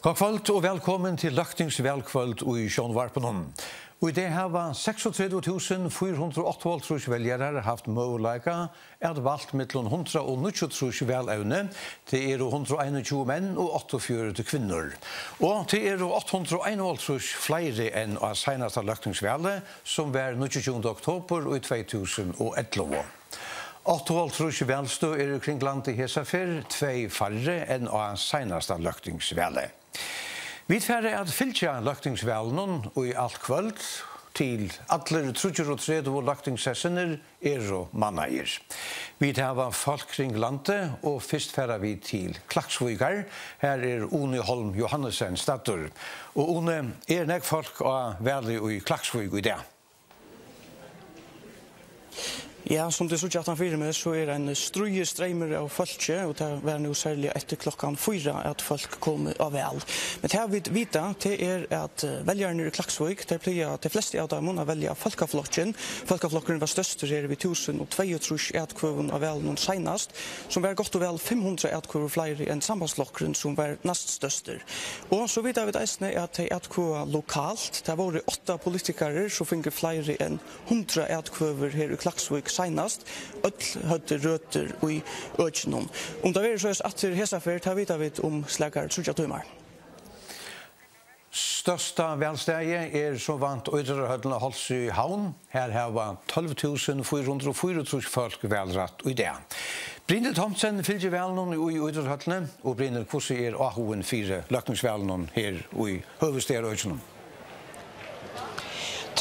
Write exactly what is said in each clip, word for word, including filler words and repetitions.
Gott kvøld og vælkomin til Løgtingsvalkvøld í Sjónvarpinum. Í dag hava seksogtretivu túsund fýra hundrað og áttaoghálvtrýss veljarar havt møguleika at valt millum hundrað og níggjuogtrýss valevni. Tað eru hundrað og einogtjúgu menn og áttaogfjøruti kvinnur. Og tað eru átta hundrað og einoghálvtrýss fleiri enn á seinasta løgtingsvali, sum var níggjuogtjúgunda oktobur í tvey túsund og ellivu. Áttaoghálvtrýss valstøð eru kring landið hesa ferð, tvey færri enn á seinasta løgtingsvali. Vit fara at fylgja løgtingsvalinum í alt kvøld, til allir tríggjar og tretivu løgtingssessirnir eru mannaðir. Vit hava fólk kring landið, og fyrst fara vit til Klaksvíkar. Har er Uni Holm Johannesen staddur. Og Uni, er nógv fólk á vali í Klaksvík í dag? Ja, sum tit síggja aftan fyri meg, so er ein stríðisstreymur av fólki, og tað var nú serliga eftir klokkan fýra, at fólk komu á val. Men tað vit vita, tað er, at, eh, veljararnir í Klaksvík, teir plaga, tey flestu av teimum, at velja Fólkaflokkin. Fólkaflokkurin var størstur her við túsund og tveyogtrýss atkvøðum á valinum seinast, sum var gott og væl fimm hundrað atkvøður fleiri enn Sambandsflokkurin, sum var næststørstur. Og so vita vit eisini, at tey atkvøða lokalt. Tað vóru átta politikarar, sum fingu fleiri enn hundrað atkvøður her í Klaksvík seinast. Øll høvdu røtur í økinum. Um tað verður soleiðis aftur hesa ferð, tað vita vit um slakar tríggjar tímar. Størsta valstaðið er sum vant Ítróttarhøllin á Hálsi í Havn. Har hava tólv túsund fýra hundrað og fýraogtrýss fólk valrætt í dag. Brynhild Thomsen fylgir valinum í Ítróttarhøllini. Og Brynhild, hvussu er áhugin fyri løgtingsvalinum her í høvuðsstaðarøkinum?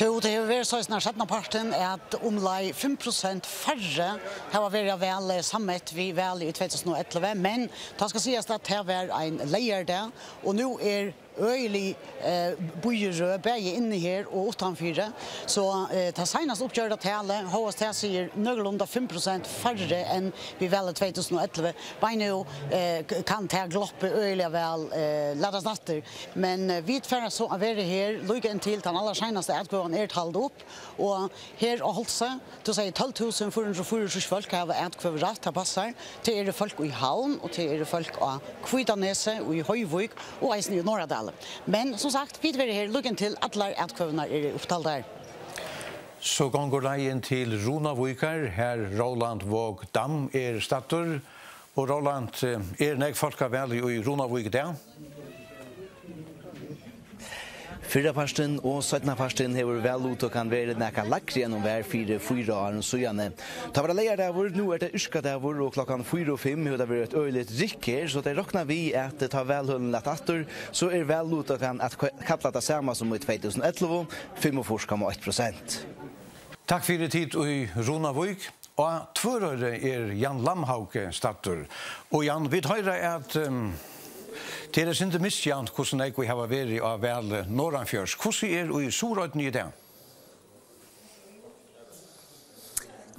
Tú, tað hevur verið soleiðis nær seinnapartin, at umleið fimm prosent færri hava verið á vali samanlagt við valið í tvey túsund og ellivu, men tað skal sigast, at tað var ein leygardag, og nú er øgilig, eh, bíðirøð, bæði inni her og uttanfyri. So, eh, tað seinast uppgjørda talið, hóast tað sigur nøkulunda fimm prosent færri enn við valið tvey túsund og ellivu, beint nú, eh, k-, kann tað gloppið øgiliga væl, eh, latast aftur. Men, eh, vit fara so at vera her líka inntil tann allarseinasta atkvøðan er tald upp. Og her á Hálsi, tú segði tólv túsund fýra hundrað og fýraogtrýss fólk hava atkvøðurætt, tað passar. Tað eru fólk í Havn, og tað eru fólk á Hvítanesi, í Hoyvík og eisini í Norðradali. Men sum sagt, vit verða her líka inntil allar atkvøðurnar eru upptaldar. So gongur leiðin til Runavíkar, har Roland Våg Dam er staddur. Og Roland, eh, er nógv fólk á vali í Runavík í dag? Fyrrapartin og seinnapartin hevur valluttakan verið nakað lægri enn hon var fyri fýra árum síðani. Tá var tað leygardagur, nú er tað yrkadagur, og klokkan fýra og fimm hevur tað verið eitt øgiligt rykk her, so tey rokna við, at tá valhølini lata aftur, so er valluttakan at k-, kalla tað sama sum í tvey túsund og ellivu, fimmogfýrs komma eitt prosent. Takk fyri tit í Runavík. Á Tvøroyri er Jan Lamhauge staddur. Og Jan, vit hoyra, at, ehm, tað er eitt sindur misjavnt, hvussu nógv ið hava verið á vali norðanfyri. Hvussu er í Suðuroynni í dag?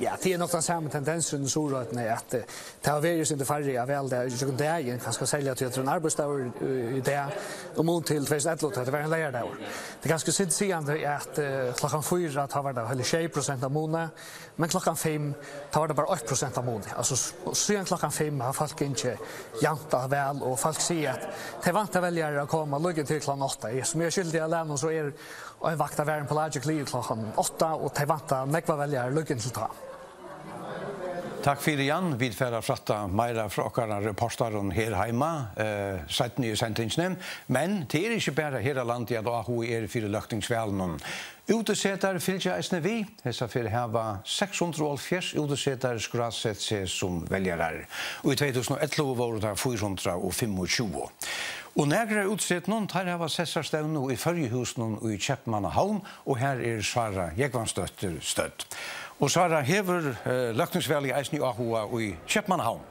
Ja, tað er nokk tann sami tendensurin í Suðuroynni, at, eh, tað hava verið eitt sindur færri á vali í gjøgnum dagin, kanska serliga tí at tað er ein arbeiðsdagur, eh, í dag, í mun til tvey túsund og ellivu, tá tað var ein leygardagur. Tað er kanska eitt sindur sigandi, at, eh, klokkan fýra, tá var tað heili sjey prosent av muni, men klokkan fimm, tá var tað bara eitt prosent av muni. Altso, s-, og síðan klokkan fimm hava fólk gingið javnt á val, og fólk siga, at tey vænta veljarar at koma líka til klokkan átta. Eg, sum eg skilti av lærum, so er ein vakt at vera ein pelagic liðug klokkan átta, og tey vænta nógvar veljarar líka til tá. Takk fyri, Jan. Vit fara at frætta meira frá okkara reportarum her heima, eh, seinni í sendingini. Men tað er ikki bara her á landi, at áhugi er fyri løgtingsvalinum. Útisetarar fylgja eisini við. Hesa ferð hava seks hundrað og hálvfjerðs útisetarar skrásett seg sum veljarar. Og í tvey túsund og ellivu vóru tað fýra hundrað og fimmogtjúgu. Og nakrar av útisetunum, teir hava sessarstevnu í Føroyahúsinum í Keypmannahavn, og har er Sára Jógvansdóttir stødd. Og Sára, hevur, eh, løgtingsvalið eisini áhuga í Keypmannahavn?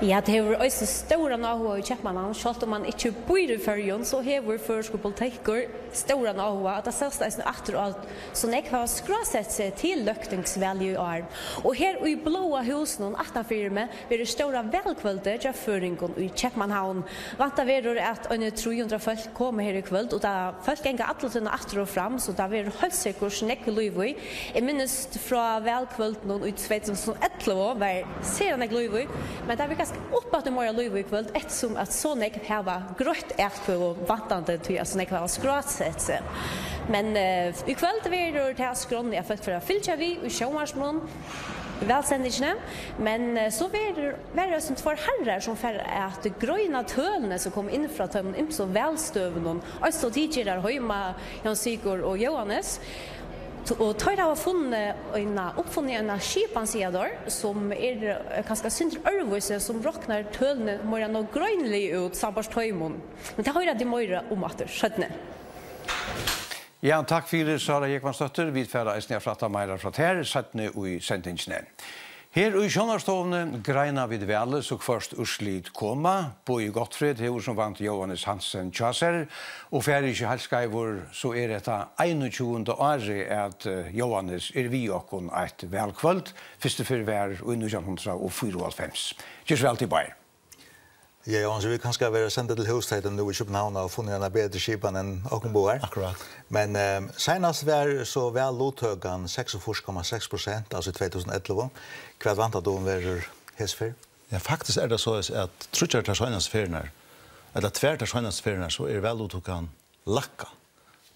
Ja, tað hevur eisini stóran áhuga í Keypmannahavn. Sjálvt um mann ikki býr í Føroyum, so hevur føroyskur politikkur stóran áhuga, og tað sæst eisini aftur á, so nógv hava skrásett seg til løgtingsvalið í ár. Og her í Bláa húsinum aftan fyri meg verður stóra valkvøldið hjá føroyingum í Keypmannahavn. Væntað verður, at eini trý hundrað fólk koma her í kvøld, og tá fólk ganga alla tíðina aftur og fram, so tað verður heilt sikkurt nógv lív í. Eg minnist frá valkvøldinum í tvey túsund og ellivu, var sera nógv lív í, men tað var kanska Uppaftur meira lív í kvøld, eftirsum at so nógv hava greitt atkvøðu, væntandi tí at so nógv hava skrásett seg. Men, eh, í kvøld verður tað á skránni at fólk fara at fylgja við í sjónvarpinum, valsendingini, men, eh, so verður, verður eisini tveir harrar, sum fara at greina tølini, sum koma inn frá teimum ymsu valstøðunum, eins og tit gera har heima, Jón Sigurð og Jóhannes. T-, og teir hava funnið eina, uppfunnið eina skipan, siga teir, sum er, eh, kanska eitt sindur øðrvísi, sum roknar tølini meira nágreinilig út, sambært teimum. Men tað hoyra tit meira um aftur seinni. Ja, takk fyri, Sára Jógvansdóttir. Vit fara eisini at frætta meira frá tær seinni í sendingini. Her í sjónvarpsstovuni greina vit valið, so hvørt úrslit koma. Bogi Gottfried hevur sum vant Jóhannes Hansen hjá sær, og fari eg ikki heilt skeivur, so er hetta einogtjúgunda árið, at, eh, Jóhannes er við okkum eitt valkvøld. Fyrstu ferð var í nítjan hundrað og fýraoghálvfems. Ger so væl, tit báðir. Ja, Jóhannes, vit kanska verða sendir til hús, tá ið nú í København og funnið eina betri skipan enn okkum báðar. Akkurát. Men, eh, seinast var so valluttøkan seksogfýrs komma seks prosent, altso í tvey túsund og ellivu. Hvat væntar tú um verður hesa ferð? Ja, faktiskt er tað so, at tríggjar tær seinastu ferðirnar, ella tvær tær seinastu ferðirnar, so er valluttøkan lækkað.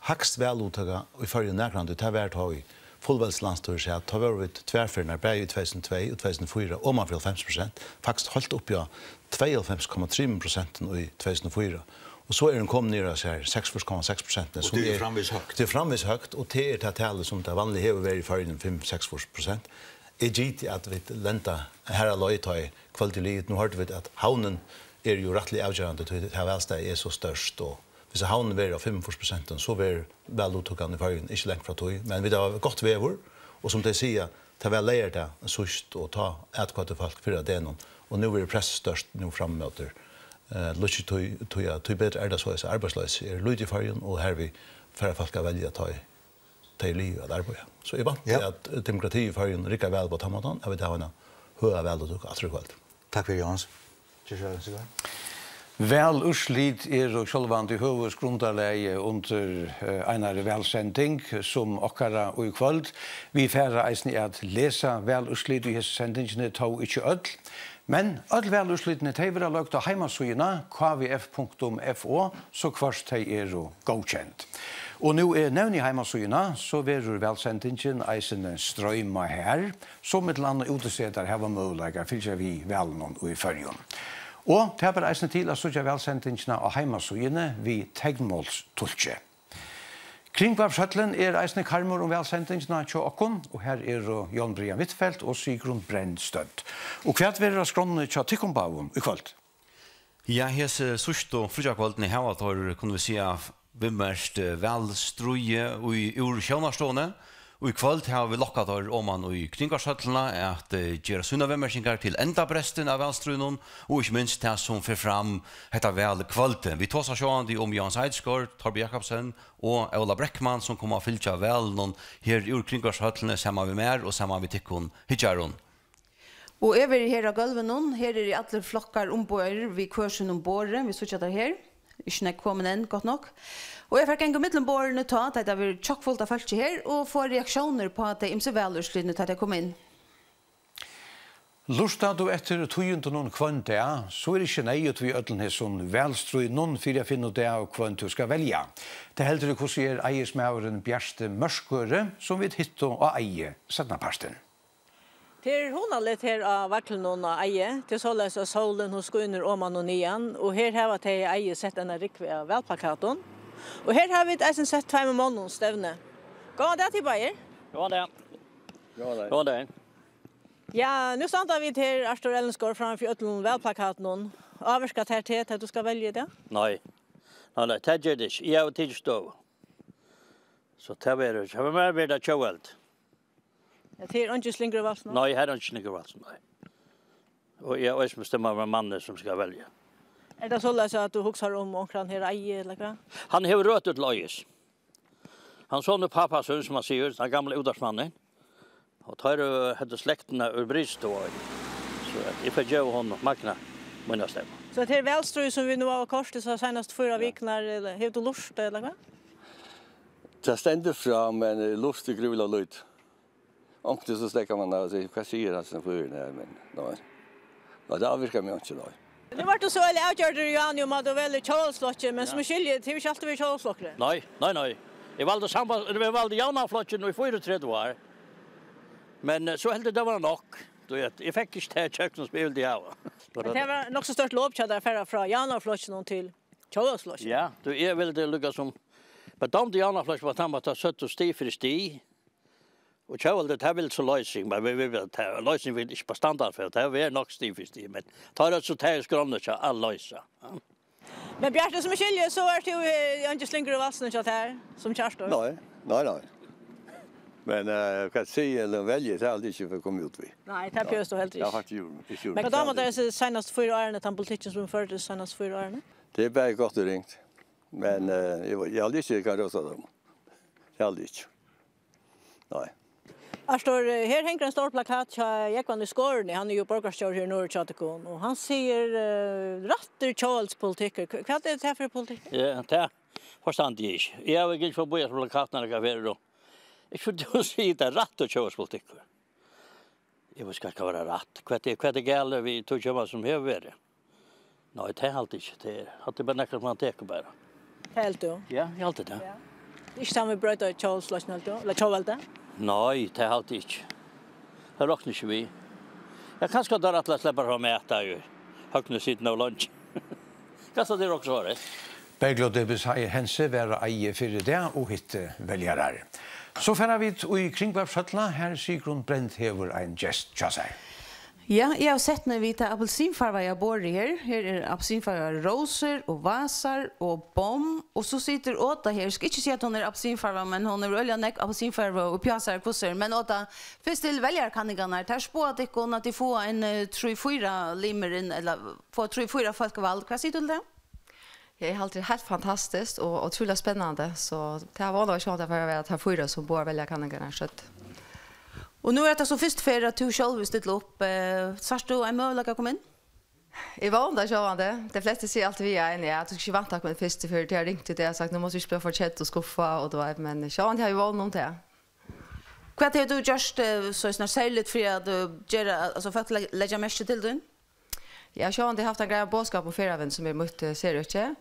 Hægst valluttøka í Føroyum nakrantíð, tað var tá í fullveldislandsstýrið sat, tá vóru vit tvær ferðirnar, bæði í tvey túsund og tvey og tvey túsund og fýra, oman fyri hálvfems prosent, faktiskt heilt uppi á tveyoghálvfems komma trimum prosent í tvey túsund og fýra. Og so er hon komin niður á sær seksogfýrs komma seks prosent, og sum tað er er, framvegis høgt. Tað er framvegis høgt, og tað er tað talið, sum tað vanliga hevur verið í Føroyum, fimm, seksogfýrs prosent. Eg giti, at vit lenda har á leið, tá ið kvøldið er liðugt. Nú hoyrdu vit, at havnin er jú rættiliga avgerandi, tí tað valstaðið er so stórt, og hvis havnin verður á fimmogfýrs prosent, so verður valluttøkan í Føroyum ikki langt frá tí. Men vit hava gott veður, og sum tey siga, tað var leygardag síðst, og tá atkvøddu fólk fyrr á degnum, og nú verður pressað stórt nú fram móti, eh, lýstíð, tí, tí, tí betur er tað so, at arbeiðsloysið er lítið í Føroyum, og hervið fara fólk at velja, tá ið tey eru liðug at arbeiða. So eg vænti, ja, at demokratiið í Føroyum riggar væl upp á tann mátan, at vit hava eina høga valluttøku aftur í kvøld. Takk fyri, Jóhannes. Ger so væl, Sigurður. Valúrslit eru sjálvandi høvuðsgrundarlagið undir, eh, einari valsending sum okkara í kvøld. Vit fara eisini at lesa valúrslit í hesi sendingini, tó ikki øll. Men øll valúrslitini, tey verða løgd á heimasíðuna K V F punktum F O, so hvørt tey eru góðkend. Og nú eg nevni heimasíðuna, so verður valsendingin eisini stroymað har, so millum annað útisetar hava møguleika at fylgja við valinum í Føroyum. Og tað ber eisini til at síggja valsendingina á heimasíðuni við teknmálstulki. Kringvarpshøllin er eisini karmur um valsendingina hjá okkum, og har eru Jón Brian Huitfeldt og Sigrun Brend stødd. Og hvat verður á skránni hjá tykkum báðum í kvøld? Ja, hesi síðstu fríggjakvøldini hava teir, kunnu vit siga, viðmerkt, eh, valstríðið í, úr sjónvarpsstovuni. Og í kvøld hava vit lokkað teir oman í Kringvarpshøllina at, eh, gera sínar viðmerkingar til endabrestin av valstríðinum, og ikki minst tað sum fer fram hetta valkvøldið. Vit tosa sjálvandi um Jóhannes Eidesgaard, Torben Jakobsen og Óla Breckmann, sum koma at fylgja valinum her úr Kringvarpshøllini saman við mær og saman við tykkum hyggjarum. Og eg verði her á gólvinum. Her eru allir flokkar umboðaðir við hvør sínum borði. Vit síggja teir her. Ikki nógv komin enn, gott nokk. Og eg fari at ganga millum borðini tá, tá tað verður tjokkfult av fólki her, og fáa reaktiónir uppá tey ymsu valúrslitini, tá tey koma inn. Lurtar tú eftir tíðindunum hvønn dag, so er ikki neyðugt við øllum hesum valstríðnum fyri at finna út av, hvønn tú skal velja. Tað heldur í hvussu er eiðismaðurin Bjarti Mørkøre, sum vit hittu á Eiði seinnapartin. Tað er hugnaligt her á vaglinum á Eiði. Tað er soleiðis, at sólin, hon skínur oman og niðan, og her hava tey á Eiði sett eina rúgvu av valplakatum. Og her hava vit eisini sett tveimum monnum stevnu. Góðan dag, tit báðir. Góðan dag. Góðan dag. Góðan dag. Ja, nú standa vit her, Arthur Ellingsgaard, framman fyri øllum valplakatunum. Ávirkar tað teg, tá tú skal velja í dag? Nei. Nei, nei, tað ger tað ikki. Eg havi tikið støðu. So tað verður, tað verður mær verið at tjóðveldi. Ja, tað er eingin slingrivalsur, nei? Nei, her er eingin slingrivalsur, nei. Og eg havi eisini bestemt meg, hvønn mann sum skal velja. Er tað soleiðis, at tú hugsar um onkran her á Eiði, ella hvat? Hann hevur røtur til Eiðis. Hann er sonur pápa sín, sum hann sigur, tann gamli útvarpsmannin. Og teir eru, hetta er slektin úr Brytstøð. So at eg fari at geva honum Magna mína stevnu. So hetta er valstríð, sum vit nú hava koyrt hesar seinastu fýra vikurnar, ella hevur tú lurtað, ella hvat? Tað stendur fram, men eg lurti grúiliga lítið. Onkuntíð so steðgar mann av og sigur, "Hvat sigur hasin fyrurin her?" Men, nei. Nei, tað ávirkar meg ikki, nei. Nú vart tú so øgiliga avgjørdur, Johan, um at tú velur Tjóðveldsflokkin, men sum eg skilji, tað hevur ikki altíð verið Tjóðveldsflokkurin. Nei, nei, nei. Eg valdi samband-, eg valdi Javnaðarflokkin í fýraogtretivu ár. Men, eh, so helt eg, tað var nokk. Tú veit, eg fekk ikki tað ígjøgnum, sum eg vildi hava. Men tað var nokk so stórt lop hjá tær at fara frá Javnaðarflokkinum til Tjóðveldsflokkin. Ja, tú, eg vildi líka sum, men dámdi Javnaðarflokkin, var tann, at tað søgdu stig fyri stig. Og Tjóðveldi, tað vil so loysing, men vit, vit, vit, tað, loysing vil ikki bara standa fyri, tað er nokk stig fyri stig, men tá er so tað er skránna hjá at loysa. Ja. Men Bjartur, sum eg skilji, so ert tú, eh, eingin slingur í valsinum hjá tær, sum Kjartan. Nei, nei, nei. Men, eh, hvat siga eller velja, tað er aldri ikki for at koma út við. Nei, tað behøvist tú heldur ikki. Ja, faktiskt, jú, ikki jú. Men hvat dámar tær hesi seinastu fýra árini, tann politikkin, sum er ført hesi seinastu fýra árini? Tað er bæði gott og ringt. Men, eh, eg, eg haldi ikki, eg kann rósa teimum. Eg haldi ikki. Nei. Arthur, eh, her hongur ein stór plakat hjá Jógvan í Skoruni. Hann er jú borgarstjóri her norður hjá tykkum, og hann sigur, eh, rættur tjóðveldspolitikkur. Hva, hvat er tað fyri politikkur? Ja, tað forstandi eg ikki. Eg havi gingið forbi hesar plakatirnar nakrar ferðir, og eg skuldi jú siga, tað er rættur tjóðveldspolitikkur. Eg veit ikki, hvat skal vera rætt. Hvat er, hvat er galið við tí, sum hevur verið? Nei, tað haldi eg ikki. Tað er, hatta er bara nakað, man tekur bara. Tað heldur tú? Ja, eg haldi tað. Ja. Ikki saman við broyta tjóðveldsflokkin, heldur tú? Ella tjóðveldi? Nei, tað haldi eg ikki. Tað rokni eg ikki við. Ja, kanska teir ætla at sleppa frá mati í Høgni sitna av leingi. Kanska tað er okkurt svarið. Bergljot Debes Hense var á Eiði fyrr í dag og hitti veljarar. So fara vit í Kringvarpshøllina, har Sigrun Brend hevur ein gest hjá sær. Ja, eg havi sett meg við tað appelsinfarvaða borðið her. Her er appelsinfarvaðar rósur og vasar og bomm. Og so situr Oda her. Eg skal ikki siga, at hon er appelsinfarvað, men hon hevur øgiliga nógv appelsinfarva uppi á sær, hvussu er. Men Oda, fyrst til veljarakanningina. Tær spáa tykkum, at tit fáa ein, eh, trý, fýra limir inn, ella fáa trý, fýra fólk vald. Hvat sigur tú til tað? Eg haldi, tað er heilt fantastiskt og ótrúliga spennandi, so tað vónar eg sjálvandi, at tað fer at vera tær fýra, sum báðar veljakanningarnar søgdu. Og nú er hetta so fyrstu ferð, at tú sjálv vil stilla upp. Eh, sært tú ein møguleika at koma inn? Eg vóni tað sjálvandi. Tey flestu siga altíð við ein, ja, tú skalt ikki vænta at koma inn fyrstu ferð, tey hava ringt í dag og sagt, nú mást tú ikki blíva for kedd og skuffa, og tú veit, men sjálvandi havi eg vón um tað. Hvat hevur tú gjørt, eh, so er snart serligt fyri at, eh, gera, altso, fólk le-, leggja merki til tín? Ja, sjálvandi havi eg havt ein greiðan boðskap um Ferðavin, sum er mítt, eh, serøki.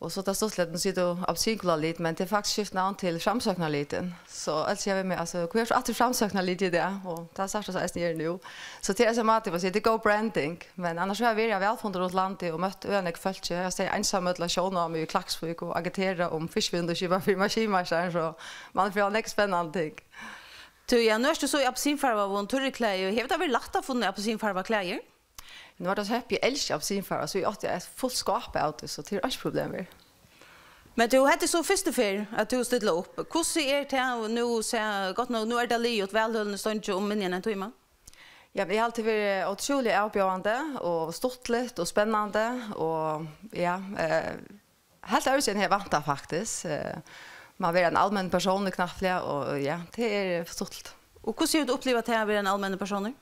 Og so er tað stuttligt, nú sigur tú Appelsinkúlalit, men tað er faktiskt skift navn til Framsóknarlitin. So eg sigi við meg, altso, hví ert tú aftur Framsóknarlitin í dag? Og tað er satt, so eisini er nú. So tað er so mati, man sigur, tað er góð branding. Men annars havi eg verið á valfundum rundt landið og møtt øgiliga nógv fólki. Eg havi staðið einsamøll á Sjónvágum í Klaksvík og agiterað um fiskivinnuskipan fyri maskinmeistaran, so man fer á nógv spennandi ting. Tú, ja, nú ert tú so í appelsinfarvaðum turriklæði. Hevur tað verið lætt at finna appelsinfarvað klæðir? Nú var tað so heppið, eg elski appelsinfarvað, so eg átti eitt fult skáp av tí, so tað er einki problem her. Men tú, hetta er so fyrstu ferð, at tú stillar upp. Hvussu er tað nú, so, gott nokk, nú er tað liðugt, valhølini stongja um minni enn ein tíma? Ja, men eg haldi, tað verður ótrúliga avbjóðandi og stuttligt og spennandi og, ja, eh, heilt øðrvísi enn eg hevði væntað, faktiskt. Eh, man verður ein almenn persónur knappliga, og, ja, tað er stuttligt. Og hvussu hevur tú upplivað tað at vera ein almennur persónur?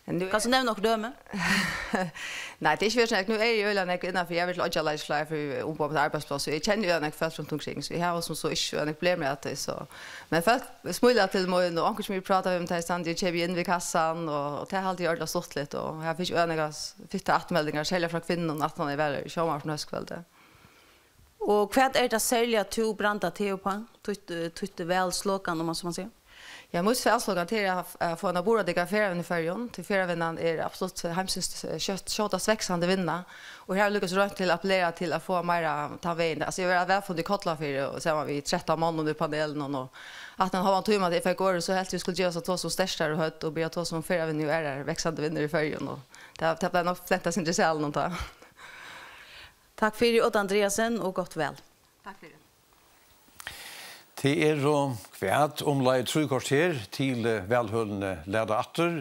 Nú Kanst tú nevna okkurt dømi? Nei, tað er ikki verið so nógv. Nú eri eg øgiliga nógv innanfyri, eg havi verið til oyggjarleiðsluleiðari fyri umboð á arbeiðsplássi, og eg kenni øgiliga nógv fólk rundt umkring, so eg havi sum so ikki øgiliga nógv problem við tí, so. Men fólk smíla til mín, og onkur kemur og prátar við meg, tá eg standi og keypi inn við kassan, og, og tað haldi eg er ordiliga stuttligt, og eg havi fingið øgiliga nógvar fittar afturmeldingar, serliga frá kvinnum, aftan á eg var í sjónvarpinum hóskvøldið. Og hvat er tað serliga, tú brandar teg upp á? Títt, eh, títt valslogan, um man so má siga. Ja, mítt valslogan, tað er at, at fáa eina burðardygga ferðavinnu í Føroyum. Tí ferðavinnan er absolutt heimsins skjótt-, skjótast vaksandi vinna. Og her havi eg líkasum roynt til at appellera til at fáa meira tann vegin. Altso, eg var á valfundi í Kollafirði og saman við trettan monnum í panelinum, og aftan á ein hálvan tíma, tá eg fekk orðið, so helt eg, eg skuldi gevast at tosa um sterkari høvd og byrja at tosa um ferðavinnu og aðrar vaksandi vinnur í Føroyum. Og tað, tað bleiv nokk flent eitt sindur í salinum tá. Takk fyri, Odd Andreassen, og gott val. Takk fyri. Tað eru hvat, umleið trý korter til, eh, valhølini lata aftur.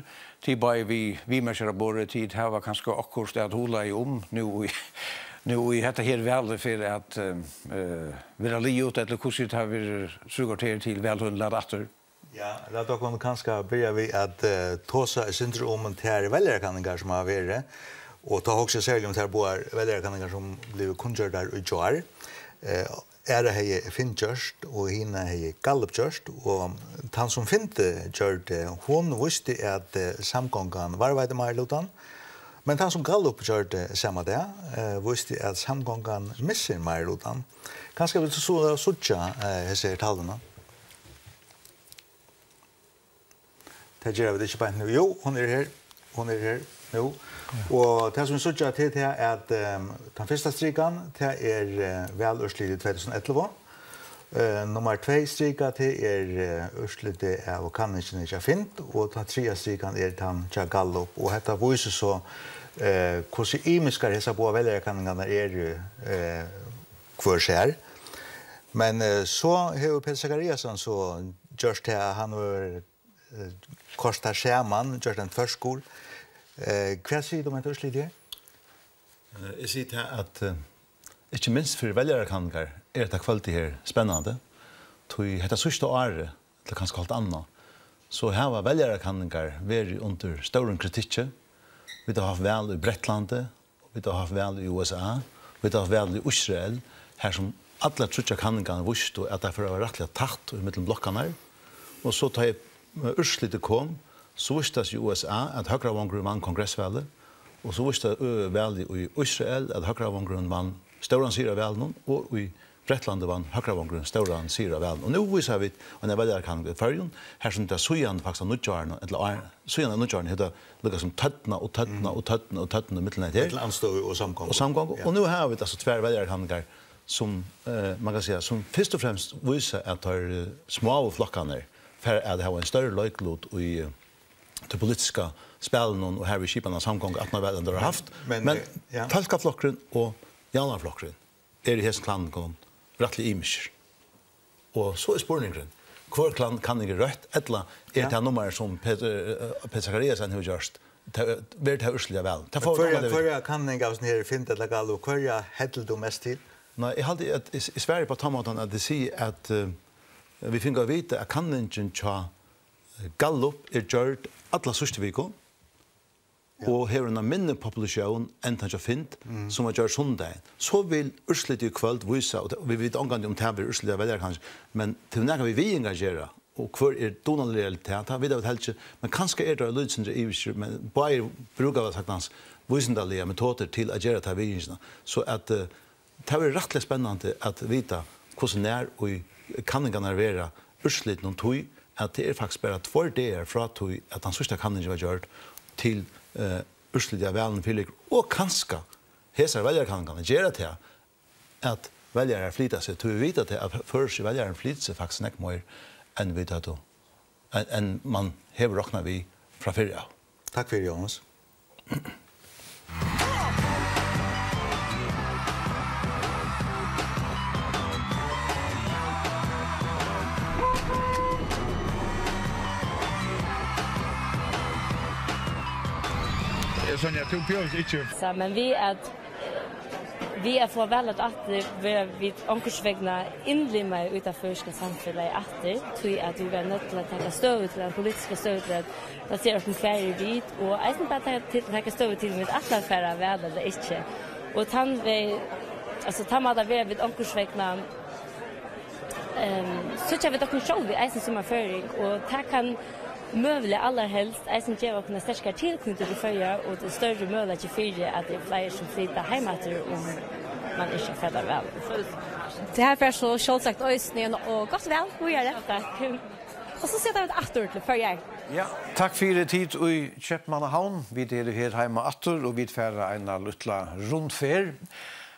Tit báðir við viðmerkjaborðið, tit hava kanska okkurt at hugleiða um nú í, nú í hetta her valið fer at, eh, eh, vera liðugt, ella hvussu tað verður trý korter til valhølini lata aftur? Ja, lat okkum kanska byrja við at, eh, tosa eitt sindur um tær veljarakanningar, sum hava verið, og tá hugsi eg serliga um tær báðar veljarakanningar, sum blivu kunngjørdar í gjár. Eh, aðra hevði Finn gjørt, og hina hevði Gallup gjørt, og tann, sum Finn gjørdi, hon vísti, at, eh, samgongan varðveitti meirilutan, Men tann, sum Gallup gjørdi sama dag, eh, vísti, at samgongan missir meirilutan. Kanska vilt tú so síggja, eh, hesi her talini? Tað gera vit ikki beint nú. Jú, hon er her. Hon er her nú. Ja. Og tað, sum vit síggja, tað er tað, at, ehm, tann fyrsta strikan, tað er, eh, valúrslitið tvey túsund og ellivu. Eh, nummar tvey strika, tað er, eh, úrslitið av kanningini hjá Find, og tann triðja strikan er tann hjá Gallup. Og hetta vísir so, eh, hvussu ymiskar hesar báðar veljarakanningarnar eru, eh, hvør sær. Men, eh, so hevur Petur Zachariasen so gjørt tað, at hann hevur, eh, koyrt tær saman, gjørt ein tvørskriv. Eh, hvat sigur tú um hetta úrslitið her? Eh, eg sigi tað, at, eh, ikki minst fyri veljarakanningar er hetta kvøldið her spennandi, tí hetta síðsta árið, ella kanska hálvt annað, so hava veljarakanningar verið undir stórum kritikki. Vit hava havt val í Bretlandi, og vit hava havt val í U S A, og vit hava havt val í Ísrael, har sum allar tríggjar kanningarnar vístu, at tað fer at vera rættiliga tætt í millum blokkarnar. Og so, tá ið, eh, úrslitið kom, so vísti tað seg í U S A, at høgravongurin vann kongressvalið, og so vísti tað, ø, valið í Ísrael, at høgravongurin vann stóran sigur á valinum, og í Bretlandi vann høgravongurin stóran sigur á valinum. Og nú vísa vit eina veljarakanning í Føroyum, har sum tað síðan faktiskt á nýggjárinum, ella á, síðan á nýggjárinum, hevur tað líka sum tørnað og tørnað og tørnað og tørnað millum hetta her. Millum andstøðu og samgongu. Og samgongu. Ja. Og nú hava vit altso tvær veljarakanningar, sum, eh, man kann siga, sum fyrst og fremst vísa, at teir, eh, smáu flokkarnir fara at hava ein størri leiklut í, eh, tí politiska spælinum, og har við skipan av samgongu, at man væl enn teir hava havt. Men, men, Men, eh, ja. Fólkaflokkurin og Javnaðarflokkurin eru í hesum kanningum rættiliga ymiskir. Og so er spurningurin, hvør kann-, kanning er røtt, ella er Ja. tað nummarið, sum Petur, eh, Petur Zachariasen hevur gjørt, tað, verður tað úrslitið av valinum? Tað Men fáa vit hvørja, koma til. Hvørja kanning av sånn her, Find ella Gallup, hvørja heldur tú mest til? Nei, eg haldi, at eg, eg svari upp á tann mátan, at eg sigi, at, eh, vit fingu at vita, at kanningin hjá, eh, Gallup er gjørd alla síðstu viku. Ja. Og hevur eina minni populatión enn tann hjá Find, Mm. sum var gjørd sunnudagin. So vil úrslitið í kvøld vísa, og tað, vit vita ongantíð, um tað verður úrslitið av veljarakanning, men tað hevur nakað við viðing at gera, og hvør er dugnaligur til tað, tað vita vit helst ikki, men kanska er tað eitt lítið sindur yvirskrift, men báðir brúka væl saktans vísindaligar metodir til at gera ta viðingina. So at, eh, tað verður rættiliga spennandi at vita, hvussu nær í kanningarnar verða úrslitin, um tí at tað er faktiskt bara tveir dagar frá tí, at tann síðsta kanningin var gjørd, til, eh, úrslitið av valinum fyriliggur. Og kanska hesar veljarakanningarnar gera tað, at veljarar flyta seg, tí vit vita tað, at føroyskir veljarar flyta seg faktiskt nógv meir, enn vit høvdu, enn, enn man hevur roknað við frá fyrr av. Takk fyri, Jóhannes. Eh, Sonja, tú bjóðist ikki. So, men við at, við at fáa valið aftur, verða vit onkursvegna innlimaðir í tað føroyska samfelagið aftur, tí at vit verða noydd til at taka støðu til, ta politiska støðu til at plasera okkum, hvar eru vit, og eisini bara taka, til, taka støðu til, um vit ætla at fara á val ella ikki. Og tann veg, altso, tann mátan verða vit onkursvegna, ehm, síggja vit okkum sjálv eisini sum ein føroying, og tað kann møguliga allarhelst eisini geva okkum ein sterkari tilknyting til Føroyar, og tað er størri møguleiki fyri, at tað eru fleiri sum flyta heim aftur, um man ynskir at fara á val. Tað her fer so sjálvsagt eisini, og gott val víðari. Ja, takk. Og so seta vit aftur til Føroyar. Ja, takk fyri tit í Keypmannahavn. Vit eru her heima aftur, og vit fara eina lítla rundferð.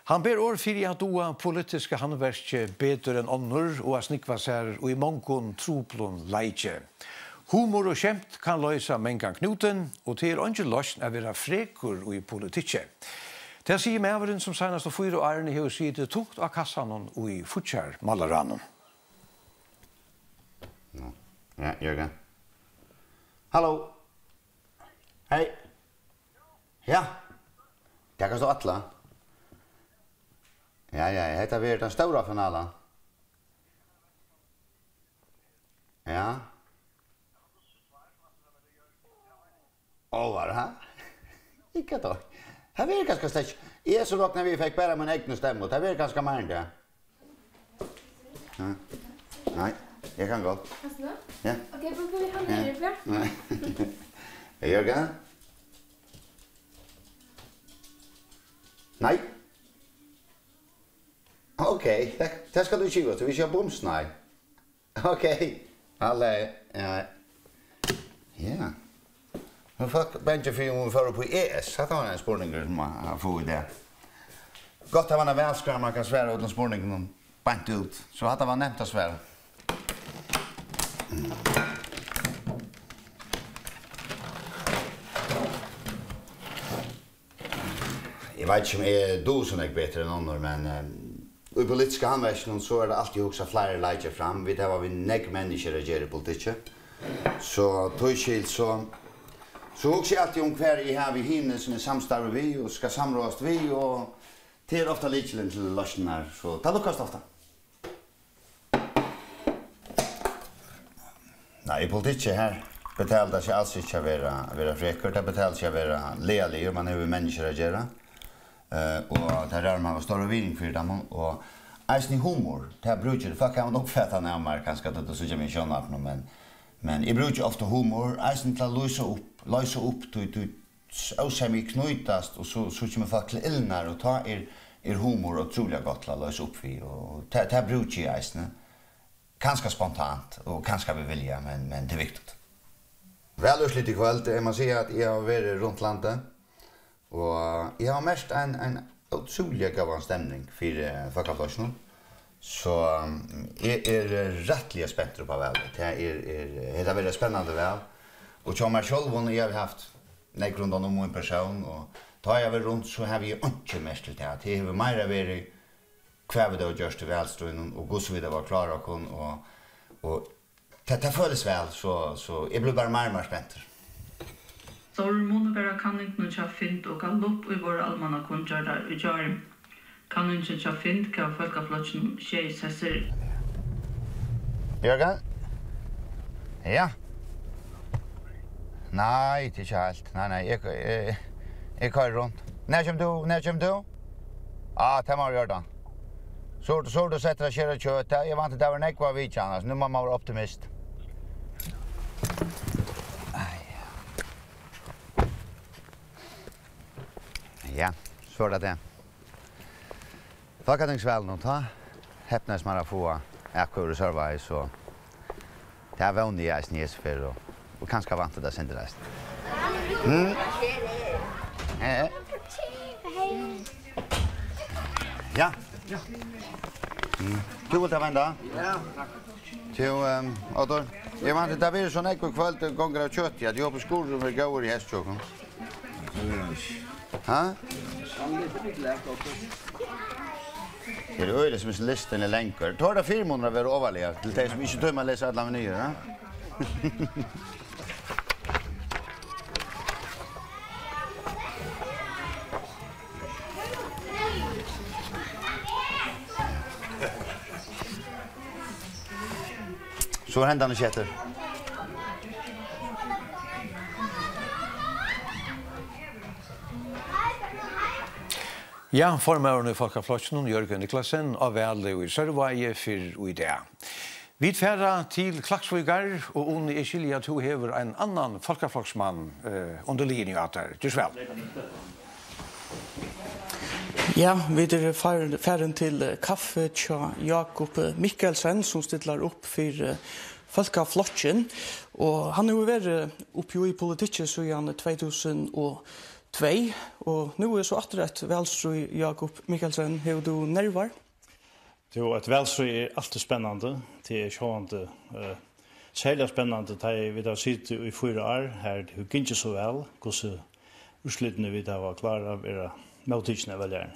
Hann ber orð fyri at duga politiska handverkið betur enn onnur og at snúgva sær í mongum truplum leiki. Humor og skemt kann loysa mangan knútin, og tað er eingin loysn at vera frekur í politikki. Tað sigur maðurin, sum seinastu fýra árini hevur sitið tungt á kassanum í Fíggjarmálaráðnum. Nå. Ja, Jørgen. Halló. Hei. Ja. Tað kanst tú ætla. Ja, ja, hetta verður tann stóra finalan. Ja. Álvara, ha? Ikki at tað. Tað verður kanska slett. Eg, sum roknaði við, fekk bara mína egnu stemmu. Tað verður kanska meir enn tað. Ja. Nei, eg kann gott. Kanst tú? Ja. Ok, men hví hann Ja. er uppi? Nei. Hey, Jørgen. Nei. Ok, tað, tað skal tú ikki yvast, tú vil ikki hava bums, nei. Ok, alla, ja. Ja. Nú fekk Benji fyri, um vit fóru upp í E S, hatta var ein spurningur sum man, man fáa í dag. Gott at hava ein valskræm, man kann svara øllum spurningum beint út. So hatta var nemt at svara. Eg veit ikki, um eg dugi so nógv betur enn onnur, men, eh, í politiska handverkinum, so er tað altíð hugsað fleiri leikir fram. Vit hava við nógv menniskjur at gera í politikki. So tískil, so, so hugsi eg altíð um, hvar eg havi hini, sum eg samstarvi við og skal samráðast við, og tað er ofta lykilin til loysnirnar. So tað lukkast ofta. Nei, í politikki her betalar tað seg als ikki at vera, vera frekur. Tað betalar seg at vera lagaligur. Man hevur við menniskjur at gera. Eh, og tað ræður man hava stóra virðing fyri teimum. Og eisini humor, tað brúki eg. Fólk hava ein uppfatan av mær, kanska, at tað síggja meg í sjónvarpinum, men, men eg brúki ofta humor, eisini til at loysa upp, loysa upp, tí, tí ósemjur knýtast, og so, so kemur fólk til ilnar, og tá er, er humor ótrúliga gott til at loysa upp við, og tað, tað brúki eg eisini. Kanska spontant, og kanska við vilja, men, men tað er viktigt. Valúrslit í kvøld, eg má siga, at eg havi verið runt landið, og eg havi merkt ein, ein ótrúliga góðan stemning fyri Fólkaflokkinum. So, um, eg eri rættiliga spentur upp á valið. Tað er, er, hetta verður eitt spennandi val. Og hjá mær sjálvum, eg havi havt nógv rundan um mín persón, og tá eg havi verið runt, so havi eg einki merkt til tað. Tað hevur meira verið, hvat vit hava gjørt í valstríðinum, og hvussu vit hava klárað okkum, og, og tað, tað følist væl, so, so eg blívi bara meir og meir spentur. Stórur munur var á kanningini hjá Find og Gallup, ið vóru almannakunngjørdar í gjár. Kanningin hjá Find gav Fólkaflokkinum sjey sessir. Jørgen? Ja. Nei, tað er ikki heilt. Nei, nei, eg, eg, eg koyri runt. Nær kemur tú? Nær kemur tú? Ah, tað má vera í ordan. So, so er tú settur at skera kjøt. Tað, eg vænti, tað var nógv av vitjan, altso, nú má man vera optimist. Ai, ja. Ja, so er tað tað. Fólkatingsvalinum, tá hepnaðist man at fáa atkvøður í Sørvági, so tað vóni eg eisini hesa ferð, og, og kanska vanti tað sindur eisini. Mm. Eh. Ja. Mm. Tú vilt hava ein, tá? Ja, takk. Tú, ehm, Oddur, eg vænti, tað verður so nógv í kvøld, gongur av kjøti, at eg hopi, skurðurin verður góður í heyst hjá okkum. Ha? Tað er øgiliga, sum hesin listin er langur. Tá er tað fyrimunur at vera ovarlaga, til tey, sum ikki tíma at lesa allar menyur, ha? So er hendan ikki eftir. Ja, formaðurin í Fólkaflokkinum, Jørgen Niclasen, á vali í Sørvági fyrr í dag. Vit fara til Klaksvíkar, og Uni, eg skilji, at tú hevur ein annan fólkafloksmann, eh, undir liðini á tær. Ger so væl. Ja, vit eru far-, farin til, eh, kaffi hjá Jákup Mikkelsen, sum stillar upp fyri, eh, Fólkaflokkin, og hann hevur verið uppi í politikki síðan tvey túsund og tvey, og nú er so aftur eitt valstríð. Jákup Mikkelsen, hevur tú nervar? Jú, eitt valstríð er altíð spennandi. Tað er sjálvandi, eh, serliga spennandi, tá ið vit hava sitið í fýra ár, har tað hevur gingið so væl, hvussu úrslitini, vit hava klárað, verða móttikin av veljarum.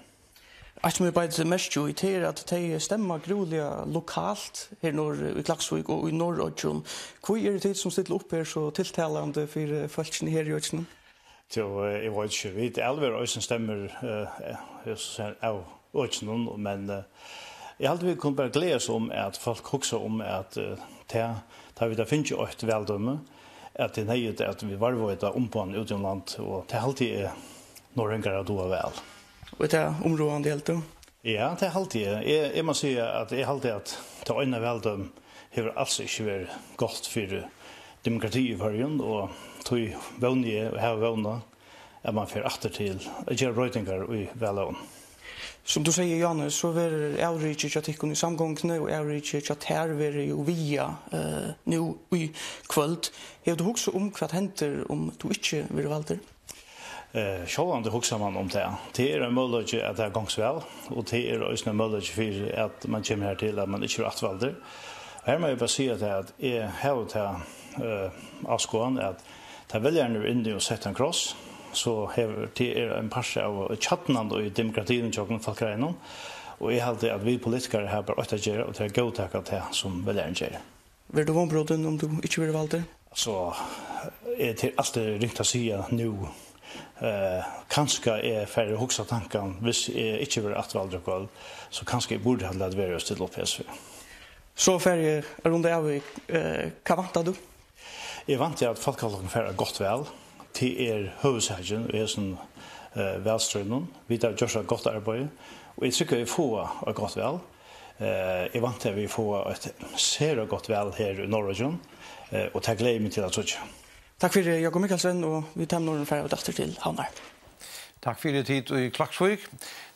Eitt, sum eg beit merki í, tað er, at tey stemma grúiliga lokalt her norður í Klaksvík og í Norðoyggjum. Hví eru tit, sum stilla upp her, so tiltalandi fyri fólkini her í oyggjunum? Jú, eh, eg veit ikki. Vit, Elvir eisini stemmir, eh, eh, so at siga, av økinum, men, eh, eg haldi, vit kunnu bara gleðast um, at fólk hugsa um, at, eh, tað, tá vit hava fingið eitt valdømi, at tað er neyðugt, at vit varðveita umboðini úti um land, og tað haldi eg, norðoyingar duga væl. Og er tað umráðandi, heldur tú? Ja, tað haldi eg. Eg, eg má siga, at eg haldi, at tað eina valdømi hevur als ikki verið gott fyri demokrati í Føroyum, og tí vóni eg, og havi vónað, at man fer aftur til at gera broytingar í vallógum. Sum tú segði, Jóhannes, so verður avrikið hjá tykkum í samgonguni, og avrikið hjá tær verður jú viðað, eh, nú í kvøld. Hevur tú hugsað um, hvat hendir, um tú ikki verður valdur? Eh, sjálvandi hugsar man um tað. Tað er ein møguleiki, at tað gongst væl, og tað er eisini ein møguleiki fyri, at man kemur har til, at man ikki verður afturvaldur. Og her má eg bara siga tað, at eg havi tað, eh, á skoðan, at tá veljarin er inni og sett ein kross, so hevur, tað er ein partur av kjarnan í demokratiinum hjá okkum, fólkaræðinum, og eg haldi, at vit politikarar hava bara eitt at gera, og tað er at góðtaka tað, sum veljarin ger. Verður tú vónbrotin, um tú ikki verður valdur? So, eh, tað er altíð ringt at siga nú. Eh, kanska eg fari at hugsa tankan, hvis eg ikki verði afturvaldur í kvøld, so kanska eg burdi havt latið vera at stilla upp hesa ferð. So fari eg at runda av við, eh, hvat væntar tú? Eg vænti, at Fólkaflokkurin fær eitt gott val. Tað er høvuðssakin í hesum, eh, valstríðinum. Vit hava gjørt eitt gott arbeiði, og eg trúgvi, at vit fáa eitt gott val. Eh, eg vænti, at vit fáa eitt sera gott val her í Norðuroyggjum, eh, og tað gleði eg meg til at síggja. Takk fyri, Jákup Mikkelsen, og við teimum orðum fara vit aftur til Havnar. Takk fyri tit í Klaksvík.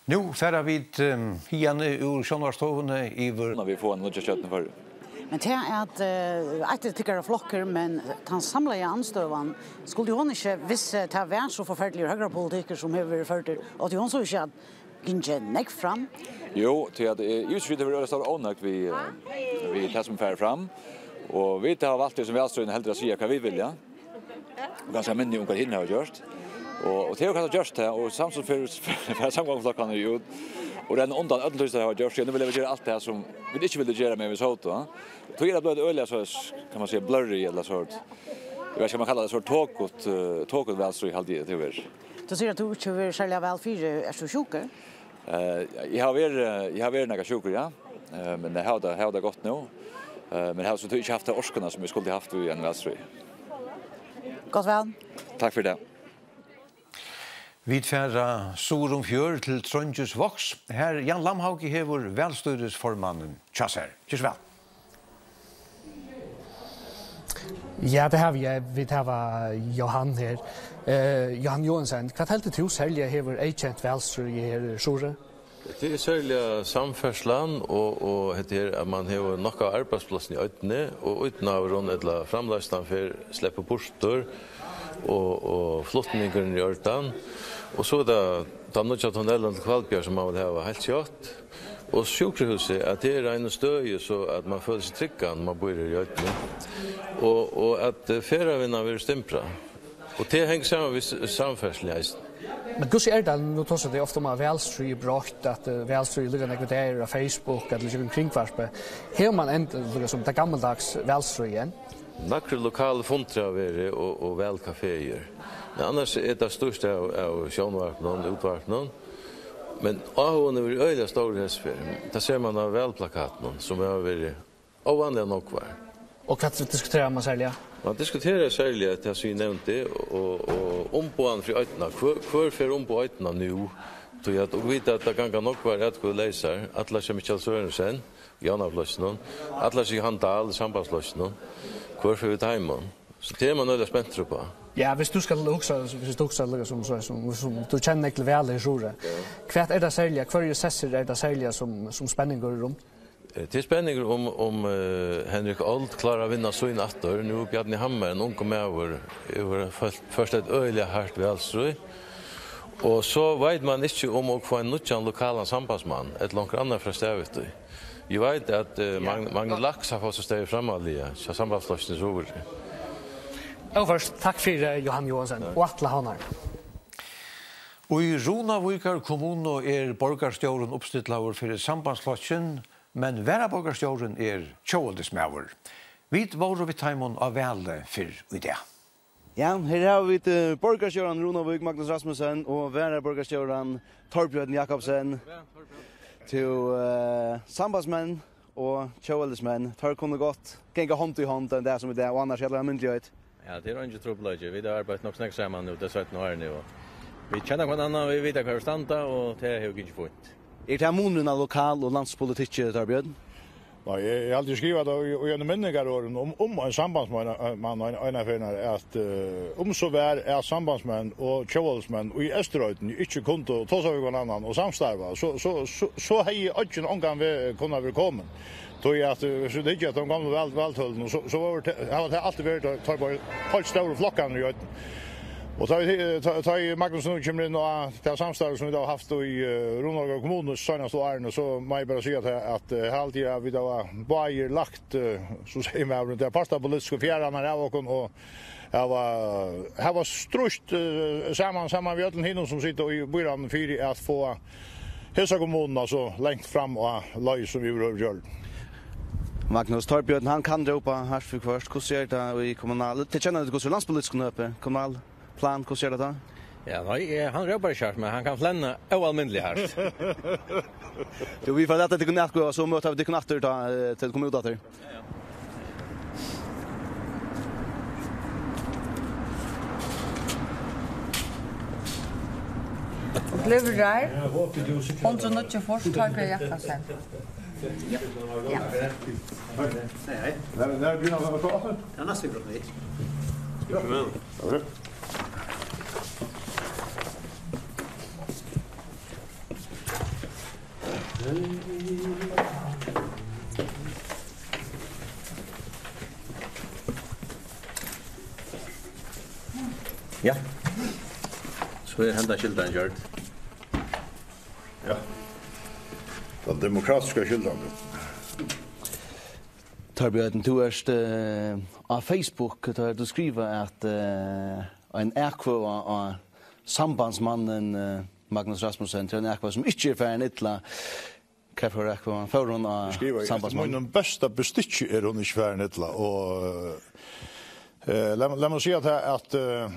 Nú fara vit, ehm, hiðani úr sjónvarpsstovuni yvir. Nú vit fáa eina nýggja stjórn í Føroyum. Men tað er at, eh, eitt er tykkara flokkur, men tann samlaða andstøðan, skuldi hon ikki, hvis, eh, tað var so forferdiligur høgrupolitikkur, sum hevur verið førdur, átti hon so ikki at gingið nógv fram? Jú, tí at, eh, eg vil siga, tað verður øgiliga stór ónøgd við, eh, við tað, sum fer fram. Og vit hava valt tað sum valstríðin heldur at siga, hvat vit vilja. Og kanska minni um, hvat hini hava gjørt. Og, og tað hevur kanska gjørt tað, og samstundis fer, fer, fer samgonguflokkarnir út og renna undan øllum tí, sum teir hava gjørt. Ja, nú vilja vit gera alt tað, sum vit ikki vildu gera, meðan vit sótu, ja. Tí er tað blivið øgiliga so, kann man siga, blurry, ella so. Eg veit ikki, um man kallar tað so tokut, eh, tokut valstríð, haldi eg, tað hevur verið. Tú sigur, at tú ikki hevur verið serliga væl fyri. Ert tú sjúkur? Eh, eg havi verið, eg havi verið nakað sjúkur, ja. Eh, men eg havi tað, havi tað gott nú. Eh, men eg havi so ikki havt ta orkuna, sum eg skuldi havt í einum valstríði. Gott val. Takk fyri tað. Vit fara suður um fjørð til Trongisvágs, har Jan Lamhauge hevur valstýrisformannin hjá sær. Ger so væl. Ja, tað hava vit. Vit hava Jóhan her. Eh, Jóhan Joensen, hvat heldur tú serliga hevur eyðkent valstríðið her suðuri? Tað er serliga samferðslan og, og hetta her, at man hevur nokk av arbeiðsplássum í oynni, og ídnaðurin ella framleiðslan fer, sleppur burtur, og, og flutningurin er í ordan. Og so er tað tann nýggja tunnilin til Hvalbiar, sum man vil hava heilt skjótt. Og sjúkrahúsið, at tað er ein støði, so at man følir seg tryggan, man býr her í oynni. Og, og at, eh, ferðavinnan verður stimbrað. Og tað hongur saman við s-, samferðsluni eisini. Men hvussu er tað, nú tosa tey ofta um, at valstríð er broytt, at, eh, valstríð er líka nógv í dag á Facebook, ella í kringvarpi. Hevur man enn, líka sum tað gammaldags valstríð enn? Nakrir lokalir fundir hava verið og, og valkafeir. Men annars er tað stýrt av, av sjónvarpinum, útvarpinum. Men áhugin hevur verið øgiliga stórur hesa ferð. Tað sær man av valplakatunum, sum hava verið óvanliga nógvar. Og hvat diskuterar man serliga? Man diskuterar serliga tað, sum eg nevndi, og, og umboðan fyri oynna. Hvør, hvør fer umboða oynna nú? Tí at, og vita, at tað ganga nógvar atkvøðuleysar. Atla seg Mikkjal Sørensen, Javnaðarflokkinum. Atla seg Johan Dahl, Sambandsflokkinum. Hvør fer við teimum? So tað er man øgiliga spentur upp á. Ja, hvis tú skal hugsa, hvis tú hugsar líka sum, so, sum, sum, tú kennir nógv til valið í suðuri. Ja. Hvat er tað serliga, hvørjir sessir er tað serliga, sum, sum spenningur er um? Eh, tað er spenningur um, um, eh, Henrik Old klárar at vinna sín aftur. Nú er Bjarni Hammer, ein ungur maður, hevur ført, ført eitt øgiliga hart valstríð. Og so veit man ikki, um okur fáa ein nýggjan lokalan sambandsmann, ella onkur annar frá Stavity. Eg veit, at, eh, ja, Magn-, Magnus Laks hevur fingið seg størri framleiðslu hjá Sambandsflokkinum í suðuri. Óført, takk fyri, Jóhan Joensen, og Atla Havnar. Í Runavíkar kommunu er borgarstjórin uppstillaður fyri Sambandsflokkin, men varaborgarstjórin er tjóðveldismaður. Vit vóru við teimum á vali fyrr í dag. Ja, her hava vit, eh, borgarstjóran í Runavík, Magnus Rasmussen, og varaborgarstjóran, Torbjørn Jakobsen. Tú, eh, sambandsmenn og tjóðveldismenn, teir kunnu gott ganga hond í hond ein dag sum í dag, og annars er tað ein myndugleiki. Ja, tað er eingin trupulleiki. Vit hava arbeitt nokk so nógv saman nú tey seinnu árini, og vit kenna hvønn annan, vit vita, hvar vit standa, og tað hevur gingið fínt. Er tað munurin á lokal- og landspolitikki, Torbjørn? Nei, eg, eg haldi, eg skrivaði tað í, í einum minningarorðum um, um ein sambandsmann, ein, ein, ein ferð, at, eh, um so var, at sambandsmenn og tjóðveldismenn í Eysturoynni ikki kundu tosa við hvønn annan og samstarva, so, so, so, so hevði oyggin ongan veg kunnað verið komin. Tí at, eh, viss vit hyggja at teimum gomlu val-, valtølunum, so, so var tað, hava tað altíð verið teir, teir báðir heilt stóru flokkarnir í oynni. Og tá, tá, tá Magnus nú kemur inn á tað samstarv, sum vit hava havt í, eh, Runavíkar kommunu seinastu árini, so má eg bara siga at, at, eh, haldi eg at vit hava báðir lagt, eh, so sigur maðurin, tær partapolitisku fjaðrarnar av okkum og hava, hava strítt, eh, saman, saman við øllum hinum, sum sita í býráðnum, fyri at fáa hesa kommununa so langt fram á leið, sum yvirhøvur gjørligt. Magnus, Torbjørn, hann kann rópa hart fyri hvørt. Hvussu er tað í kommunal-, tit kenna tað, hvussu landspolitiskt nú uppi, kommunal plan, hvussu er tað tá? Ja, nei, eh, hann rópar ikki hart, men hann kann flenna óalmindiliga hart. Tú, vit fara at lata tykkum atkvøða, so møta vit tykkum aftur tá, eh, til tykkum út aftur. Glyvrar, hundrað og níggjuogfýrs, Torbjørn Jakobsen. Ja. Hei, hei. Nær, nær byrjar hann at prata? Ja, næstu klokka eitt. Ja. Okay. Ja. So er henda skyldan gjørd. Ja. Tann demokratiska skyldan. Torbjørn, tú ert, eh, á Facebook, tá tú skrivar at, eh, ein atkvøða á sambandsmannin, eh, Magnus Rasmussen, tað er ein atkvøða sum ikki er farin illa. Hvar fór atkvøðan? Fór hon á sambandsmann? Eg skrivaði, eftir mínum besta bestikki er hon ikki farin illa, og, eh, lat, lat meg siga tað at, eh,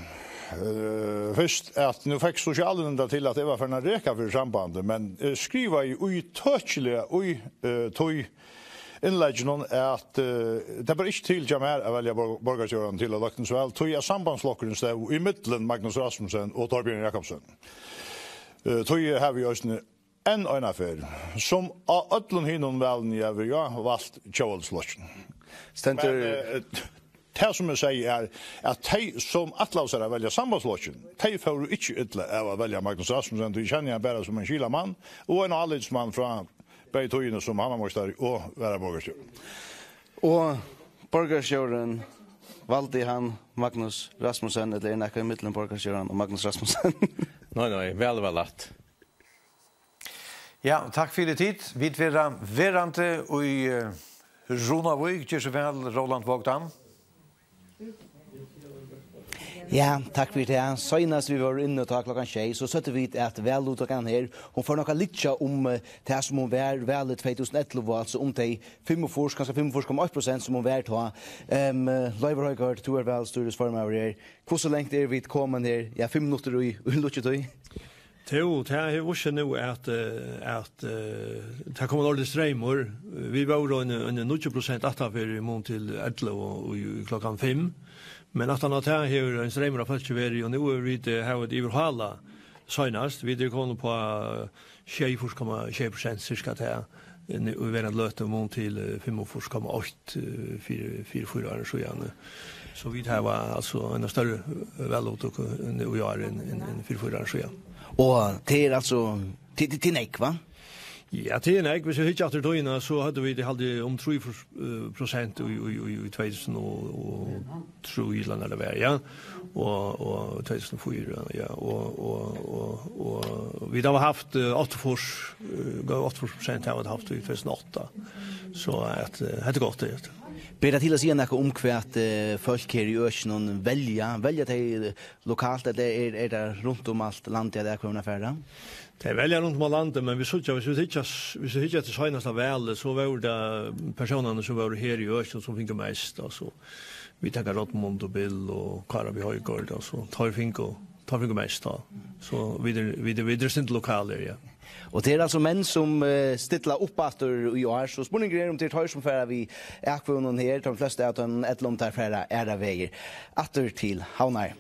eh, fyrst at nú fekk sosialnevndin til at eg var farin at reka fyri sambandið, men eg skrivaði ítøkiliga í, eh, tí innlegginum at, eh, tað ber ikki til hjá mær at velja bor-, borgarstjóran til eitt løgtingsval, tí at sambandsflokkurin stóð ímillum Magnus Rasmussen og Torbjørn Jakobsen. Eh, tí havi eg eisini enn eina ferð, sum á øllum hinum valunum eg havi verið á, valt Tjóðveldisflokkin. Stendur. Men, eh, tað sum eg sigi er, at tey sum ætlaðu sær at velja Sambandsflokkin, tey fóru ikki illa av at velja Magnus Rasmussen, tí eg kenni hann bara sum ein skilamann og ein álitsmann frá bæði tíðini sum havnarmeistari og varaborgarstjóri. Og borgarstjórin, valdi hann Magnus Rasmussen, ella er nakað ímillum borgarstjóran og Magnus Rasmussen? Nei, nei, væl, væl lætt. Ja, takk fyri tit. Vit verða verandi í, eh, Runavík. Ger so væl, Roland Vågdam. Ja, takk fyri tað. Seinast vit vóru inni tá klokkan sjey, so søgdu vit, at valluttakan her, hon fór nokk at liggja um, eh, tað sum hon var valið tvey túsund og ellivu, altso um tey fimmogfýrs, kanska fimmogfýrs komma eitt prosent sum hon var tá. Em, eh, Leivur Højgaard, tú ert valstýrisformaður her. Hvussu langt eru vit komin her? Ja, fimm minuttir í, í lukkutíð. Tú, tað hevur víst seg nú, at, eh, at, eh, tað kom ein ordiligur streymur. Vit vóru ein, ein níggju prosent aftanfyri í mun til ellivu og í, í klokkan fimm. Men aftan á tað hevur ein streymur av fólki verið, og nú eru vit, eh, hava vit yvirhálað seinast. Vit eru komin upp á, eh, sjeyogfýrs komma sjey prosent cirka tað, eh, nú, í verandi løtu mun til, eh, fimmogfýrs komma eitt, eh, fyri, fyri fýra árum síðan. So vit hava altso eina størri, eh, valluttøku nú í ár enn, enn, enn fyri fýra árum síðan. Og tað er altso, tað, tað, tað er nógv, va? Ja, tað er nógv. Viss vit hyggja aftur í tíðina, so høvdu vit, eg haldi, um trý, eh, prosent í, í, í, í tvey túsund og trý, ella nær tað var, ja. Og, og tvey túsund og fýra, ja. Og, og, og, og vit hava havt, eh, áttaogfýrs, eh, áttaogfýrs prosent hava vit havt í tvey túsund og átta. So at, eh, hetta er gott, tað er. Ber tað til at siga nakað um hvat, eh, fólk her í økinum velja? Velja tey, eh, lokalt, ella er, er tað runt um alt landið, at atkvøðurnar fara? Tey velja runt um á landið, men vit síggja, viss vit hyggja, viss vit hyggja til seinasta valið, so vóru tað persónarnir, sum vóru her í økinum, sum fingu mest. Altso, vit taka Rodmund og Bill og Kára B. Højgaard, altso, teir fingu, teir fingu mest tá. So vit eru, vit eru, vit eru eitt sindur lokalir, ja. Og tað eru altso menn, sum, eh, stilla upp aftur í ár, so spurningurin er, um tað eru teir, sum fara við atkvøðunum her, teir flestu av teimum, ella um teir fara aðrar vegir. Aftur til Havnar.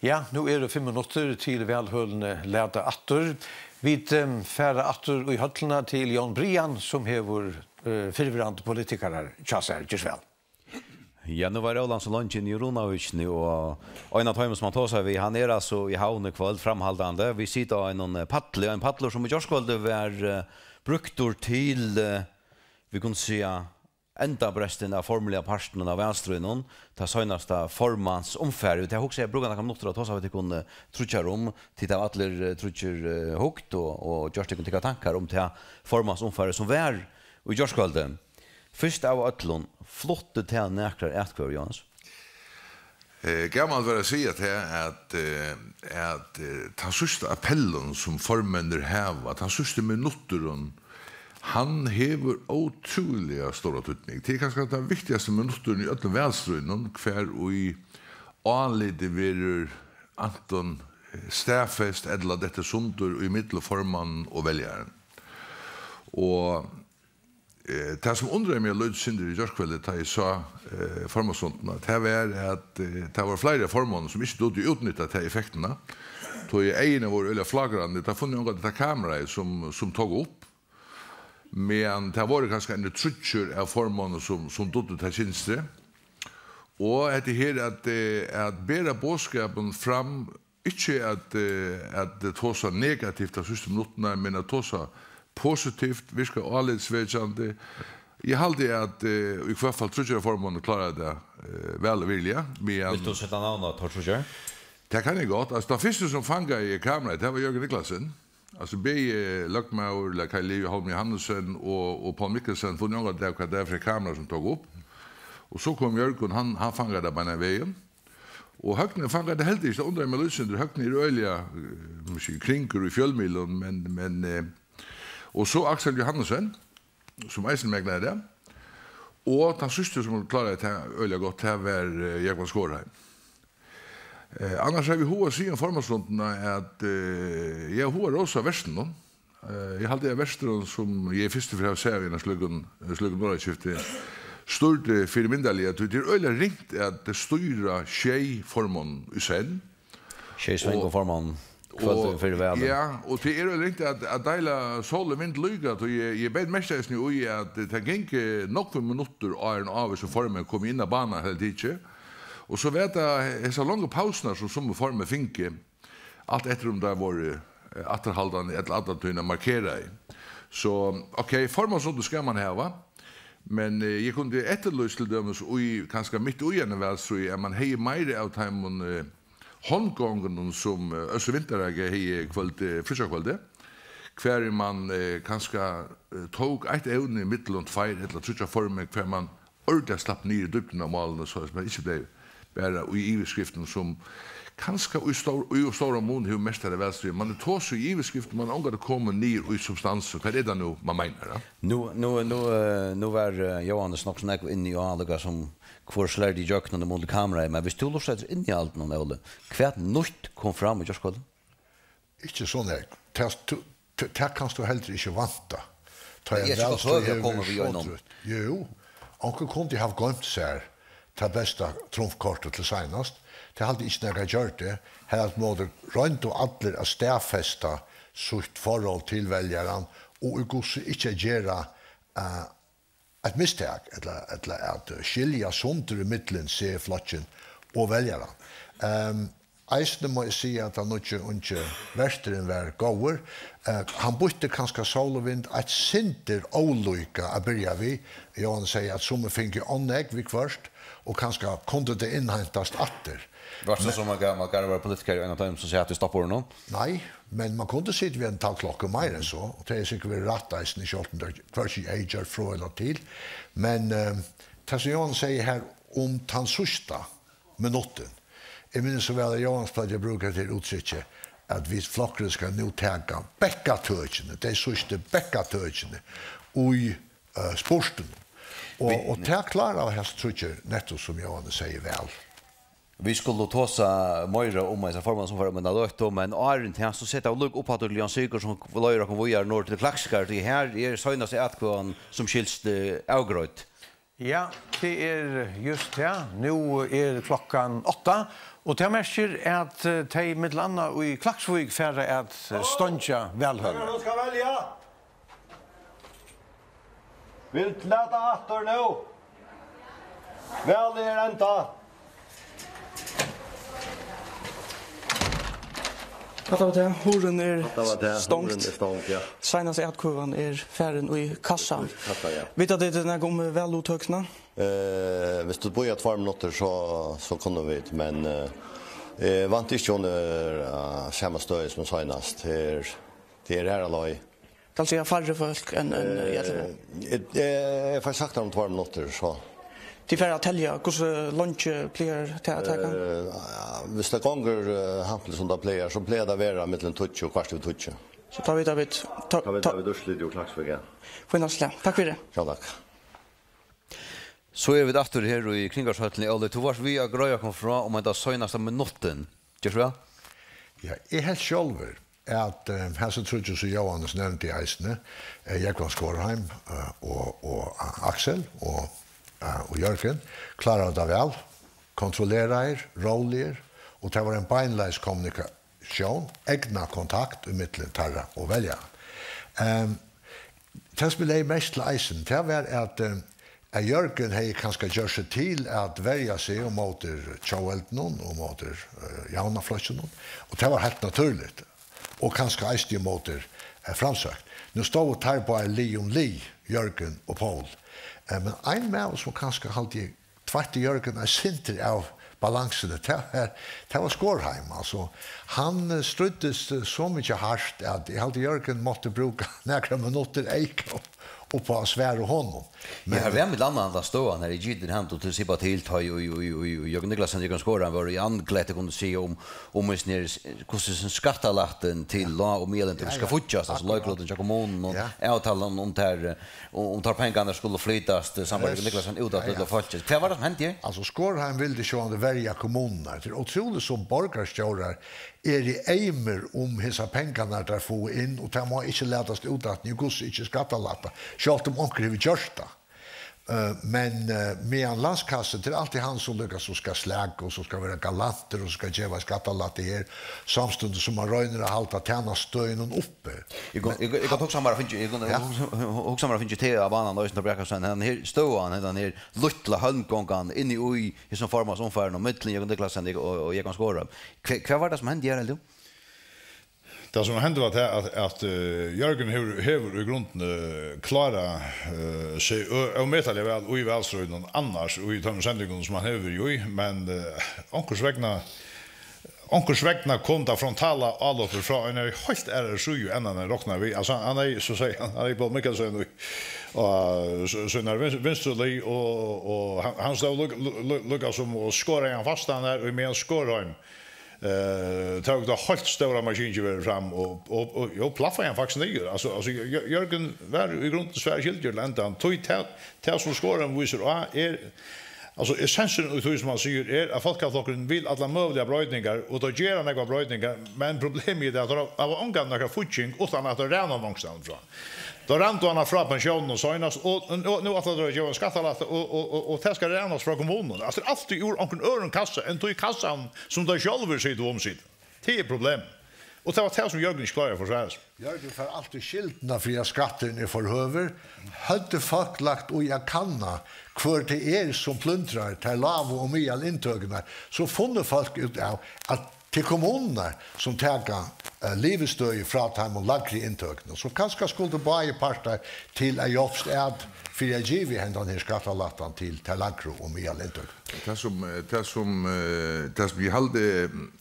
Ja, nú eru fimm minuttir til valhølini lata aftur. Vit, em, fara aftur í høllina til Jón Brian, sum hevur eh, fyrrverandi politikarar hjá sær. Ger so væl. Ja, nú var Róland so leingi inni í Runavíkini, og ein av teimum, sum hann tosar við, hann er altso í Havn í kvøld, framhaldandi. Vit sita á einum, eh, palli, ein pallur, sum í gjárkvøldið var, eh, brúktur til, eh, vit kunnu siga, endabrestin av formliga partinum av valstríðnum, tað seinasta formansumfarið. Og tað hugsi eg, eg brúki nakrar minuttir at tosa við tykkum, eh, tríggjar um, tit hava allir, eh, tríggir, eh, hugt og, og gjørt tykkum tykkara tankar um tað formansumfarið, sum var í gjárkvøldið. Fyrst av øllum, flutti tað nakrar atkvøður, Jóhannes? Eh, gaman at vera at siga tað, at, eh, at, eh, tann síðsta appellin, sum formenn hava, tann síðsti minutturin, hann hevur ótrúliga stóran týdning. Tað er kanska tann viktigasti minutturin í øllum valstríðnum, hvar ið álitið verður antin, eh, staðfest ella dettur sundur ímillum formannin og veljaran. Og Eh, tað, sum undraði meg eitt lítið sindur í gjárkvøldið, tá eg sá, eh, formansfundin, tað var, at, eh, tað vóru fleiri av formonnum, sum ikki dugdu at útnytta ta effektina, tí eyguni vóru øgiliga flágrandi. Tað funnu ongantíð tað kameraið, sum, sum tók upp, meðan tað vóru kanska eini tríggir av formonnum, sum, sum dugdu tað kynstrið. Og hetta her at, eh, at bera boðskapin fram, ikki at, eh, at tosa negativt ta síðstu minuttina, men at tosa positivt, virka álitsvekjandi. Eg haldi, at, eh, í hvørt fall tríggir av formonnum kláraðu tað, eh, væl og virðiliga, meðan Vilt tú seta navn á teir tríggjar? Tað kann eg gott. Altso, tann fyrsti, sum fangaði kameraið, tað var Jørgen Niclasen. Altso, bæði løgmaður, ella Kaj Leo Holm Johannesen og, og Poul Mikkelsen funnu ongantíð av, hvat tað er fyri kamera, sum tók upp. Og so kom Jørgen, hann, hann fangaði tað beinan vegin. Og Høgni fangaði tað heldur ikki, tað undraði meg lítið sindur. Høgni er øgiliga, eh, man sigur, kringur í fjølmiðlum, men, men, eh, og so Aksel Johannesen, sum eisini megnaði tað. Og tann síðsti, sum kláraði tað øgiliga gott, tað var, eh, Jógvan Skorheim. Eh, annars havi eg hug at siga um formansfundina, at, eh, eg havi hug at rósa vertinum. Eh, eg haldi, at verturin, sum eg fyrstu ferð havi sæð í einum slíkum, slíkum orðaskifti, stýrdi fyrimyndarliga, tí tað er øgiliga ringt at stýra sjey formonnum í senn. Sjey svangum formonnum kvøldið fyri valið. Ja, og tað er øgiliga ringt at, at deila sól og vind líka, tí eg, eg beit merki eisini í, at tað gingu, eh, nakrar minuttir, áðrenn ávísir formenn komu inn á banan, helt ikki. Og so var tað hesar longu pásurnar, sum summi formenn fingu, alt eftir um tær vóru, eh, afturhaldandi ella alla tíðina markeraði. So, ok, formansfundir skal man hava, men, eh, eg kundi eftirlýst til dømis í, kanska mitt í einum valstríði, at man hevði meira av teimum, eh, hondgongunum, sum, eh, Øssur Vinterhage hevði kvøldið, fríggjakvøldið, hvar man, eh, kanska, eh, tók eitt evni millum tveir ella tríggjar formenn, hvar man ordiliga slapp niður í dýpdina á málini, so at man ikki bleiv bara í yvirskriftum, sum kanska í stór-, í ov stóran mun hevur merkt tað valstríðið. Man er tosað í yvirskriftum, man er ongantíð komin niður í substansin. Hvat er tað nú, man meinar, ja? Nú, nú, nú, eh, nú var, eh, Jóhannes nokk so nógv inni á, líka sum hvør slær í gjøgnum í mun til kameraið, men viss tú lurtar eftir innihaldinum, Óli, hvat nýtt kom fram í gjárkvøldið? Ikki so nógv. Tað, tú, t-, tað kanst tú heldur ikki vænta. Tá Tað er ikki valstríð gott høvi at hevur koma verið við einum so drúgt. Jú, onkur kundi havt goymt sær tað besta trumfkortið til seinast. Tað haldi eg ikki nakar gjørdi. Harafturímóti royndu allir at staðfesta sítt forhold til veljaran, og í hvussu ikki at gera, eh, eitt mistak, ella, ella at, eh, skilja sundur ímillum seg, flokkin og veljaran. Ehm, eisini má eg siga, at tann nýggi ungi verturin var góður. Eh, hann býtti kanska sól og vind eitt sindur ólíka at byrja við. Jóhan segði, at summi fingu ov nógv viðhvørt, og kanska kundi tað innheintast aftur. Var so Men sum ein gamal garvaður politikari, ein av teimum sum sat í stoppurinum? Nei, men man kundi sitið við ein talvklokku meira enn so, og tað er sikkurt verið rætt eisini, sjálvt um tað hvørki er gjørt frá ella til. Men, eh, tað sum Jóhan segði her um tann síðsta minuttin, eg minnist so væl, at Jóhan plagdi at brúka tað úttrykki, at vit, flokkurin skal nú taka bekkatøkini, tey síðstu bekkatøkini í, eh, spurtinum. Og, Vit og tað kláraðu hesir tríggir, nettupp sum Jóhan segði væl. Vit skulu tosa meira um hesa formansumfarið um eina løtu, men áðrenn tað, so seta vit líka upp aftur til Jón Sigurðsson, sum leiðir okkum víðari norður til Klaksvíkar, tí har er seinasta atkvøðan sum skilst, eh, avgreidd. Ja, tað er júst tað. Nú er klokkan átta, og tað merkir, at, eh, tey millum annað í Klaksvík fara at, eh, steingja valhølið. Hon skal velja. Vilt lata aftur nú? Valið er endað. Hatta var tað. Hurðin er stongd. Seinasta atkvøðan er farin í kassan. Vita tit nakað um valluttøkuna? Eh, viss tú bíðar tveir minuttir, so, so kunnu vit, men, eh, eg vænti ikki, hon er, eh, sama støði sum seinast. Tað er, tað er har alei. Tað vil siga færri fólk enn, enn, eh, í ellivu? Eh, eg, eg, eg fái sagt tað um tveir minuttir, so. Tit fara at telja, hvussu leingi plagar tað at taka? Eh, viss tað gongur, eh, hampiliga sum tað plagar, so plagar tað at vera millum tíggju og kvart yvir tíggju. So tá vita vit, tá, tá vita vit úrslitið í Klaksvík, ja. Fínt, takk fyri. Sjálv takk. So eru vit aftur her í Kringvarpshøllini. Óli, tú vart við at greiða okkum frá um henda seinasta minuttin. Ger so væl. Ja, eg helt sjálvur, at, eh, hasi tríggir, sum Jóhannes nevndi eisini, eh, Jógvan Skorheim, eh, og, og Aksel og, eh, og Jørgen, kláraðu tað væl, kontrolleraðir, róligir, og tað var ein beinleiðis kommunikasjón, egna kontakt ímillum teirra og veljaran. Ehm, Tað, sum eg legði merki til eisini, tað var, at, eh, at Jørgen hevði kanska gjørt seg til at verja seg ímóti Tjóðveldinum og ímóti, eh, Javnaðarflokkinum, og tað var heilt natúrligt, og kanska eisini ímóti, eh, Framsókn. Nú stóðu teir báðir lið um lið, Jørgen og Poul. Eh, men ein maður, sum kanska, haldi eg, tveitti Jørgen eitt sindur av balansuni. Tað var, tað var Skorheim, altso. Hann, eh, stríddist, eh, so mikið hart, at eg haldi, Jørgen mátti brúka nakrar minuttir eyka upp á at svara honum. Ja, men har var millum annað handan støðan, har eg gitin hann til at sippa til, tá ið, ið, ið, ið Jørgen Niclasen og Jógvan Skorheim vóru í andliti, kunnu siga, um, um, hvussu er, hvussu er skattalættin til lág- og miðalíntøkur skal fíggjast, altso, leiklutin hjá kommununum og avtalan um tær, eh, og, um teir pengarnir skulu flytast, eh, sambært Jógvan Niclasen, út aftur til fólkið. Hvat var tað, sum hendi? Altso, Skorheim vildi sjálvandi verja kommunurnar. Tað er ótrúligt, sum borgarstjórar eru eymir um hesar pengarnar, teir fáa inn, og tað má ikki latast út aftur, í hvussu ikki skattalætta, sjálvt um onkur hevur gjørt tað. Eh, men, eh, meðan landskassin, tað er altíð hann, sum líka so skal slaka og sum skal vera galantur og sum skal geva skattalætti her, samstundis sum hann roynir at halda tænastustøðinum uppi. Eg kann, eg, eg kann hugsa mær at fingið, eg kann hugsa, hugsa mær at fingið teg á banan, eisini, tá Bjarkastein, henda her støðan, henda her lítla heimgongan inni í hesum formansumfarinum, millum Jógvan Niclasen og, og Jógvan Skorheim. Hvat, hvat var tað, sum hendi her, heldur tú? Tað, sum hendi, var tað, at, at, eh, Jørgen hevur, hevur í grundini, eh, klárað, eh, seg ø-, ómetaliga væl í valstríðinum annars, í teimum sendingum, sum hann hevur verið í, men, eh, onkursvegna Onkursvegna kom tað frontala álopið frá einari heilt aðrari síðu enn hann hevði roknað við. Altso, hann hevði, so siga, hann hevði blivið Mikkelsen í, og so, so nær vins-, vinstru lið, og, og hann, hann stóð líka, lí-, lí-, líka sum og skoraði hann fastan har, og meðan Skorheim, eh, tók tað heilt stóra maskingeviðið fram, og, og, og, og plaffaði hann faktiskt niður. Altso, altso, Jør-, Jørgen var í grundini svara skyldur til endan. Tí tað, tað sum Skorheim vísir á, er, Altso, essensurin í tí, sum hann sigur, er, at Fólkaflokkurin vil allar møguligar broytingar, og teir gera nógvar broytingar, men problemið er, at teir hava ongan nakra fígging, uttan at teir ræna hann onkustaðni frá. Teir rændu hann frá pensjónini seinast, og, og nú ætla teir at geva ein skattalætta, og, og, og, og tað skal rænast frá kommununi. Altso, tað er altíð úr onkrum øðrum kassa enn tí kassan, sum teir sjálvir sita og umsita. Tað er problem. Og tað var tað, sum Jørgen ikki kláraði at forsvara seg. Jørgen fær altíð skyldina fyri, at skatturin er for høgur. Høvdu fólk lagt í at kanna, hvør tað er, sum plyndrar tær lágu og miðal inntøkurnar, so funnu fólk út av, at tað er kommunurnar, sum taka, eh, livistøði frá teimum lægri inntøkunum. So kanska skuldu báðir partar til at hjálpast at fyri at geva hendan her skattalættan til tær lægru og miðal inntøkurnar. Tað sum, eh, tað sum, eh, tað sum eg haldi,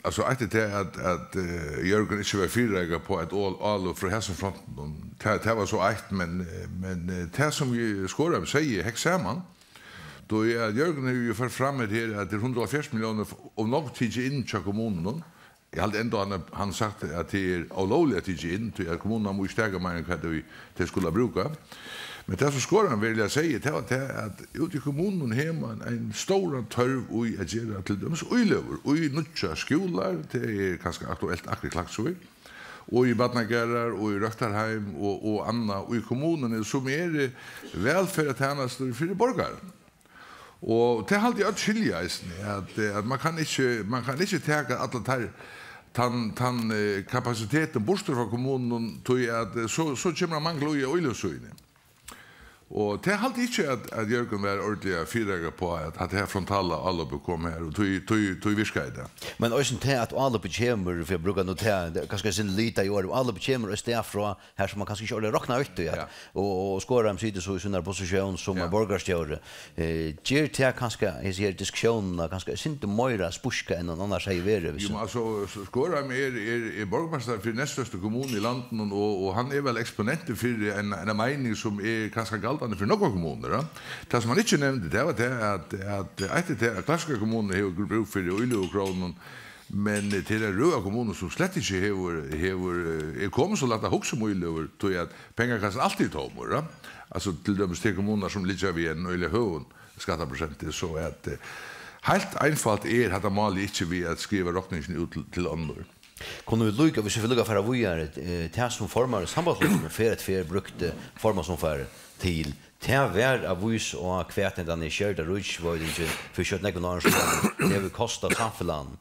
altso, eitt er tað, at, at, eh, Jørgen ikki var fyrireikað uppá eitt ál-, álop frá hesum frontinum. Tað, tað var so eitt, men, eh, men, eh, tað sum eg, Skorheim segði, hekk saman. Tí at Jørgen hevur jú ført fram her, at tað er hundrað og hálvfjerðs milliónir f-, ov nógv tikið inn hjá kommununum. Eg haldi enntá, hann, hann sagt, at tað er ólógligt at tikið inn, tí at kommunurnar mugu ikki taka meira enn hvat tey, tey skulu brúka. Men tað, sum Skorheim veruliga segði, tað var tað, at úti í kommununum hevur mann ein stóran tørv í at gera til dømis íløgur í nýggjar skúlar, tað er kanska aktuelt akkurát í Klaksvík, og í barnagarðar og í røktarheim og, og annað í kommununi, sum eru vælferðartænastur fyri borgaran. Og tað haldi eg øll skilja eisini, at, eh, at man kann ikki, man kann ikki taka allan tar-, tann, tann, eh, kapasitetin burtur frá kommununum, tí at, eh, so, so kemur ein mangul í, á íløgusíðuni. Og tað haldi eg ikki, at, at Jørgen var ordiliga fyrireikað uppá, at, at tað her frontala álopið kom her, og tí, tí, tí virkaði tað. Men eisini tað, at álopið kemur, fyri at brúka nú tað, tað er kanska eitt sindur litað í orð, álopið kemur eitt stað frá, har sum man kanska ikki ordiliga roknar við tí, at, ja, og, og Skorheim situr so í síni posisjón sum, ja, borgarstjóri. Eh, ger tað kanska hesa her diskussiónina kanska eitt sindur meira spíska enn hon annars hevði verið, viss... Jú, men altso, S-, Skorheim er, er, er borgmeistari fyri næststørstu kommunu í landinum, og, og hann er væl eksponentur fyri ein, ein meining sum er kanska galdandi fyri nógvar kommunur, ja. Tað, sum hann ikki nevndi, tað var tað, at, at eitt er tað, at klassiskar kommunur hevur brúk fyri íløgukrónum, men tað er ein røð av kommunum, sum slett ikki hevur, hevur, eh, er komin so langt at hugsa um íløgur, tí at pengakassan altíð er tómur, ja. Altso, til dømis tær kommunurnar, sum liggja við ein øgiliga høgum skattaprosenti, so at, eh, heilt einfalt er hatta málið ikki við at skriva rokningina út til, til onnur. Kunnu vit líka, viss vit líka fara víðari, eh, tað sum formaður í Sambandsflokkinum fyrr og fyrr brúkti formansumfarið til, tað var at vísa á, hvat hendan her skerda ríkisveitingin fyri skjótt nógvum árum síðan hevur kostað samfelagnum.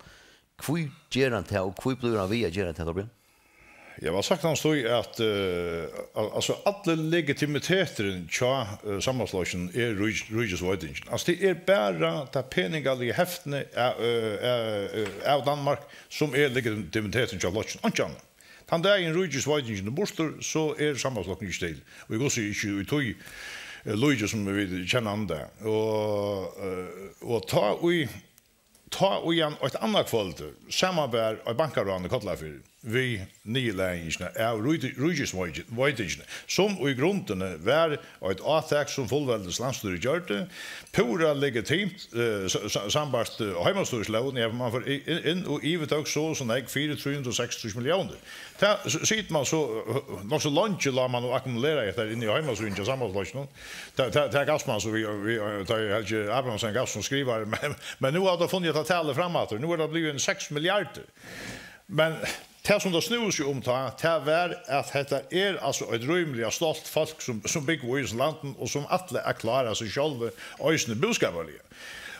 Hví ger hann tað, og hví blívur hann við at gera tað, Torbjørn? Ja, væl, sagt hann stóð at, eh, al-, altso, allur legitimiteturin hjá, eh, Sambandsflokkinum er rík-, ríkisveitingin. Altso, tað er bara tað peningaliga heftið av, eh, av, eh, av Danmark, sum er legitimiteturin hjá flokkinum. Einki annað. Tann dagin ríkisveitingin er burtur, so er Sambandsflokkurin ikki til. Og eg gussi ikki í tí, eh, líki, sum vit kenna hann í dag. Og, eh, og tá í Tá og Jan eitt annað kvøld, samanbar eitt bankarán í Kollafirði við niðurlagingina av ríki-, ríkisveitingini, sum í grundini var eitt átak, sum fullveldis landsstýrið gjørdi, púra legitimt, eh, sa-, sa-, sambært, eh, heimastýrislógini, ja, man fór i-, inn, inn og yvirtók so og so nógv fyri trý hundrað og seksogtrýss milliónir. Tað s-, situr man so, eh, nokk so leingi lá man og akkumuleraði hetta inni á heimasíðuni hjá Sambandsflokkinum. Tað, tað, tað gavst man so við, við, eh, tá ið Helgi Abrahamsen gavst sum skrivari, men, men nú hava teir funnið hetta talið fram aftur. Nú er tað blivið ein seks milliardir. Men tað, sum tað snúði seg um tá, tað var, at hetta er altso eitt rímiliga stolt fólk, sum, sum búgva í hesum landinum, og sum ætla at klára seg sjálvi, eisini búskaparliga.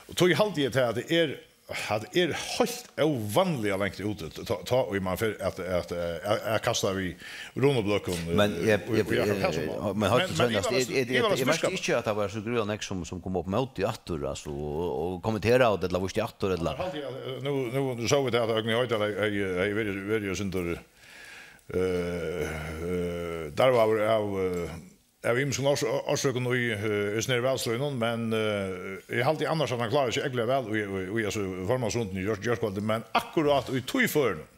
Og tí haldi eg, tað, at tað er Hatta er heilt óvanliga langt úti, tá, tá ið man fer at, at, at, at kasta við runubløðkum, men eh, eg, í, eg, í akkurát hasum málum. Men heilt seinast, ivaleyst, eg, eg, eg, eg veit ikki, at tað var so gríðarliga nógv, sum, sum kom upp móti aftur, altso, og, og kommenteraðu, ella vístu aftur, ella? Haldi eg, eh, nú, nú, nú sóu vit, at Høgni Hoydal hevði, hevði, hevði verið, verið eitt sindur, eh, eh, darvaður av, eh, av ymiskum ors-, orsøkum í, eh, hesum her valstríðinum, men, eh, eg haldi annars, at hann klárar seg ógvuliga væl í, í, í, altso, formansrunduni í gjár-, gjárkvøldið, men akkurát í tí førinum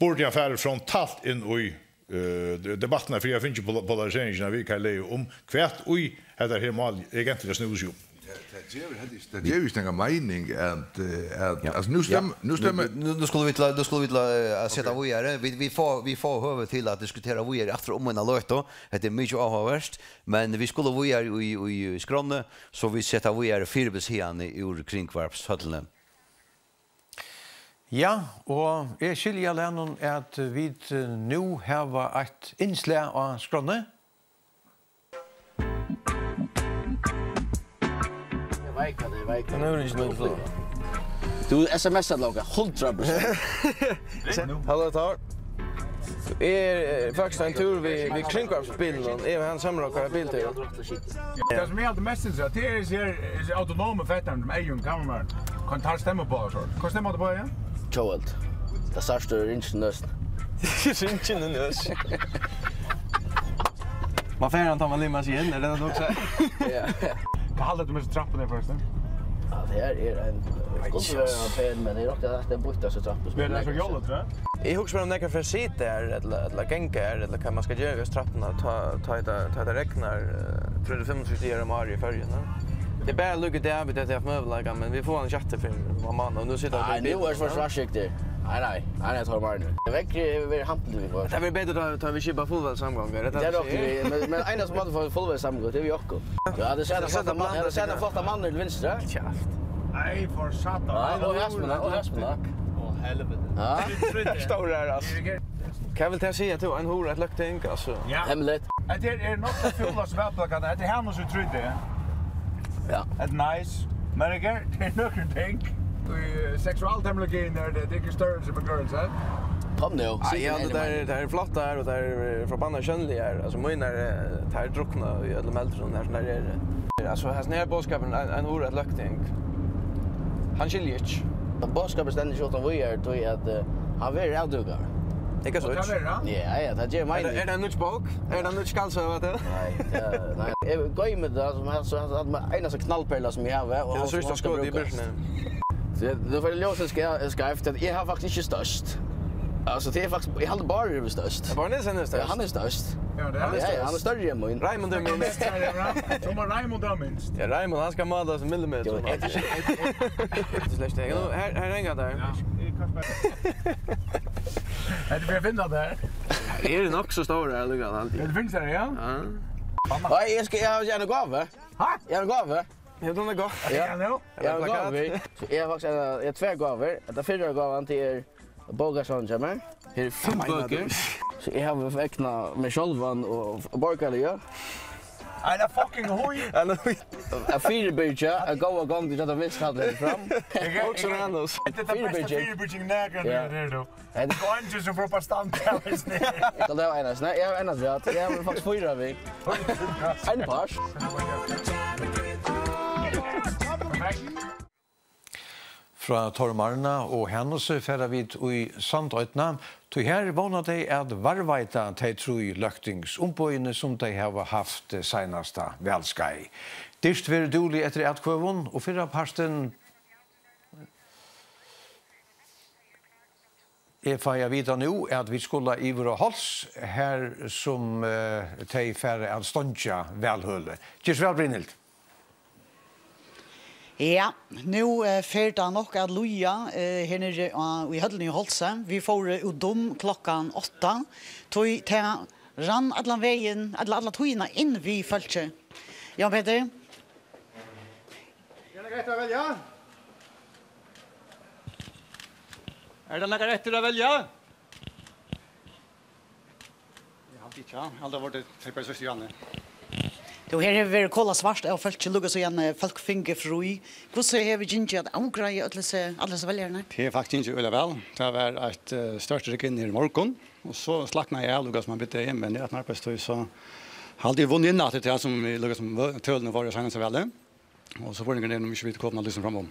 burdi hann farið frontalt inn í, eh, de-, debattina, fyri at fingið pola-, polariseringina við Kaj Leo um, hvat í hetta her mál eigentliga snúði seg um. Tað, tað gevur heldur ikki, tað gevur ikki nakra meining at, eh, at, ja, altso, nú, ja, stem-, nú, nú stemmar nú, nú skulu vit til, nú skulu vit til, eh, at seta, ok, víðari. Vit, vit fáa, vit fáa høvi til at diskutera víðari aftur um eina løtu. Hetta er mikið áhugavert, men vit skulu víðari í, í, í skránni, so vit seta víðari fyribils hiðani úr Kringvarpshøllini. Ja, og eg skilji av lærum, at vit, eh, nú hava eitt innslag á skránni. Eg veit hvat, eg veit hvat. Nú er ikki nokk. Tú S M S-ar longur, hundrað prosent. Halló, Tór. Eg er, eh, faktiskt ein túr við, við Kringvarpsbilinum. Eg og hann samrokar biltúr. Tað sum eg haldi mest til, tað er hesir, hesir autonome fettarnir, sum Eyðun, gamal maður, kann tala stemmur uppá og so. Hvat stemmar tú uppá, ja? Tjóðveldi. Tað størsta ringin nøs. Ringin nøs. Man fær hann, tá man limar seg inn, er tað tað tú hugsar? Ja. Hvat heldur tú um hesa trappuna her, forrestin? Ja, tað her er ein, skuldi vera pen, men tað er nokk tað, at tað er býtt, hesa trappu. Men tað er so jólligt, va? Eg hugsi mær um nakar fer at sita her, ella, ella ganga her, ella hvat man skal gera við hesa trappuna, tá, tá tað, tá tað regnar, eh, trý hundrað og fimmogtrýss dagar um árið í Føroyum, ne? Tað er bara líka í dag, vit hava havt møguleikan, men vit fáa hann ikki aftur fyrr um ein mánað, og nú sita vit í bilinum, ne? Nei, nú er so svartskygdur. Nei, nei, nei, nei, eg tók bara nú. Veðrið hevur verið hampiligt í kvøld. Tað verður betri, tá, tá vit skipa fullveldissamgongu, er tað tað tú sigur? Tað er nokk, men, men eina sum man fær fullveldissamgongu, tað er við okkum. Ja, tað er sera flotta mann, tað er sera flotta mann til vinstru. Kjaft. Nei, for satan. Ja, og Jasmina, og Jasmina. Å, helvete. Ja. Stór her, ass. Hvat vil tað siga, tú? Ein hurð, eitt løgting, altso. Ja. Hemmeligt. Hetta her er nokk tað fúlasta valplakatin. Hetta er hann, sum trýtur. Ja. Hetta er nice. Men eg ger, tað er nøkur ting. Í seksualterminologiini er tað, tað er ikki størrelse på girls, eh? Kom nú, Nei, sig ja, deg det eina der, meining. Det er flott der, og det er eh, forbanna skjønnelig her. Altså, mínar, eh, tær drukna í øllum eldrum, her, sånn der er. Altså, her er bådskapen en, en ord et løgting. Han skiljer ikke. Men boðskapurin stendur ikki uttan víðari, tí at eh, hann verður avdúkaður. Ikke så Og tað ikke. Verður hann? Ja, ja, tað ger Er det, er meining. det en nytt bok? Er det en nytt skaldsaga, vet du? Nei, tað, nei. Eg goymi tað sum, sum, sum, sum einasta knallperla sum eg havi, og Det er hann så sum sørste hann skal skåd i brúkast. Børsene. So, nú fer ljósið ske- skeivt, at eg havi faktiskt ikki størst. Altso, tað er faktiskt, eg haldi Bárður er størst. Bare Nils er Ja, størst. hann er størst. Ja, det Ja, er ja, hann er størri enn mín. Raymond er minst. Som har Raymond er minst. Ja, Raymond, han skal male som millimeter. Jo, eg eri Det er slett ikke. Nå, her, her henger det. Ja. Hetta er bara at finna tað. Her er det nok så stor, er det galt alltid. Hetta finnst tað, ja? Ja. Nei, eg skal, eg havi ein gávu. Ha? Eg havi ein gávu. Ja, den er god. Ja. Ja, nú. Eg havi ein Plakat. gávu. So eg havi faktiskt ein, eg havi tvær gávur. Hetta fyrra gávan til er bókasavnið hjá mær. Her eru fimm bøkur. So eg havi egnað meg sjálvan og, og borgarliga. Eina fucking hui. Ja, nå, vi- At fyribyrgja at góða gongd í hetta vinsthandlið fram. Også Randers. Hetta er tað besta Fyribyrging. Fyribyrging nakran Ja. er, er tú. Hetta Og eingin sum fór upp á stand til eisini. Eg haldi, eg havi eina, nei, eg havi eina afturat. Eg havi faktiskt fýra við. Ein par. Frá Tormarna og Hanussi fara vit í Sandoynna, tí her vóna tey at varðveita tey trý løgtingsumboðini, sum tey hava havt seinasta valskeið. Dyrt verður dúglig eftir atkvøðum, og fyrrapartin eg fái at vita nú, at vit skulu yvir á Háls, har sum eh, tey fara at steingja valhølið. Ger so væl, Brynhild. Ja, nú eh, fer tað nokk at líða eh, her niðri á, í høllini í Hálsi. Vit fóru út um klokkan átta, tí tað rann allan vegin, alla, alla tíðina inn við fólki. Jan Petur? Er nakar eftir at velja? Er tað nakar eftir at velja? Eg haldi ikki, ja. Eg haldi, at tey bara síðst í áðni. Tú, her hevur verið kolasvart av fólki, líka síðan eh, fólk fingu frí. Hvussu hevur gingið at avgreiða øll hesi, allar hesar veljararnar? Tað er faktiskt gingið øgiliga væl. Tað var eitt eh, stórt rykk inn her í morgun, og so slaknaði eg av, líka sum man byrjaði, men í aftan arbeiðstíð, so haldi eg vunnið inn aftur til tað sum vit, líka sum vø-, tølini vóru í seinasta vali. Og so spurningurin er, um ikki vit koma líkasum framum.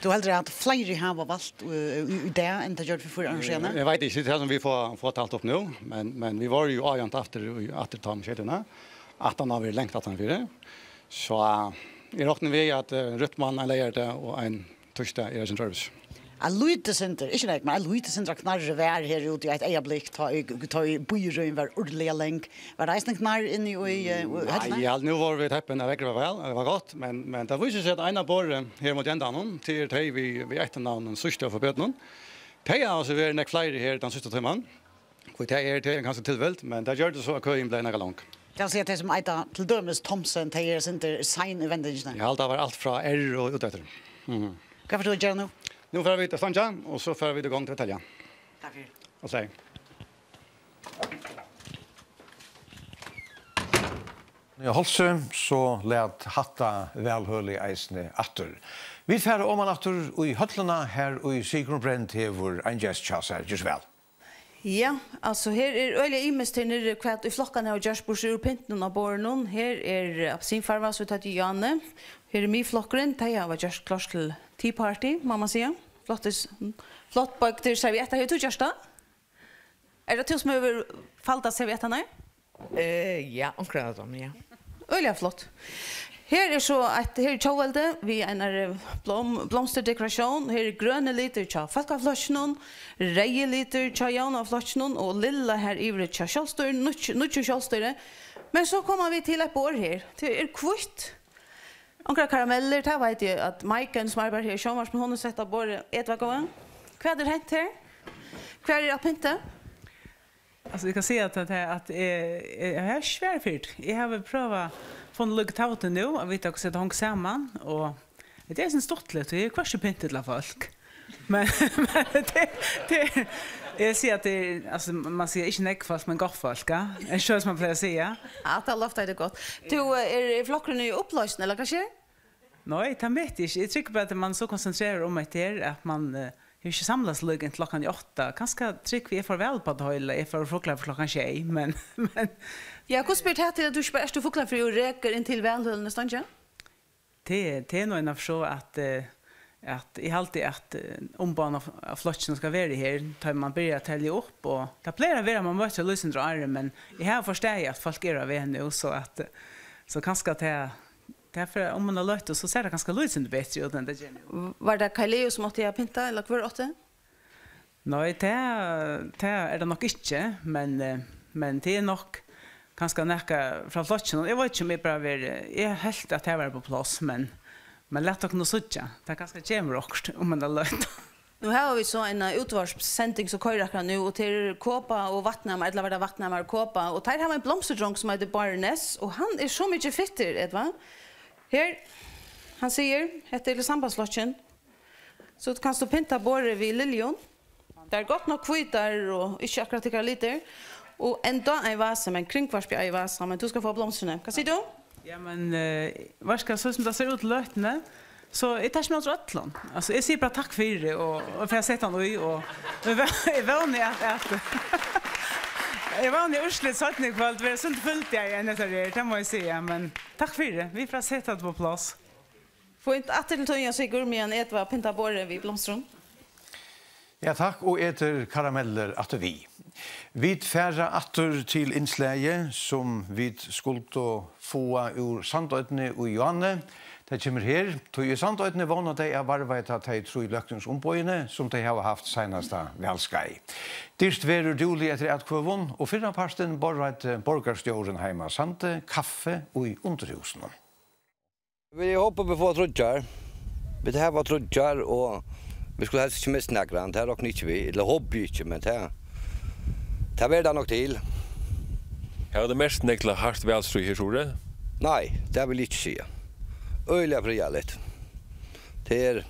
Tú heldur at fleiri hava valt eh, í, í dag enn tað gjørdu fyri fýra árum síðan? Eg veit ikki, tað er tað sum vit fáa, fáa talt upp nú, men, men vit vóru jo ájant aftur, í- aftur tá um sjeytina, aftan á verið langt aftan fyri. So eh, eg rokni við, at eh, rytman ein leygardag og ein týsdag er eitt sindur øðrvísi. Eitt lítið sindur, ikki nógv, men eitt lítið sindur av knarri var her úti í eitt eygnablikk, tá ið, tá ið bíðirøðin var ordiliga long. Var tað eisini knarr inni í, eh, í Nei, høllini? eg haldi, nú vóru vit heppin, at veðrið var væl, var gott, men, men tað vísir seg, at eina borðið her móti endanum, tað er tey við, við eftirnavninum síðst á forbøtrinum. Tey hava altso verið nógv fleiri her tann síðsta tíman. Og tað er, tað er kanska tilvilt, men tað gjørdi so, at køin bleiv nakað long. Tað vil siga, tey sum eita til dømis Thomsen, tey eru sindur sein í vendingini. Eg haldi, tað var alt frá R og út eftir. Mhm. Hvat fert tú at gera nú? Nú fara vit at steingja, og so fara vit í gongd við at telja. Takk fyri. Og seg. Í Hálsi, so lat hatta valhølið eisini aftur. Vit fara oman aftur í høllina, har ið Sigrun Brend hevur ein gest hjá sær. Ger so væl. Ja, altso, her er øgiliga ymiskt her niðri, hvat ið flokkarnir hava gjørt, burtur úr pyntunum á borðunum. Her er, eh, appelsinfarva, so tað er Jane. Her er Miðflokkurin, tey hava gjørt klárt til Tea Party, má man siga. Flottis, flott boygdir serviettar. Hevur tú gjørt tað? Er tað tú sum hevur faldað serviettarnar? Eh, ja, onkrar av teimum, ja. Øgiliga flott. Her er so eitt, her er tjóðveldi við einari blóm-, blomsterdekoratión. Her er grønir litir hjá Fólkaflokkinum, reyðir litir hjá Javnaðarflokkinum og lilla her yviri hjá Sjálvstýri, nýggj-, nýggju Sjálvstýri. Men so koma vit til eitt borð her. Tað er hvítt. Onkrar karamellir, tað veit eg at Maiken, sum arbeiðir her í sjónvarpinum, hon hevur sett á borðið. Edvard, góði. Hvat er hent her? Hvar er alt pyntið? Altso, eg kann siga, at, at, at eg, eg, eg havi ikki svarið fyri tí. Eg havi prøvað at funna líka tættu nú, at vita, hvussu hetta hongur saman, og tað er eisini stuttligt, tí eg havi hvørki pynt ella fólk. Men, men tað, tað, eg sigi, at tað er, altso, man sigur ikki nógv fólk, men gott fólk, ja. Er ikki tað, sum man plagar at siga? Ja, tað loftar tað gott. Tú, eh, er, er flokkurin í uppløsn, ella hvat skjer? Nei, tað veit eg ikki. Eg trúgvi bara, at man er so konsentreraður um hetta her, at man, eh, Vit ikki samlast líka inntil klokkan átta. Kanska trúgvi eg fór væl upp á tað heila, eg fór Fuglafjørð klokkan sjey, men, men Ja, hvussu ber tað til, at tú ikki bara ert í Fuglafjørð og rekur inn til valhølini stongja? Tað, tað er nú einaferð so, at, eh, at eg haldi, at, eh, umboðan av, av flokkinum skal vera her, tá man byrjar at telja upp, og tað plagar at vera, man møtir lýsindur á ári, men eg havi forstaðið, at fólk eru á veg nú, so at, eh, so kanska tað, tað fer um eina løtu, so sær tað kanska lítið betri út enn tað ger nú. Var tað Kai Leo, sum átti at pynta, ella hvør átti? Nei, tað, tað er tað nokk ikki, men, eh, men tað er nokk kanska nakað frá flokkinum. Eg veit ikki, um eg bara verið, eg helt, at tað var på plass, men, men lat okkum nú síggja. Tað kanska kemur okkurt um eina løtu. Nú hava vit so eina, eh, útvarpssending, sum koyrir akkurát nú, og tað er Kopa og Vatnhamar, ella var tað Vatnhamar og Kopa, og teir hava ein blomsturdrong, sum eitur Bárður Næss, og hann er so mikið fittur, Edvard. Her, hann sigur, hetta er til sambandsflokkin. So kanst tú pynta borðið við liljum. Tær eru gott nokk hvítar og ikki akkurát tykkara litir. Og enntá ein vasa, men Kringvarpið eigur vasa, men tú skalt fáa blomstrini. Hvat sigur tú? Ja, men, eh, veitst tú hvat, so sum tað sær út í løtuni, so eg taki ímóti øllum. Altso, eg sigi bara takk fyri, og, og fari at seta hann í, og, og eg vóni at, at, eg vóni at úrslitið seinni í kvøld verður eitt sindur fyldigari enn hetta her, tað má eg siga, men takk fyri. Vit fara at seta tað á pláss. Fínt, aftur til tín, Sigurð, meðan Edvard pyntar borðið við blomstrum. Ja, takk, og etur karamellir aftur við. Vit fara aftur til innslagið, sum vit skuldu fáa úr Sandoynni í Johanne. Tað kemur her, tí í Sandoynni vóna tey at varðveita tey trý løgtingsumboðini, sum tey hava havt seinasta valskeið. Dyrt verður dúgliga eftir atkvøðum, og fyrrapartin borðreiddi borgarstjórin heima á Sandi kaffi í undirhúsinum. Vit eru í hópi, vit fáa tríggjar. Vit hava tríggjar, og vit skulu helst ikki missa nakran, tað rokni eg ikki við, ella hopi eg ikki, men tað, tað verður tað nokk til. Hava tit merkt nakað hart valstríð her suðuri? Nei, tað vil eg ikki siga. Øgiliga friðarligt. Tað er,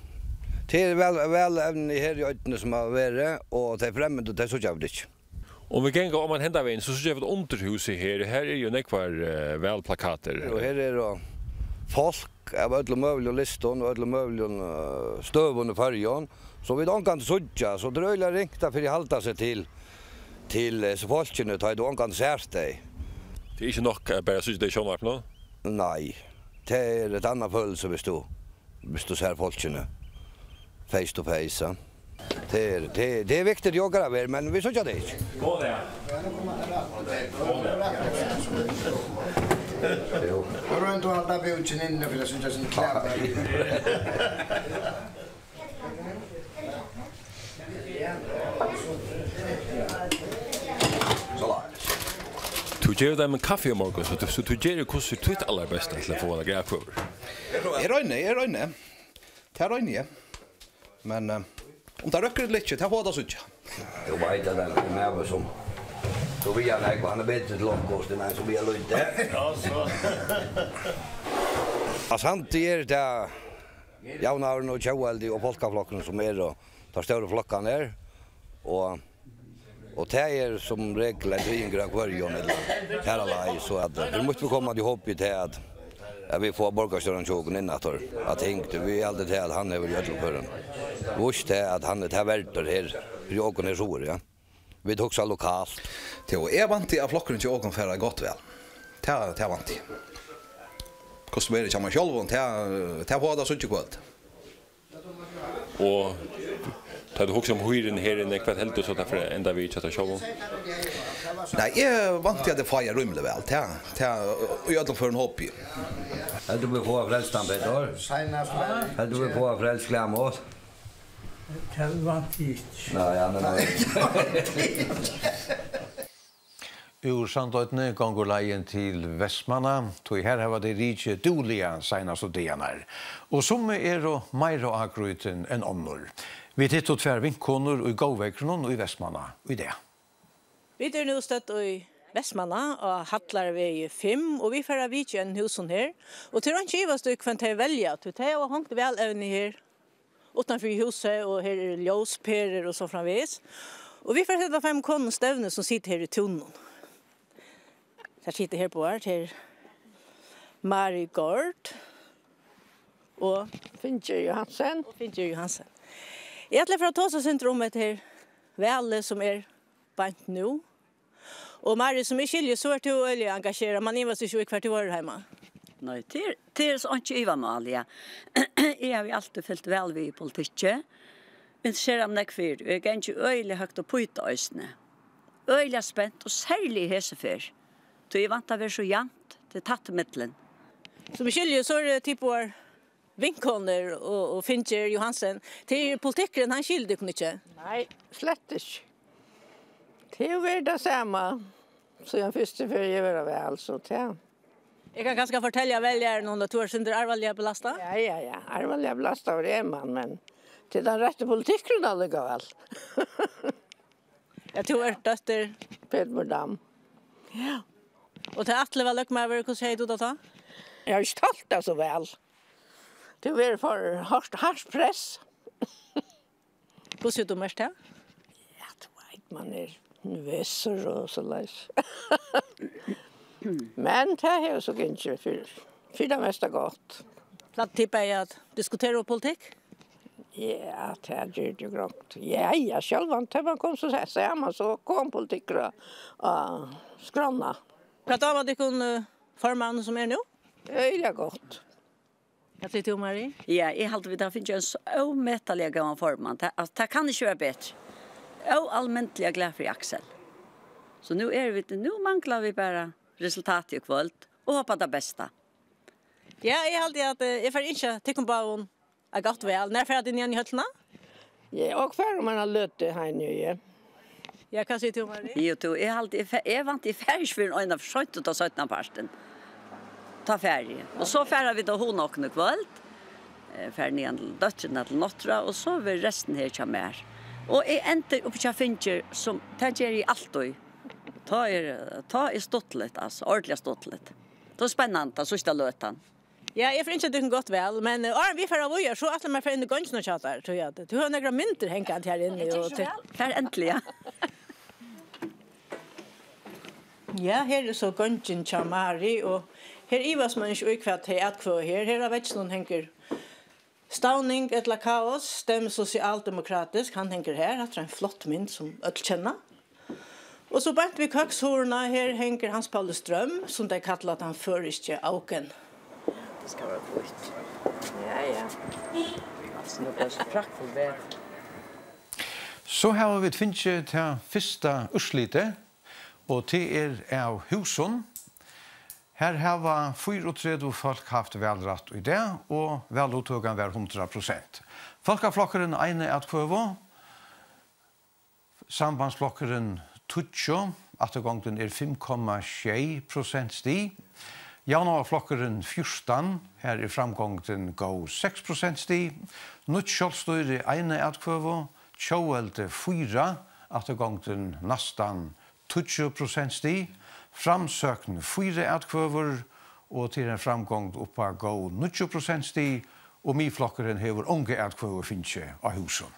tað er val, valevni her í oynni sum hava verið, og tey fremmandu, tey síggja vit ikki. Um vit ganga oman henda vegin, so síggja vit undirhúsið her. Her eru jú nógvar, eh, valplakatir. Og her eru fólk av øllum møguligum listum og øllum møguligum, eh, støðum í Føroyum, sum vit ongantíð síggja. So tað er øgiliga ringt at fyri halda seg til, til, eh, hesi fólkini, tá ið tú ongantíð sært tey. Tað er ikki nokk at bara síggja tey í sjónvarpinum? Nei, tað er eitt annað følilsi, viss tú, viss tú sær fólkini face to face, ja. Tað er, tað er, tað er viktigt í okkara verð, men vit síggja tey ikki. Jú. Nú roynir tú at halda búkin inni fyri at síggja sum klappa. Tú gevur teimum kaffi í morgun, so tú, so tú ger hvussu títt allarbesta til at fáa nakrar atkvøður. Eg royni, eg royni. Tað royni eg. Men, eh, um tað røkkur ella ikki, tað fáa vit at síggja. Tú veit, at hann er maður sum, tú við hann nógv, hann er betri til okkurt enn ein sum við hann lítið. Ja, so. Altso, hann er tað javnaðarin og tjóðveldið og fólkaflokkurin sum eru teir stóru flokkarnir, og Og tað er sum regel ein triðingur av hvørjum, ella har á leið, so at, eh, fyri mítt viðkomandi hopi eg tað at, at vit fáa borgarstjóran hjá okkum inn aftur á ting. Vit halda tað at hann hevur í øllum førum víst tað at hann er tað verdur her fyri okkum her suðuri, ja. Vit hugsa lokalt. Tað, og eg vænti at flokkurin hjá okkum fær eitt gott val. Tað, tað vænti eg. Hvussu verður hjá mær sjálvum, tað, tað fáa vit at síggja í kvøld. Og tá tú hugsar um hýrini her inni, hvat heldur tú so, tað fer at enda við hjá tær sjálvum? Nei, eg vænti, at eg fái rímiliga væl. Tað, tað, í øllum førum hopi eg. Heldur tú, vit fáa frelstan, Petur? Heldur tú, vit fáa frelst Klemens? Tað vænti eg ikki. Nei, ja, men Úr Sandoynni gongur leiðin til Vestmanna, tí har hava tey rikið dúgliga seinastu dagarnar. Og summi eru meira ágrýtin enn onnur. Vit hittu tvær vinkonur í góðveðrinum í Vestmanna í dag. Vit eru nú stødd í Vestmanna á Hallarvegi fimm, og vit fara at vitja ein húsum her. Og tað er einki ivast í, hvønn tey velja, tí tey hava hongt valevni her uttanfyri húsið, og her eru ljósperur og so framvegis. Og vit fara at seta fram konum stevnu, sum sita her í túninum. Tær sita her báðar, tað er Mari Gaard og Finngerð Johansen. Og Finngerð Johansen. Eg ætli at fara at tosa eitt sindur um hetta her valið, sum er beint nú. Og Mary, sum eg skilji, so ert tú øgiliga engagerað. Man ivast ikki í, hvar tú hoyrir heima. Nei, tað er, tað er so einki ivamál, ja. Eg havi altíð fylgt væl við í politikki. Interesserar meg nógv fyri, og eg gangi øgiliga høgt upp í tað eisini. Øgiliga spent, og serliga hesa ferð. Tí eg vænti at vera so javnt, tað er tætt ímillum. Sum eg skilji, so eru tit báðar vinkonur og, og Finngerður Johansen. Tað er politikkurin, hann skilir tykkum ikki. Nei, slett ikki. Tað er jú verið tað sama, síðan fyrstu ferð eg var á val, so tað. Eg kann kanska fortelja veljaranum, at tú ert sindur arvaliga belastað. Ja, ja, ja. Arvaliga belastaður er man, men tað er tann rætti politikkurin allíkavæl. Ja, tú ert dóttir Peter Mordam. Ja. Og tá Atli var løgmaður, hvussu hevði tú tað tá? Eg havi ikki tolt tað so væl. Tað var for hart, hart press. Hvussu hevur tú merkt tað? Ja, tú veit, man er nervøsur og soleiðis. Men tað hevur so gingið fyri, fyri tað mesta gott. Plagdu tit bæði at diskutera politikk? Ja, tað ger tað gott. Ja, ja, sjálvandi, tá man kom so sa-, saman, so kom politikkur á, á skránna. Hvat dámar tykkum, eh, formannin sum er nú? Øgiliga gott. Hvat sigur tú, Mary? Ja, eg haldi, vit hava fingið ein so ómetaliga góðan formann. Tað, altso, tað kann ikki vera betri. Óalmindiliga glað fyri Aksel. So nú eru vit, nú mangla vit bara resultatið í kvøld og hopa tað besta. Ja, eg haldi at, eh, eg fari ynskja tykkum báðum eitt gott val. Nær fara tit niðan í høllina? Ja, og fara um eina løtu, Heini og eg. Ja, hvat sigur tú, Mary? Jú, tú, eg haldi, eg fe-, eg vænti, eg fari ikki fyrr enn eina for seint út av seinnapartin. Tá fari eg. Og so fara vit at hugna okkum í kvøld. Eh, fara niðan til dóttrina til nátturða, og so verður restin her hjá mær. Og eg endi uppi hjá Finngerði, sum, tað geri eg altíð. Tá er, tá er stuttligt, altso, ordiliga stuttligt. Tá er spennandi, tann síðsta løtan. Ja, eg fari ynskja tykkum gott val, men, eh, áðrenn vit fara víðari, so ætli eg mær at fara inn í gongina hjá tær, tí at tú hevur nakrar myndir hangandi her inni, og til. Far endiliga. Ja, her er so gongin hjá Mary, og her ivast man ikki í, hvat tey atkvøða her. Her á vegginum hongur Stavning ella kaos, stem sosialdemokratisk, hann hongur her, hatta er ein flott mynd sum øll kenna. Og so beint við køkshurðina, her hongur Hans Pauli Strøm, sum tey kalla tann føroyski Auken. Tað skal vera hvítt. Ja, ja. Altso, nú er so praktfullt veður. So hava vit fingið tað fyrsta úrslitið, og tað er av húsum. Her hava fýraogtretivu fólk havt valrætt í dag, og valluttøkan var hundrað prosent. Fólkaflokkurin, eina atkvøðu, Sambandsflokkurin, tíggju, afturgongdin er fimm komma sjey prosentstig, Javnaðarflokkurin, fjúrtan, har er framgongdin góð seks prosentstig, Nýtt Sjálvstýri, eina atkvøðu, Tjóðveldi, fýra, afturgongdin næstan tíggju prosentstig, Framsókn, fýra atkvøður, og tað er ein framgongd upp á góð níggju prosentstig, og Miðflokkurin hevur onga atkvøðu fingið á húsum.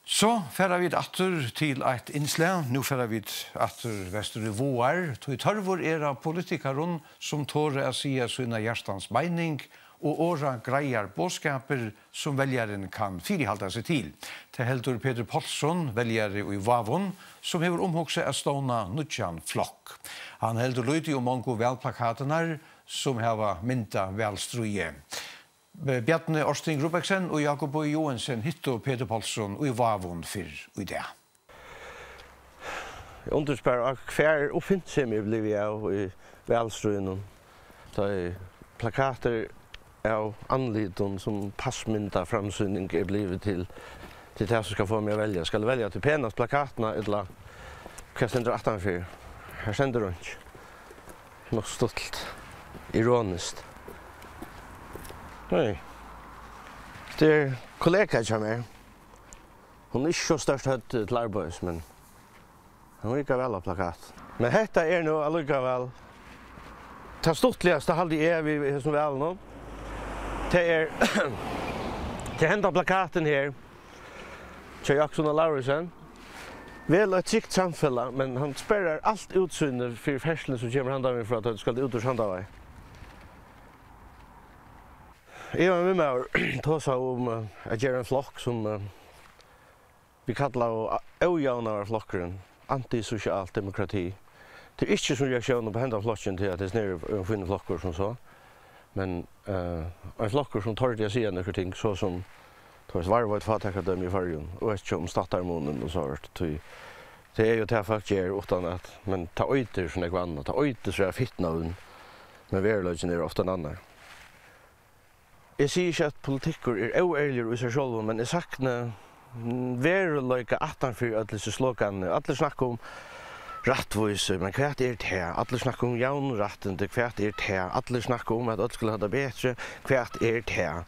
So fara vit aftur til eitt innslag. Nú fara vit aftur vestur í Vágar, tí tørvur er á politikarum, sum tora at siga sína hjartans meining og orða greiðar boðskapir, sum veljarin kann fyrihalda seg til. Tað heldur Petur Pálsson, veljari í Vágum, sum hevur umhugsað at stovna nýggjan flokk. Hann heldur lítið um mongu valplakatirnar, sum hava myndað valstríðið. Bjarni Árting Rubeksen og Jakob Boye Joensen hittu Petur Pálsson í Vágum fyrr í dag. Eg undrist bara, hvar uppfinnsemi er blivið av í valstríðnum. Tá ið plakatir av andlitum sum passmyndaframsýning er blivið til, til tað sum skal fáa meg at velja. Skal eg velja til penastu plakatina, ella hvat stendur aftanfyri? Her stendur einki. Nokk stuttligt. Ironiskt. Nei. Tað er kollega hjá mær. Hon er ikki so stórt høvd til arbeiðis, men hon riggar væl á plakat. Men hetta er nú allíkavæl tað stuttligasta, haldi eg, við, við hesum valinum. Tað er, tað er henda plakatin her hjá Jakob Sunda Lauritzen. Vel eitt trygt samfelag, men hann sperrar alt útsýni fyri ferðsluni, sum kemur handan vegin frá, tá tú skalt út úr Sandavági. Eg og ein vinmaður tosaðu um, eh, at gera ein flokk sum, eh, vit kallaðu a-, Ójavnaðarflokkurin, antisosialt demokrati. Tað er ikki sum reaktiónin upp á hendan flokkin, tí at hesin er ein fínur flokkur sum so, men, eh, ein flokkur sum tordi at siga nøkur ting, so sum, tú veist, varðveitt fátækradømi í Føroyum, og ikki um stættarmunin og so, tí tað er jú tað, fólk gera uttan at, men tað eitur so nógv annað, tað eitur so eitt fitt nøvn, men veruleikin er ofta ein annar. Eg sigi ikki, at politikkur er óærligur í sær sjálvum, men eg sakni, mm, veruleika aftan fyri øll hesi sloganini. Allir snakka um rættvísi, men hvat er tað? Allir snakka um javnrættindi, hvat er tað? Allir snakka um, at øll skulu hava tað betri, hvat er tað?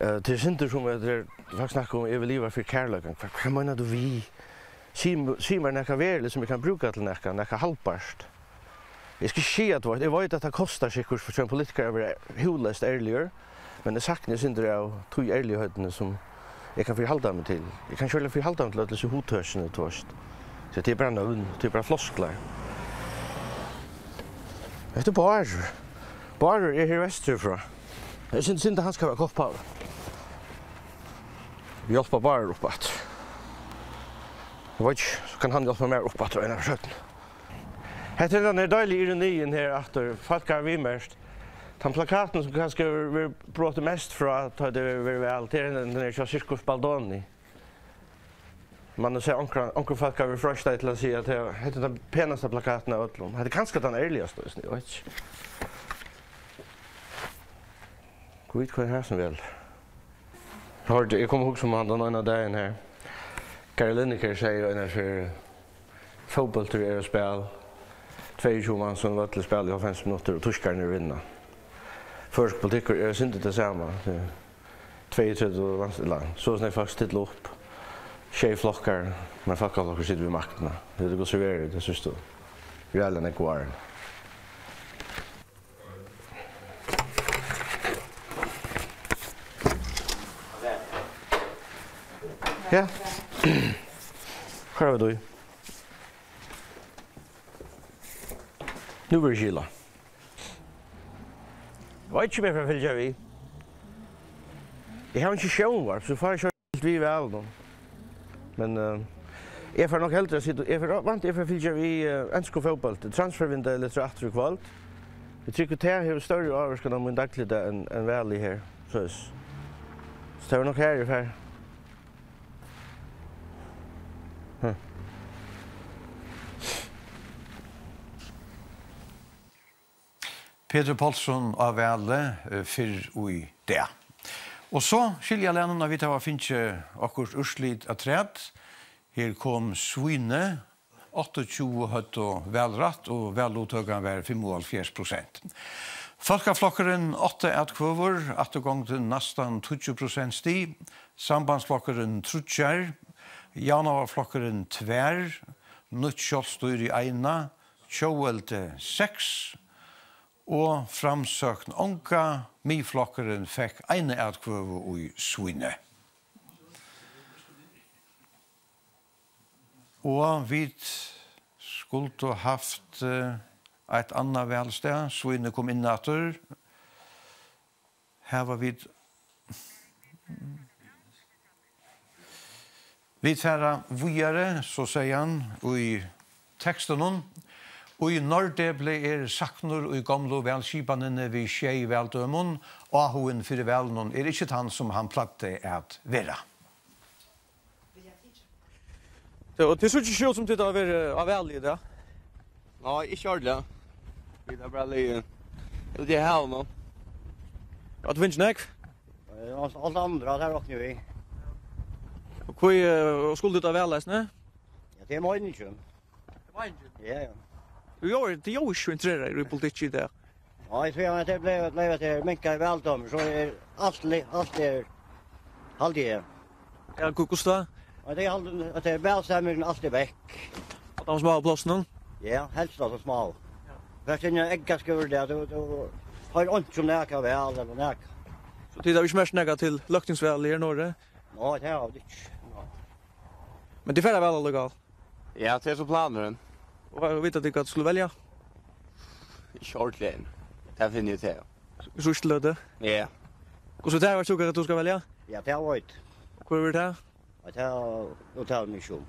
Eh, tað er sindur sum at tað er, fólk snakka um, eg vil liva fyri kærleikan. Hvat, hvat meinar tú við? Sig, sig mær nakað veruligt, sum eg kann brúka til nakað, nakað haltbart. Eg skal ikki siga, tú veit, eg veit, at tað kostar sikkurt fyri ein politikara at vera húðleyst ærligur, men eg sakni eitt sindur av tí ærligheitini, sum eg kann fyrihalda meg til. Eg kann ikki fyrihalda meg til øll hesi hugtøkini, tú veist. So tað er bara nøvn, tað er bara flosklar. Hetta er Bárður. Bárður er her vesturfrá. Eg synist, synd, at hann skal vera koppaður. Hjálpa Bárði upp aftur. Eg veit ikki, so kann hann hjálpa mær upp aftur eina ferð seinni. Hetta er tann her deiliga ironiin her aftur. Fólk hava viðmerkt. Tann plakatin, sum kanska hevur verið brotið mest frá, tá tað hevur verið val, tað er hendan, tann her hjá Sirkus Baldoni. Man hevur sæð onkran, onkur fólk hava verið freistað til at siga, at hetta, hetta er tann penasta plakatin av øllum. Hetta er kanska tann ærligasta eisini, eg veit ikki. Gud veit, hvat er hasin vel. Eg hoyrdi, eg kom at hugsa um hann tann eina dagin her. Gary Lineker segði eina ferð, fótbóltur er eitt spæl. Tveyogtjúgu mans á einum vølli spæla í hálvfems minuttir, og týskararnir vinna. Føroyskur politikkur er eitt sindur tað sama. Tað er tveyogtretivu vans-, ella, so er snakk fólk stilla upp. Sjey flokkar, men fólkaflokkur situr við maktina. Tað er gott so verið, tað síðstu ræðuliga nógvu árini. Ja. Hvar var tú? Nú verður skilað. Eg veit ikki, um eg fari at fylgja við. Eg havi ikki sjónvarp, so eg fái ikki fylgt við valinum. Men, eh, eg fari nokk heldur at sita, eg fari, vænti, eg fari at fylgja við, eh, enskum fótbólti, transfervindeygað er aftur í kvøld. Eg trúgvi, tað hevur størri ávirkan á mín dagligdag enn, enn valið her, soleiðis. So tað var nokk har eg fari. Hm. Petur Poulsen á Vali, eh, fyrr í dag. Og so skilja lænum, at vit hava fingið okkurt úrslit afturat. Her kom Svínoy, áttaogtjúgu høvdu valrætt, og valluttøkan var fimmoghálvfjerðs prosent. Fólkaflokkurin, átta atkvøður, afturgongdin næstan tíggju prosentstig, Sambandsflokkurin, tríggjar, Javnaðarflokkurin, tvær, Nýtt Sjálvstýri, eina, Tjóðveldi, seks, og Framsókn, onga. Miðflokkurin fekk eina atkvøðu í Svínoy. Og vit skuldu havt, eh, eitt annað valstað. Svínoy kom inn aftur. Hava vit, vit fara víðari, so segði hann í tekstinum. Í Norðdepli er saknur í gomlu valskipanini við sjey valdømum. Áhugin fyri valinum er ikki tann, sum hann plagdi at vera. So, og tað sær ikki út, sum tit hava verið á vali í dag. Nei, ikki ordiliga. Vit hava bara ligið úti í havinum. Hava tit fingið nógv? Eh, alt, alt annað, tað rokna vit við. Og hví, eh, og skulu tit á val eisini? Ja, tað er meiningin. Tað er meiningin? Ja, ja. Jú, jú, tað er jú ikki so interesseraður í politikki í dag. Nei, so ja, men tað bleiv, bleiv at tað minkar valdømi, so er alt li-, alt er, haldi eg. Ja, hva, hvussu tá? Ja, tað er alt, at tað er valstemningin alt er vekk. Á teimum smáu plássunum? Ja, helst av teimum smáu. Ja. Fyrst inn í Eggaskúla, tað, tú, tú hoyrir einki um nakað val ella nakað. So tit hava ikki merkt nakað til løgtingsvalið her í Noregi? Nei, tað hava vit ikki. Nei. Men tit fara væl allíkavæl? Ja, tað er so planurin. Og vita tit hvat tit skulu velja? Ikki ordiliga enn. Tað finni eg út av. Í síðstu løtu? Ja. Hvussu er tað, veitst tú hvat tú skalt velja? Ja, tað veit. Hvør verður tað? Ja, tað, nú tað er mykje um.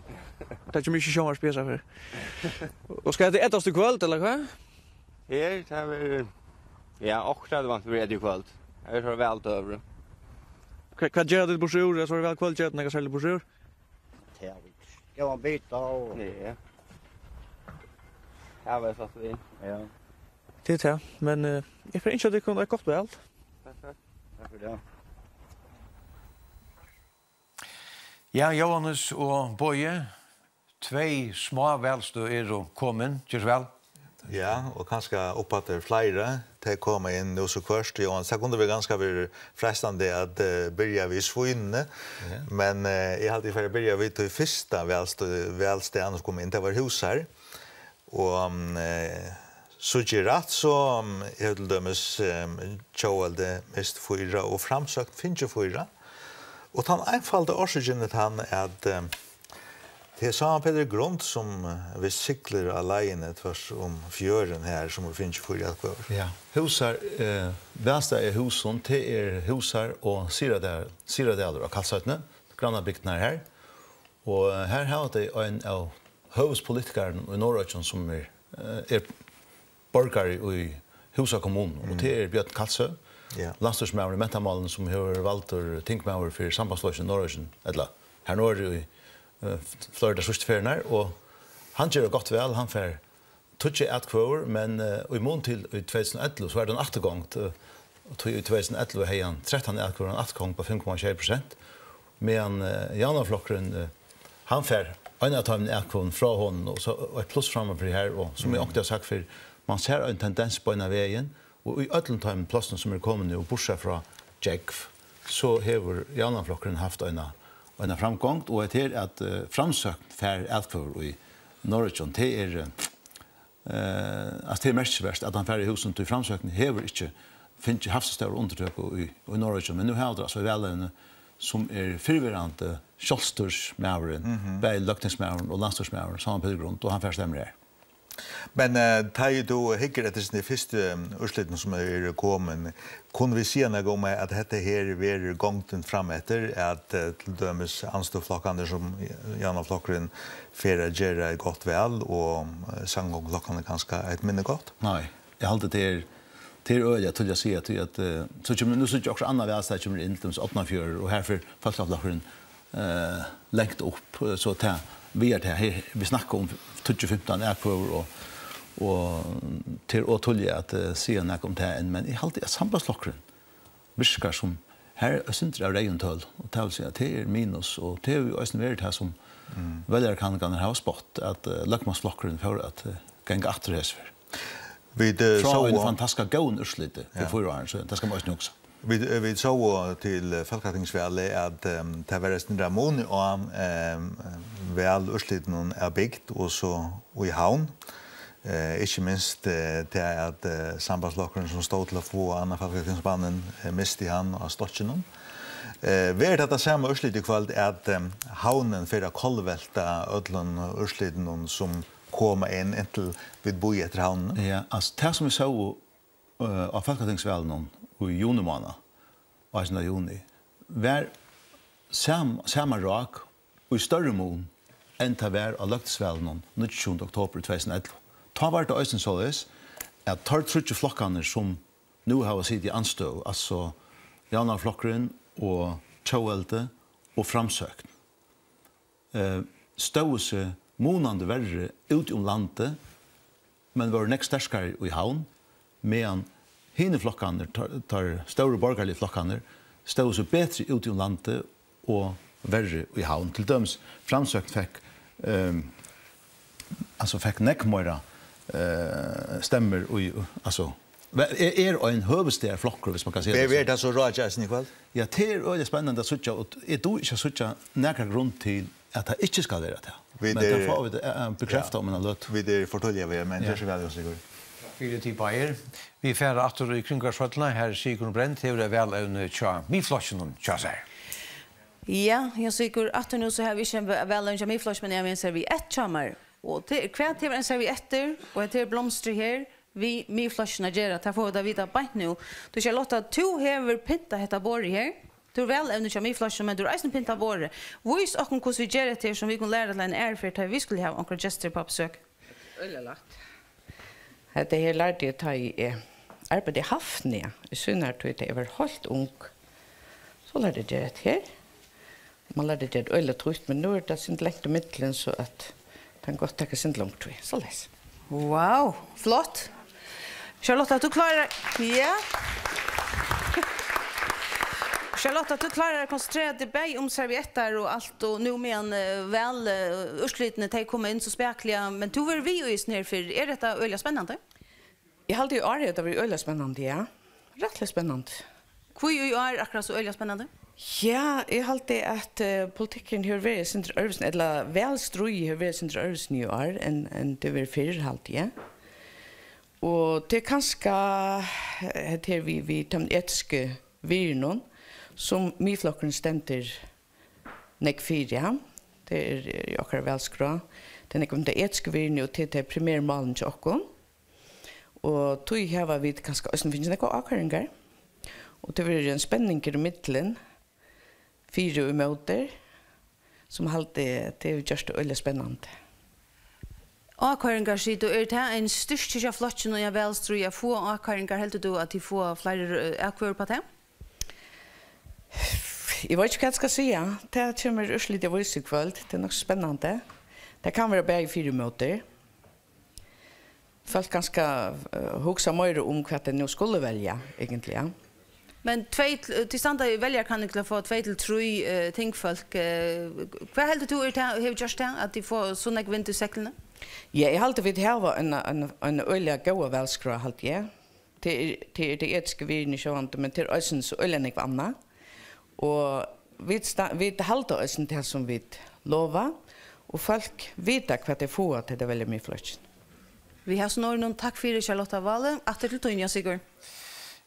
Tað er ikki mikið sjónvarp, eg sá fyri. Og skal tað etast í kvøld, ella hvat? Her, tað verður, ja, akkurát vant við í kvøld. Tað er so væl til øvrig. Hvat, hvat gera tit burtur úr? Er so væl kvøld, gera tit nakað serligt burtur úr? Tað er vit. Góðan bita og Ja. Tað var satt við. Ja. Tað er tað, men, eh, eg fari ynskja tykkum eitt gott val. Takk, takk. Takk fyri tað. Ja, Jóhannes og Bogi, tvey smá valstøð eru komin, ger so væl. Ja, og kanska uppaftur fleiri, tey koma inn nú so hvørt, Jóhannes. Tað kundi verið ganska verið freistandi at, eh, byrja við svínini, Ja. men, eh, eg haldi, eg fari at byrja við tí fyrsta valstøð-, valstaðnum, sum kom inn, tað var Húsar. Og, mm, eh, síggi eg rætt, so, mm, hevur til dømis, eh, Tjóðveldi mist fýra og Framsókn fingið fýra. Og tann einfalda orsøkin er tann, at, eh, tað er Sámal Petur Grund, sum, eh, vist siglir á leiðini tvørtur um fjørðin her, sum hevur fingið fýra atkvøður. Ja, Húsar, eh, valstaðið er Húsum, tað er Húsar og Syðradal-, Syðradalur á Kalsoynni, grannabygdirnar her. Og her hava tey ein av høvuðspolitikarunum í Norðoyggjum, sum er, eh, er borgari í Húsa kommunu, og Mm. tað er Bjørn Kalsoy, Ja. landsstýrismaður í mentamálum, sum hevur verið valdur tingmaður fyri Sambandsflokkin í Norðoyggjum, ella her norður í, eh, fleiri tær síðstu ferðirnar, og hann ger eitt gott val, hann fær tíggju atkvøður, men, eh, í mun til í tvey túsund og ellivu, so var tað ein afturgongd, eh, og tí í tvey túsund og ellivu hevði hann trettan atkvøður, ein afturgongd á fimm komma sjey prosent, meðan, eh, Javnaðarflokkurin, eh, hann fær ein av teimum atkvøðum frá honum, og so, og eitt pluss framman fyri her, og sum eg Mm. onkuntíð havi sagt fyrr, man sær ein tendens beinan vegin, og í øllum teimum plássunum, sum eru komin nú, burtursæð frá Gjógv, so hevur Javnaðarflokkurin havt eina, eina framgongd, og hetta her at, eh, Framsókn fær atkvøður í Norðoyggjum, tað er, eh, Eh, altso, tað er merkisvert, at hann fær í Húsum, tí Framsókn hevur ikki fingið, havt so stóra undirtøku í, í Norðoyggjum, men nú hava teir altso valevni, sum er fyrrverandi sjálvstýrismaðurin, Mhm. bæði løgtingsmaðurin og landsstýrismaðurin, Sámal Petur Grund, og hann fær stemmu her. Men, eh, tá ið tú hyggur eftir sinni fyrstu, eh, úrslitum, sum eru komin, kunnu vit siga nakað um, at hetta her verður gongdin frameftir, at, eh, til dømis andstøðuflokkarnir, sum Javnaðarflokkurin, fer at gera eitt gott val, og, eh, samgonguflokkarnir kanska eitt minni gott? Nei, eg haldi, tað er, tað er øgiliga tíðliga at siga, tí at, eh, so kemur, nú síggi eg okkurt annað valstað kemur inn, til dømis Árnafjørður, og her fer Fólkaflokkurin, eh, langt upp, eh, so tað, vit eru her, her, vit snakka um tíggju, fimtan atkvøður, og, og tað er ov tíðliga at, eh, siga nakað um tað enn, men eg haldi, at Sambandsflokkurin virkar sum, her er eitt sindur av reyðum tølum, og tað vil siga, at tað er minus, og tað hevur jú eisini verið tað, sum Mm. veljarakanningarnar hava spátt, at, eh, løgmansflokkurin fór at, eh, ganga aftur hesa ferð. Vit, eh, Frá sóu einum fantastiskt góðum úrsliti fyri Ja. fýra árum síðan, tað skal man eisini hugsa. Vit, eh, vit sóu til, eh, fólkatingsvalið, at, ehm, tað var eitt sindur av muni á, ehm, valúrslitunum av bygd og so í Havn. Eh, ikki minst, eh, tað at, eh, Sambandsflokkurin, sum stóð til at fáa annan fólkatingsmannin, eh, misti hann á stokkinum. Eh, verður tað tað sama úrslit í kvøld, at, eh, Havnin fer at kollvelta øllum úrslitunum, sum koma inn, inntil vit bíða eftir Havnini? Ja, altso, tað sum vit sóu, eh, á fólkatingsvalinum í juni mánað, átjanda juni, var sam-, sama rák í størri mun enn tað var á løgtingsvalinum níggjuogtjúgunda oktobur í tvey túsund og ellivu. Tá var tað eisini soleiðis, at teir tríggir flokkarnir, sum nú hava sitið í andstøðu, altso Javnaðarflokkurin og Tjóðveldi og Framsókn, eh, stóðu seg munandi verri úti um landið, men vóru nógv sterkari í Havn, meðan hinir flokkarnir, teir, teir stóru borgarligu flokkarnir, stóðu seg betri úti um landið og verri í Havn. Til dømis Framsókn fekk, ehm, altso fekk nógv meira, eh, stemmur í, altso, er, er ein høvuðsstaðarflokkur, viss man kann siga Ver-, tað so. Verður tað so ráðgevandi í kvøld? Ja, tað er øgiliga spennandi at síggja, og eg dugi ikki at síggja nakra grund til, at tað ikki skal vera tað. Vit Men tað eru fáa vit, eh, eh, bekræfta Ja. um eina løtu. Vit eru for tíðliga við, men Ja. ger so væl, Jón Sigurð. Takk fyri, tit báðir. Vit fara aftur í Kringvarpshøllina. Har Sigrun Brend hevur eitt valevni hjá Miðflokkinum hjá sær. Ja, Jón Sigurð, aftur nú, so hava vit ikki ein va-, valevni hjá Miðflokkinum, men eg havi ein serviett hjá mær. Og til, hvat hevur ein serviettur, og hetta er blomstrið her, við Miðflokkin at gera, tað fáa vit at vita beint nú. Tú, Charlotta, tú hevur pyntað hetta borðið her. Tú ert vælevni hjá Miðflokkinum, men tú hevur eisini pyntað borðið. Vís okkum, hvussu vit gera hetta her, sum vit kunnu læra til eina aðru ferð, tá vit skulu hava onkrar gestir upp á besøk. Øgiliga lætt. Hetta her lærdi eg, tá ið eg arbeiddi í Hafnia í síni tíð, tá eg var heilt ung. So lærdi eg at gera hetta her. Man lærdi at gera tað øgiliga títt, men nú er tað eitt sindur langt ímillum, so at tað kann gott taka eitt sindur longri tíð. Soleiðis. Wow, flott. Charlotta, tú klárar, ja. Charlotta, tú klárar at konsentrera teg bæði um serviettar og alt, og nú meðan, eh, væl, eh, úrslitini, tey koma inn so spakuliga, men tú verður við í hesum her fyrr. Er hetta øgiliga spennandi? Eg haldi, í ár hevur tað verið øgiliga spennandi, ja. Rættiliga spennandi. Hví í ár akkurát so øgiliga spennandi? Ja, eg haldi, at, eh, politikkurin hevur verið eitt sindur øðrvísi, ella vælstríðið hevur verið eitt sindur øðrvísi í ár, enn, enn tað var fyrr, haldi eg. Og tað er kanska, eh, hetta her við, við teimum etisku virðunum, sum Miðflokkurin stendur nógv fyri, ja. Tað er, er í okkara valskrá. Tað er nógv um tey etisku virðini, og tað er tey primeru málini hjá okkum. Og tí hava vit kanska eisini fingið nógvar ákoyringar. Og tað verður ein spenningur ímillum fyri og ímóti, sum haldi, tað hevur gjørt tað øgiliga spennandi. Ákoyringar, sigur tú, er tað ein styrki hjá flokkinum í einum valstríði at fáa ákoyringar? Heldur tú, at tit fáa fleiri, eh, atkvøður upp á tað? Eg veit ikki, hvat eg skal siga. Tað kemur úrslitið at vísa í kvøld. Tað er nokk spennandi. Tað kann vera bæði fyri og ímóti. Fólk kanska, eh, hugsa meira um, hvat tey nú skulu velja, eigentliga. Men tvey til, tit standa í veljarannakanning til at fáa tvey til trý, eh, tingfólk. Eh, hvat heldur tú er tað, hevur gjørt tað, at tit fáa so nógv vind í seglini? Ja, eg haldi, vit hava ein, ein, ein øgiliga góða valskrá, haldi eg. Tað er, tað er tey etisku virðini sjálvandi, men tað er eisini so øgiliga nógv annað. Og vit sta-, vit halda eisini tað, sum vit lova, og fólk vita, hvat tey fáa, tá tey velja Miðflokkin. Við hasum orðunum, takk fyri, Charlotta Vale. Aftur til tín, Jón Sigurð.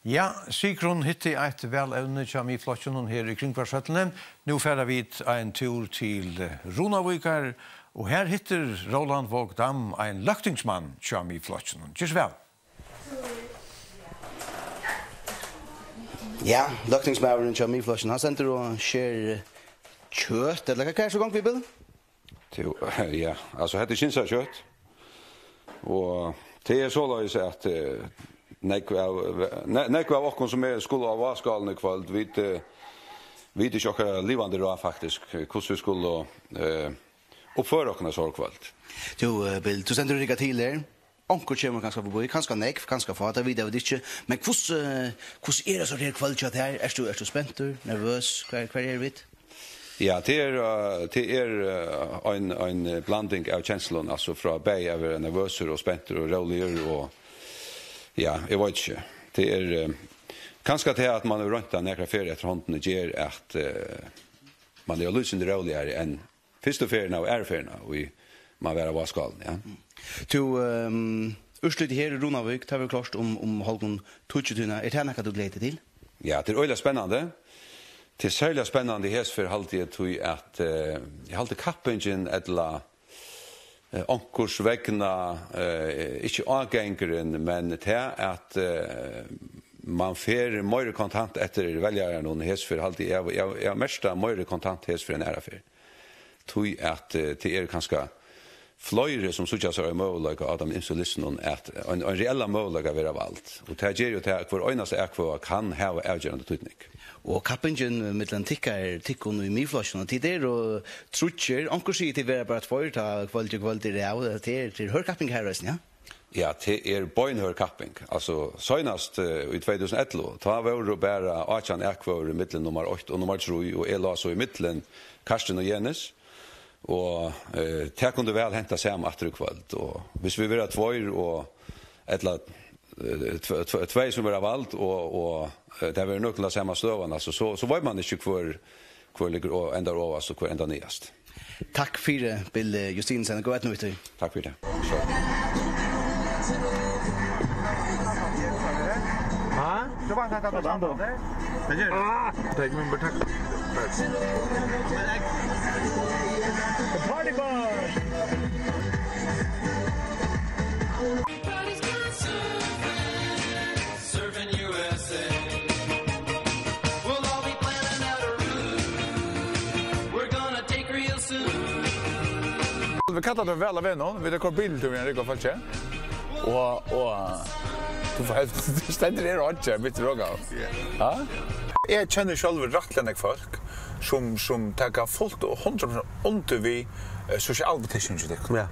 Ja, Sigrun hitti eitt vælevni hjá Miðflokkinum her í Kringvarpshøllini. Nú fara vit ein túr til, eh, Runavíkar, og her hittir Roland Våg Dam ein løgtingsmann hjá Miðflokkinum. Ger so væl. Ja, løgtingsmaðurin hjá Miðflokkinum, hann stendur og sker kjøt, ella hvat, hvat er so í gongd við, Bill? Tú, ja, altso, hetta er skinsakjøt. Og tað er soleiðis, at, eh, nógv av, ne-, nógv av okkum, sum er, skulu á Váskálina í kvøld, vit, eh, vita ikki okkara livandi ráð, faktiskt, hvussu vit skulu, eh, uppføra okkum so í kvøld. Tú, eh, Bill, tú stendur og riggar til her. Onkur kemur kanska forbí, kanska nógv, kanska fá, tað vita vit ikki. Men hvussu, hvussu er tað so her kvøld hjá tær? Ert tú, ert tú spentur, nervøs? Hvar, hvar eru vit? Ja, tað er, eh, tað er, eh, ein, ein blanding av kenslum, altso frá bæði at vera nervøsur og spentur og róligur og, ja, eg veit ikki. Tað er, eh, kanska tað at man hevur roynt tað nakrar ferðir eftir hondini ger at, eh, man er lítið róligari enn fyrstu ferðina og aðru ferðina, og man var á Váskálini, ja. Tú, ehm, úrslitið her í Runavík, tað verður klárt um, um hálvgum tíggju tíðina. Er tað nakað, tú gleðir teg til? Ja, tað er øgiliga spennandi. Tað er serliga spennandi hesa ferð, haldi eg, tí at, eh, eg haldi kappingin ella, eh, onkurs vegna, eh, ikki ágangurin, men tað at, eh, man fer meira kontant eftir veljaranum hesa ferð, haldi eg, eg, eg, eg merki meira kontant hesa ferð enn aðru ferð. Tí at, eh, tað eru kanska fleiri, sum síggja sær ein møguleika á teimum ymsu listunum, at ein, ein reellan møguleika at verða vald. Og tað ger jú tað, at hvør einasta atkvøða kann hava avgerandi týdning. Og kappingin millum tykkar, tykkum í Miðflokkinum, tit eru tríggir, onkur sigur, tit verða bara tveir, tá kvøldið, kvøldið er av, tað er, tað er hørð kapping her eisini, ja? Ja, tað er beinhørð kapping. Altso, seinast, eh, í tvey túsund og ellivu, tá vóru bara átjan atkvøður ímillum nummar eitt og nummar trý, og eg lá so ímillum Karstin og Jenis. Og, eh, tað kundi væl hent tað sama aftur í kvøld. Og viss vit verða tveir og, ella, eh, tve-, tve-, tvey sum verða vald, og, og, eh, tað verður nøkulunda sama støðan, altso, so, so veit man ikki, hvør, hvør liggur o-, endar ovast og hvør endar niðast. Takk fyri, Bill Justinussen. Góða eydnu við tí. Takk fyri tað. Ha? Ah, take member, takk. Party boy! Vit kalla teg væl av vegnum, vit hava koyrt bilin til ein rúgvu av fólki. Og, og, tú fært, tú stendur her og hoyrir, mitt í rúgvuni. Ja. Eg kenni sjálvur rættiliga nógv fólk, sum, sum taka fult og hundrað prosent undir við, eh, sosialpolitikkini hjá tykkum. Ja.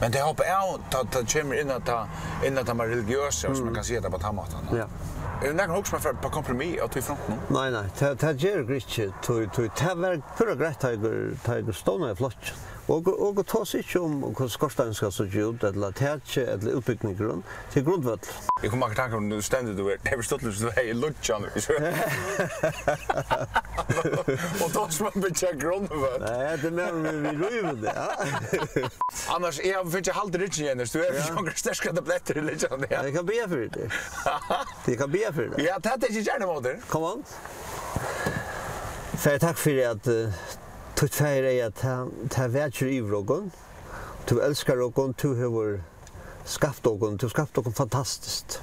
Men tey hoppa av, tá, tá kemur inn at tá, inn at tá meir religiøsa, um man kann siga tað á tann mátan. Ja. Er nakar hugsa um at fara á kompromiss á tí frontinum? Nei, nei, tað, tað ger eg ikki. Tí, tí, tað var púra greitt, tá eg, tá eg stovnaði flokkin. Og, og tosa ikki um, um hvussu skorsteinurin skal síggja út, ella takið, ella útbúgvingurin. Tað er grundvøll. Eg kom akkurát í tankar um, tú stendur, tú er, tað er stuttligt, tú er í lýggjan. Og tá skal man byggja grundvøll. Nei, tað er meir við, við rívið, ja. Annars, eg havi fingið halt í ryggin, Jens. Tú hevur fingið sterkar tablettir í lýggjan, ja. Eg kann biðja fyri teg. Eg kann biðja fyri teg. Ja, tað er ikki gjarna, móður. Come on. Far, takk fyri at, eh, títt faðireiga, tað, tað vakir yvir okkum. Tú elskar okkum, tú hevur skapt okkum, tú skapt okkum fantastiskt.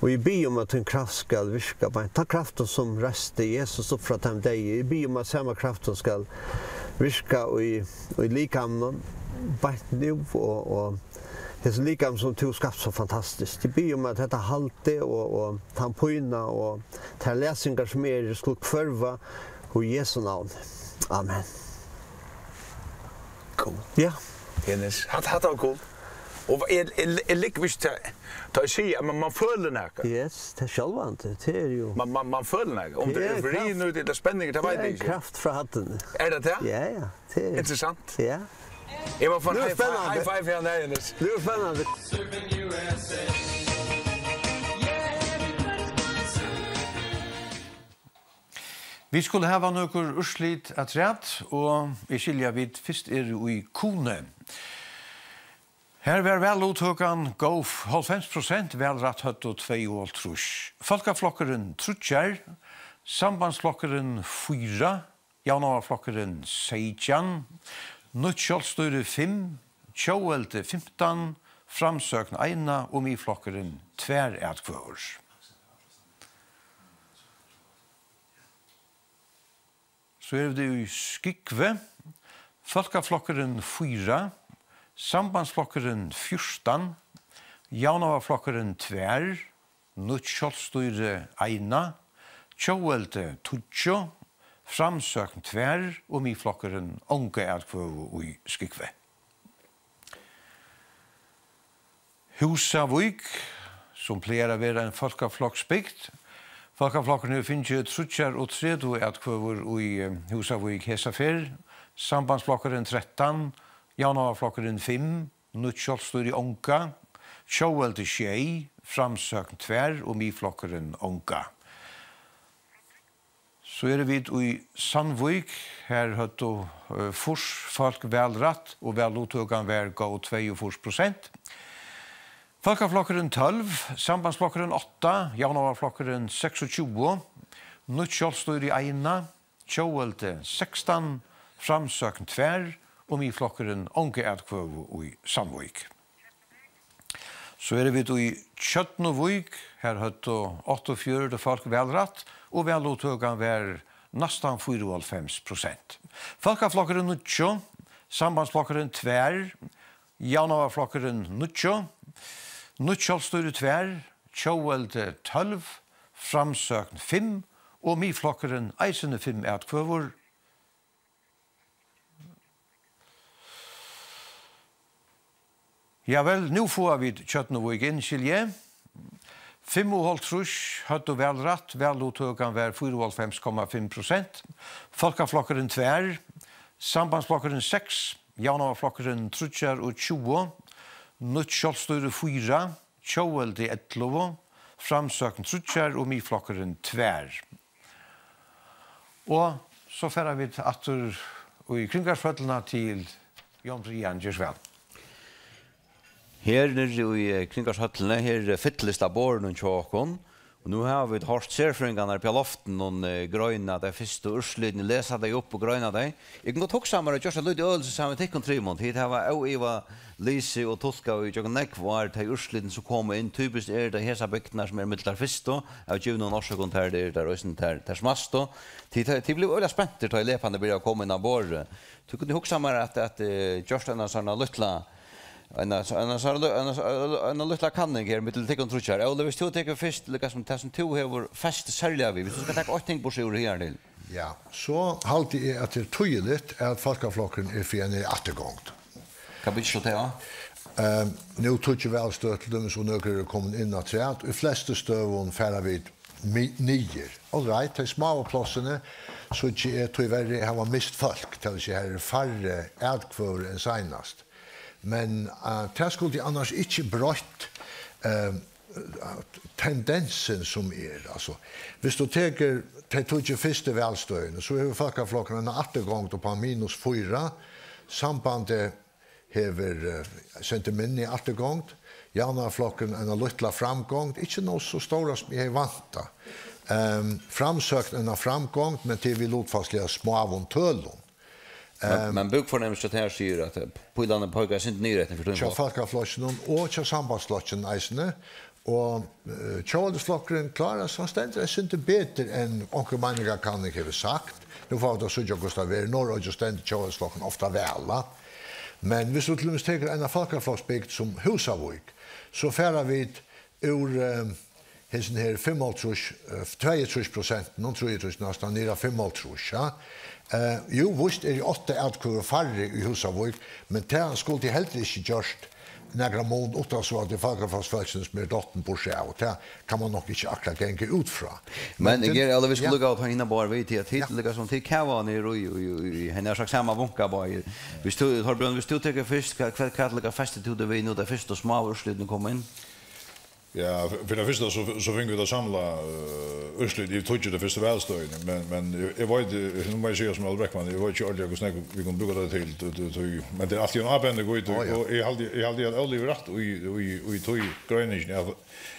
Og eg biði um, at tín kraft skal virka beint. Tann kraftin, sum reisti Jesus upp frá teimum deyðu, eg biði um, at sama kraftin skal virka í, í likamnum beint nú, og, og hesin likam, sum tú skapt so fantastiskt. Eg biði um, at hetta haldið og, og tann pína og tær læsingar, sum eru, skulu hvørva í Jesu navni. Amen. Cool. Ja. Jens, hatta, hatta var cool. Og eg, eg, eg liggi vist til, tá eg sigi, at man, man følir nakað. Yes, tað er sjálvandi, tað er jú. Man, man, man følir nakað. Um tað er, tað er eufori kraft. Nú, tað er spenning, tað veit eg ikki. Tað er kraft frá hæddini. Er tað tað? Ja, ja, tað er. Interessant. Ja. Eg má fáa ein high five, high five her, Jens. Nú er spennandi. Vit skulu hava nøkur úrslit afturat, og eg skilji, at vit fyrst eru í Kunoy. Her var valluttøkan góð, hálvfems prosent, valrætt høvdu tveyoghálvtrýss. Fólkaflokkurin tríggjar, Sambandsflokkurin fýra, Javnaðarflokkurin seytjan, Nýtt Sjálvstýri fimm, Tjóðveldi fimtan, Framsókn eina og Miðflokkurin tvær atkvøður. So eru vit í Skúvoy. Fólkaflokkurin fýra, Sambandsflokkurin fjúrtan, Javnaðarflokkurin tvær, Nýtt Sjálvstýri eina, Tjóðveldi tíggju, Framsókn tvær og Miðflokkurin onga atkvøðu í Skúvoy. Húsavík, sum plagar at vera ein fólkafloksbygd. Fólkaflokkurin hevur fingið tríggjar og tretivu atkvøður í, eh, Húsavík hesa ferð. Sambandsflokkurin trettan, Javnaðarflokkurin fimm, Nýtt Sjálvstýri onga, Tjóðveldi sjey, Framsókn tvær og Miðflokkurin onga. So eru vit í Sandvík. Her høvdu, eh, fýrs fólk valrætt, og valluttøkan var góð tveyogfýrs prosent. Fólkaflokkurin tólv, Sambandsflokkurin átta, Javnaðarflokkurin seksogtjúgu, Nýtt Sjálvstýri eina, Tjóðveldi sekstan, Framsókn tvær og Miðflokkurin onga atkvøðu í Sandvík. So eru vit í Tjørnuvík. Her høvdu áttaogfjøruti fólk valrætt, og valluttøkan var næstan fýraoghálvfems prosent. Fólkaflokkurin níggju, Sambandsflokkurin tvær, Javnaðarflokkurin níggju, Nýtt Sjálvstýri tvær, Tjóðveldi tólv, Framsókn fimm og Miðflokkurin eisini fimm atkvøður. Ja vel, nú fáa vit Tjørnuvík inn, skilji eg. Fimmoghálvtrýss høvdu valrætt, valluttøkan var fýraoghálvfems komma fimm prosent. Fólkaflokkurin tvær, Sambandsflokkurin seks, Javnaðarflokkurin tríggjar og tjúgu, Nýtt Sjálvstýri fýra, Tjóðveldi ellivu, Framsókn tríggjar og Miðflokkurin tvær. Og so fara vit aftur í Kringvarpshøllina til Jón Brian, ger so væl. Her niðri í, eh, Kringvarpshøllini, her, eh, fyllist á borðunum hjá okkum, Og nú hava vit hoyrt serfrøðingarnar uppi á loftinum, eh, greina tey fyrstu úrslitini, lesa tey upp og greina tey. Eg kundi gott hugsað mær at gjørt eitt lítið øvulsi saman við tykkum trimum. Tit hava óivað lisið og tulkað í gjøgnum nógv ár tey úrslitini, sum koma inn. Typiskt eru tað hesar bygdirnar, sum eru millum tær fyrstu, av givnum orsøkum, tær eru tær eisini tær, tær smastu. Tit, tit blivu øgiliga spentir, tá ið leparnir byrjaðu at koma inn á borðið. Tú kundi hugsað mær at, at, eh, gjørt eina sånn lítla, eina, eina, eina, eina lítla kanning her millum tykkum tríggjar. Óli, viss tú tekur fyrst, líka sum tað sum tú hevur fest serliga við, viss tú skal taka eitt ting burtur úr her til. Ja, so haldi eg, at tað er týðiligt, at Fólkaflokkurin er fyri eini afturgongd. Hvat byggir so tað á? Ehm, nú toyggja vælstøð til dømis, og nøkur eru komin inn afturat. Í flestu støðum fara vit mi-, niður. All right, tey smáu plássini, so eg tíverri hava mist fólk, tað vil siga, har eru færri atkvøður enn seinast. Men, eh, tað skuldi annars ikki broytt, eh, tendensin sum er. Altso, viss tú tekur tey tíggju fyrstu vælstøðini, so hevur Fólkaflokkurin eina afturgongd upp á minus fýra, Sambandið hevur, eh, sent minni afturgongd, Javnaðarflokkurin eina lítla framgongd, ikki nóg so stóra sum eg hevði væntað. Ehm, Framsókn eina framgongd, men tað er við lutfalsliga smáum tølum. Men, ehm, men búkfornemmið hjá tær sigur, at, eh, pílarnir peika eitt sindur niður eftir fyri tín hjá flokk. Fólkaflokkinum og hjá Sambandsflokkinum eisini. Og, eh, Tjóðveldisflokkurin klárar seg, hann stendur eitt sindur betur enn onkur meiningarkanning hevur sagt. Nú fáa vit at síggja, hvussu tað verður. Norðuroyggjur stendur Tjóðveldisflokkurin ofta væl, a. Men viss tú til dømis tekur eina fólkafloksbygd sum Húsavík, so fara vit úr, eh, hesin her fimmoghálvtrýss, eh, tveyogtrýss prosent, nú trýogtrýss næstan, niður á fimmoghálvtrýss, ja. Eh, jú, víst eru átta atkvøður færri í Húsavík, men tað skuldi heldur ikki gjørt nakran mun, uttan so at tað er fólkafloksfólkini, sum eru dottin burtur av, og tað kann man nokk ikki akkurát ganga út frá. Men, men eg eri, ella vit skulu, ja, líka ta hina báðar við til at tit, ja, líka sum tit kava niður í, í, í, í, hennara sagt, sama bunka báðir. Viss tú, Torbjørn, viss tú tekur fyrst, hvat, hvat, hvat líka festir tú teg við nú, tá fyrstu smáu úrslitini koma inn? Ja, f-, fyri tað fyrsta, so, so fingu vit tað samla, eh, úrslit í tíggju, tey fyrstu vælstøðini, men, men eg, eg veit, eh, nú má eg siga sum Óli Breckmann, eg veit ikki ordiliga, hvussu nógv vit kunnu brúka tað til, tí, tí, tí, men tað er altíð ein ábending í tí, á, ja, og eg haldi, eg haldi, at Óli hevur rætt í, í, í tí greiningini, at,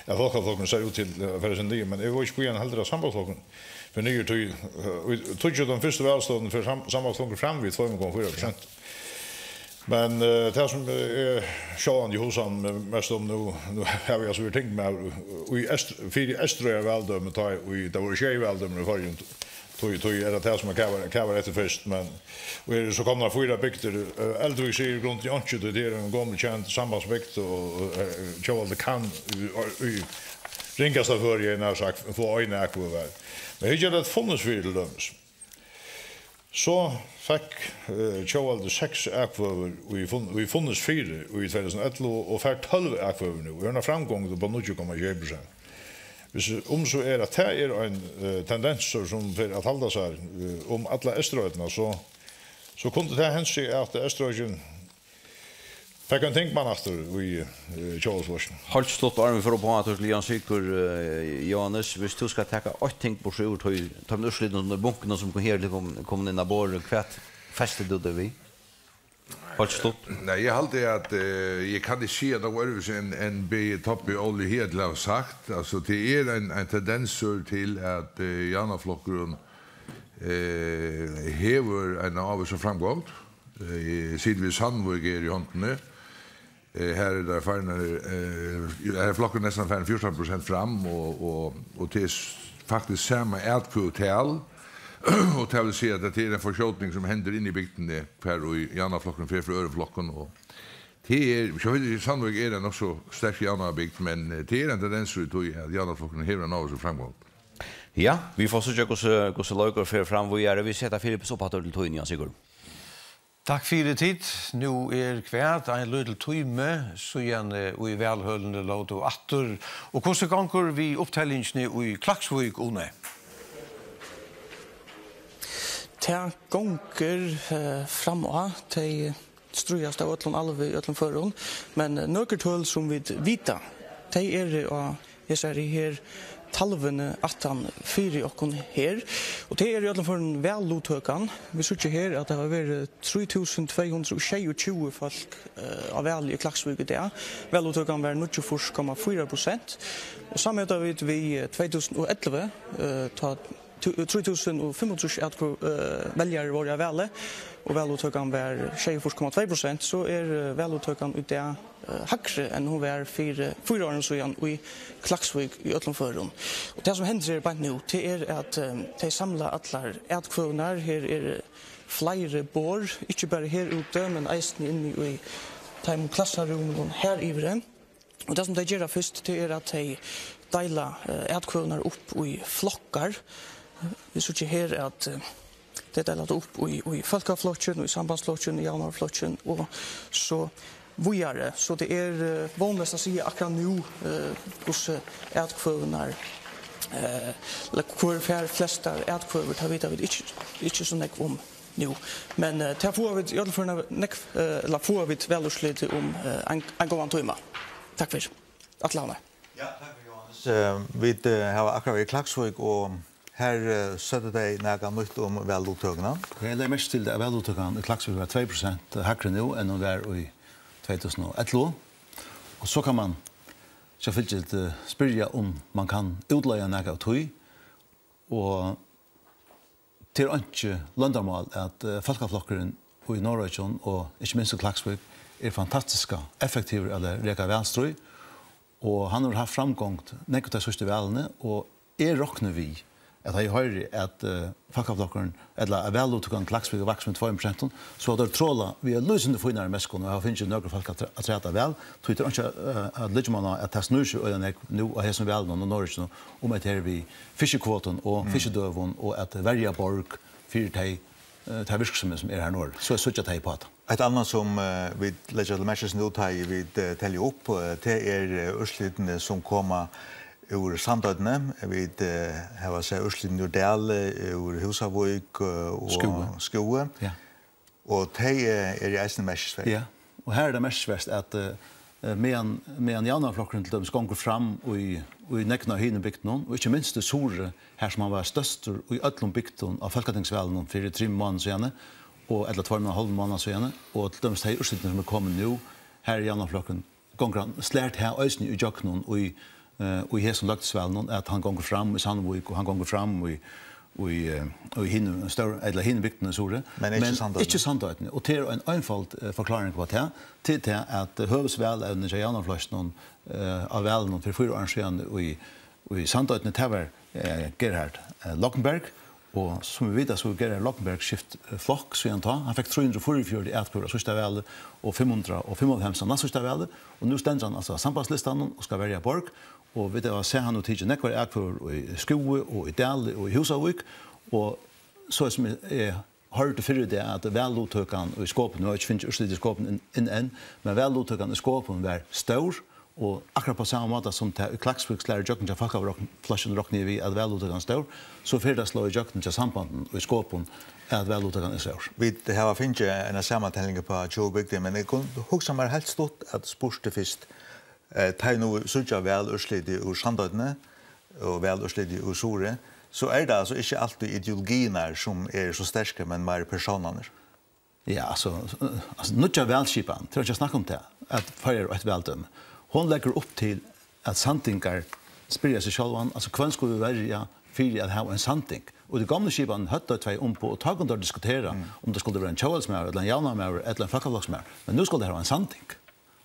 at Fólkaflokkurin sær út til at fara seg niður, men eg veit ikki, hví hann heldur, at Sambandsflokkurin fer niður, tí, eh, í tíggju, teimum fyrstu vælstøðunum, fer Sam-, Sambandsflokkurin fram við tveimum komma fýra prosent. Men, eh, tað sum, eh, eg sjálvandi hugsaði mest um nú, nú havi eg altso verið tingmaður í Eyst-, fyri Eysturoyar vældømi, tá ið tað vóru sjey vældømir í Føroyum, tí, tí er tað tað sum man kavar, kavar eftir fyrst, men, og eru so komnar fýra bygdir, eh, Eldvík sigur í grundini einki, tí tað er ein gomul kend sambandsbygd, og, og, eh, Tjóðveldi kann í, í ringasta føri, eg nær sagt, fáa eina atkvøðu har. Men her ger tað funnits fyri til dømis. So fekk, eh, Tjóðveldi seks atkvøður í funn-, í funnits fyri í tvey túsund og ellivu og fær tólv atkvøður nú. Og hevur eina framgongd upp á níggju komma sjey prosent. Viss, um so er, at tað er ein, eh, tendensur, sum fer at halda sær, eh, um alla Eysturoynna, so, so kundi tað hent seg, at Eysturoyggin fekk ein tingmann aftur í, eh, Tjóðveldsflokkinum. Heilt stutt, áðrenn vit fara upp á aftur til Jan Sigurð, eh, Jóhannes, viss tú skal taka eitt ting burtur úr tí, teimum úrslitunum og bunkunum, sum her er komin, komin inn á borðið, hvat festir tú teg við? Heilt stutt. Nei, eg haldi, at, eh, eg kann ikki siga nakað øðrvísi enn, enn bæði Tobbi og Óli higartil hava sagt. Altso, tað er ein, ein tendensur til, at, eh, Javnaðarflokkurin, eh, hevur eina ávísa framgongd. Eh, sita vit Sandvík her í hondini. Eh, her er tað farnir, eh, her er flokkurin næstan farin fjúrtan prosent fram, og, og, og tað er s-, faktiskt sama atkvøðutal, og tað vil siga, at tað er ein forskjóting, sum hendir inni í bygdini, hvar ið Javnaðarflokkurin fer frá øðrum flokkum, og tað er, sjálvandi Sandvík er ein nokk so sterk javnaðarbygd, men, eh, tað er ein tendens í tí, at Javnaðarflokkurin hevur ein ávísan framgang. Ja, vit fáa síggja, hvussu, hvussu leikur fer fram víðari. Vit seta Filippus upp aftur til tíðina, Sigurd. Takk fyri tit. Nú er hvat, ein lítil tími síðan, eh, í valhølini lótu aftur. Og hvussu gongur við uppteljingini í Klaksvík, Uni? Tað gongur, eh, fram á. Tey stríðast av øllum alvi í øllum førum, men, eh, nøkur tøl sum vit vita, tey eru á hesari her talvini aftan fyri okkum her, og tað er í øllum førum valluttøkan. Vit síggja her, at tað hava verið trý túsund tvey hundrað og sjeyogtjúgu fólk, eh, á vali í Klaksvík í dag. Valluttøkan var níggjuogfýrs komma fýra prosent, og samanmeta vit við, eh, tvey túsund og ellivu, eh, tá tú-, trý túsund og fimmogtrýss atkvø-, eh, veljarar vóru á vali, og valluttøkan var sjeyogfýrs komma tvey prosent, so er, eh, valluttøkan í dag, eh, hægri enn hon var fyri fýra árum síðan í Klaksvík í øllum førum. Og tað, sum hendir her beint nú, tað er, at, eh, tey samla allar atkvøðurnar. Her eru fleiri borð, ikki bara her úti, men eisini inni í teimum klassarúmunum her yviri. Og tað, sum tey gera fyrst, tað er, at tey deila, eh, atkvøðurnar upp í flokkar. Vit síggja her, at, eh, tey deila tað upp í, í Fólkaflokkin, í Sambandsflokkin, í Javnaðarflokkin og so víðari. So tað er, eh, vónleyst at siga akkurát nú, eh, hvussu atkvøðurnar, eh, ella hvør fær flestar atkvøður, tað vita vit ikki, ikki so nógv um nú. Men, eh, tað fáa vit í øllum førum nógv, eh, ella fáa vit valúrslitið um, eh, ein, ein góðan tíma. Takk fyri. Atle Havnar. Ja, takk fyri, Jóhannes. Eh, vit, eh, hava akkurát verið í Klaksvík, og her, eh, søgdu tey nakað nýtt um valluttøkuna. Eg legði merki til, at valluttøkan í Klaksvík var tvey prosent hægri nú, enn hon var í tvey túsund og ellivu. Og so kann man sjálvfylgiliga, eh, spyrja, um man kann útleiða nakað av tí. Og tað er einki loyndarmál, at, eh, Fólkaflokkurin í Norðoyggjum og ikki minst í Klaksvík er fantastiska effektivur at reka valstríð, og hann hevur havt framgongd nógv tey síðstu valini, og eg rokni við, at tá eg hoyri, at, eh, Fólkaflokkurin, ella at valluttøkan í Klaksvík er vaksin við tveimum prosentum, so hava teir trolað við ein lýsandi fínari metsku og hava fingið nøkur fólk at, at træta væl, tí tað er einki, eh, at leggja man á, at tað snýr seg øgiliga nógv nú á hesum valinum og Norðoyggjum um at her við fiskikvotum og Mm. fiskidøgum og at verja borg fyri tey, eh, tey virksemi sum er her norður. So síggja tey upp á tað. Eitt annað sum, eh, vit leggja til merkis nú, tá ið vit, eh, telja upp, eh, tað er, eh, úrslitini sum koma úr Sandoynni. Vit, eh, hava sæð úrslitini úr Dali, úr Húsavík, eh, og Skúvoy. Skúvoy. Ja. Og tey, eh, eru eisini merkisverd. Ja, og her er tað merkisvert, at, eh, eh, meðan, meðan Javnaðarflokkurin til dømis gongur fram í, í nógvum av hinum bygdunum, og ikki minst í Suðuroy, har sum hann var størstur í øllum bygdum á fólkatingsvalinum fyri trimum mánaðum síðani, og, ella tveimum og ein hálvum mánaðum síðani, og til dømis tey úrslitini sum eru komin nú, har er Javnaðarflokkurin gongur hann, slær tað eisini ígjøgnum í, eh, í hesum løgtingsvalinum, at hann gongur fram í Sandvík, og hann gongur fram í, í, eh, í hinum stóru, ella hinum bygdunum í Suðuroy. Men ikki Sandoynni. Ikki Sandoynni. Og tað er ein einføld, eh, forklaring á tað. Tað er tað, at, eh, høvuðsvalevnið hjá Javnaðarflokkinum, eh, á valinum fyri fýra árum síðan í, í Sandoynni, tað var, eh, Gerhard, eh, Lognberg, og sum vit vita, so hevur Gerhard Lognberg skift, eh, flokk síðan tá. Hann fekk trý hundrað og fýraogfjøruti atkvøður á síðsta vali og fimm hundrað og fimmoghálvfems á næstsíðsta vali, og nú stendur hann altso á sambandslistanum og skal verja borg, og vit hava sæð hann og tikið nógvar atkvøður í Skúvoy og í Dali og í Húsavík, og so sum eg, eg hoyrdi fyrr í dag, at valluttøkan í Skopun, nú havi eg ikki fingið úrslitið í Skopun inn, inn enn, men valluttøkan í Skopun var stór, og akkurát á sama máta sum tað í Klaksvík slær ígjøgnum hjá Fólkaflokkinum, rokni eg við, at valluttøkan er stór, so fer tað at slá ígjøgnum hjá Sambandinum í Skopun, at valluttøkan er stór. Vit hava fingið eina samantelling upp á tjúgu bygdir, men eg kundi hugsað mær heilt stutt at spurt teg fyrst. Eh, tá eg nú síggja valúrslitið úr Sandoynni og valúrslitið úr Suðuroy, so er tað altso ikki altíð ideologiirnar, sum eru so sterkar, men meira persónarnir. Ja, altso, eh, altso, nýggja valskipan, tað er ikki at snakka um tað, at Føroyar er eitt valdømi. Hon leggur upp til, at sandoyingar spyrja seg sjálvan, altso, hvønn skulu vit velja fyri at hava ein sanding? Og í tí gomlu skipan høvdu teir tvey umboð, og tá kundu teir diskutera, Mm. um tað skuldi vera ein tjóðveldismaður, ella ein javnaðarmaður, ella ein fólkafloksmaður. Men nú skal tað hava ein sanding.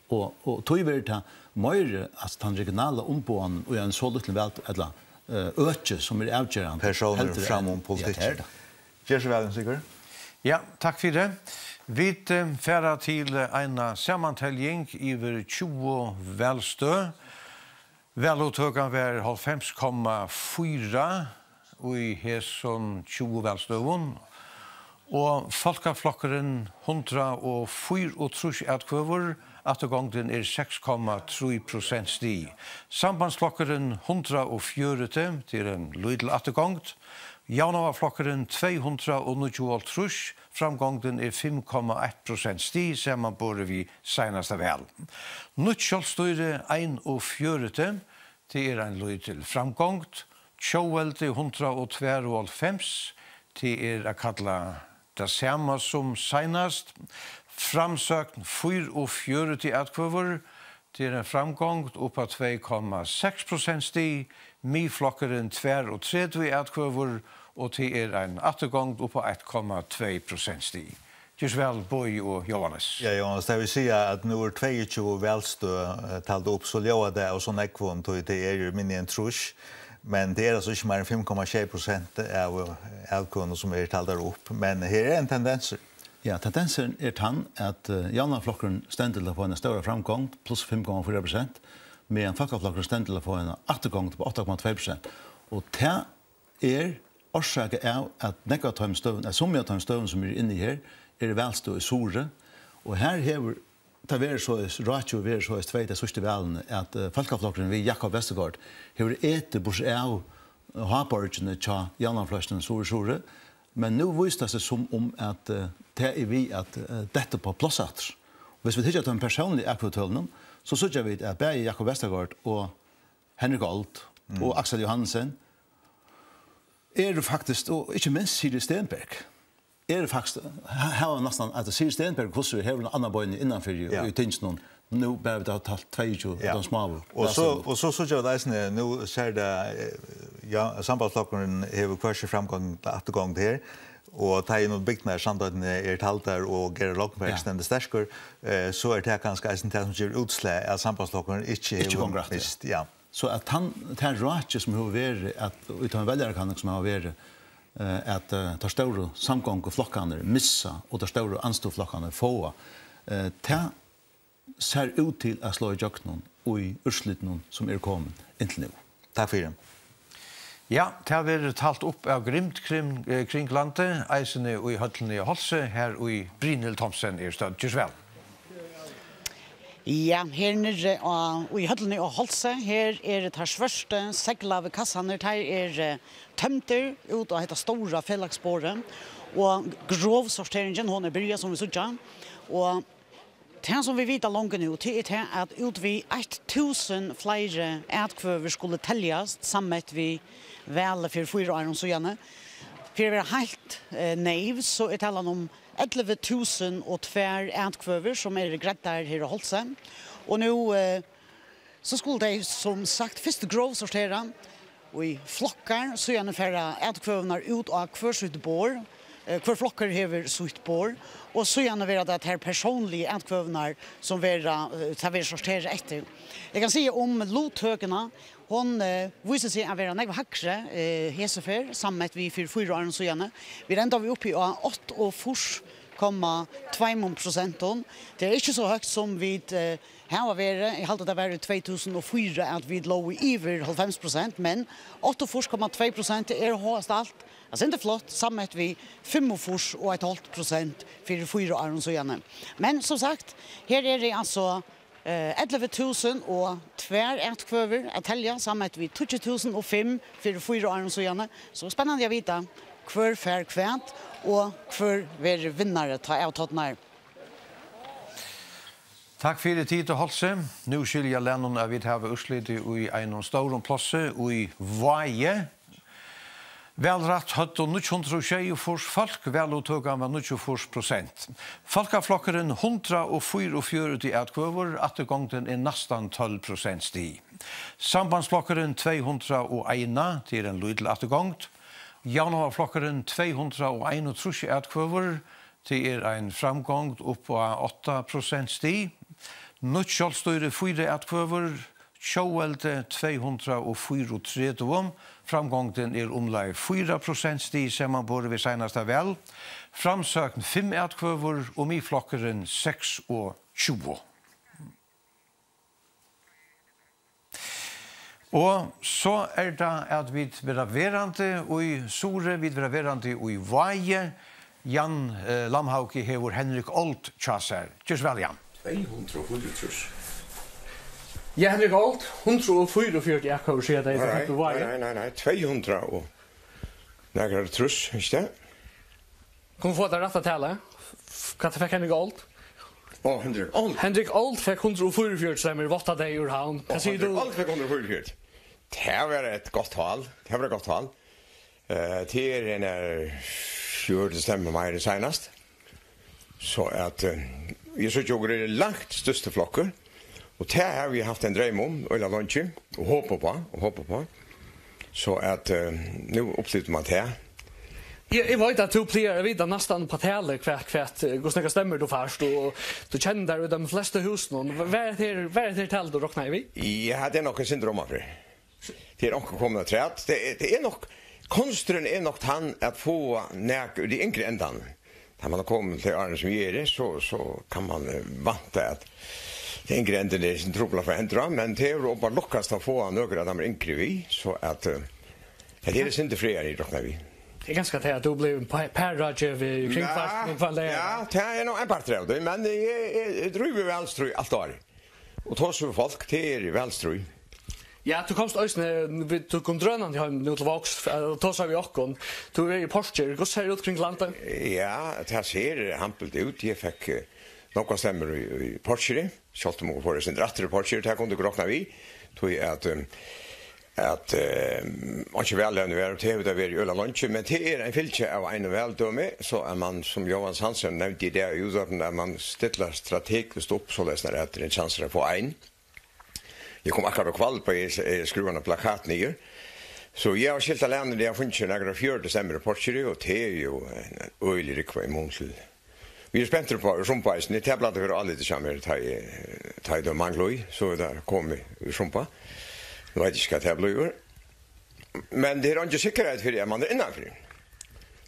Og, og tí verður tað meiri, altso, tann regionala umboðan í ein so lítlum val-, ella, eh, øki, sum er avgerandi, Persónur heldur fram enn um politikkin. Ja, tað er tað. Ger so væl, Sigurður. Ja, takk fyri. Vit, eh, fara til, eh, eina samanteljing yvir tjúgu valstøð. Valluttøkan var hálvfems komma fýra í hesum tjúgu valstøðum, og Fólkaflokkurin hundrað og fýraogtrýss atkvøður, afturgongdin er seks komma trý prosent stig. Sambandsflokkurin hundrað og fjøruti, tað er ein lítil afturgongd. Javnaðarflokkurin tvey hundrað og níggjuoghálvtrýss, framgongdin er fimm komma eitt prosent stig samanborið við seinasta val. Nýtt sjálvstýri einogfjøruti, Tað er ein lítil framgongd. Tjóðveldi hundrað og tveyoghálvfems, tað er at kalla tað sama sum seinast. Framsókn fýraogfjøruti atkvøður, tað er ein framgongd upp á tvey komma seks prosentstig. Miðflokkurin tveyogtretivu atkvøður, og tað er ein afturgongd upp á eitt komma tvey prosentstig. Ger so væl, Bogi og Jóhannes. Ja, Jóhannes, tað vil siga, at nú er tveyogtjúgu valstøð, eh, tald upp, so ljóðar tað av so nógvum, tí tað er jo minni enn trýss, men tað er altso ikki meir enn fimm komma sjey prosent av, eh, atkvøðunum, sum eru taldar upp. Men her er ein tendensur. Ja, tendensurin er tann, at, eh, Javnaðarflokkurin stendur til at fáa eina stóra framgongd, pluss fimm komma fýra prosent, meðan Fólkaflokkurin stendur til at fáa eina afturgongd upp á átta komma tvey prosent. Og tað er orsakað av, at nógv av teimum støðum, at summi av teimum støðum, sum eru inni her, eru valstøð í Suðuroy, og har hevur tað verið soleiðis, ráðgevið verið soleiðis tvey tey síðstu valini, at, eh, Fólkaflokkurin við Jakob Vestergaard hevur etið burtur av, eh, háborgini hjá Javnaðarflokkinum suður í Suðuroy, men nú vísir tað seg sum um, at, eh, tað er við at, eh, detta upp á pláss aftur. Hvis vit hyggja at teimum persónligu atkvøðutølunum, so síggja vit, at bæði Jakob Vestergaard og Henrik Old og Aksel Johannesen eru faktiskt, og ikki minst Siri Stenberg, eru faktiskt, ha-, hava næstan, at Siri Stenberg, hvussu hevur hon annað beinið innanfyri Ja. í tinginum, nú bara vit hava talt tveyogtjúgu, Ja. tað smáu. Og so, og so síggja vit eisini, nú sær tað, eh, ja, Sambandsflokkurin hevur hvørki framgang, afturgongd her, og tá ið nú bygdin í Sandoynni er taldar og Gerhard Lomkvist Ja. stendur sterkur, eh, so er tað kanska eisini tað sum ger útslag, at Sambandsflokkurin ikki Ikki hevur gongur aftur, ja. mist, ja. So at tann, tað rákið sum hevur verið, at, í tann veljarakanningini sum hava verið, eh, at, eh, teir stóru samgonguflokkarnir missa, og teir stóru andstøðuflokkarnir fáa, eh, tað sær út til at slá ígjøgnum í úrslitunum sum eru komin inntil nú. Takk fyri. Ja, tað verður talt upp av grimd kring, eh, kring landið, eisini í høllini á Hálsi, har í Brynhild Thomsen er stødd. Ger so væl. Ja, her niðri á, í høllini á Hálsi, her eru teir svørtu seglaðu kassarnir, teir eru, eh, tømdir út á hetta stóra felagsborðið, og grovsorteringin, hon er byrjað, sum vit síggja, og tað, sum vit vita longu nú, tað er tað, at út við eitt túsund fleiri atkvøður skulu teljast, samanmett við valið fyri fýra árum síðani. Fyri at vera heilt, eh, neyv, so er talan um ellivu túsund og tvær atkvøður, sum eru greiddar her á Hálsi. Og nú, eh, so skulu tey, sum sagt, fyrst grovsortera í flokkar, síðani fara atkvøðurnar út á hvør sítt borð, eh, hvør flokkur hevur sítt borð, og síðani verða tað tær persónligu atkvøðurnar, sum verða, eh, tað verður sorterað eftir. Eg kann siga um luttøkuna, hon, eh, vísir seg at vera nógv hægri, eh, hesa ferð, samanmett við fyri fýra árum síðani. Vit enda við uppi á áttaogfýrs komma tveimum prosentum. Tað er ikki so høgt, sum vit, eh, hava verið. Eg haldi, tað var í tvey túsund og fýra, at vit lógu yvir hálvfems prosent, men áttaogfýrs komma tvey prosent er hóast alt, altso, tað er flott, samanmett við fimmogfýrs og eitt hálvt prosent fyri fýra árum síðani. Men sum sagt, her eru altso, eh, ellivu túsund og tvær atkvøður at telja, samanmett við tíggju túsund og fimm fyri fýra árum síðani. So spennandi at vita, hvør fær hvat, og hvør verður vinnari, tá av tornar. Takk fyri, Tito Holse. Nú skilja lænin, at vit hava úrslitið í einum stórum plássi í Vági. Valrætt høvdu níggju hundrað og sjeyogfýrs fólk, valluttøkan var níggjuogfýrs prosent. Fólkaflokkurin hundrað og fýraogfjøruti atkvøður, afturgongdin er næstan tólv prosentstig. Sambandsflokkurin tvey hundrað og ein, tað er ein lítil afturgongd. Javnaðarflokkurin tvey hundrað og einogtrýss atkvøður, tað er ein framgongd upp á átta prosentstig. Nýtt sjálvstýri fýra atkvøður, Tjóðveldi tvey hundrað og fýraogtretivu. Framgongdin er umleið fýra prosentstig samanborið við seinasta val. Framsókn fimm atkvøður og Miðflokkurin seksogtjúgu. Og so er tað, at vit verða verandi í Suðuroy, vit verða verandi í Vági. Jan, eh, Lamhauge hevur Henrik Old hjá sær. Ger so væl, Jan. Tvey hundrað og fýraogtrýss. Ja, Henrik Old, hundrað og fýraogfjøruti atkvøður, sigur tey, Nei, nei, nei, nei, nei, tvey hundrað og nakrar trýss, ikki tað? Kunnu fáa tað rætta talið? Hvat fekk Henrik Old? Ó, Henrik Old. Henrik Old fekk hundrað og fýraogfjøruti stemmur, vátta tey úr Havn. Hvat sigur tú? Henrik Old fekk hundrað og fýraogfjøruti. Tað var eitt gott tal. Tað var eitt gott tal. Eh, tað er ein, eh, fjøruti stemmur meir enn seinast. So at, eh, eg síggi, okur eru langt størsti flokkur, og tað hava vit havt ein dreym um, øgiliga leingi, og hopa uppá, og hopa uppá. So at, eh, nú uppfyllir man tað. Eg, eg veit at tú plagar at vita næstan uppá talið hvat, hvat, eh, hvussu nógvar stemmur tú fært, og tú kennir tær í teimum flestu húsunum. Hvat er tað, hvat er tað talið tú roknar við? Ja, tað er nokk eitt sindur omanfyri. Tað er onkur komin afturat. Tað er, tað er nokk, kunsturin er nokk tann at fáa nakað í yngri endan. Tá man er komin til árini sum eg eri, so, so kann man, eh, vænta at tað yngri endin er sin trupla for at endra, men tað er jú bara lukkast at fáa nøkur av teimum yngri við, so at, eh, at tað er sindur frægari, rokna við. Tað er kanska tað at tú blívur pa-, parráðgevi, kringvarp, ja, um hvønn dag. Ja, tað er nú ein partur av tí, men eg, eg, eg drívi vælstríð alt árið. Og tosa við fólk, tað er vælstríð. Ja, tú komst eisini, við, tú kom drønandi heim nú til Vágs, eh, og tosaði við okkum. Tú ert í Porkeri, hvussu sær tað út kring landið? Ja, tað sær hampult út. Eg fekk, eh, nógvar stemmur í, í Porkeri. Sjálvt um okur fóru eitt sindur aftur í Porkeri, tað kundu okur rokna við. Tí at, eh, at, eh, einki vallevni var, og tað hevur tað verið øgiliga leingi, men tað er ein fylgja av einum valdómi, so at man, sum Jóanes Hansen nevndi í dag í útvarpinum, at man stillar strategiskt upp, soleiðis at tað er ein kjansur at fáa ein. Eg kom akkurát á Hvalba, eg, eg skrúvaði eina plakat niður. So eg havi skilt at landa, eg havi fingið nakrar fjøruti stemmur í Porkeri, og tað er jú ein øgilig rúgva í mun til. Vit eru spentir upp á Úr Sumba eisini, tað plagdi at vera álitið hjá mær, tá eg, tá eg tá manglaði, so er tað komið Úr Sumba. Nú veit eg ikki, hvat tað blívur. Men tað er eingin sikkerheit fyri, at man er innanfyri.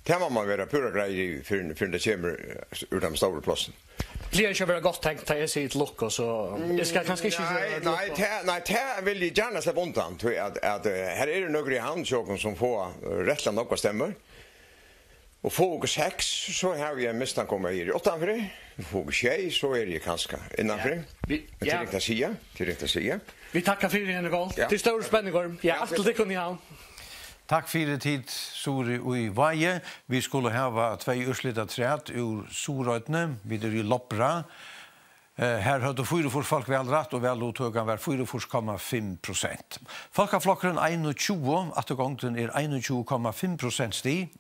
Tað má man vera púra greiður yvir, fyrr enn, fyrr enn tað kemur, eh, úr teimum stóru plássunum. Plagar ikki at vera gott tekn, tá eg sigi til lukku, so eg skal kanska ikki siga nei, til nei, lukku. Tað, nei, tað vil eg gjarna sleppa undan, tí at, at, eh, her eru nøkur í Havn hjá okkum, sum fáa, eh, rættiliga nógvar stemmur. Og fáa okur seks, so havi eg ein mistanke um, at eg eri uttanfyri. Fáa okur sjey, so eri eg kanska innanfyri. Ja. Men tað er ringt at siga, tað er ringt at siga. Vit takka fyri, Henrik Old. Ja. Tað er stórur spenningur. Ja, alt til tykkum í Havn. Takk fyri tit, Suðuroy og Vági. Vit skulu hava tvey úrslit afturat úr Suðuroynni. Vit eru í Lopra. Eh, her høvdu fýraogfýrs fólk valrætt, og valluttøkan var fýraogfýrs komma fimm prosent. Fólkaflokkurin einogtjúgu, afturgongdin er einogtjúgu komma fimm prosentstig.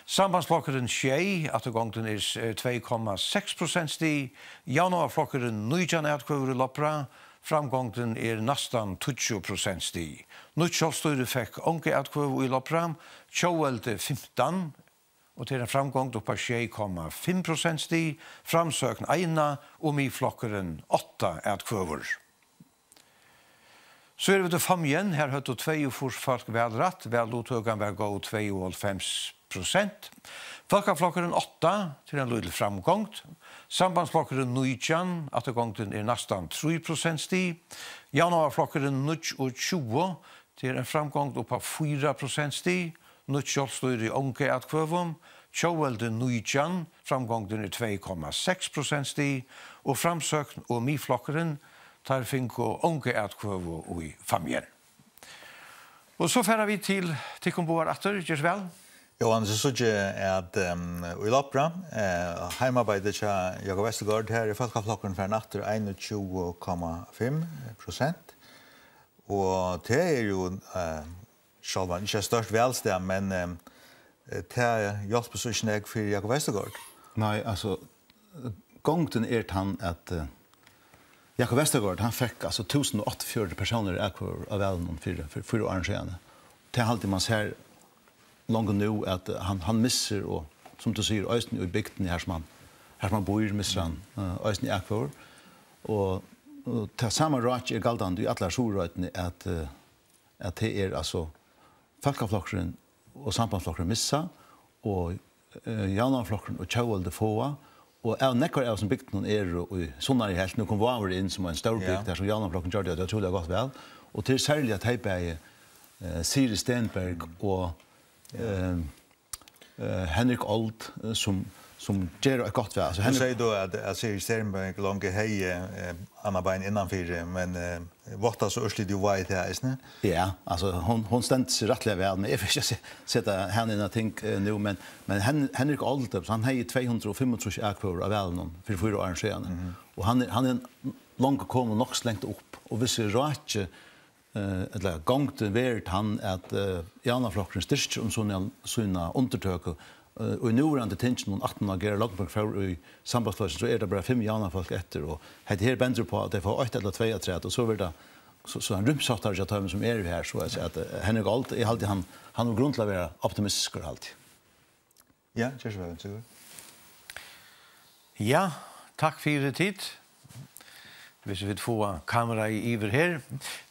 Sambandsflokkurin sjey, afturgongdin er, eh, tvey komma seks prosentstig. Javnaðarflokkurin nítjan atkvøður í Lopra, framgongdin er næstan tíggju prosentstig. Nýtt sjálvstýri fekk onga atkvøðu í Lopra, Tjóðveldi fimtan, og tað er ein framgongd upp á sjey komma fimm prosentstig, Framsókn eina og Miðflokkurin átta atkvøður. So eru vit í Fámjin, her høvdu tveyogfýrs fólk valrætt, valluttøkan var góð tveyoghálvfems prosent. Fólkaflokkurin átta, tað er ein lítil framgongd. Sambandsflokkurin nítjan, afturgongdin er næstan trý prosentstig. Javnaðarflokkurin níggjuogtjúgu, tað er ein framgongd upp á fýra prosentstig. Nýtt sjálvstýri, onga atkvøðu. Tjóðveldi nítjan, framgongdin er tvey komma seks prosentstig. Og Framsókn og Miðflokkurin, teir fingu onga atkvøðu í Fámjin. Og so fara vit til tykkum báðar aftur, ger so væl. Jóanes, so síggi eg at, ehm, í Lopra, eh, heimaarbeiði hjá Jakob Vestergaard, her er Fólkaflokkurin farin aftur einogtjúgu komma fimm prosent. Og tað er jú, eh, sjálvandi ikki eitt stórt valstað, men, eh, tað hjálpir so ikki nógv fyri Jakob Vestergaard. Nei, altso, gongdin er tann at, eh, Jakob Vestergaard, hann fekk, altso, túsund og áttaogfjøruti persónligar atkvøður á valinum fyri, fyri fýra árum síðani. Tað haldi man sær longu nú, at, eh, hann, hann missir, og sum tú sigur, eisini í bygdini, har sum hann, har sum hann býr, missir hann, eh, eisini atkvøður. Og, og tað sama rákið er galdandi í allari Suðuroynni, at, eh, at tað er, altso, Fólkaflokkurin og Sambandsflokkurin missa, og, eh, Javnaðarflokkurin og Tjóðveldi fáa, og av nógvar av hesum bygdunum eru í sunnari helvt. Nú kom Vágur inn sum ein stór bygd, ja, har sum Javnaðarflokkurin gjørdi tað ótrúliga gott val, og tað er serliga tey bæði, eh, Siri Stenberg og, ja, eh, eh, Henrik Old, eh, sum, sum gera eitt gott val. Altso, nú Henrik sigur tú at, at Siri Stenberg longu hevði, eh, annað bein innanfyri, men, eh, vátta so úrslitið jú var í tað eisini. Ja, altso, hon, hon stendur seg rættiliga væl, men eg vil ikki se-, seta hana inn á ting, eh, nú, men, men Hen-, Henrik Old, hann hevði tvey hundrað og fimmogtrýss atkvøður á valinum fyri fýra árum síðani. Mhm. Og hann er, hann er longu komin nokk so langt upp, og viss rákið eh, ella gongdin verður tann, at, eh, Javnaðarflokkurin styrkir um sína, sína undirtøku, eh, og í núverandi tinginum, aftan á Gerhard Lomborg fór í Sambandsflokkin, so er tað bara fimm javnaðarfólk eftir, og hetta her bendir upp á, at tey fáa eitt ella tvey afturat, og so verður tað so, so ein rúmsáttari hjá teimum, sum eru her, so at siga, at, eh, Henrik Old, eg haldi, hann, hann hevur grund til at vera optimistiskur, haldi eg. Ja, ger so væl, Sigurður. Ja, takk fyri tit. Hvis vit fáa kameraið yvir her.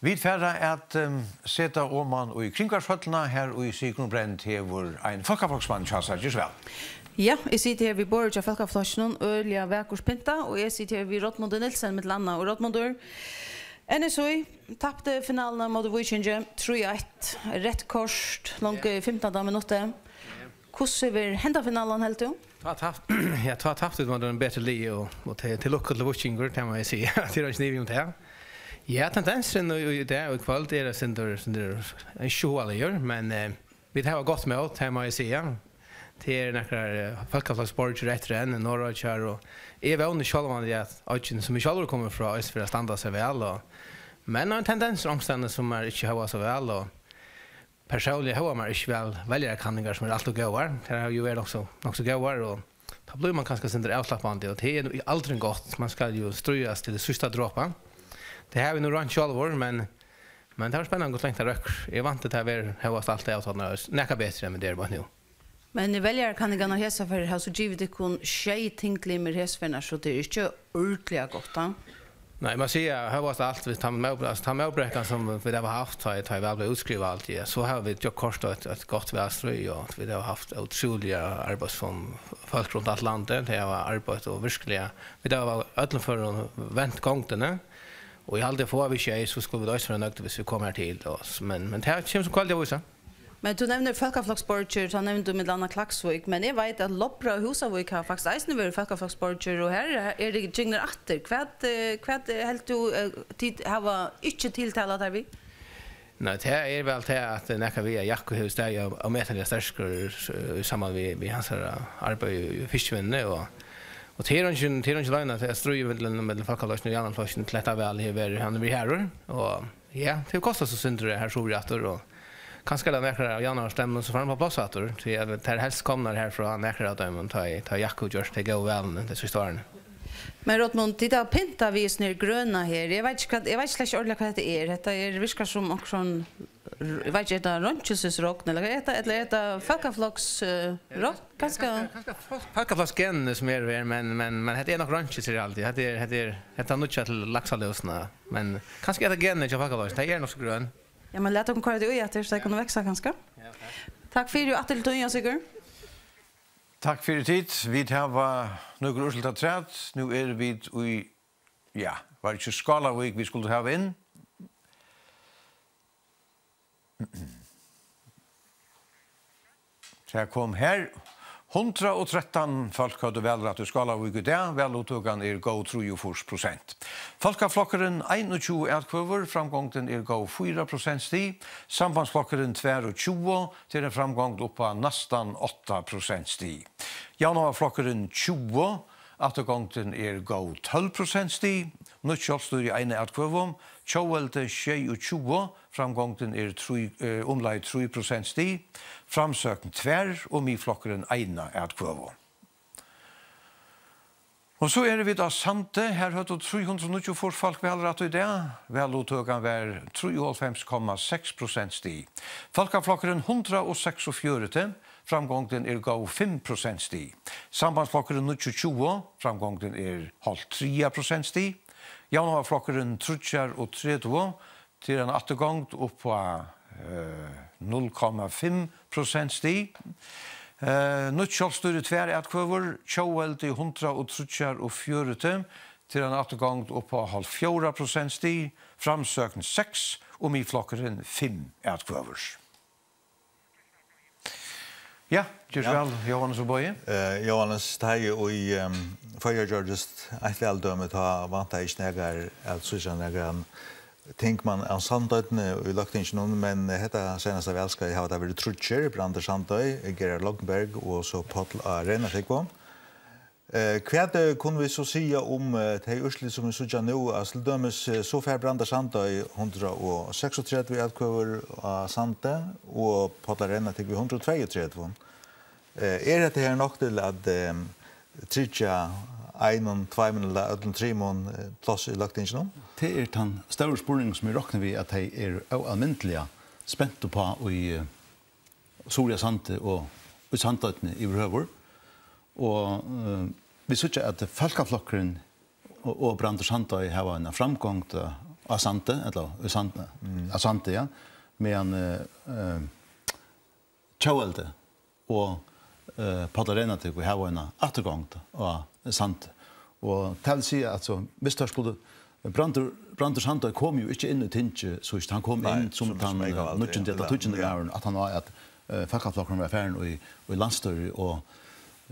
Vit fara at, ehm, seta oman í kringvarpshøllina, har í Sigrun Brend hevur ein fólkafloksmann hjá sær. Ger so væl. Ja, eg siti her við borðið hjá Fólkaflokkinum, øgiliga vakurt pynta, og eg siti her við Rodmundi Nielsen, millum annað. Og Rodmundur, N S Í tapti finaluna móti Víkingi, trý eitt, reytt kort, longu í fimtanda minutti. Hvussu verður henda finalan, heldur tú? Tá tapt, ja, tá tapti vit móti einum betri liði, og, og til, til lukku til Víkingur, tað má eg siga. Tað er ikki ivi um tað. Ja, tendensurin í, í dag og í kvøld er eitt sindur, sindur ein sjoaligur, men, eh, vit hava gott mót, tað má eg siga. Tað eru nakrir, eh, fólkafloksborgarar eftir enn, Norðuroyggjar, og eg vóni sjálvandi, at oyggin, sum eg sjálvur komi frá, eisini fer at standa seg væl, og, men ein tendens er umstøðurnar, sum er ikki hóast so væl, og persónliga hóvar mær ikki væl veljarakanningar, sum eru alt ov góðar. Tær hava jú verið nokk so, nokk so góðar, og tá blívur mann kanska eitt sindur avslappandi, og tað er nú aldrin gott. Mann skal jú stríðast til síðsta dropa. Tað havi eg nú roynt sjálvur, men, men tað var spennandi, hvussu langt tað røkkur. Eg vænti, tað verður hóast alt avtalan, nakað betri enn vit eru beint nú. Men veljarakanningarnar hesa ferð hava so givið tykkum sjey tinglimir hesa ferðina, so tað er ikki ordiliga gott, ha? Nei, man sigur, hóast alt, vit, tann mót-, altso, tann mótbrekkan, sum vit hava havt, tá, tá ið val bleiv útskrivað alt, ja, so hava vit jú koyrt eitt, eitt gott valstríð, og vit hava havt ótrúliga arbeiðssom fólk runt alt landið, tey hava arbeitt og veruliga, vit hava í øllum førum vent gongdini, og eg haldi, fáa vit sjey, so skulu vit eisini vera nøgd, viss vit koma har til, og, men, men tað kemur sum kvøldið vísa. Men tú nevnir fólkafloksborgir, tá nevnir tú millum annað Klaksvík, men eg veit, at Lopra og Húsavík hava faktiskt eisini verið fólkafloksborgir, og her er, eru tey gingnir aftur. Hvat, eh, hvat, eh, heldur tú, eh, tit hava ikki tiltalað teir við? Nei, tað er væl tað, at tað er nakað við, at Jakob hevur staðið ó-, ómetaliga sterkur, eh, í samband við, við hansara arbeiði í Fiskivinnuni, og, og tað er eingin, tað er eingin løgn, at stríðið millum, millum Fólkaflokkin og Javnaðarflokkin til hetta val hevur verið, hann hevur verið harður, og ja, tað hevur kostað so sindur her suðuri aftur, og kanska er tað nakrar av javnaðarstemmum, sum fara upp á pláss aftur, tí at tær eru helst komnar herfrá, nakrar av teimum, tá ið, tá ið Jakob gjørdi tey góðu valini tey síðstu árini. Men Rodmund, tit hava pyntað við hesum her grøna her. Eg veit ikki hvat, eg veit slett ikki ordiliga, hvat hetta er. Hetta er, virkar sum okkurt sånn, eg veit ikki, er hetta reinkilsisrogn, ella hvat er hetta? Ella er hetta fólkafloks-, eh, rogn? Kanska. Kanska, kanska fólk-, fólkafloksgenini sum eru her, men, men, men hetta er nokk reinkilsir, haldi eg. Hetta er, hetta er, hetta er nýggja til laksalúsina. Men kanska er tað genini hjá fólkaflokkinum, tey eru nokk so grøn. Ja, men lat okkum koyra tey í aftur, so tey kunnu vaksa kanska. Ja, takk. Takk fyri, og aftur til tín, Jón Sigurður. Takk fyri tit. Vit hava nøkur úrslit afturat. Nú eru vit í, ja, var ikki Skálavík, vit skuldu hava inn? Tað kom her. Hundrað og trettan fólk høvdu valrætt í Skálavík í dag. Valluttøkan er góð trýogfýrs prosent. Fólkaflokkurin, einogtjúgu atkvøður, framgongdin er góð fýra prosentstig. Sambandsflokkurin, tveyogtjúgu, tað er ein framgongd upp á næstan átta prosentstig. Javnaðarflokkurin, tjúgu, afturgongdin er góð tólv prosentstig. Nýtt sjálvstýri, eina atkvøðu. Tjóðveldi, sjeyogtjúgu, framgongdin er trý, eh, umleið trý prosentstig. Framsókn, tvær, og Miðflokkurin, eina atkvøðu. Og so eru vit á Sandi. Her høvdu trý hundrað og níggjuogfýrs fólk valrætt í dag. Valluttøkan var trýoghálvfems komma seks prosentstig. Fólkaflokkurin, hundrað og seksogfjøruti, framgongdin er góð fimm prosentstig. Sambandsflokkurin, níggjuogtjúgu, framgongdin er hálvt triðja prosentstig. Javnaðarflokkurin, tríggjar og tretivu, tað er ein afturgongd upp á, eh, null komma fimm prosentstig. Eh, nýtt sjálvstýri, tvær atkvøður, Tjóðveldi, hundrað og tríggjar og fjøruti, tað er ein afturgongd upp á hálvfjórða prosentstig, Framsókn, seks, og Miðflokkurin, fimm atkvøður. Ja, ger so væl, Jóhannes og Bogi. Eh, Jóhannes, tá ið, ehm, Føroyar gjørdist eitt valdømi, tá væntaði ikki nakar at síggja nakran tingmann av Sandoynni í løgtinginum, men hetta seinasta valskeiðið hava tað verið tríggir, Brandur Sandoy, Gerhard Lomborg og so Páll á Reynatúgvu. Eh, hvat, eh, kunnu vit so siga um, eh, tey úrslit, sum vit síggja nú? Altso, til dømis, eh, so fær Brandur Sandoy hundrað og seksogtretivu atkvøður á Sandi og Páll Reynard við hundrað og tveyogtretivu. Eh, er hetta her nokk til at, eh, tryggja einum, tveimum ella øllum trimum, eh, pláss í løgtinginum? Tað er tann stóri spurningur, sum eg rokni við, at tey eru óalmindiliga spent uppá í, eh, suðuri á Sandi og í Sandoynni yvirhøvur. Og, eh, vit síggja, at Fólkaflokkurin og, og Brandur Sandoy hava eina framgongd, eh, á Sandi, ella í Sand-, á Sandi, ja, meðan, eh, eh, Tjóðveldi og, eh, Páll Reynard hava eina afturgongd á Sandi. Og tað vil siga, altso, viss teir skuldu, Brandur, Brandur Sandoy kom jo ikki inn í tingið, so hann kom Nei, inn sum sum, tann, sum eh, aukavaldur, níggjunda ja, ella ja, tíggjunda ja. maðurin, aftan á at, eh, Fólkaflokkurin var farin í, í landsstýri, og,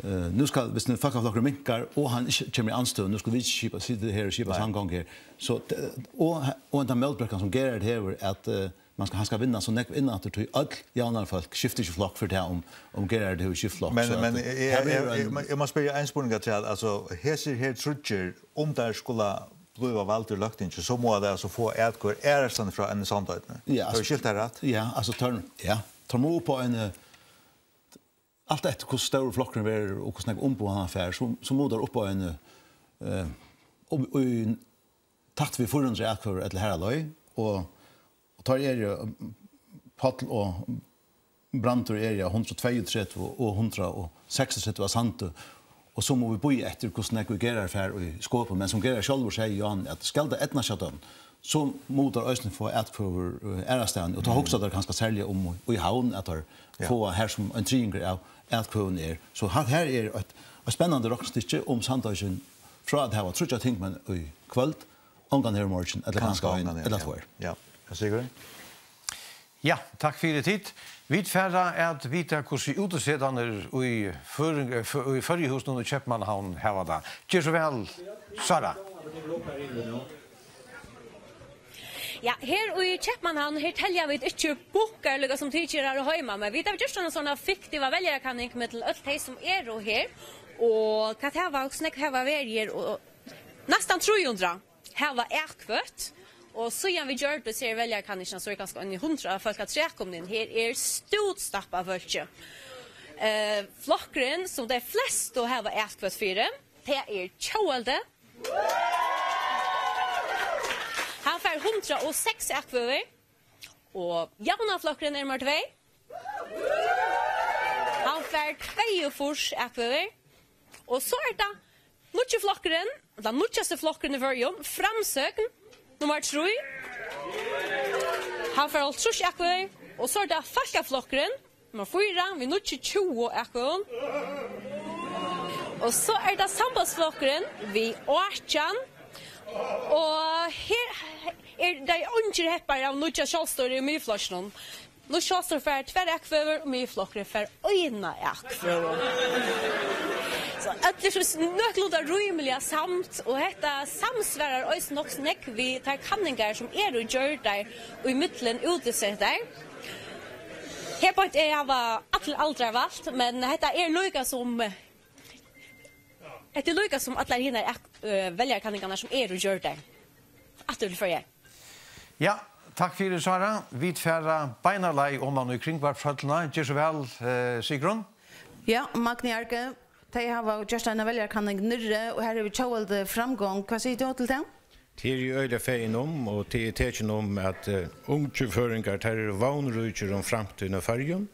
eh, nú skal, viss nú Fólkaflokkurin minkar, og hann ikki kemur í andstøðu, nú skulu vit ikki skipa, sita her og skipa Nei. samgongu her. So, eh, og, og henda mótbrekkan sum Gerhard hevur, at, eh, Man skal, hann skal vinna so nógv inn aftur, tí øll javnaðarfólk skifta ikki flokk fyri tað, um, um Gerhard hevur skift flokk, Men, so men at, eg, her eg, verður eg, ein eg, eg má spyrja ein spurning afturat, altso, hesir her tríggir, um teir skulu blíva valdir í Løgtingið, so mugu teir altso fáa atkvøður aðrastaðni frá enn í Sandoynni. Ja, Havi eg altso, skilt tað rætt? ja, altso, teir, ja, teir mugu upp á ein, eh, alt eftir hvussu stórur flokkurin verður og hvussu nógv umboð hann fær, so, so mugu teir upp á ein, eh, um, í tætt við fýra hundrað atkvøður ella har á leið, og, og teir eru, um, Páll og Brandur eru á hundrað og tveyogtretivu og hundrað og seksogtretivu á Sandi, og so mugu vit bíða eftir, hvussu nógv Gerhard fær í skopun, men sum Gerhard sjálvur segði, Johan, at skal tað eydnast hjá teimum, so mugu teir eisini fáa atkvøður, eh, aðrastaðni, og tá hugsa teir kanska serliga um í, í Havn, at teir Ja. fáa har sum ein triðingur av atkvøðunum er. So her, her er eitt, eitt spennandi roknistykki, um Sandoyggin frá at hava tríggjar tingmenn í kvøld, ongan hevur í morgin, ella Kanska kanska ein, ongan hevur, ella ja. tveir. Ja. Ja, Sigurður? Ja, takk fyri tit. Vit fara at vita, hvussu útisetarnir í Føroying-, eh, Fø-, í Føroyahúsinum í Keypmannahavn hava tað. Ger so væl, Sára. Ja, her í Keypmannahavn, her telja vit ikki bukkar, líka sum tit gera her heima, men vit hava gjørt eina sovorðna fiktiva veljarakanningina millum øll tey, sum eru her, og hvat hava, hvussu nógv hava verið her, og næstan trý hundrað hava atkvøtt, og síðan vit gjørdu hesa veljarakanningina, so eru kanska eini hundrað fólk afturat komin inn. Her er stútstappað av fólki. Eh, flokkurin, sum tey flestu hava atkvøtt fyri, tað er Tjóðveldi. Hann fær hundrað og seks atkvøður. Og Javnaðarflokkurin er nummar tvey. Hann fær tveyogfýrs atkvøður. Og so er tað nýggi flokkurin, ella nýggjasti flokkurin í Føroyum, Framsókn, nummar trý. Hann fær hálvtrýss atkvøður. Og so er tað Fólkaflokkurin, nummar fýra, við níggjuogtjúgu atkvøðum. Og so er tað Sambandsflokkurin við átjan. Og her er tað eingir hepparar av nýggja sjálvstýri í Miðflokkinum. Nýtt sjálvstýri fær tvær atkvøður, og Miðflokkurin fær eina atkvøðu. So øll eru so nøkulunda rímiliga samd, og hetta samsvarar eisini nokk so nógv við tær kanningar, sum eru gjørdar í millum útisetar. Her beint er hava allir aldrar valt, men hetta er líka sum, hetta er líka sum allar hinar ak-, eh, veljarakanningirnar, sum eru gjørdar. Aftur til Føroyar. Ja, takk fyri, Sára. Vit fara beinanvegin oman í kringvarpshøllina. Ger so væl, eh, Sigrun. Ja, Magni Arge, tey hava gjørt eina veljarakanningina niðri, og her hevur Tjóðveldi framgongd. Hvat sigur tú til tað? Tað eri eg øgiliga fegin um, og tað er tekin um, at, eh, ungir føroyingar, teir eru vónríkir um framtíðina í Føroyum,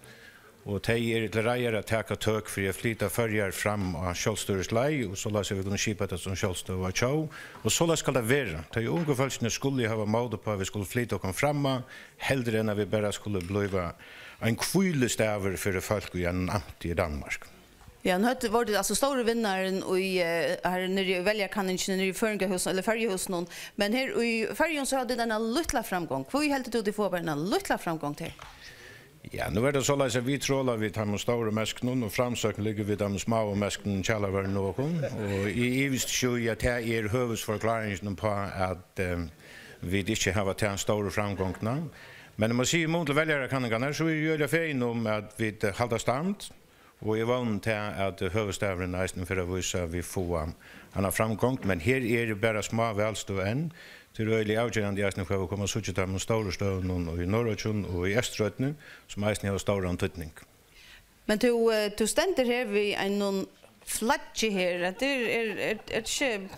og tey eru til reiðar at taka tøk fyri at flyta Føroyar fram á sjálvstýrisleið, og soleiðis at vit kunnu skipa tað sum sjálvstøðuga tjóð, og soleiðis skal tað vera. Tey ungu fólkini skulu hava mót upp á, at vit skulu flyta okkum fram á, heldur enn at vit bara skulu blíva ein hvílustaður fyri fólk í einum amti í Danmark. Ja, nú høvdu, vóru tit altso stóri vinnarin í, eh, her niðri í veljarakanningini niðri í Føroyingahúsinum, ella Føroyahúsinum, men her í Føroyum so høvdu tit eina lítla framgongd. Hví heldur tú, tit fáa bara eina lítla framgongd her? Ja, nú er tað soleiðis, at vit trola við teimum stóru meskunum, og Framsókn liggur við teimum smáu meskunum, kjalarvørrinum og okkum. Og eg ivist ikki í, at tað er høvuðsforklaringin uppá, at, eh, vit ikki hava ta stóru framgongdina. Men eg má siga, í mun til veljarakanningirnar, so eri eg øgiliga fegin um, at vit, eh, halda stand. Og eg vóni tað, at høvuðsstaðurin eisini fer at vísa, at vit fáa eina framgongd, men her eru bara smá valstøð enn. Tað er øgiliga avgerandi eisini, hvat vit koma at síggja í teimum stóru støðunum í Norðuroyggjum og í Eysturoynni, sum eisini hevur stóran týdning. Men tú, eh, tú stendur her við einum flaggi her. Hetta er, er, er, er ikki,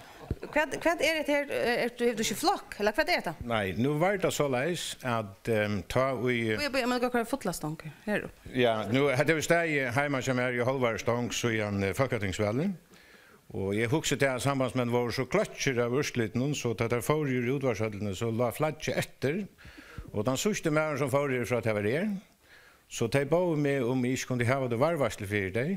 hvat, hvat er hetta her? Er, er, hevur tú ikki flokk? Ella hvat er hetta? Nei, nú var tað soleiðis, at, ehm, tá í Bíða, bíða, men tað er fulla stong her. Her. Ja, nú, hetta hevur staðið heima hjá mær í hálvari stong síðan, eh, fólkatingsvalið. Og eg hugsi tað, at sambandsmenn vóru so kløkkir av úrslitinum, so tá teir fóru í útvarpshøllina, so lá flaggið eftir. Og tann síðsti maðurin, sum fór herfrá, tað var eg. So tey bóðu meg, um eg ikki kundi hava tað varðveitslu fyri tey.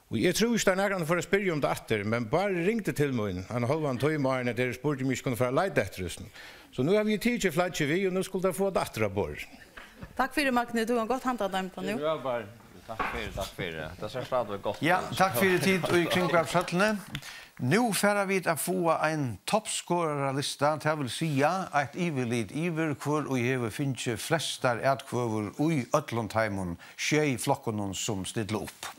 Og eg trúði ikki, at nakran fór at spyrja um tað aftur, men Bárður ringdi til mín ein hálvan tíma áðrenn, at tey spurdu, um eg ikki kundi fara at leita eftir hesum. So nú havi eg tikið flaggið við, og nú skulu tey fáa tað aftur á borð. Takk fyri, Magni. Tú hevur gott handadømi nú. Jú, Bárður. Takk fyri, takk fyri. Tað sær stadigvæk gott út. Ja, takk fyri tit í Kringvarpshøllini. Nú fara vit at fáa ein toppskoraralista, tað vil siga eitt yvirlit yvir, hvør ið hevur fingið flestar atkvøður í øllum teimum sjey flokkunum, sum stilla upp.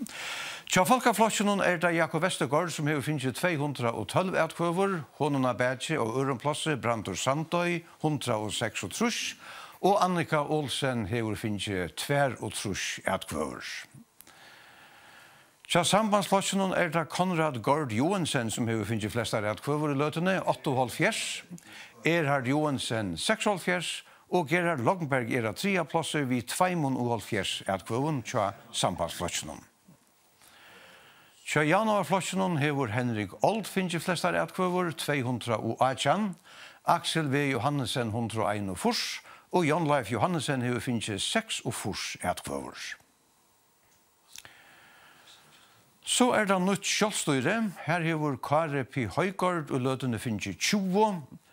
Hjá Fólkaflokkinum er tað Jakob Vestergaard, sum hevur fingið tvey hundrað og tólv atkvøður, honum á baki á øðrum plássi Brandur Sandoy, hundrað og seksogtrýss, og Annika Olsen hevur fingið tvær og trýss atkvøður. Hjá Sambandsflokkinum er tað Konrad Gaard Joensen, sum hevur fingið flestar atkvøður í løtuni, áttaoghálvfjerðs, Erhard Joensen, seksoghálvfjerðs, og Gerhard Longberg er á triðja plássi við tveimoghálvfjerðs atkvøðum hjá Sambandsflokkinum. Hjá Javnaðarflokkinum hevur Henrik Old fingið flestar atkvøður, tvey hundrað og átjan, Aksel V. Johannesen, hundrað og einogfýrs, og Jon Leif Johannesen hevur fingið seksogfýrs atkvøður. So er tað nýtt sjálvstýri. Her hevur Kári P. Højgaard í løtuni fingið tjúgu,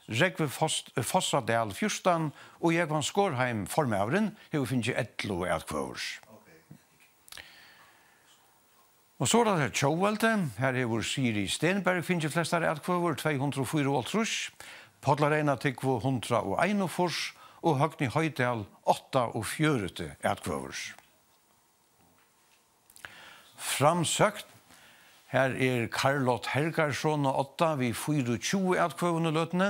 Rógvi Foss-, Fossadal fjúrtan og Jógvan Skorheim, formaðurin, hevur fingið ellivu atkvøður. Og so er tað her tjóðveldi. Her hevur Siri Stenberg fingið flestar atkvøður, tvey hundrað og fýraoghálvtrýss, Páll Reynatúgvu, hundrað og einogfýrs, og Høgni Hoydal, áttaogfjøruti atkvøður. Framsókn. Her er Karl Loth Helgason á odda við fýraogtjúgu atkvøðum í løtuni,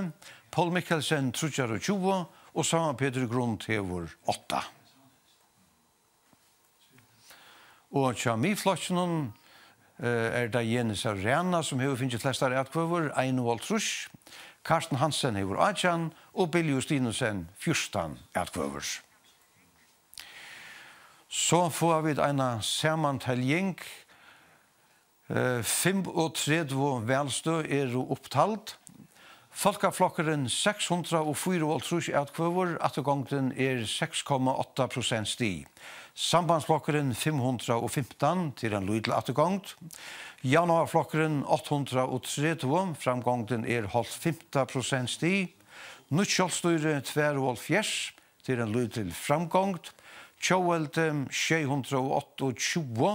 Poul Mikkelsen, tríggjar og tjúgu, og Sámal Petur Grund hevur átta. Og hjá Miðflokkinum, eh, er tað Jenis av Rana, sum hevur fingið flestar atkvøður, einoghálvtrýss, Carsten Hansen hevur átjan og Bill Justinussen fjúrtan atkvøður. So fáa vit eina samanteljing. Eh, fimmogtretivu valstøð eru upptald. Fólkaflokkurin, seks hundrað og fýraoghálvtrýss atkvøður, afturgongdin er seks komma átta prosent stig. Sambandsflokkurin, fimm hundrað og fimtan, tað er ein lítil afturgongd. Javnaðarflokkurin, átta hundrað og tretivu, framgongdin er hálvfimta prosent stig. Nýtt sjálvstýri, tveyoghálvfjerðs, tað er ein lítil framgongd. Tjóðveldi, sjey hundrað og áttaogtjúgu,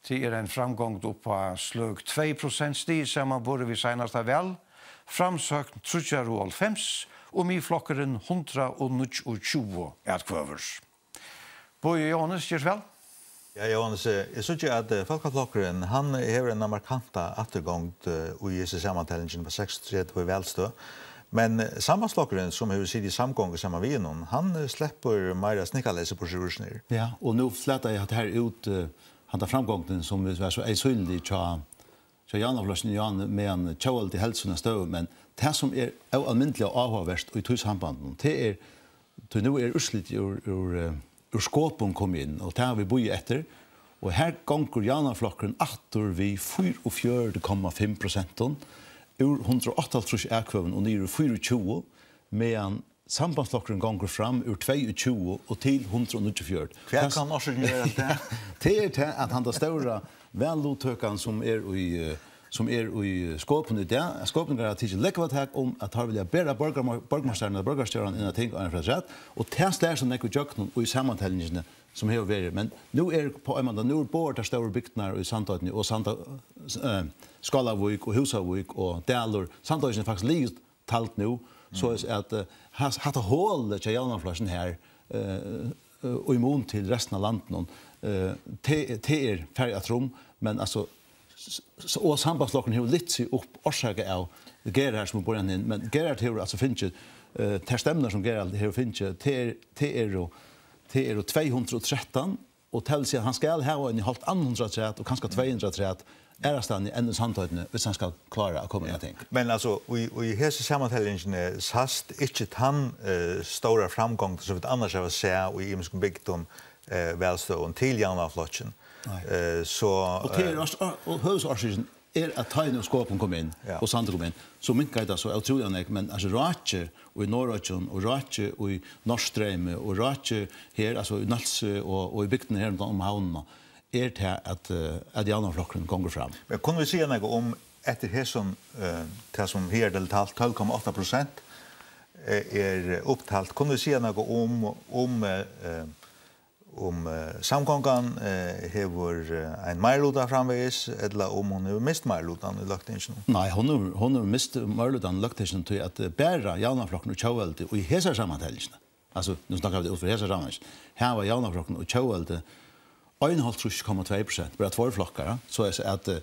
tað er ein framgongd upp á sløg tvey prosent stig samanborið við seinasta val. Framsókn, tríggjar og hálvfems, og Miðflokkurin, hundrað og níggjuogtjúgu atkvøður. Bogi Jóhannes, ger so væl. Ja, Jóhannes, eh, eg síggi, at, eh, Fólkaflokkurin, hann hevur eina markanta afturgongd, eh, í hesi samantelingini, við seksogtretivu valstøð. Men, eh, Sambandsflokkurin, sum hevur sitið í samgongu saman við honum, hann, eh, sleppur meira snikkaleysi burtur úr sínum. Ja, og nú flataði hatta her út, eh, handa framgongdin, sum var so eyðsýnilig hjá, hjá Javnaðarflokkinum, ja, meðan tjóðveldið helt sína støðu. Men tað, sum er óalmindiliga áhugavert í tí sambandinum, tað er, tí nú er úrslitið úr, úr, eh, úr skopun komið inn, og tað hava vit bíðað eftir. Og her gongur Javnaðarflokkurin aftur við fýraogfjøruti komma fimm prosent, úr hundrað og áttaoghálvtrýss atkvøðum og niður í fýraogtjúgu, meðan Sambandsflokkurin gongur fram úr tveyogtjúgu og til hundrað og níggjuogfjøruti. Hvat kann orsøkin vera til tað? Tað er tað, at handa stóra valluttøkan, sum er í, eh, sum er í skopun í dag, at skopingar hava tikið lógvatak um, at teir vilja bera borgarma-, borgmeistaran ella borgarstjóran inn á ting áðrenn fyri afturat, og tað slær so nógv ígjøgnum í samantelingini, sum hevur verið. Men nú er, á ein máta, nú er báðar tær stóru bygdirnar í Sandoynni og Sanda-, eh, Skálavík og Húsavík og Dalur, Sandoyggin er faktiskt liðug tald nú, soleiðis at, eh, has-, hatta holið hjá Javnaðarflokkinum her, eh, eh, í mun til restina av landinum. Eh, tað, tað er farið afturum, men altso, s-, s-, og Sambandsflokkurin hevur lyft seg upp orsakað av Gerhard, sum er borin inn, men Gerhard hevur altso fingið, eh, tær stemmurnar, sum Gerhard hevur fingið, tað er, tað eru, tað eru tvey hundrað og trettan, og tað vil siga, at hann skal hava eini hálvt annað hundrað afturat og kanska tvey hundrað afturat aðrastaðni enn í Sandoynni, viss hann skal klára at koma inn á ting. Men altso, í, í hesi samanteljingini sæst ikki tann, eh, stóra framgongd, sum vit annars hava sæð í ymiskum bygdum, eh, valstøðum til Javnaðarflokkin. Nei. Eh, so, Og tað er eh, ors-, og, og høvuðsorsøkin er, at tá ið nú Skopun kom inn, Ja. og Sandur kom inn, so minkaði tað so ótrúliga nógv, men altso, rákið í Norðuroyggjum og rákið í Norðstreymi og rákið her, altso í Nólsoy og, og í bygdini her um, um Havnina, er tað, at, eh, at Javnaðarflokkurin gongur fram. Men kunnu vit siga nakað um, eftir hesum, eh, tað sum her er talt, tólv komma átta prosent, eh, er upptalt, kunnu vit siga nakað um, um, eh, eh, um, eh, samgongan, eh, hevur, eh, ein meiriluta framvegis, ella um hon hevur mist meirilutan í løgtinginum? Nei, hon hevur, hon hevur mist meirilutan í løgtinginum, tí at, eh, bara Javnaðarflokkurin og Tjóðveldi í hesari samanteljingini, altso, nú snakka vit út frá hesari samanteljingini, hava Javnaðarflokkurin og Tjóðveldi einoghálvtrýss komma tvey prosent, bara tveir flokkar, ja. So er at, eh,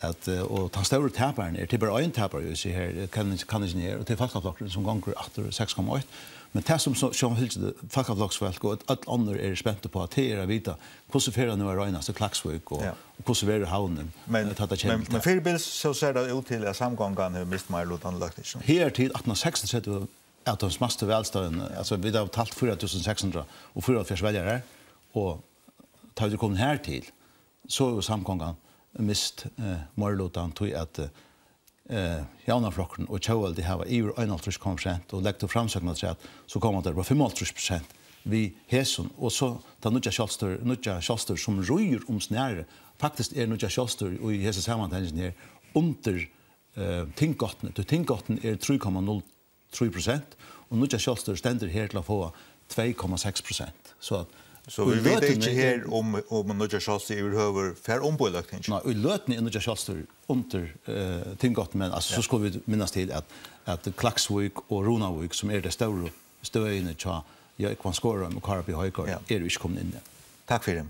at, eh, og tann stóri taparin er, tað er bara ein tapari, eg sigi her, eg kann, kann ikki her, og tað er Fólkaflokkurin, sum gongur aftur seks komma eitt. Men tað sum so, sum fylgir Fólkafloksfólk og øll onnur eru spent uppá, tað er at vita, hvussu fer tað nú at roynast í Klaksvík og, Ja. og hvussu verður Havnin, Men, eh, tá tað kemur men, til men tað. Fyribils so sær tað út til, at samgongan hevur mist meirilutan í løgtinginum. Her til aftan á seksogtretivu av teimum smæstu valstøðunum, altso, vit hava talt fýra túsund seks hundrað og fýraoghálvfjerðs veljarar, og tá vit eru komin her til, so hevur samgongan mist, eh, meirilutan, tí at, eh, Javnaðarflokkurin og Tjóðveldi hava yvir einoghálvtrýss komma prosent, og leggur tú Framsókn afturat, so koma teir upp á fimmoghálvtrýss prosent við hesum, og so tað nýggja sjálvstýri, nýggja sjálvstýri, sum ríður um snærið. Faktiskt er nýggja sjálvstýri í hesi samanteljingini her undir, eh, tinggongdini, tí tinggongdin er trý komma null trý prosent, og nýggja sjálvstýrið stendur her til at fáa tvey komma seks prosent. So at So í vit vita ikki løtuni her, er um, um nýggja sjálvstýrið yvirhøvur fer umboð í løgtingið. Nei, í løtuni er nýggja sjálvstýrið undir, eh, tinggongdini, men, altso, Ja. so skulu vit minnast til, at, at Klaksvík og Runavík, sum eru tey stóru støðini hjá Jógvan Skorheim og Kára B. Højgaard, Ja. eru ikki komin inn enn. Takk fyri.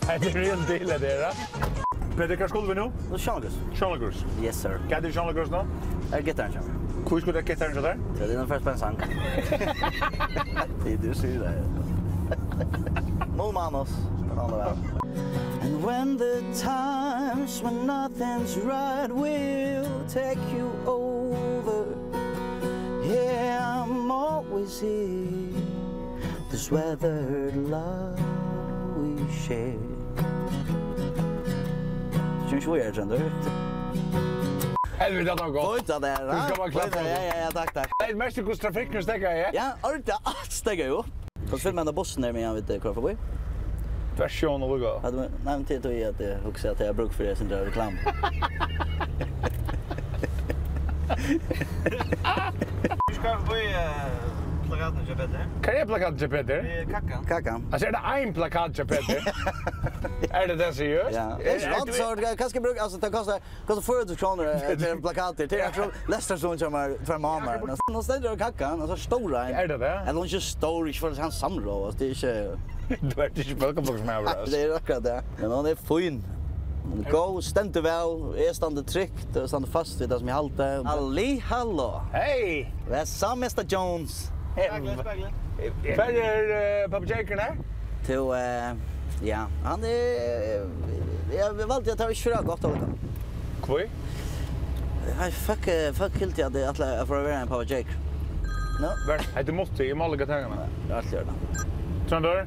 Hetta er real deal, hetta her, ja. Peter, hvar skulu vit nú? Nú Sjónleikhús. Sjónleikhús. Yes, sir. Hvat er Sjónleikhús nú? Er gittarin hjá mær. Hví skuldi gittarin hjá tær? So tað er ein first band song. Tað er tú sigur tað. Null manus. Spennandi væl. And when the times when nothing's right will take you over, yeah, I'm always here. This weathered love we share. Synes vi er, skjønner du? Helvete, det var godt. Oj, ja, det er, Du skal ha. Bare klappe. Oj, ja, ja, ja, takk, takk. Det er mest, hvordan trafikken stekker, ja? Ja, oj, det er alt stekker jo. Hvat filmer den bussen der med, jeg vet ikke, hvor forbi? Tvers igjennom, Luka. Ja, du, nei, men til, til at jeg husker at jeg bruker for det, jeg synes det er reklame. Du skal forbi, eh, plakaten til Peter. Hvar er plakaten til Peter? Við Kakkan. Kakkan. Altso, er tað ein plakat til Peter? Er tað tað, seriøst? Ja. Er, er, er, so, kanska brúka, altso, tað kostar, kostar fýra túsund krónur, eh, til ein plakat. Tað er akkurát lestur sum kemur tvær mánaðir. Nú, nú stendur tað Kakkan, altso, stór ein. Er tað tað? Ella hon er ikki stór, ikki fyri at hann samrøðast, altso, tað er ikki Tú ert ikki fólkafloksmaður, Nei, altso. tað er akkurát tað. Men hon er fín. Hon er góð, stendur væl, eg standi trygt, og standi fast við tað sum eg haldi. Halli, halló. Hey! Hvat so, mister Jones? Spegla, spegla. Hvar er, eh, Papa Jake her? Tú, eh, ja, hann er, ja, vit valdu at tað var ikki for gott, Olga. Hví? Nei, fuck, eh, fuck, helt eg at eg ætlaði at fara at vera ein Papa Jake. No? Vær, hetta er Mutti, eg má líka taka hana. Ja, alt í ordan. Tróndur?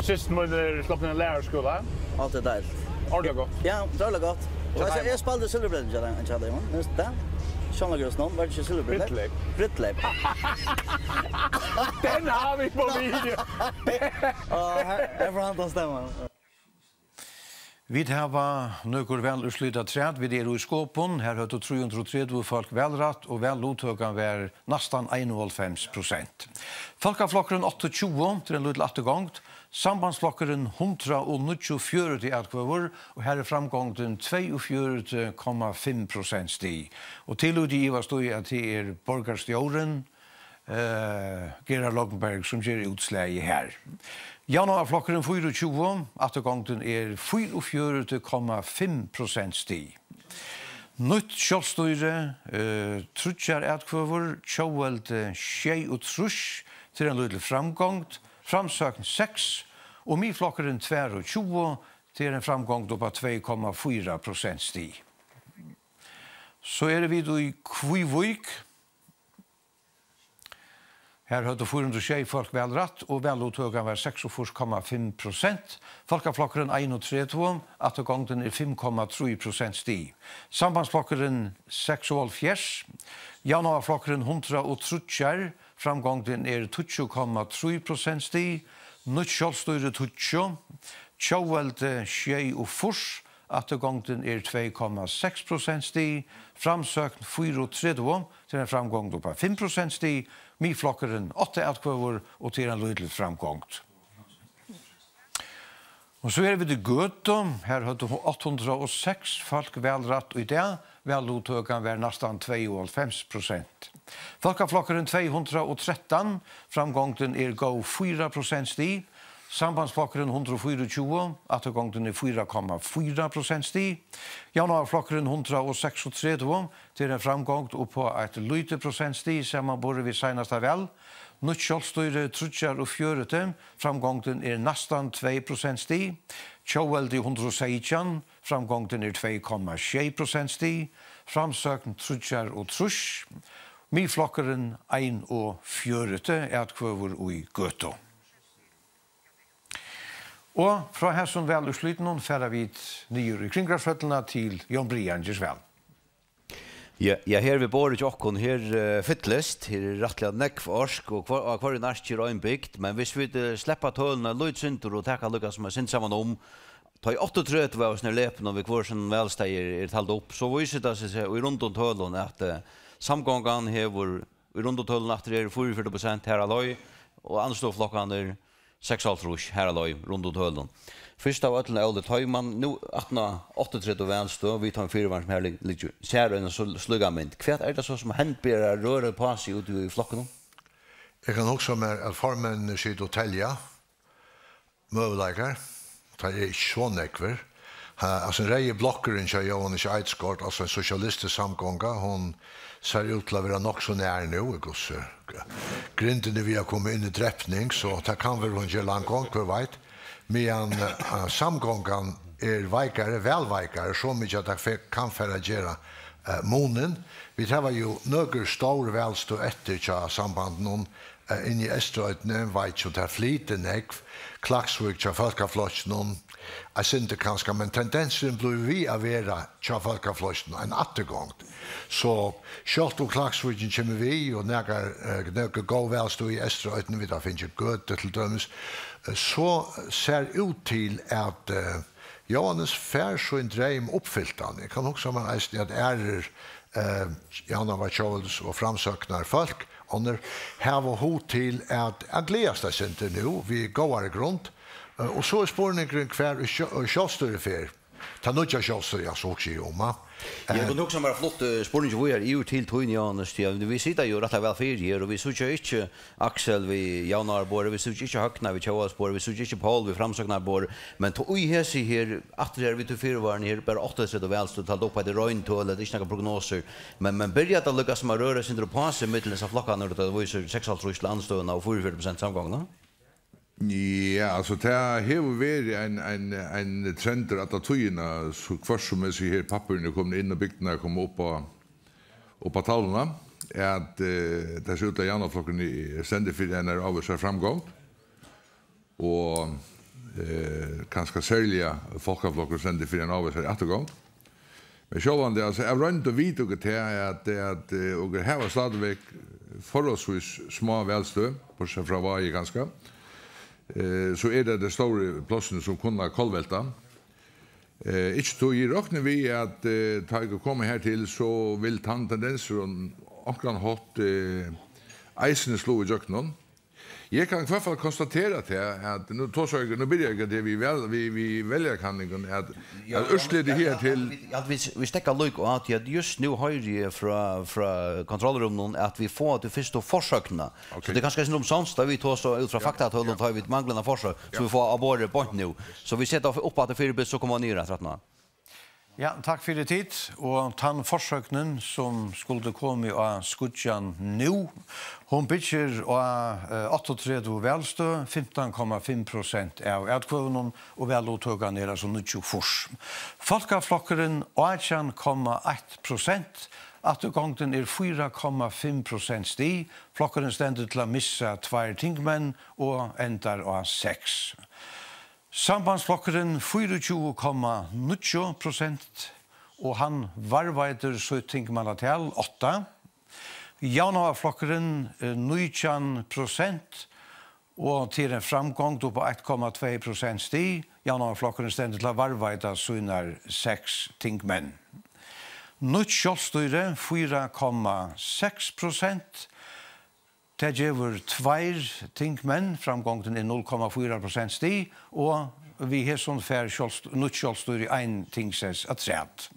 Systir mín er sloppin í læraraskúla. Alt er deilt. Ordiliga gott. Ja, ordiliga gott. Og eg, eg spældi silvurbrúdleyp hjá teimum, hjá teimum, minst tað? Sjónleikur og snón, var tað ikki silvurbrúdleyp? Brúdleyp. Brúdleyp. Den har vit á video. Á, her, her fór hann til at stemma. Vit hava nøkur valúrslit afturat. Vit eru í Skopun. Her høvdu trý hundrað og tretivu fólk valrætt, og valluttøkan var næstan einoghálvfems prosent. Fólkaflokkurin áttaogtjúgu, tað er ein lítil afturgongd. Sambandsflokkurin hundrað og níggjuogfjøruti atkvøður, og her er framgongdin tveyogfjøruti komma fimm prosent stig. Og tillítið ivast í, at tað er borgarstjórin, eh, Gerhard Lomborg, sum ger útslagið her. Javnaðarflokkurin fýraogtjúgu, afturgongdin er fýraogfjøruti komma fimm prosent stig. Nýtt sjálvstýri, eh, tríggjar atkvøður, tjóðveldi sjeyogtrýss, tað er ein lítil framgongd, Framsókn seks og Miðflokkurin tveyogtjúgu, tað er ein framgongd upp á tvey komma fýra prosent stig. So eru vit í Kvívík. Her høvdu fýra hundrað og sjey fólk valrætt, og valluttøkan var seksogfýrs komma fimm prosent. Fólkaflokkurin einogtretivu, afturgongdin er fimm komma trý prosent stig. Sambandsflokkurin seksoghálvfjerðs, Javnaðarflokkurin hundrað og tríggjar, framgongdin er tíggju komma trý prosent stig. Nýtt sjálvstýri tíggju, tjóðveldi sjeyogfýrs, afturgongdin er tvey komma seks prosent stig, Framsókn fýraogtretivu, tað er ein framgongd upp á fimm prosent stig, Miðflokkurin átta atkvøður, og tað er ein lítil framgongd. Og so eru vit í Gøtu. Her høvdu átta hundrað og seks fólk valrætt í dag. Valluttøkan var næstan tveyoghálvfems prosent. Fólkaflokkurin tvey hundrað og trettan, framgongdin er góð fýra prosent stig. Sambandsflokkurin hundrað og fýraogtjúgu, afturgongdin er fýra komma fýra prosent stig. Javnaðarflokkurin hundrað og seksogtretivu, tað er ein framgongd upp á eitt lítið prosentstig samanborið við seinasta val. Nýtt sjálvstýri tríggjar og fjøruti, framgongdin er næstan tvey prosentstig. Tjóðveldi hundrað og seytjan, framgongdin er tvey komma sjey prosentstig. Framsókn tríggjar og trýss, Miðflokkurin einogfjøruti atkvøður í Gøtu. Og frá hesum valúrslitunum fara vit niður í Kringvarpshøllina til Jón Brian, ger so væl. Ja, ja, her við borðið hjá okkum, her, eh, fyllist, her er rættiliga nógv ork, og hvør, á hvørjum arki er ein bygd, men hvis vit, eh, sleppa tølini eitt lítið sindur og taka líka sum eitt sindur saman um, tá ið áttaogtretivu av hesum lepinum við hvør sín valstað er, er tald upp, so vísir tað seg, seg í rundum tølum, at, eh, samgongan hevur í rundum tølum aftur er fýraogfjøruti prosent har á leið, og andstøðuflokkarnir seksoghálvtrýss har á leið, rundum tølum. Fyrst av øllum, Óli, tá ið mann nú aftan á áttaogtretivu valstøð, við teim fyrivarnum sum har lig-, liggur, sær eina so-, slíka mynd. Hvat er tað so, sum hent ber at røra upp á seg úti í flokkunum? Eg kann hugsa mær, at formenninir sita og telja møguleikar. Teir eru ikki so nógvir. Ha, altso, reyði blokkurin hjá Jóhannes Eidskort, altso ein sosialistisk samgonga, hon sær út til at vera nokk so nær nú, í hvussu grindin er við at koma inn í drepning, so tað kann vera, hon ger landgongd, hvør veit. Meðan, eh, samgongan er veikari, væl veikari, so mikið at tað fe-, kann fara at gera, eh, munin. Vit hava jú nøkur stór valstøð eftir hjá sambandinum, eh, inni í Eysturoynni, veit ikki, um tað flytur nógv. Klaksvík hjá Fólkaflokkinum, eitt sindur kanska, men tendensurin blívur við at vera hjá Fólkaflokkinum, ein afturgongd. So sjálvt um Klaksvíkin kemur við, og nakar, eh, nøkur góð valstøð í Eysturoynni, vit hava fingið Gøtu til dømis, eh, so sær út til at, eh, Jóhannes fær sín dreym uppfyltan. Eg kann hugsa mær eisini, at aðrir, eh, javnaðartjóðveldis- og framsóknarfólk, onnur, hava hug til at, at gleðast eitt sindur nú, við góðari grund. Eh, og so er spurningurin, hvar í sjó-, í sjálvstýrið fer. Tað nýggja sjálvstýrið, ja, so hugsi eg um, ha. Ja, eg Eh, kann hugsa mær at flutt, eh, spurning víðari yvir til tín, Jóhannes, tí at vit sita jú rættiliga væl fyri her, og vit síggja ikki Aksel við javnaðarborðið, vit síggja ikki Høgna við tjóðveldisborðið, vit síggja ikki Pól við framsóknarborðið, men tó ið hesi her, aftur her við tí fyrivarni her, bara áttaogtretivu valstøð, talt upp, hetta er royn tøl, hetta er ikki nakar prognosur, men, men byrjar tað líka sum at røra seg upp á seg millum hesar flokkarnar, tá tað vísir seksoghálvtrýss til andstøðuna og fýraogfjøruti prosent samgonguna? Ja, altso, tað hevur verið ein, ein, ein trendur alla tíðina, so hvørt sum hesi her pappírini eru komin inn og bygdirnar koma upp á, upp á talvuna, at, eh, tað sær út, at javnaðarflokkurin stendur fyri einari ávísari framgongd, og, eh, kanska serliga Fólkaflokkurin stendur fyri eina ávísari afturgongd. Men sjálvandi, altso, av roynd vita okur tað, at, at, eh, okur hava stadigvæk forholdsvís smá valstøð, bortsett frá Vági kanska, eh, so er tað tey stóru plássini, sum kunnu kollvelta. Eh, ikki tí, eg rokni við, at, eh, tá eg komi hertil, so vil tann tendensurin onkran hátt, eh, eisini sláa ígjøgnum. Eg kann í hvørt fall konstatera tað, at nú tosa eg, nú byrji eg at við val-, við, við veljarakanningum, at, at úrslitið higartil. Eg haldi, vit, vit steðga líka á, tí at júst nú hoyri eg frá, frá kontrollrúminum, at vit fáa ta fyrstu forsøgnina. So tað er kanska ikki umsonst, at vit tosa út frá faktatølum, tá vit mangla eina forsøgn, so vit fáa á borðið beint nú. So vit seta upp aftur fyribils, so koma vit niður aftur aftaná. Ja, takk fyri tit. Og tann forsøgnin, sum skuldi komið á skíggjan nú, hon byggir á, eh, áttaogtretivu valstøð, fimtan komma fimm prosent av atkvøðunum, og valluttøkan er altso níggjuogfýrs. Fólkaflokkurin, átjan komma eitt prosent, afturgongdin er fýra komma fimm prosentstig, flokkurin stendur til at missa tveir tingmenn og endar á seks. Sambandsflokkurin, fýraogtjúgu komma níggju prosent, og hann varðveitir sítt tingmannatal, átta. Javnaðarflokkurin, eh, nítjan prosent, og tað er ein framgongd upp á eitt komma tvey prosentstig. Javnaðarflokkurin stendur til at varðveita sínar seks tingmenn. Nýtt sjálvstýri, fýra komma seks prosent. Tað gevur tveir tingmenn, framgongdin er null komma fýra prosentstig, og við hesum fær sjálvst-, nýtt sjálvstýri ein tingsess afturat.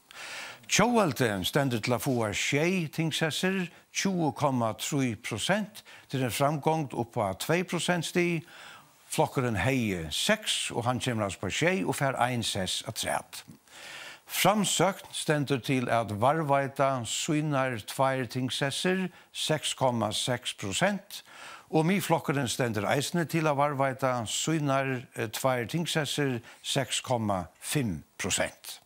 Tjóðveldi stendur til at fáa sjey tingsessir, tjúgu komma trý prosent, tað er ein framgongd upp á tvey prosentstig. Flokkurin hevði seks, og hann kemur altso upp á sjey og fær ein sess afturat. Framsókn stendur til at varðveita sínar tveir tingsessir, seks komma seks prosent, og Miðflokkurin stendur eisini til at varðveita sínar, eh, tveir tingsessir, seks komma fimm prosent.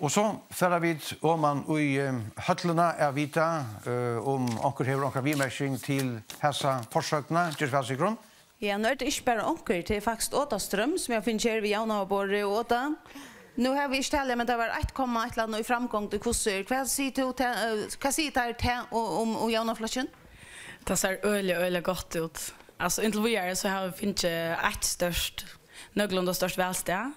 Og so fara vit oman í, eh, høllina at vita, eh, um onkur hevur onkra viðmerking til hasa forsøgnina. Ger so væl, Sigrun. Ja, nú er tað ikki bara onkur, tað er faktiskt Oda Strøm, sum eg havi fingið her við javnaðarborðið. Og Oda, nú havi eg ikki talið, men tað var eitt komma eitt ella annað í framgongd í hvussu er. Hvat sigur tú til, eh, hvat sigur tær til og, um, um javnaðarflokkin? Tað sær øgiliga, øgiliga gott út. Altso, inntil víðari, so hava vit fingið eitt stórt, nøkulunda stórt valstað.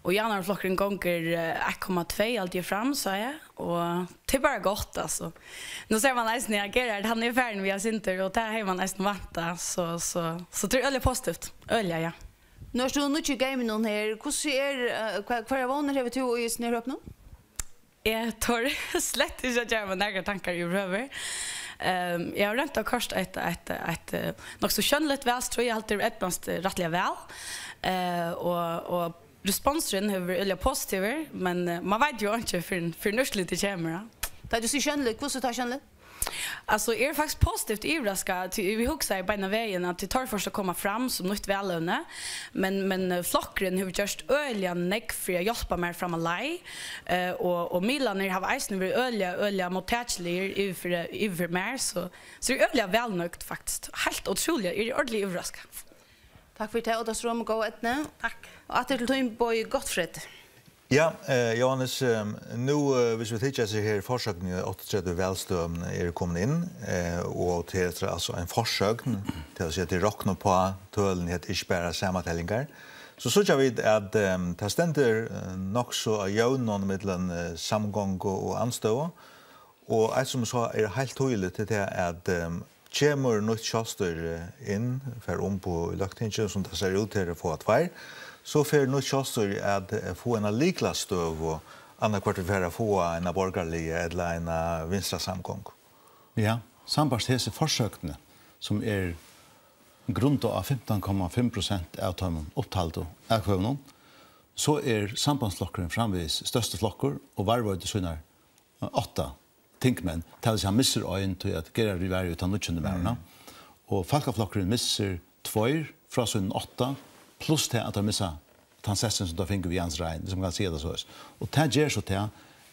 Og javnaðarflokkurin gongur, eh, eitt komma tvey, haldi eg, fram, sá eg. Og tað er bara gott, altso. Nú sær mann eisini, at Gerhard, hann er farin við eitt sindur, og tað hevði mann eisini væntað. So, so, so tað er øgiliga positivt. Øgiliga, ja. Nú ert tú nýggjur í gaminum her. Hvussu er, eh, hva, hvørjar vónir hevur tú í hesum her hópinum? Eg tori slett ikki at gera mær nakrar tankar yvirhøvur. Ehm, eg havi roynt at koyrt eitt, eitt, eitt, eh, nokk so sjónligt val, so eg haldi, tað eydnaðist, eh, rættiliga væl. Eh, og, og responsurin hevur verið øgiliga positivur, men, eh, mann veit jú einki fyrr enn, fyrr enn úrslitið kemur, ja. Tá tú sigur sjónligt, hvussu tá sjónligt? Altso, eg eri faktiskt positivt yvirraskað, tí eg hugsaði beinan vegin, at tað torførist at koma fram sum nýtt valevni, men, men, eh, flokkurin hevur gjørt øgiliga nógv fyri at hjálpa mær fram á leið, eh, og, og miðlarnir hava eisini verið øgiliga, øgiliga móttakiligir yvir fyri, yvir fyri mær, so, so eg eri øgiliga væl nøgd, faktiskt. Heilt ótrúliga, eg eri ordiliga yvirraskað. Takk fyri tað, Oda Strøm, og góða eydnu. Takk. Og aftur til tín, Bogi Gottfred. Ja, eh, Jóhannes, eh, nú, eh, hvis vit hyggja eftir her, forsøgnini í áttaogtretivu valstøðum eru komin inn, eh, og tað er altso ein forsøgn, tað vil siga, tey rokna upp á tølini, hetta er ikki bara samantellingar. So síggja vit, at, eh, tað stendur, eh, nokk so á jøvnum millum, eh, samgongu og andstøðu, og eitt sum so er heilt týðiligt, tað er tað, at, eh, kemur nýtt sjálvstýri inn, fær umboð í Løgtingi, sum tað sær út her at fáa tveir, so fer nýtt sjálvstýri at, eh, fáa eina lykilstøðu, annaðhvørt vit fara at fáa eina borgarliga ella eina vinstra samgongu. Ja, sambært hesi forsøgnini, sum er grundað á fimtan komma fimm prosent av teimum upptaldu atkvøðunum, so er Sambandsflokkurin framvegis størsti flokkur og varðveitir sínar, eh, átta tingmenn, tað vil siga, hann missir ein, tí at Gerhard var jú tann níggjandi maðurin, ja. Og Fólkaflokkurin missir tveir frá sínum átta, pluss tað at teir missa tann sessin, sum teir fingu við Jens Rein, sum kann siga tað soleiðis. Og tað ger so tað,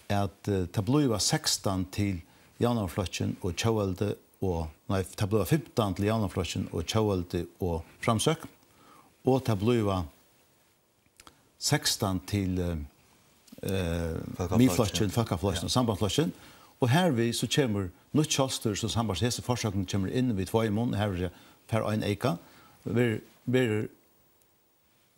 at, eh, tað blíva sekstan til Javnaðarflokkin og Tjóðveldi og, nei, tað blíva fimtan til Javnaðarflokkin og Tjóðveldi og Framsókn, og tað blíva sekstan til, eh, eh, Fólkaflokkin. Miðflokkin, Fólkaflokkin og Sambandsflokkin. Og hervið so kemur nýtt sjálvstýri, sum sambært hesi forsøgnini kemur inn við tveimum, her fær ein eyka, verður, verður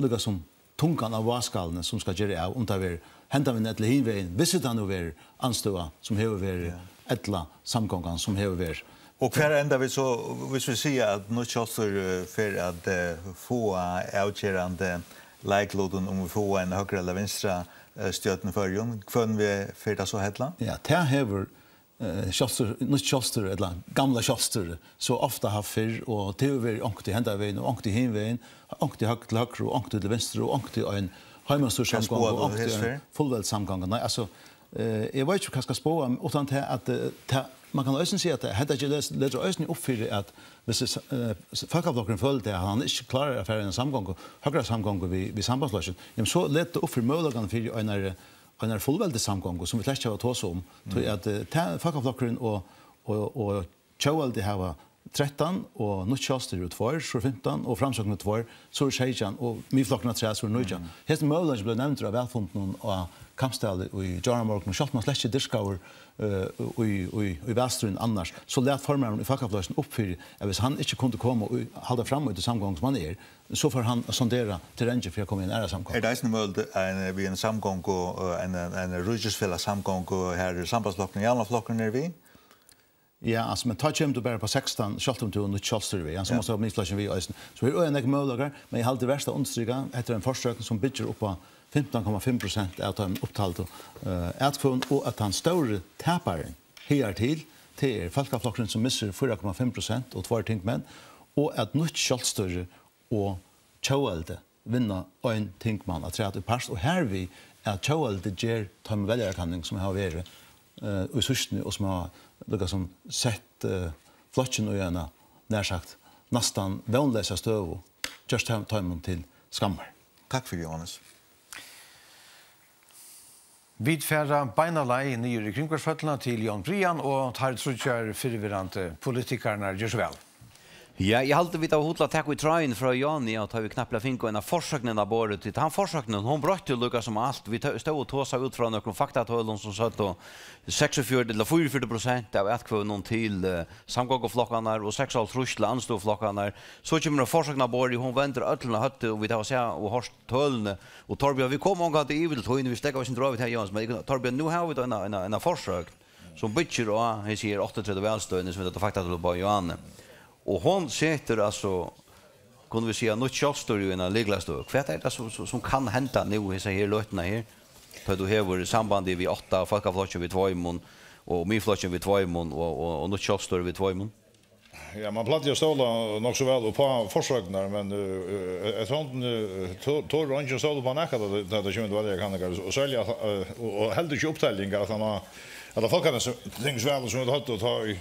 líka sum tungan á vágskálini, sum skal gera av, um tað verður henda vegin ella hin vegin, vissi tað nú verður andstøða, sum hevur verið, ja, ella samgongan, sum hevur verið. Og hvar enda vit so, hvis vit siga, at nýtt sjálvstýri, eh, fer at, eh, fáa avgerandi leiklutin, um vit fáa ein høgra ella vinstra, eh, stjórn í Føroyum? Hvønn veg fer tað so hella? Ja, tað hevur, eh, sjálvstýri, nýtt sjálvstýri, ella gamla sjálvstýri, so ofta havt fyrr, og tað hevur verið onkuntíð henda vegin, og onkuntíð hin vegin, onkuntíð høgg-, til høgru, og onkuntíð til vinstru, og onkuntíð ein heimastýrissamgonga, og onkuntíð ein fullveldissamgonga. Nei, altso, eh, eg veit ikki, hvat eg skal spáa um, uttan til at, eh, ta-, man kann eisini siga, at hetta ger les-, letur eisini upp fyri, at hvis, eh, Fólkaflokkurin følir, at hann ikki klárar at fara í eina samgongu, høgra samgongu við, við Sambandsflokkin, jamen, so letur upp fyri møguleikan fyri einari, einari fullveldissamgongu, sum vit slett ikki hava tosað um, tí at, eh, ta-, Fólkaflokkurin og, og, og Tjóðveldi hava trettan, og Nýtt Sjálvstýri eru tveir, so eru fimtan, og Framsókn eru tveir, so eru seytjan, og Miðflokkurin afturat, so eru nítjan. Mm. Hesin møguleikin bleiv nevndur á valfundinum á Kambsdali í gjármorgun, og sjálvt um hann slett ikki er dyrkaður, eh, í, í, í valstríðinum annars, so læt formaðurin í Fólkaflokkinum upp fyri, at hvis hann ikki kundi koma og halda fram í tí samgongu, sum hann er, so fór hann at sondera terrengið fyri at koma í eina aðra samgongu. Er tað eisini møguligt, ein, við eini samgongu, eh, ein, ein ríkisfelagssamgongu, har Sambandsflokkurin og Javnaðarflokkurin eru við? Ja, altso, men tá kemur tú bara upp á sekstan, sjálvt um tú hevur Nýtt Sjálvstýri við, ja, so, ja, mást tú hava Miðflokkin við eisini. So her eru øgiliga nógvir møguleikar, men eg haldi, vert at undirstrika, hetta er ein forsøgn, sum byggir upp á fimtan komma fimm prosent av teimum upptaldu, eh, atkvøðum, og at tann stóri taparin higartil, tað er Fólkaflokkurin, sum missir fýra komma fimm prosent og tveir tingmenn, og at Nýtt Sjálvstýri og Tjóðveldi vinna ein tingmann afturat í part, og hervið at Tjóðveldi ger teimum veljarakanning, sum hava verið, eh, í síðstuni, og sum hava líka sum sett, eh, flokkin í eina, nær sagt, næstan vónleysa støðu, gjørt teim-, teimum til skammar. Takk fyri, Jóhannes. Vit fara beina leið niður í Kringvarpshøllina til Jón Brian og teir tríggjar fyrrverandi politikararnar. Ger so væl. Ja, eg haldi, vit hava hug til at taka í tráðin frá Jóni, og tá vit knappliga fingu eina forsøgn inn á borðið, tí tann forsøgnin, hon broytti líka sum alt. Vit tø-, stóðu og tosaðu út frá nøkrum faktatølum, sum søgdu seksogfjøruti ella fýraogfjøruti prosent av atkvøðunum til, eh, samgonguflokkarnar og seksoghálvtrýss til andstøðuflokkarnar. So kemur ein forsøgn á borðið, hon vendir øllum á høvdið, og vit hava sæð og hoyrt tølini. Og Torbjørn, vit koma ongantíð yvir til tín, vit steðga ikki dráa við tað, Jóhannes, men Torbjørn, nú hava vit eina, eina, eina forsøgn, sum byggir á hesi her áttaogtretivu valstøðini, sum vit hava faktatøl upp á, Jóhanne. Og hon setir, altso, kunnu vit siga, nýtt sjálvstýri í eina lykilstøðu. Hvat er tað, sum, sum, sum kann henda nú, hesa her løtuna her? Tá tú hevur sambandið við átta, Fólkaflokkin við tveimum, og Miðflokkin við tveimum, og, og, og nýtt sjálvstýri við tveimum. Ja, man plagdi at stóla nokk so væl upp á forsøgnar, men, eh, eh, eftir hondini, eh, to-, torir eingin stóla upp á nakað, tá tað, tá tað kemur til valjakanningar, og serliga at, eh, og, og heldur ikki uppteljingar, at hann har, at fólkatingsvalið, sum vit høvdu tá í,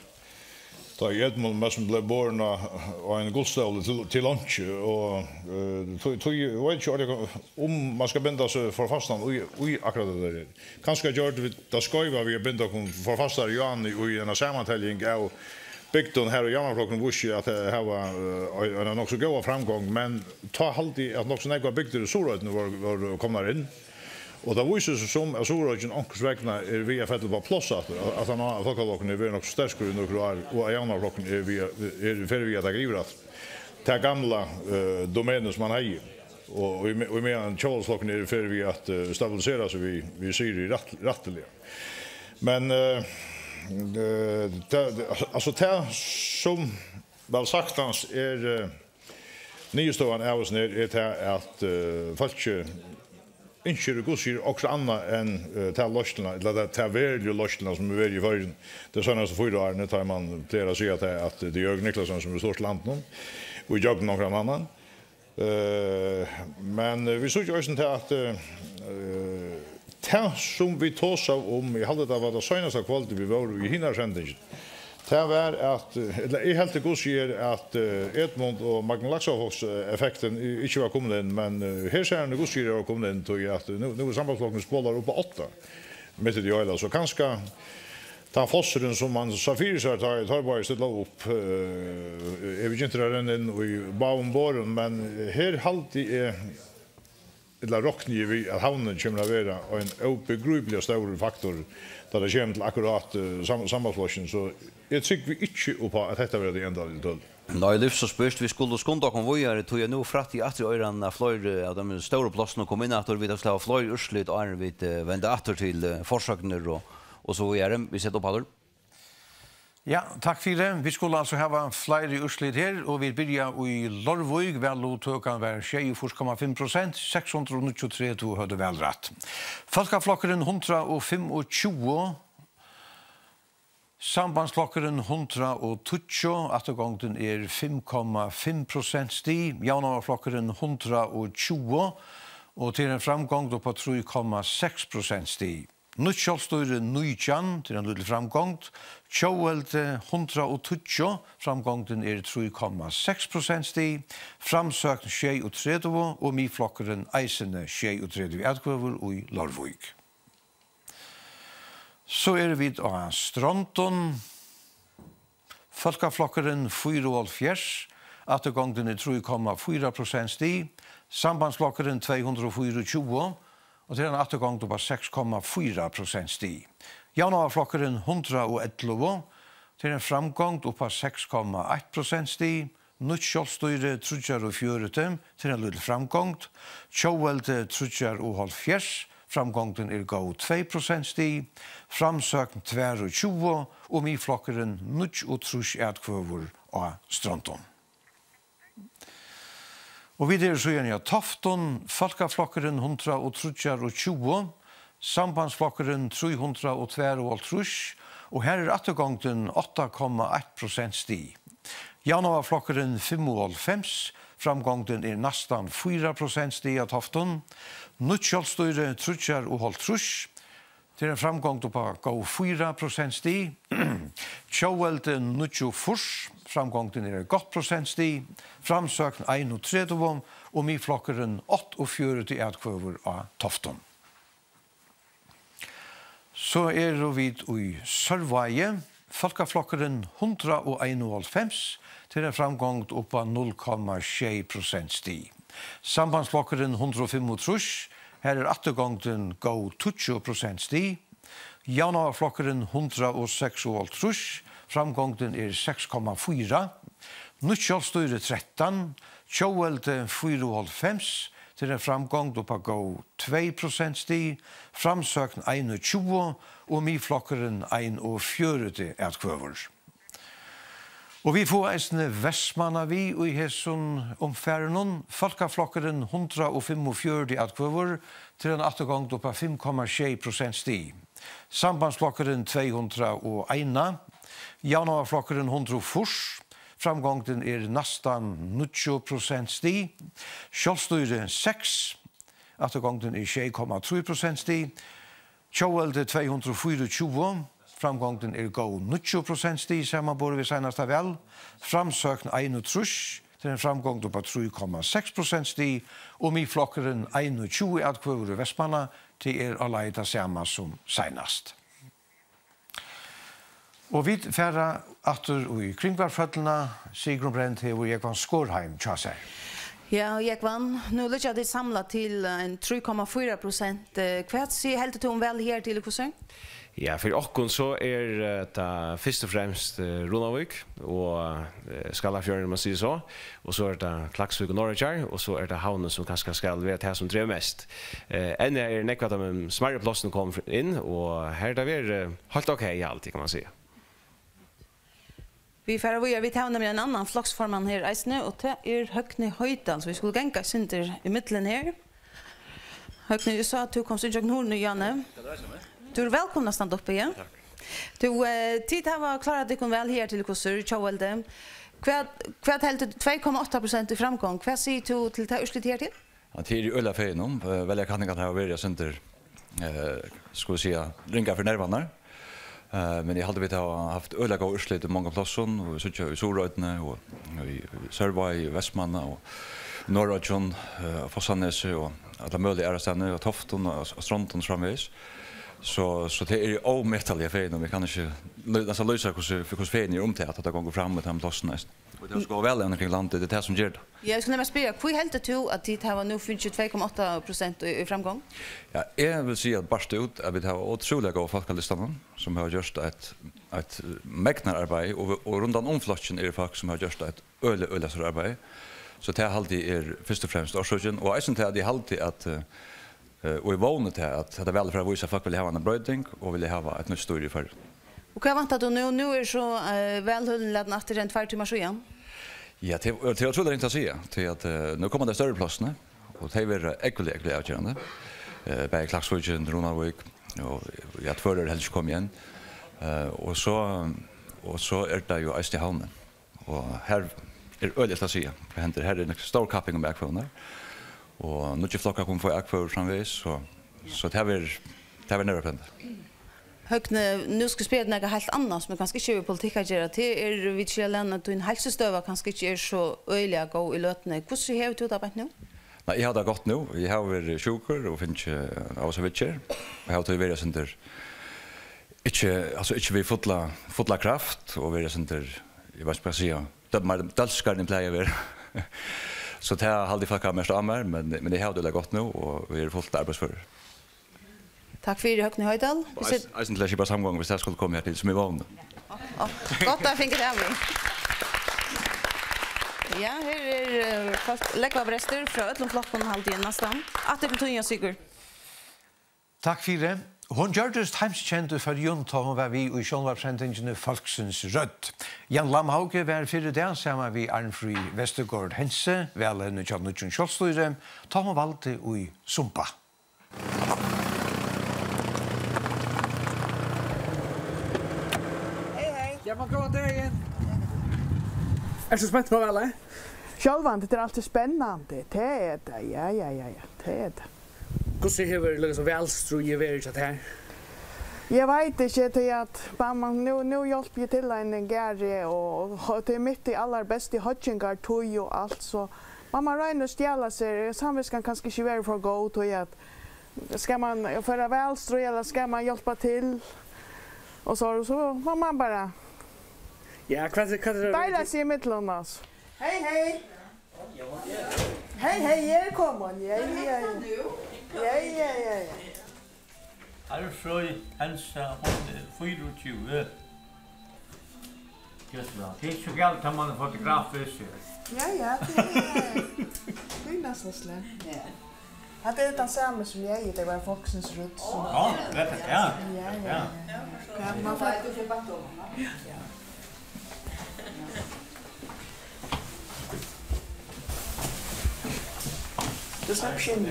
tá í Edmund Mestsson bleiv borin á, á ein gullstól til, til einki, og, eh, tí, tí, eg veit ikki, um man skal binda seg for fastan í, í akkurát tað har. Kanska gjørdu vit tað skeiva við at binda okkum for fastari, Jóhanne, í eina samanteljing av bygdum, har Javnaðarflokkurin vísti at, eh, hava, eh, eina nokk so góða framgongd, men tá haldi eg, at nokk so nógvar bygdir í Suðuroynni vóru, vóru komnar inn. Og tað vísir seg sum, at Suðuroyggin onkursvegna er við at falla upp á pláss aftur, at, at hann á Fólkaflokkurin er verið nokk so sterkur í nøkur ár, og at Javnaðarflokkurin er við at, er í ferð við at taka yvir aftur tað gamla, eh, domenið, sum hann hevði. Og, og í me-, og í meðan Tjóðveldsflokkurin er í ferð við at, eh, stabilisera seg við, við Siri rætt-, rættiliga. Men, eh, eh, tað, altso, tað sum væl saktans er, eh, niðurstøðan av hesum her, er tað, at, eh, fólkið ynskir, Gud sigur, okkurt annað enn, eh, ta loysnina, ella ta, ta veruligu loysnina, sum hevur verið í Føroyum tey seinastu fýra árini, tá man plagar at siga tað, at tað er Jørgen Niclasen, sum hevur stýrt landinum, og í gjøgnum onkran annan. Eh, men, eh, vit síggja eisini tað, at, eh, tað, sum vit tosaðu um, eg haldi, tað var tað seinasta kvøldið, vit vóru í hinari sendingini, tað var, at, eh, ella eg helt, Gud sigur, at, eh, Edmund og Magni Laxafoss, eh, effektin i-, ikki var komin inn, men, eh, her sær hann, Gud sigur, er komin inn, tí at nú, nú er Sambandsflokkurin spolaður upp á átta mitt í tí heila, so kanska tann fossurin, sum man sá fyri sær, tá, tá teir báðir stillaðu upp, eh, er begynt at renna inn í báðum borðum, men her haldi eg, ella rokni eg við, at Havnin kemur at vera ein óbegripiliga stórur faktor, tá tað kemur til akkurát, eh, sam-, sambandsflokkin, so eg trúgvi ikki upp á, at hetta verða tey endaligu tøl. Nei, Lívs og Spyrst, vit skulu skunda okkum víðari, tí at nú frætti eg aftur í oyran, at fleiri av teimum stóru plássunum koma inn aftur, vit hava fleiri úrslit, áðrenn vit, eh, venda aftur til, eh, forsøgnir og, og so víðari. Vit seta upp aftur. Ja, takk fyri. Vit skulu altso hava fleiri úrslit her, og vit byrja í Leirvík. Valluttøkan var sjeyogfýrs komma fimm prosent, seks hundrað og níggjuogtretivu høvdu valrætt. Fólkaflokkurin hundrað og fimmogtjúgu, Sambandsflokkurin hundrað og tíggju, afturgongdin er fimm komma fimm prosent stig, Javnaðarflokkurin hundrað og tjúgu, og tað er ein framgongd upp á trý komma seks prosent stig. Nýtt sjálvstýri nítjan, tað er ein lítil framgongd. Tjóðveldi hundrað og tíggju, framgongdin er trý komma seks prosent stig. Framsókn sjeyogtretivu og Miðflokkurin eisini sjeyogtretivu atkvøður í Leirvík. So eru vit á Strondum. Fólkaflokkurin fýraoghálvfjerðs, afturgongdin er trý komma fýra prosent stig, Sambandsflokkurin tvey hundrað og fýraogtjúgu, og tað er ein afturgongd upp á seks komma fýra prosent stig. Javnaðarflokkurin hundrað og ellivu, tað er ein framgongd upp á seks komma eitt prosent stig, Nýtt sjálvstýri tríggjar og fjøruti, tað er ein lítil framgongd. Tjóðveldi tríggjar og hálvfjerðs, framgongdin er góð tvey prosentstig. Framsókn tveyogtjúgu og Miðflokkurin níggjuogtrýss atkvøður á Strondum. Og vit eru síðani á Toftum, Fólkaflokkurin hundrað og tríggjar og tjúgu, Sambandsflokkurin trý hundrað og tveyoghálvtrýss, og har er afturgongdin átta komma eitt prosentstig. Javnaðarflokkurin fimmoghálvfems, framgongdin er næstan fýra prosentstig á Toftum. Nýtt sjálvstýri tríggjar og hálvtrýss, tað er ein framgongd upp á góð fýra prosentstig. Tjóðveldi níggjuogfýrs, framgongdin er eitt gott prosentstig. Framsókn einogtretivu og Miðflokkurin áttaogfjøruti atkvøður á Toftum. So eru vit í Sørvági. Fólkaflokkurin hundrað og einoghálvfems, tað er ein framgongd upp á null komma sjey prosentstig. Sambandsflokkurin hundrað og fimmogtrýss, har er afturgongdin góð tíggju prosentstig. Javnaðarflokkurin hundrað og seksoghálvtrýss, framgongdin er seks komma fýra. Nýtt sjálvstýri trettan, Tjóðveldi fýraoghálvfems, tað er ein framgongd upp á góð tvey prosentstig, Framsókn einogtjúgu og Miðflokkurin einogfjøruti atkvøður. Og vit fáa eisini Vestmanna við í hesum umfarinum. Fólkaflokkurin hundrað og fimmogfjøruti atkvøður, tað er ein afturgongd upp á fimm komma sjey prosentstig. Sambandsflokkurin tvey hundrað og ein, Javnaðarflokkurin hundrað og fýrs, framgongdin er næstan níggju prosentstig. Sjálvstýri seks, afturgongdin er sjey komma trý prosentstig. Tjóðveldi tvey hundrað og fýraogtjúgu, framgongdin er góð níggju prosentstig samanborið við seinasta val. Framsókn einogtrýss, tað er ein framgongd upp á trý komma seks prosentstig, og Miðflokkurin einogtjúgu atkvøður í Vestmanna, tað er á leið tað sama sum seinast. Og vit fara aftur í Kringvarpshøllina. Sigrun Brend hevur Jógvan Skorheim hjá sær. Ja, Jógvan, nú liggja tit samlað til ein trý komma fýra prosent. Eh, hvat si-, heldur tú um valið her til hvussu? Ja, fyri okkum so er, eh, tað fyrst og fremst, eh, Runavík og, eh, Skálafjørður, um man sigur so. Og so er tað Klaksvík og Norðoyggjar, og so er tað Havnin, sum kanska skal vera tað, sum dregur mest. Eh, enn er nógv av teimum smærri plássunum komin inn, og her er tað verið, eh, heilt ok, ja, altíð, kann man siga. Vit fara víðari. Vit hava nemliga ein annan floksformann her eisini, og tað er Høgni Hoydal, so vit skulu ganga eitt sindur ímillum her. Høgni, eg sá, at tú komst ígjøgnum hurðina í Javni. Tú ert vælkomin at standa uppi, ja. Takk. Tú, eh, tit hava klárað tykkum væl her til hvussu er tjóðveldi. Hvat, hvat heldur tú, tvey komma átta prosent í framgongd? Hvat sigur tú til tað úrslitið her til? Ja, tað eri eg øgiliga fegin um. Eh, veljakanningarnar hava verið eitt sindur, eh, skal vit siga, ringar fyri nervarnar. Eh, men eg haldi, vit hava havt øgiliga góð úrslit í mongum plássum, og vit síggja í Suðuroynni og í, í Sørvági, í Vestmanna og Norðoyggjum, eh, á Fossánesi og allar møguligar aðrar staðni, á Toftum og á, á Strondum og so framvegis. So, so tað eri eg ómetaliga fegin um. Eg kann ikki lý-, næstan lýsa, hvussu, hvussu fegin eg eri um tað, at tað gongur fram í teimum plássunum eisini. Og tað skal vera væl kring landið, tað er tað sum ger tað. Ja, eg skal nemliga spyrja, hví heldur tú, at tit hava nú fingið tvey komma átta prosent í, í framgongd? Ja, eg vil siga bart út, at vit hava ótrúliga góðar fólk á listanum, sum hava gjørt eitt, eitt megnararbeiði, og, og rundan um flokkin eru fólk, sum hava gjørt eitt øgiliga, øgiliga stórt arbeiði. So tað haldi eg er fyrst og fremst orsøkin, og eisini tað, at eg haldi, at, eh, og eg vóni tað, at hetta valið fer at vísa, at fólk vilja hava eina broyting og vilja hava eitt nýtt stýri í Føroyum. Og hvat væntar tú nú? Nú er so, eh, valhølini latin aftur enn tveir tímar síðan. Ja, tað, tað er ótrúliga ringt at siga, tí at, eh, nú koma tey størru plássini, og tey verða ógvuliga, ógvuliga avgerandi. Eh, bæði Klaksvíkin, Runavík, og, ja, Tvøroyri er heldur ikki komið enn. Eh, og so, og so er tað jú eisini Havnin. Og her er øgiliga ilt at siga, hvat hendir. Her er ein stór kapping um atkvøðurnar, og nýggir flokkar kunnu fáa atkvøður framvegis, so, so tað verður, tað verður nervepirrandi. Høgni, nú skal eg spyrja teg nakað heilt annað, sum er kanska ikki við politikk at gera. Tað er, vit skilja, at tín heilsustøða kanska ikki er so øgiliga góð í løtuni. Hvussu hevur tú tað beint nú? Nei, eg havi tað gott nú. Eg havi verið sjúkur og fingið av og til viðgerð. Og havi tí verið eitt sindur, ikki, altso, ikki við fulla, fulla kraft og verið eitt sindur, eg veit ikki, hvat eg skal siga, dø-, meir dølskari enn eg plagi at vera. So tað haldi eg fólk hava merkt á mær, men, men eg havi tað øgiliga gott nú og eg eri fult arbeiðsførur. Takk fyri, Høgni Hoydal. Og eis-, eisini til at skipa samgongu, viss tað skuldi koma her til, sum eg vóni. Á, gott at fingu tað við. Ja, her er, eh, fólk, lógvabrestur frá øllum flokkum, haldi eg næstan. Aftur til tín, Sigurd. Takk fyri. Hon gjørdist heimskend í Føroyum, tá hon var við í sjónvarpssendingini Fólksins Rødd. Jan Lamhauge var fyrr í dag saman við Arnfríð Vestergaard Hentze, valevni hjá nýggjum sjálvstýri, tá hon valdi í Sumba. Hey, hey. Ja, men góðan dagin. Ert tú spent upp á valið? Sjálvandi, tað er altíð spennandi. Tað er tað, ja, ja, ja, ja. Tað er tað. Hvussu hevur, líkasum, valstríðið verið hjá tær? Eg veit ikki, tí at man, man, nú, nú hjálpi eg til ein garði, og, og tað er mitt í allarbestu hoyggingartíð og alt, so man, man roynir at stjala sær. Samvitskan kanska ikki verður for góð, tí at skal man føra valstríð, ella skal man hjálpa til? Og so, so má man bara Ja, hvat er, hvat er deila seg ímillum, altso. Hey, hey. Hey, hey, eg eri komin. Ja, ja, ja. Ja, ja, ja, ja. Arnfríð Hentze, hon er fýraogtjúgu. Gjørt væl. Tað er ikki so galið, tá man er fotograf við sær. Ja, ja, tað er, tað er næstan slemt. Ja. Hatta er tann sami sum eg eigi, tað var Fólksins Rødd sum Á, vet du, ja. Ja, ja, ja. Ja, man fær Tú sleppur ikki inn.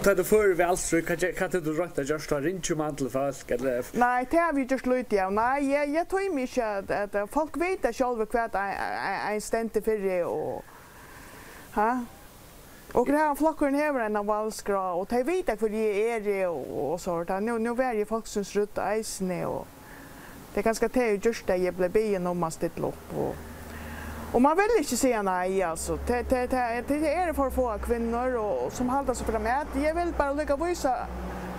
Tá tú førir valstríð, hvat ge-, hvat hevur tú roynt at gjørt? Tú ringir man til fólk, ella? Nei, tað havi eg gjørt lítið av. Nei, eg, eg tími ikki at, at, at fólk vita sjálvi hvat ein, ein, ein stendur fyri og, ha? Og her, flokkurin hevur eina valskrá, og tey vita, hvør eg eri, og, og so. Tá, nú, nú var eg í Fólksins Rødd eisini, og tað er kanska tað, eg gjørdi, at eg bleiv biðin um at stilla upp, og, og man vil ikki siga nei, altso. Tað, tað, tað, tað eru for fáar kvinnur, og, og sum halda seg fram at, eg vil bara líka vísa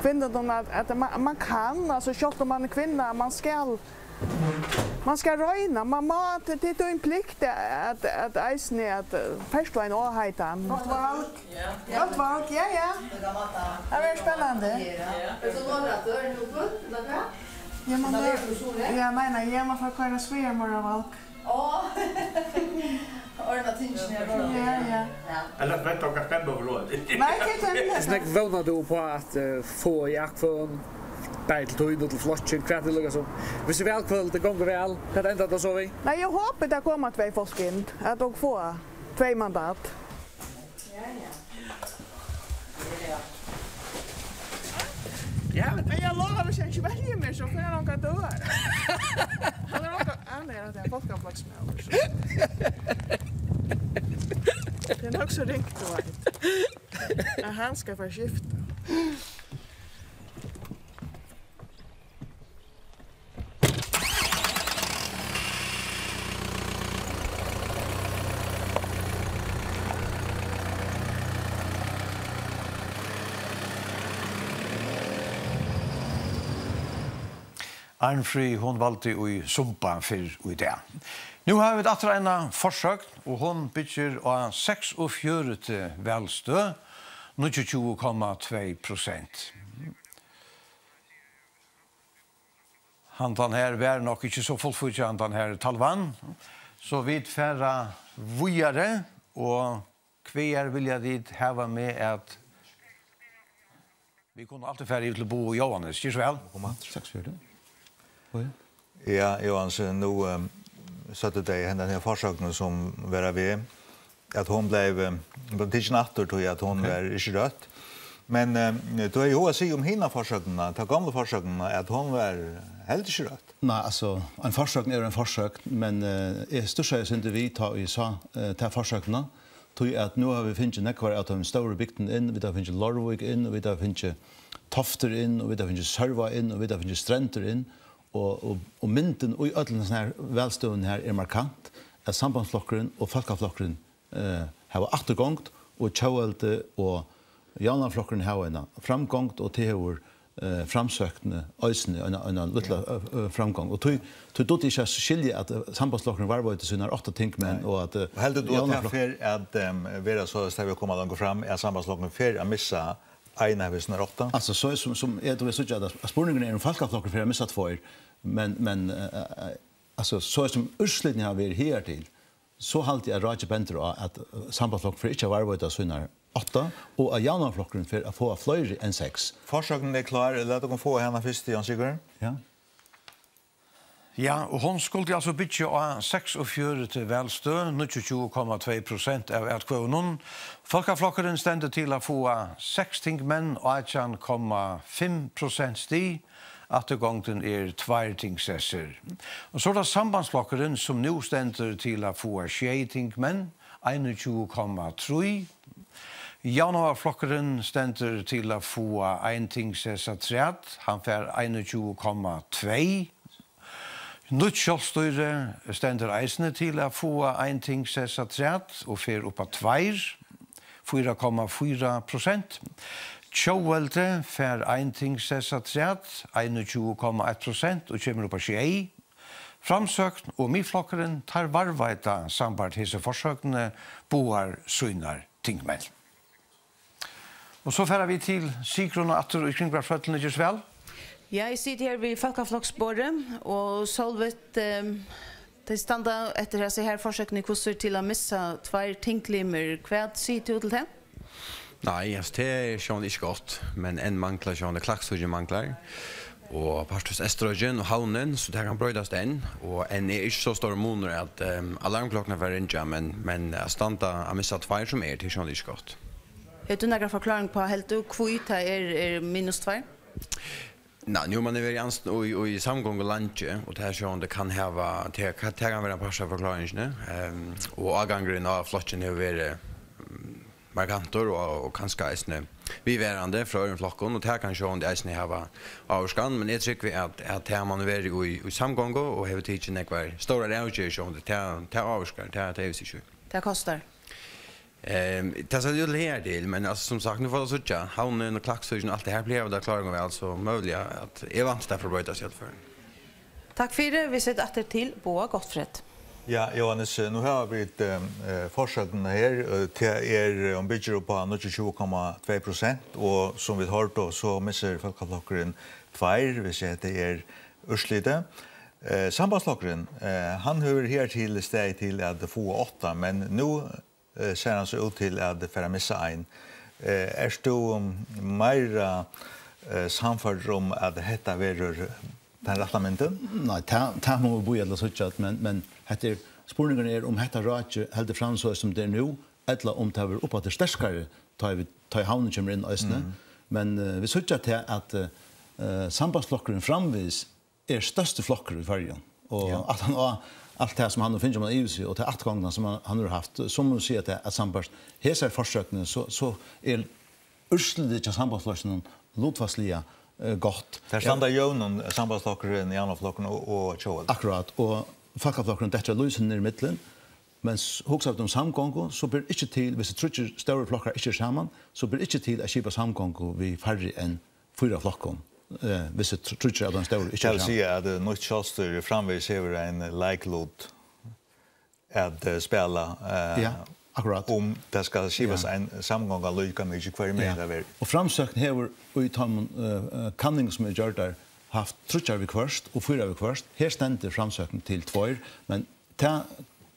kvinnunum, at, at man, man kann, altso, sjálvt um man er kvinna, man skal Man skal royna, man má, tað, tað er ein plikt at, at eisini at, eh, fert tú ein áheitan. Gott val. Gott val, ja, ja. Tað verður spennandi. Ja, men, ja, nei, nei, eg má fara at koyra svigermor á val. Ordna tingini her. Ja, ja. Ja. Ella veit okkurt stemma for ráð. Nei, tað er tað. Hvussu nógv vónar tú upp á at, eh, fáa í atkvøðum, bæði til tín og til flokkin? Hvat er líkasum, viss er valkvøld, tað gongur væl, hvat endar tað so við? Nei, eg hopi, tað koma tvey fólk inn, at okur fáa tvey mandat. Ja, ja. Ja, men eg lovi, viss eg ikki velji meg, so fer hann ongan døgum. Hann er ongan, hann er ein fólkafloksmaður, so. Tað er nokk so ringt, tú veit, at hann skal fara at skifta. Arnfríð, hon valdi í Sumba fyrr í dag. Nú hava vit aftur eina forsøgn, og hon byggir á seksogfjøruti valstøð, níggjuogtjúgu komma tvey prosent. Handan her var nokk ikki so fullfíggja, handan her talvan. So vit fara víðari, og hvagar vilja tit hava meg at... Vit kunnu altíð fara yvir til Boga og Jóhannes, ger so væl. Kom aftur. Seksogfjøruti. Oj. Ja, Jóhannes, nú, ehm, søgdu tey hendan her forsøgnin sum var við, at hon bleiv, ehm, bleiv tikin aftur, tí at hon... Ok. Var ikki røtt. Men, ehm, tú hevði hug at siga um hina forsøgnina, ta gomlu forsøgnina, at hon var heldur ikki røtt. Nei, altso, ein forsøgn er ein forsøgn, men, eh, eg stussaði eitt sindur við, tá eg sá, eh, ta forsøgnina, tí at nú hava vit fingið nógvar av teimum stóru bygdunum inn, vit hava fingið Leirvík inn, og vit hava fingið Toftir inn, og vit hava fingið Sørvág inn, og vit hava fingið Strendur inn, og, og, og myndin í øllum hesum her valstøðunum her er markant, at Sambandsflokkurin og Fólkaflokkurin, eh, hava afturgongd, og Tjóðveldi og Javnaðarflokkurin hava eina framgongd, og tað hevur, eh, Framsókn eisini eina, eina lítla, eh, eh, framgongd. Og tí, tí dugdi eg ikki at skilja, at, eh, Sambandsflokkurin varðveitti sínar átta tingmenn, nei, og at, eh, og heldur tú, at tað Javnaðarflokk- fer at, ehm, vera soleiðis, tá vit koma longur fram, at Sambandsflokkurin fer at missa ein av hesum átta? Altso, so er sum, sum eg, tú veist, síggja, at spurningurin er, um Fólkaflokkurin fer at missa tveir, men, men, eh, eh, altso, so er sum úrslitini hava verið higartil, so haldi eg, at rakið bendir á, at, eh, Sambandsflokkurin fer ikki at varðveita sínar átta, og at Javnaðarflokkurin fer at fáa fleiri enn seks. Forsøgnin er klár, lat okkum fáa hana fyrst, Jón Sigurður. Ja. Ja, og hon skuldi altso byggja á seksogfjøruti valstøð, níggjuogtjúgu komma tvey prosent av atkvøðunum. Fólkaflokkurin stendur til at fáa seks tingmenn, átjan komma fimm prosent stig. Afturgongdin er tveir tingsessir. Og so er tað Sambandsflokkurin, sum nú stendur til at fáa sjey tingmenn, einogtjúgu komma trý. Javnaðarflokkurin stendur til at fáa ein tingsess afturat, hann fær einogtjúgu komma tvey. Nýtt sjálvstýri stendur eisini til at fáa ein tingsess afturat og fer upp á tveir, fýra komma fýra prosent. Tjóðveldi fær ein tingsess afturat, einogtjúgu komma eitt prosent, og kemur upp á sjey. Framsókn og Miðflokkurin, teir varðveita sambært hesi forsøgnini báðar sínar tingmenn. Og so fara vit til Sigruna aftur í Kringvarpshøllini, ger so væl. Ja, eg siti her við fólkafloksborðið, og Sólveig, ehm, tey standa eftir hesi her forsøkini, hvussu er til at missa tveir tinglimir. Hvat sigur tú til tað? Nei, altso, tað er sjálvandi ikki gott, men enn manglar sjálvandi, Klaksvíkin manglar, og partvíst Eysturoyggin og Havnin, so tað kann broytast enn, og enn er ikki so stórur munur at, ehm, alarmklokkurnar fara at ringja, men, men at standa at missa tveir sum er, tað er sjálvandi ikki gott. Hevur tú nakra forkláring uppá, heldur tú, hví tað er, er minus tveir? Nei, nú man hevur verið í ans-, í, í samgongu leingi, og tað er sjálvandi kann hava, tað kann, tað kann vera ein partur av forkláringini, ehm, og ágangurin á flokkin hevur verið, mm, markantur og, og kanska eisini viðvarandi frá øðrum flokkum, og tað kann sjálvandi eisini hava ávirkan, men eg trúgvi, at, at tað man verið í, í samgongu og hevur tikið nógvar stórar avgerðir sjálvandi, tað, tað ávirkar, tað, tað ivist ikki í. Tað kostar. Ehm, tað sær jú her til, men altso, sum sagt, nú fáa vit síggja, Havnin og Klaksvíkin, alt tað her, plagar tað at klára seg væl, so møguliga at eg vænti, tað fer at broytast í øllum førum. Takk fyri, vit seta aftur til Boga Gottfred. Ja, Jóhannes, nú hava vit, eh, eh, forsøgnina her, eh, tað er, eh, hon byggir upp á níggjuogtjúgu komma tvey prosent, og sum vit hoyrdu, so missir Fólkaflokkurin tveir, hvis hetta er úrslitið. Eh, Sambandsflokkurin, eh, hann hevur higartil staðið til at fáa átta, men nú, eh, sær hann so út til at fara at missa ein. Eh, ert tú, um, meira, eh, sannførdur um, at hetta verður tann rætta myndin? Nei, tað, tað mugu vit bíða til at síggja, men, men hetta er, spurningurin er, um hetta rakið heldur fram so sum tað er nú, ella um tað verður uppaftur sterkari, tá ið vit, tá ið Havnin kemur inn eisini. Mm. Men, eh, vit síggja tað, at, eh, Sambandsflokkurin framvegis er størsti flokkur í Føroyum. Og... Ja. At hann á alt tað sum hann hevur fingið, man yvir seg, og ta atgongdina sum hann, hann hevur havt, so má man siga tað, at sambært hesari forsøgnini, so, so er úrslitið hjá Sambandsflokkinum lutfalsliga, eh, gott. Tær standa jøvnum, Sambandsflokkurin, Javnaðarflokkurin og, og Tjóðveldi. Akkurát, og Fólkaflokkurin dettur lýsandi niður í millum, men s-, hugsar tú um samgongu, so ber ikki til, hvis tríggir stórir flokkar ikki eru saman, so ber ikki til at skipa samgongu við færri enn fýra flokkum, eh, hvis tr-, tríggir av teimum stóru ikki eru saman. Tað vil siga, at, eh, nýtt sjálvstýri framvegis hevur ein leiklut. at, eh, spæla, eh, Ja, akkurát. um tað skal skipast Ja. ein samgonga líka mikið, hvørjum Ja. megin tað verður. Og Framsókn hevur í teimum, eh, eh, kanningum, sum er gjørdar, havt tríggjar viðhvørt og fýra viðhvørt. Her stendur Framsókn til tveir, men tað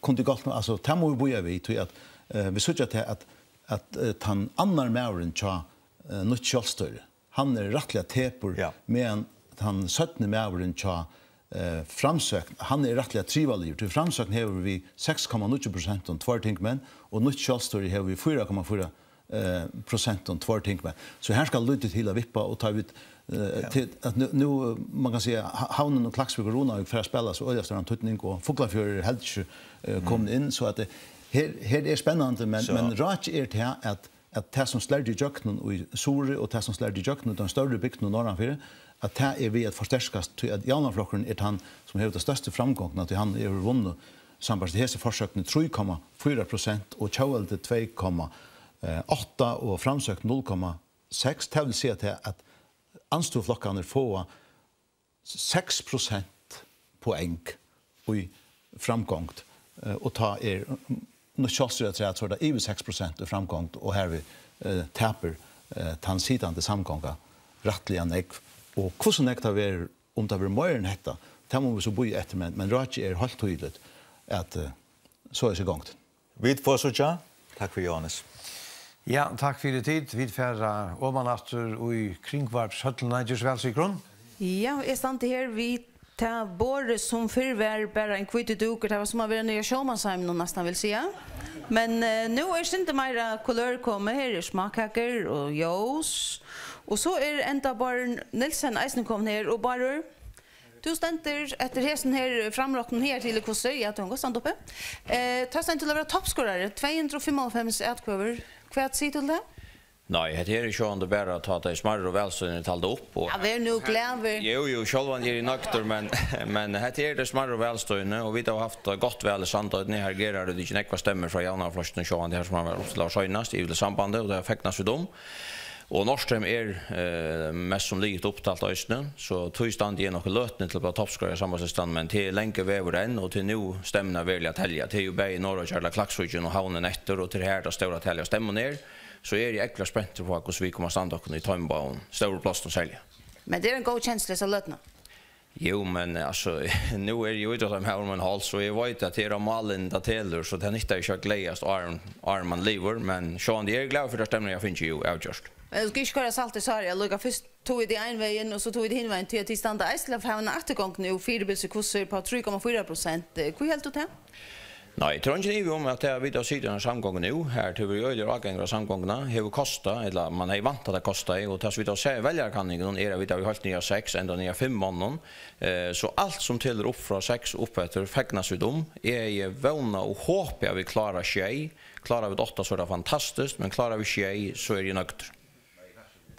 kundi gott, altso, tað mugu vit bíða við, tí at, eh, vit síggja til at, at, eh, tann annar maðurin hjá, eh, Nýtt Sjálvstýri, hann er rættiliga tepur, Ja. meðan tann seinni maðurin hjá, eh, Framsókn, hann er rættiliga trivaligur. Tí Framsókn hevur við seks komma níggju prosent um tveir tingmenn, og Nýtt Sjálvstýri hevur við fýra komma fýra, eh, prosent um tveir tingmenn. So her skal lítið til at vippa, og tá vit, eh, Ja. til, at nú, nú, eh, man kann siga, Ha-, Havnin og Klaksvík og Runavík fer at spæla so øgiliga stóran týdning, og Fuglafjørður er heldur ikki, eh, komin inn, so at, eh, her, her er spennandi, men, So men rákið er til at at tað, sum slær í gjøgnum í Suðuroy, og tað, sum slær í gjøgnum í teimum størru bygdunum norðanfyri, at tað er við at forsterkast, tí at Javnaðarflokkurin er tann, sum hevur ta størstu framgongdina, tí hann hevur vunnið, sambært hesi forsøkini, trý komma fýra prosent og Tjóðveldið tvey komma átta og Framsókn null komma seks. Tað vil siga tað, at andstøðuflokkarnir fáa seks prosent poeng í framgongd, eh, og tá er, mm, Nýtt Sjálvstýri afturat, so er tað yvir seks prosent í framgongd, og hervið, eh, tapir, eh, tann sitandi samgonga rættiliga nógv. Og hvussu nógv tað verður, um tað verður meira enn hetta, tað mugu vit so bíða eftir, men, men rákið er heilt týðiligt, at, eh, soleiðis er gongdin. Vit fáa síggja. Takk fyri, Jóhannes. Ja, takk fyri tit. Vit fara oman aftur í Kringvarpshøllina. Ger so væl, Sigrun. Ja, eg standi her við tað borðið, sum fyrr var bara ein hvítur dúkur. Tað var sum at vera niðri á sjómansheiminum, næstan vil siga. Men, eh, nú er sindur meira kulør komið. Her er smákakur og ljós. Og so er enda Bárður Nielsen eisini komin her. Og Bárður, tú stendur eftir hesum her framroknum her til hvussu? Ja, tú kanst gott standa uppi. Eh, tá stendur til at vera toppskorari, tvey hundrað og fimmoghálvfems atkvøður. Hvat sigur tú til tað? Nei, hetta her er sjálvandi bara at tá tey smærru og vælstøðini talda upp, og Ja, ver nú glaður. Jú, jú, sjálvandi eri eg nøgdur, men, men hetta er tey smærru og vælstøðini, og vit hava havt gott val í Sandoynni. Her gera vit ikki nógvar stemmur frá Javnaðarflokkinum, sjálvandi her sum hann var uppstillaður seinast, yvir til Sambandið, og tað fegnast vit um. Og Norðstreymoy er, eh, mest sum liðugt upptalt eisini, so tí standi eg nokk í løtuni til at blíva toppskorari á sambandslistanum, men tað er langur vegur enn, og til nú stemmurnar veruliga telja. Tað er jú bæði Norðoyggjar, ella Klaksvíkin og Havnin eftir, og til her tað stóra talið av stemmum er, so eri eg ógvuliga spentur uppá, hvussu vit koma at standa okkum í teimum báðum stóru plássunum serliga. Men tað er ein góð kensla hesa løtuna? Jú, men, altso, nú eri eg ítróttarmaður um ein háls, og eg veit at tað er á málinum tað telur, so tað nyttar ikki at gleðast áðrenn, áðrenn mann livir, men sjálvandi eri eg glaður fyri tær stemmurnar eg havi fingið, jú, avgjørt. Men tú skal ikki koyra salt í sárið, at líka fyrst tog vit tað ein vegin, og so tog vit tað hin vegin, tí at tit standa eisini til at fáa eina afturgongd nú, fyribils í hvussu, upp á trý komma fýra prosent. Eh, hví heldur tú tað? Nei, tað er eingin ivi um, at tað at vit hava sitið í eini samgongu nú, har tað hevur verið øgiligur ágangur á samgonguna, hevur kostað, ella mann hevði væntað, at tað kostaði, og tað sum vit hava sæð í veljarakanningunum, er, at vit hava verið heilt niðri á seks, enda niðri á fimm monnum. Eh, so alt sum telur upp frá seks og upp eftir, fegnast vit um. Eg vóni og hopi, at vit klára sjey. Klára vit átta, so er tað fantastiskt, men klára vit sjey, so eri eg nøgdur.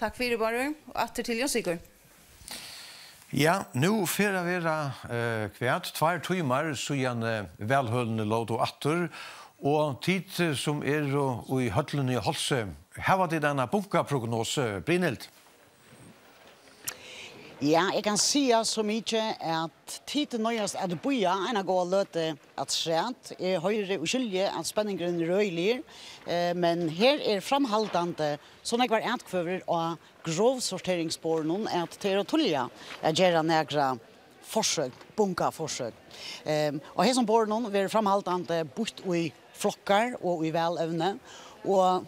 Takk fyri, Bárður. Og aftur til Jón Sigurð. Ja, nú fer at vera, eh, hvat, tveir tímar síðan, eh, valhølini lótu aftur, og tit, eh, sum eru í høllini í Hálsi, hava tit eina bunkaprognosu, Brynhild? Ja, eg kann siga so mikið, at tit noyðast at bíða eina góða løtu afturat. Eg hoyri og skilji, at spenningurin er øgiligur, eh, men her er framhaldandi so nógvar atkvøður á grovsorteringsborðinum, at tað er ov tíðliga at gera nakra forsøgn, bunkaforsøgn. Ehm, á hesum borðinum verður framhaldandi býtt í flokkar og í valevni, og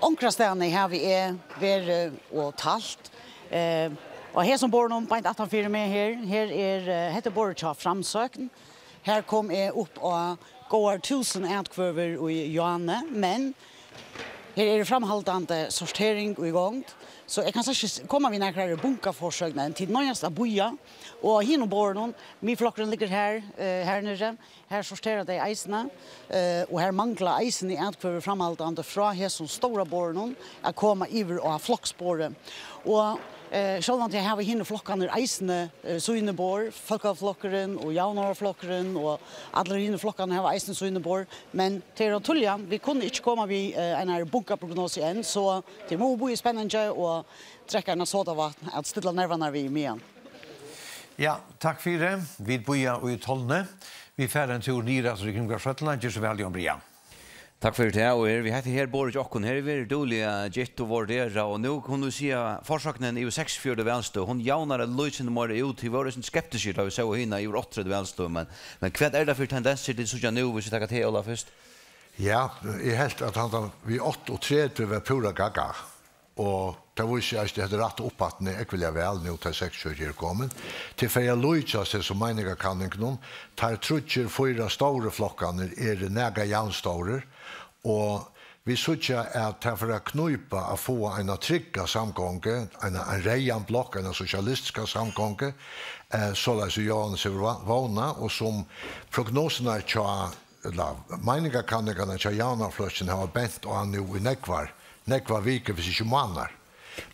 onkrastaðni havi eg verið og talt. Eh, á hesum borðinum, beint aftan fyri meg her, her er, eh, hetta er borðið hjá Framsókn. Her kom eg upp á góðar túsund atkvøður í Javnaðar, men her eru framhaldandi sortering í gongd, so eg kann slett ikki s-, koma við nakrari bunkaforsøgn enn, tit noyðast at bíða. Og á hinum borðinum, Miðflokkurin liggur her, eh, her niðri, her sortera tey eisini, eh, og her mangla eisini atkvøður framhaldandi frá hesum stóra borðinum at koma yvir á floksborðið. Og, eh, sjálvandi hava hinir flokkarnir eisini, eh, síni borð, Fólkaflokkurin og Javnaðarflokkurin og allir hinir flokkarnir hava eisini síni borð, men tað er ov tíðliga, vit kunnu ikki koma við, eh, einari bunkaprognosu enn, so tit mugu bíða í spenningi og drekka eina sodavatn at stilla nervarnar við meðan. Ja, takk fyri. Vit bíða í tolni. Vit fara ein túr niður aftur í Kringvarpshøllina. Ger so væl, Jón Brian. Takk fyri tað, og her, vit hava her borið okkum, her verður dúgliga gitt og vurderað, og nú kunnu vit siga, forsøgnin yvir seksogfjøruti valstøð, hon javnar eitt lítið sindur meira út, vit vóru eitt sindur skeptiskir, tá vit sóu hina yvir áttaogtretivu valstøð, men, men hvat er tað fyri tendensir, tit síggja nú, viss vit taka teg, Óla, fyrst? Ja, eg helt, at hann við áttaogtretivu var púra gaga. Og tað vísir seg, at hetta er rætta uppafturin er ógvuliga væl nú, tá seksogfjøruti er komin. Til fer at líkjast hesum meiningarkanningunum. Teir tríggir, fýra stóru flokkarnir eru nakað javnstórir, og vit síggja, at tað fer at knípa at fáa eina trygga samgongu, eina, ein reyðan blokk, eina sosialistiska samgongu, eh, soleiðis sum Jóhannes hevur vá-, vónað, og sum prognosurnar hjá ella meiningarkanningarnar hjá Javnaðarflokkinum hava bent á nú í nógvar, nógvar vikur, viss ikki mánaðar.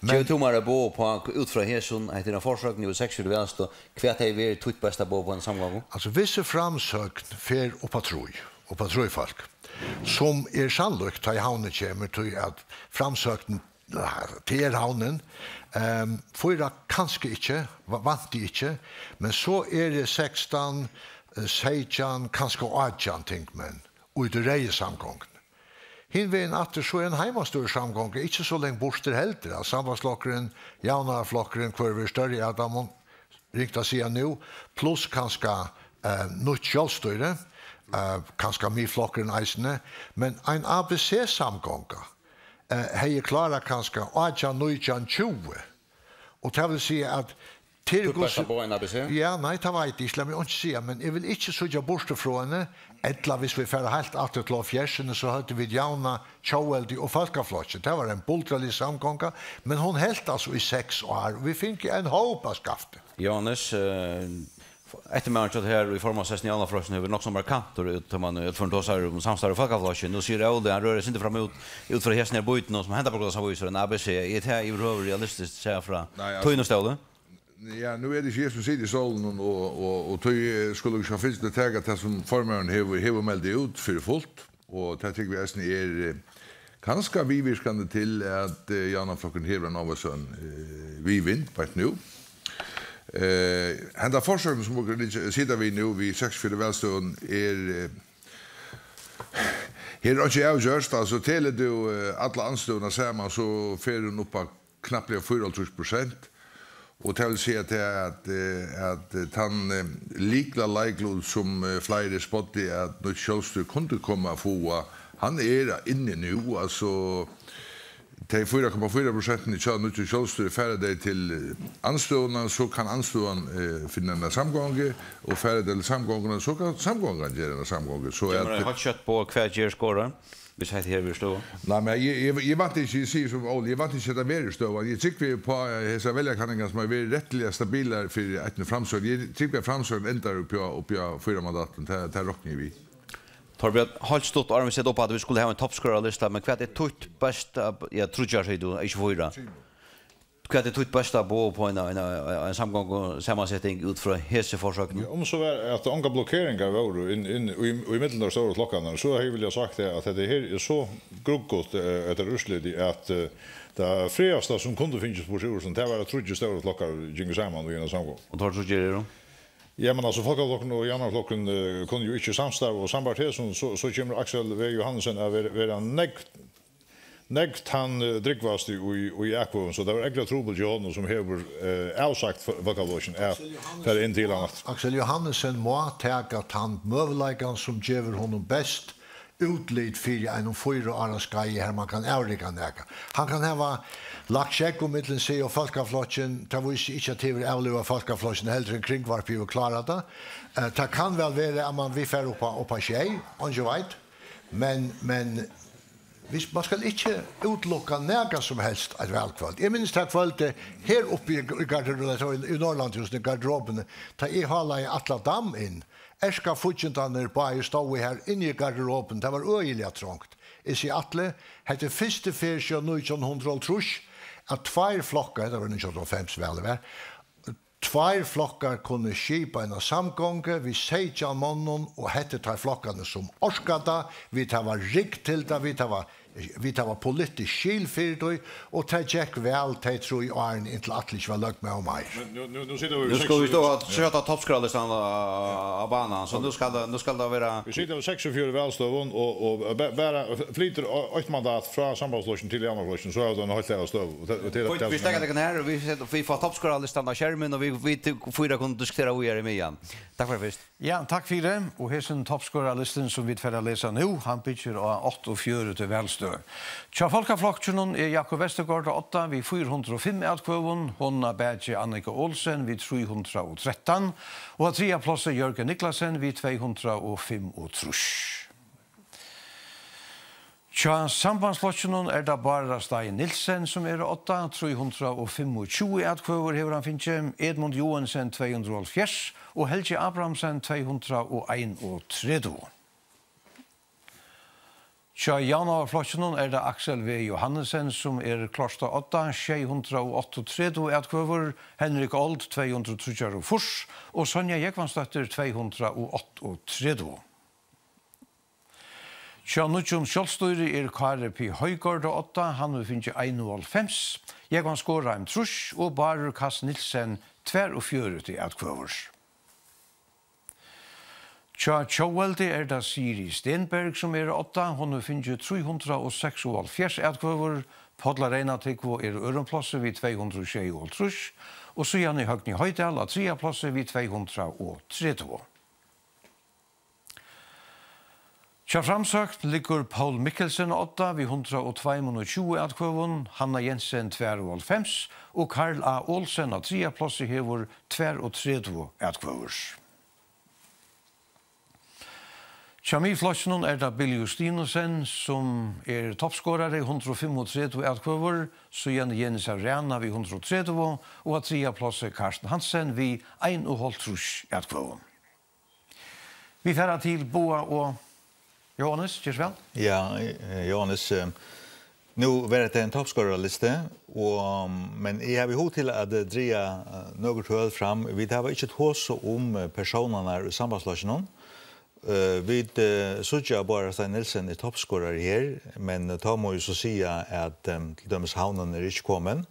Men gevur tú mær eitt boð uppá, út frá hesum, hetta er ein forsøgn, nú er seksogfjøruti valstøð, hvat hevði verið títt besta boð uppá eina samgongu? Altso, viss Framsókn fer upp á trý, upp á trý fólk, sum er sannlíkt, tá ið Havn kemur, tí at Framsókn, ja, tað er Havnin. Ehm, fýra kanska ikki, va-, vænti eg ikki, men so eru sekstan, eh, seytjan, kanska átjan tingmenn í tí reyðu samgonguni. Hin vegin aftur, so er ein heimastýrissamgonga ikki so langt burtur heldur, at Sambandsflokkurin, Javnaðarflokkurin, hvør verður størri, Adam, ringt at siga nú, pluss kanska, eh, nýtt sjálvstýri, eh, kanska Miðflokkurin eisini, men ein A B C-samgonga, eh, hevði klárað kanska átjan, nítjan, tjúgu. Og tað vil siga, at til Tú ert bara hvussu boðin A B C? Ja, nei, tað veit eg ikki, lat meg ikki siga, men eg vil ikki síggja burtur frá henni, ella viss vit fara heilt aftur til hálvfjerðsini, so høvdu vit javnað tjóðveldi og fólkaflokkin. Tað var ein buldralig samgonga, men hon helt altso í seks ár, og vit fingu ein hóp av skafti. Jóhannes, eh, eftirmaðurin hjá tær í formanssessinum í Javnaðarflokkinum hevur verið nokk so markantur út, tá man, út frá tosar um samstarv í Fólkaflokkinum. Nú sigur Óli, hann rørir seg fram út, út frá hesum her býtunum, sum henda programmet vísir, ein A B C. Er tað yvirhøvur realistiskt, sæð frá Nei, altso, tínum stóli? Ja, nú er tað ikki eg, sum siti í stólinum, og, og, og tí, eh, skulu vit sjálvfylgiliga taka tað, sum formaðurin hevur, hevur meldað út, fyri fult. Og tað trúgvi eg eisini er, eh, kanska viðvirkandi til, at, eh, Javnaðarflokkurin hevur ein ávísan, eh, viðvind beint nú. Eh, henda forsøgin, sum okur liggja, sita við nú, við seksogfjøruti valstøðum, er, eh, her er einki avgjørt. Altso, telur tú, eh, alla andstøðuna saman, so fer hon upp á knappliga fýraoghálvtrýss prosent, og tað vil siga tað, at, eh, at, eh, tann, eh, lyklaleikur, sum, eh, fleiri spáddu, at nýtt sjálvstýri kundi koma at fáa, hann er inni nú, altso, tey fýra komma fýra prosentini hjá nýggjum sjálvstýri, fara tey til, eh, andstøðuna, so kann andstøðan, eh, finna eina samgongu, og fara tey til samgonguna, so kann samgongan gera eina samgongu. So Kemur at ein heilt skjótt boð, hvat ger skorar? Viss hetta her verður støðan. Nei, men eg, eg, eg vænti ikki, eg sigi sum Óli, eg vænti ikki, at tað verður støðan. Eg trúgvi upp á, eh, hesar veljakanningar, sum hava verið rættiliga stabilar fyri eitt nú Framsókn. Eg trúgvi, at Framsókn endar uppi á, uppi á fýra mandatum. Tað, tað rokni eg við. Torbjørn, heilt stutt, áðrenn vit seta upp, at vit skulu hava ein toppskóraralista, men hvat er títt besta, ja, tríggjar, sigur tú, ikki fýra. Hvat er títt besta boð uppá eina, eina, eina samgongusamanseting út frá hesi forsøgnini? Ja, um so var, at ongar blokkeringar vóru inn, inn í, í millum teir stóru flokkarnar, so hevði eg viljað sagt tað, at hetta her er so gruggut, eh, hetta úrslitið, at, eh, tað frægasta, sum kundi fingist burtur úr, sum tað var, at tríggir stórir flokkar gingu saman í eina samgongu. Og teir tríggir eru? Ja, men altso, Fólkaflokkurin og Javnaðarflokkurin, eh, kunnu jú ikki samstarva, og sambært hesum, so, so kemur Aksel V. Johannesen at vera, vera nógv Nógv tann, eh, drúgvasti í, í atkvøðum, so tað var ógvuliga trupult hjá honum, sum hevur, eh, avsagt Fó-, Fólkaflokkin at fara inn til hann aftur. Aksel Johannesen má taka tann møguleikan, sum gevur honum best útlit fyri einum fýra ára skeiði, har man kann avrika nakað. Hann kann hava lagt skegg um millum seg og Fólkaflokkin, tað vísir ikki, at tað hevur avlívað Fólkaflokkin, heldur enn Kringvarpið hevur klárað tað. Eh, tað kann væl vera, at man vil fara upp á, upp á sjey, eingin veit. Men, men, Vit, man skal ikki útilukka nakað sum helst eitt valkvøld. Eg minnist tað kvøldið her uppi í, í garderob-, ella í, í Norðurlandahúsinum, í garderobuni, tá eg hálaði Atla Dam inn. Erkafíggindarnir báðir stóðu har inni í garderobuni. Tað var øgiliga trongt. Eg sigi, Atli, hetta er fyrstu ferð síðan nítjan hundrað og hálvtrýss, at tveir flokkar, hetta var nítjan hundrað og hálvfems valið var, Tveir flokkar kunnu skipa eina samgongu við seytjan monnum, og hetta eru teir flokkarnir, sum orka tað, vit hava rygg til tað, vit hava Vit hava politiskt skil fyri tí, og tað gekk væl tey trý árini, inntil Atli ikki var løgmaður meir. Men nú, nú, nú sita vit Nú skulu vit seks- stå og seta toppskoraralistan á, á banan, so nú skal tað, nú skal tað vera Vit sita við seksogfjøruti valstøðum, og, og ba-, bara flytur o-, eitt mandat frá Sambandsflokkinum til Javnaðarflokkin, so hava vit eina heilt aðra støðu. Og tað, og tað er Fínt, tað vit steðga tykkum her, og vit seta, vit fáa toppskoraralistan á skermin, og vit, vit fýra kunnu diskutera víðari í miðjan. Takk fyri fyrst. Ja, takk fyri. Og hesin toppskoraralistin, sum vit fara at lesa nú, hann byggir á áttaogfjøruti valstøð. Hjá Fólkaflokkinum er Jakob Vestergaard á odda við fýra hundrað og fimm atkvøðum, honum á baki Annika Olsen við trý hundrað og trettan, og á triðja plássi Jørgen Niklasen við tvey hundrað og fimmogtrýss. Hjá Sambandsflokkinum er tað Bárður Steig Nielsen, sum er á odda, trý hundrað og fimmogtjúgu atkvøður hevur hann fingið, Edmund Joensen, tvey hundrað og hálvfjerðs, og Helgi Abrahamsen, tvey hundrað og einogtretivu. Hjá Javnaðarflokkinum er tað Aksel V. Johannesen, sum er klárt á odda, sjey hundrað og áttaogtretivu atkvøður, Henrik Old, tvey hundrað og tríggjar og fýrs, og Sonja Jógvansdóttir, tvey hundrað og áttaogtretivu. Hjá Nýggjum Sjálvstýri er Kári P. Højgaard á odda, hann hevur fingið einoghálvfems, Jógvan Skorheim, trýss, og Bárður Kass Nielsen, tveyogfjøruti atkvøður. Hjá Tjóðveldi er tað Sirið Stenberg, sum er á odda, hon hevur fingið trý hundrað og seksoghálvfjerðs atkvøður, Páll Reynatúgvu er á øðrum plássi við tvey hundrað og sjeyoghálvtrýss, og síðani Høgni Hoydal á triðja plássi við tvey hundrað og tretivu. Hjá Framsókn liggur Poul Mikkelsen á odda við hundrað og tveimogtjúgu atkvøðum, Hanna Jensen, tveyoghálvfems, og Karl A. Olsen á triðja plássi hevur tveyogtretivu atkvøður. Hjá Miðflokkinum er tað Bill Justinussen, sum er toppskorari, hundrað og fimmogtretivu atkvøður, síðani Jenis av Rana við hundrað og tretivu, og á triðja plássi Carsten Hansen við einoghálvtrýss atkvøðum. Vit fara til Boga og Jóhannes, ger so væl. Ja, eh, Jóhannes, eh, nú verður hetta ein toppskoraralisti, og, men eg havi hug til at, eh, draga, eh, nøkur tøl fram. Vit hava ikki tosað um, eh, persónarnar í Sambandsflokkinum. Eh, vit, eh, síggja, at Bárður Steig Nielsen er toppskorari her, men, eh, tá má eg so siga, at, eh, til dømis Havnin er ikki komin.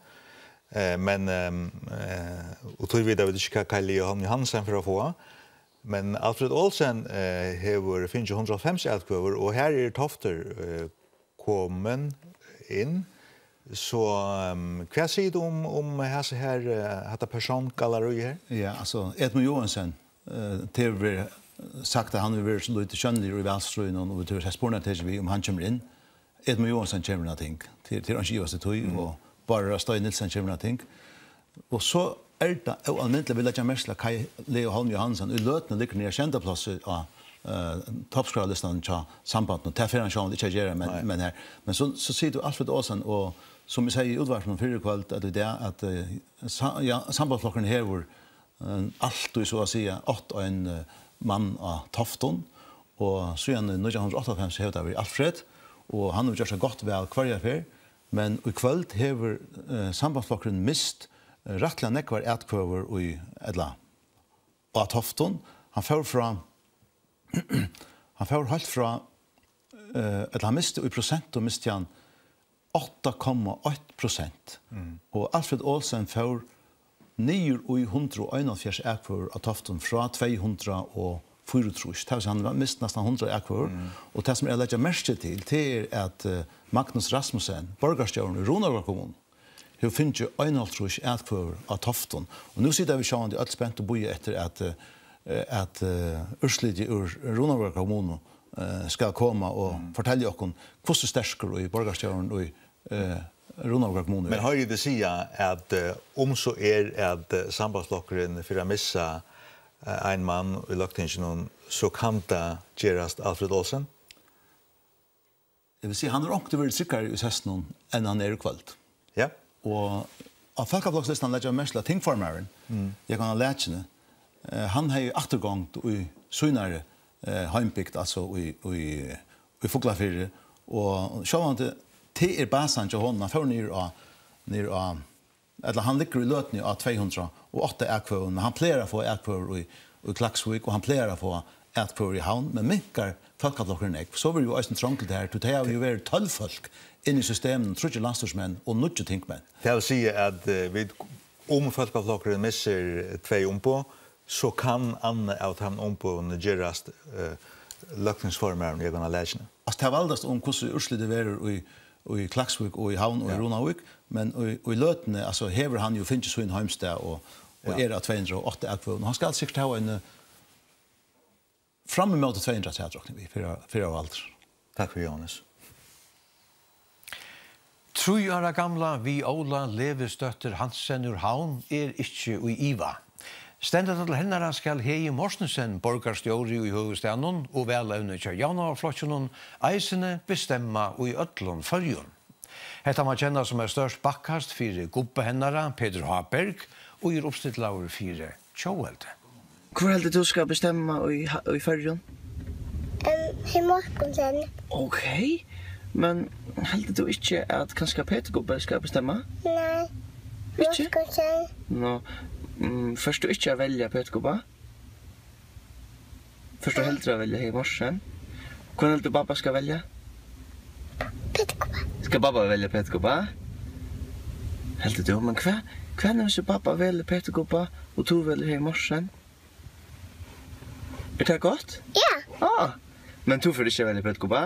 Eh, men, eh, eh, og tí vita vit ikki, hvat Kaj Leo Holm Johansen fer at fáa. Men Alfred Olsen, eh, hevur fingið hundrað og hálvfems atkvøður, og her er Toftir, eh, komin inn. So, ehm, hvat sigur tú um, um hasa her, eh, hatta persóngalleríið her? Ja, altso, Edmund Joensen, eh, tað hevur verið sagt, at hann hevur verið so lítið sjónligur í valstríðinum, og vit hava sett spurningartekin við, um hann kemur inn. Edmund Joensen kemur inn á ting. Tað, tað er ikki ivast í tí, og Bárður Steig Nielsen kemur inn á ting. Og so er tað óalmindiliga, vit leggja merki til, at Kaj Leo Holm Johansen í løtuni liggur niðri á sjeynda plássi á, eh, toppskoraralistanum hjá Sambandinum. Tað fer hann sjálvandi ikki at gera, men, Nei. men her. Men so, so sigur tú Alfred Olsen, og sum eg segði í útvarpinum fyrr í kvøld, at í dag, at, eh, sa-, ja, Sambandsflokkurin hevur, eh, altíð, so at siga, átt ein, eh, mann á Toftum, og síðan í nítjan hundrað og áttaoghálvfems hevur tað verið Alfred, og hann hevur gjørt tað gott val hvørja ferð, men í kvøld hevur, eh, Sambandsflokkurin mist, eh, rættiliga nógvar atkvøður í, ella á Toftum. Hann fór frá, hann fór heilt frá, eh, ella hann misti í prosent, og misti hann átta komma eitt prosent. Mm. Og Alfred Olsen fór niður í hundrað og einoghálvfjerðs atkvøður á Toftum frá tvey hundrað og fýraogtrýss. Tað vil siga, hann misti næstan hundrað atkvøður. Mm. Og tað, sum er at leggja merki til, tað er, at, eh, Magnus Rasmussen, borgarstjórin í Runavíkar kommunu, hevur fingið einoghálvtrýss atkvøður á Toftum. Og nú sita vit sjálvandi øll spent og bíða eftir, at, eh, at, eh, úrslitið úr Runavíkar kommunu, eh, skal koma og Mm. fortelja okkum, hvussu sterkur í borgarstjórin í, eh, Runavíkar kommunu Men er. hoyri eg teg siga, at, eh, um so er, at, eh, Sambandsflokkurin fer at missa, eh, ein mann í løgtinginum, so kann tað gerast Alfred Olsen? Eg vil siga, hann hevur onkuntíð verið tryggari í sessinum, enn hann er í kvøld. Ja. Og á fólkaflokslistan leggja vit merki til, at tingformaðurin, Mm. Jógvan á Lækjuni, eh, hann hevði afturgongd í sínari, eh, heimbygd, altso í, í, í Fuglafirði. Og sjálvandi, tað er basan hjá honum, hann fór niður á, niður á, ella hann liggur í løtuni á tvey hundrað og átta atkvøðum, men hann plagar at fáa atkvøður í, í Klaksvík, og hann plagar at fáa atkvøður í Havn, men minkar Fólkaflokkurin nógv, so verður jú eisini trongt til tað her, tí tey hava jú verið tólv fólk inn í systeminum, tríggir landsstýrismenn og níggju tingmenn. Tað vil siga, at, eh, vit, um Fólkaflokkurin missir tvey umboð, so kann annað av teimum umboðunum gerast, eh, løgtingsformaðurin í Jógvan Lækjuni. Altso, tað valdast um, hvussu úrslitið verður í, í Klaksvík og í Havn og í Ja. Runavík, men í, í løtuni, altso, hevur hann jú fingið sín heimstað og, og Ja. er á tvey hundrað og átta atkvøðum. Hann skal sikkurt hava ein, eh, fram ímóti tvey hundrað afturat, rokni vit, fyri, fyri valdur. Takk fyri, Jóhannes. Trý ára gamla Viola Levisdóttir Hansen úr Havn er ikki í iva. Stendur tað til hennara, skal Hegi Mortensen, borgarstjóri í høvuðsstaðnum og valevni hjá Javnaðarflokkinum, eisini bestemma í øllum Føroyum. Hetta má kennast sum eitt stórt bakkast fyri gubba hennara, Petur Háberg, ið er uppstillaður fyri tjóðveldi. Hvør heldur tú skal bestemma í, í Føroyum? Um, Hegi Mortensen. Ok, men heldur tú ikki, at kanska Petur Gubbi skal bestemma? Nei. Ikki? Mortensen. Nå, mm, fert tú ikki at velja Petur Gubba? Fert tú heldur at velja Hegi Mortensen? Hvønn heldur babba skal velja? Petur Gubba. Skal babba velja Petur Gubba? Heldur tú, men hvat, hvat nú, hvis babba velur Petur Gubba, og tú velur Hegi Mortensen? Er tað gott? Ja. Ah, men tú fert ikki at velja Petur Gubba?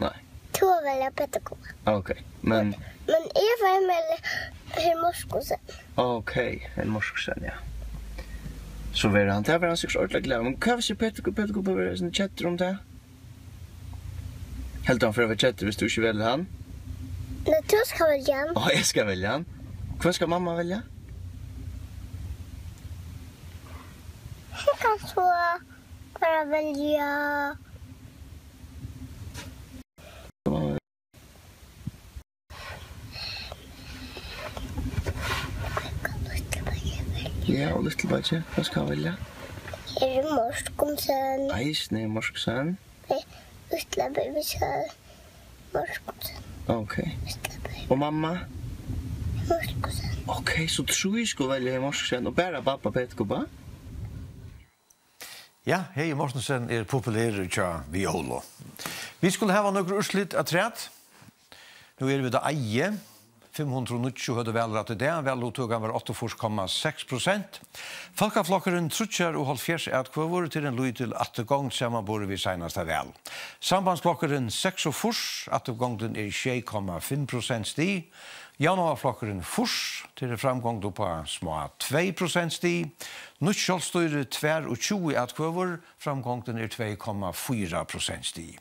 Nei. Tú velur Petur Gubba. Ah, ok, men Men eg velji Hegi Mortensen. Ok, Hegi Mortensen, ja. So verður hann, tað verður hann sikkurt ordiliga glaður. Men hvat hvis Petur, Petur Gubbi verður sånn keddur um tað? Heldur hann fer at vera keddur, hvis tú ikki velur hann? Nei, tú skal velja hann. Á, eg skal velja hann. Hvønn skal mamma velja? Hon kann so bara velja. Ja, og lítli beiggi, hvat skal hann velja? Hegi Mortensen. Eisini Mortensen. Nei, lítla beiggi skal Mortensen. Ok. Lítla beiggi. Og mamma? Mortensen. Ok, so trý skulu velja Hegi Mortensen, og bara babba Petur Gubba? Ja, Hegi Mortensen er populerur hjá Viola. Vit skulu hava nøkur úrslit afturat. Nú eru vit á eiði. Fimm hundrað og níggju høvdu valrætt í dag. Valluttakan var áttaogfýrs komma seks prosent. Fólkaflokkurin tríggjar og hálvfjerðs atkvøður, til ein lítil afturgongd samanborið við seinasta val. Sambandsflokkurin seksogfýrs, afturgongdin er sjey komma fimm prosentstig. Javnaðarflokkurin fýrs, til ein framgongd upp á smá tvey prosentstig. Nýtt sjálvstýri tvær og tjúgu atkvøður, framgongdin er tvey komma fýra prosentstig.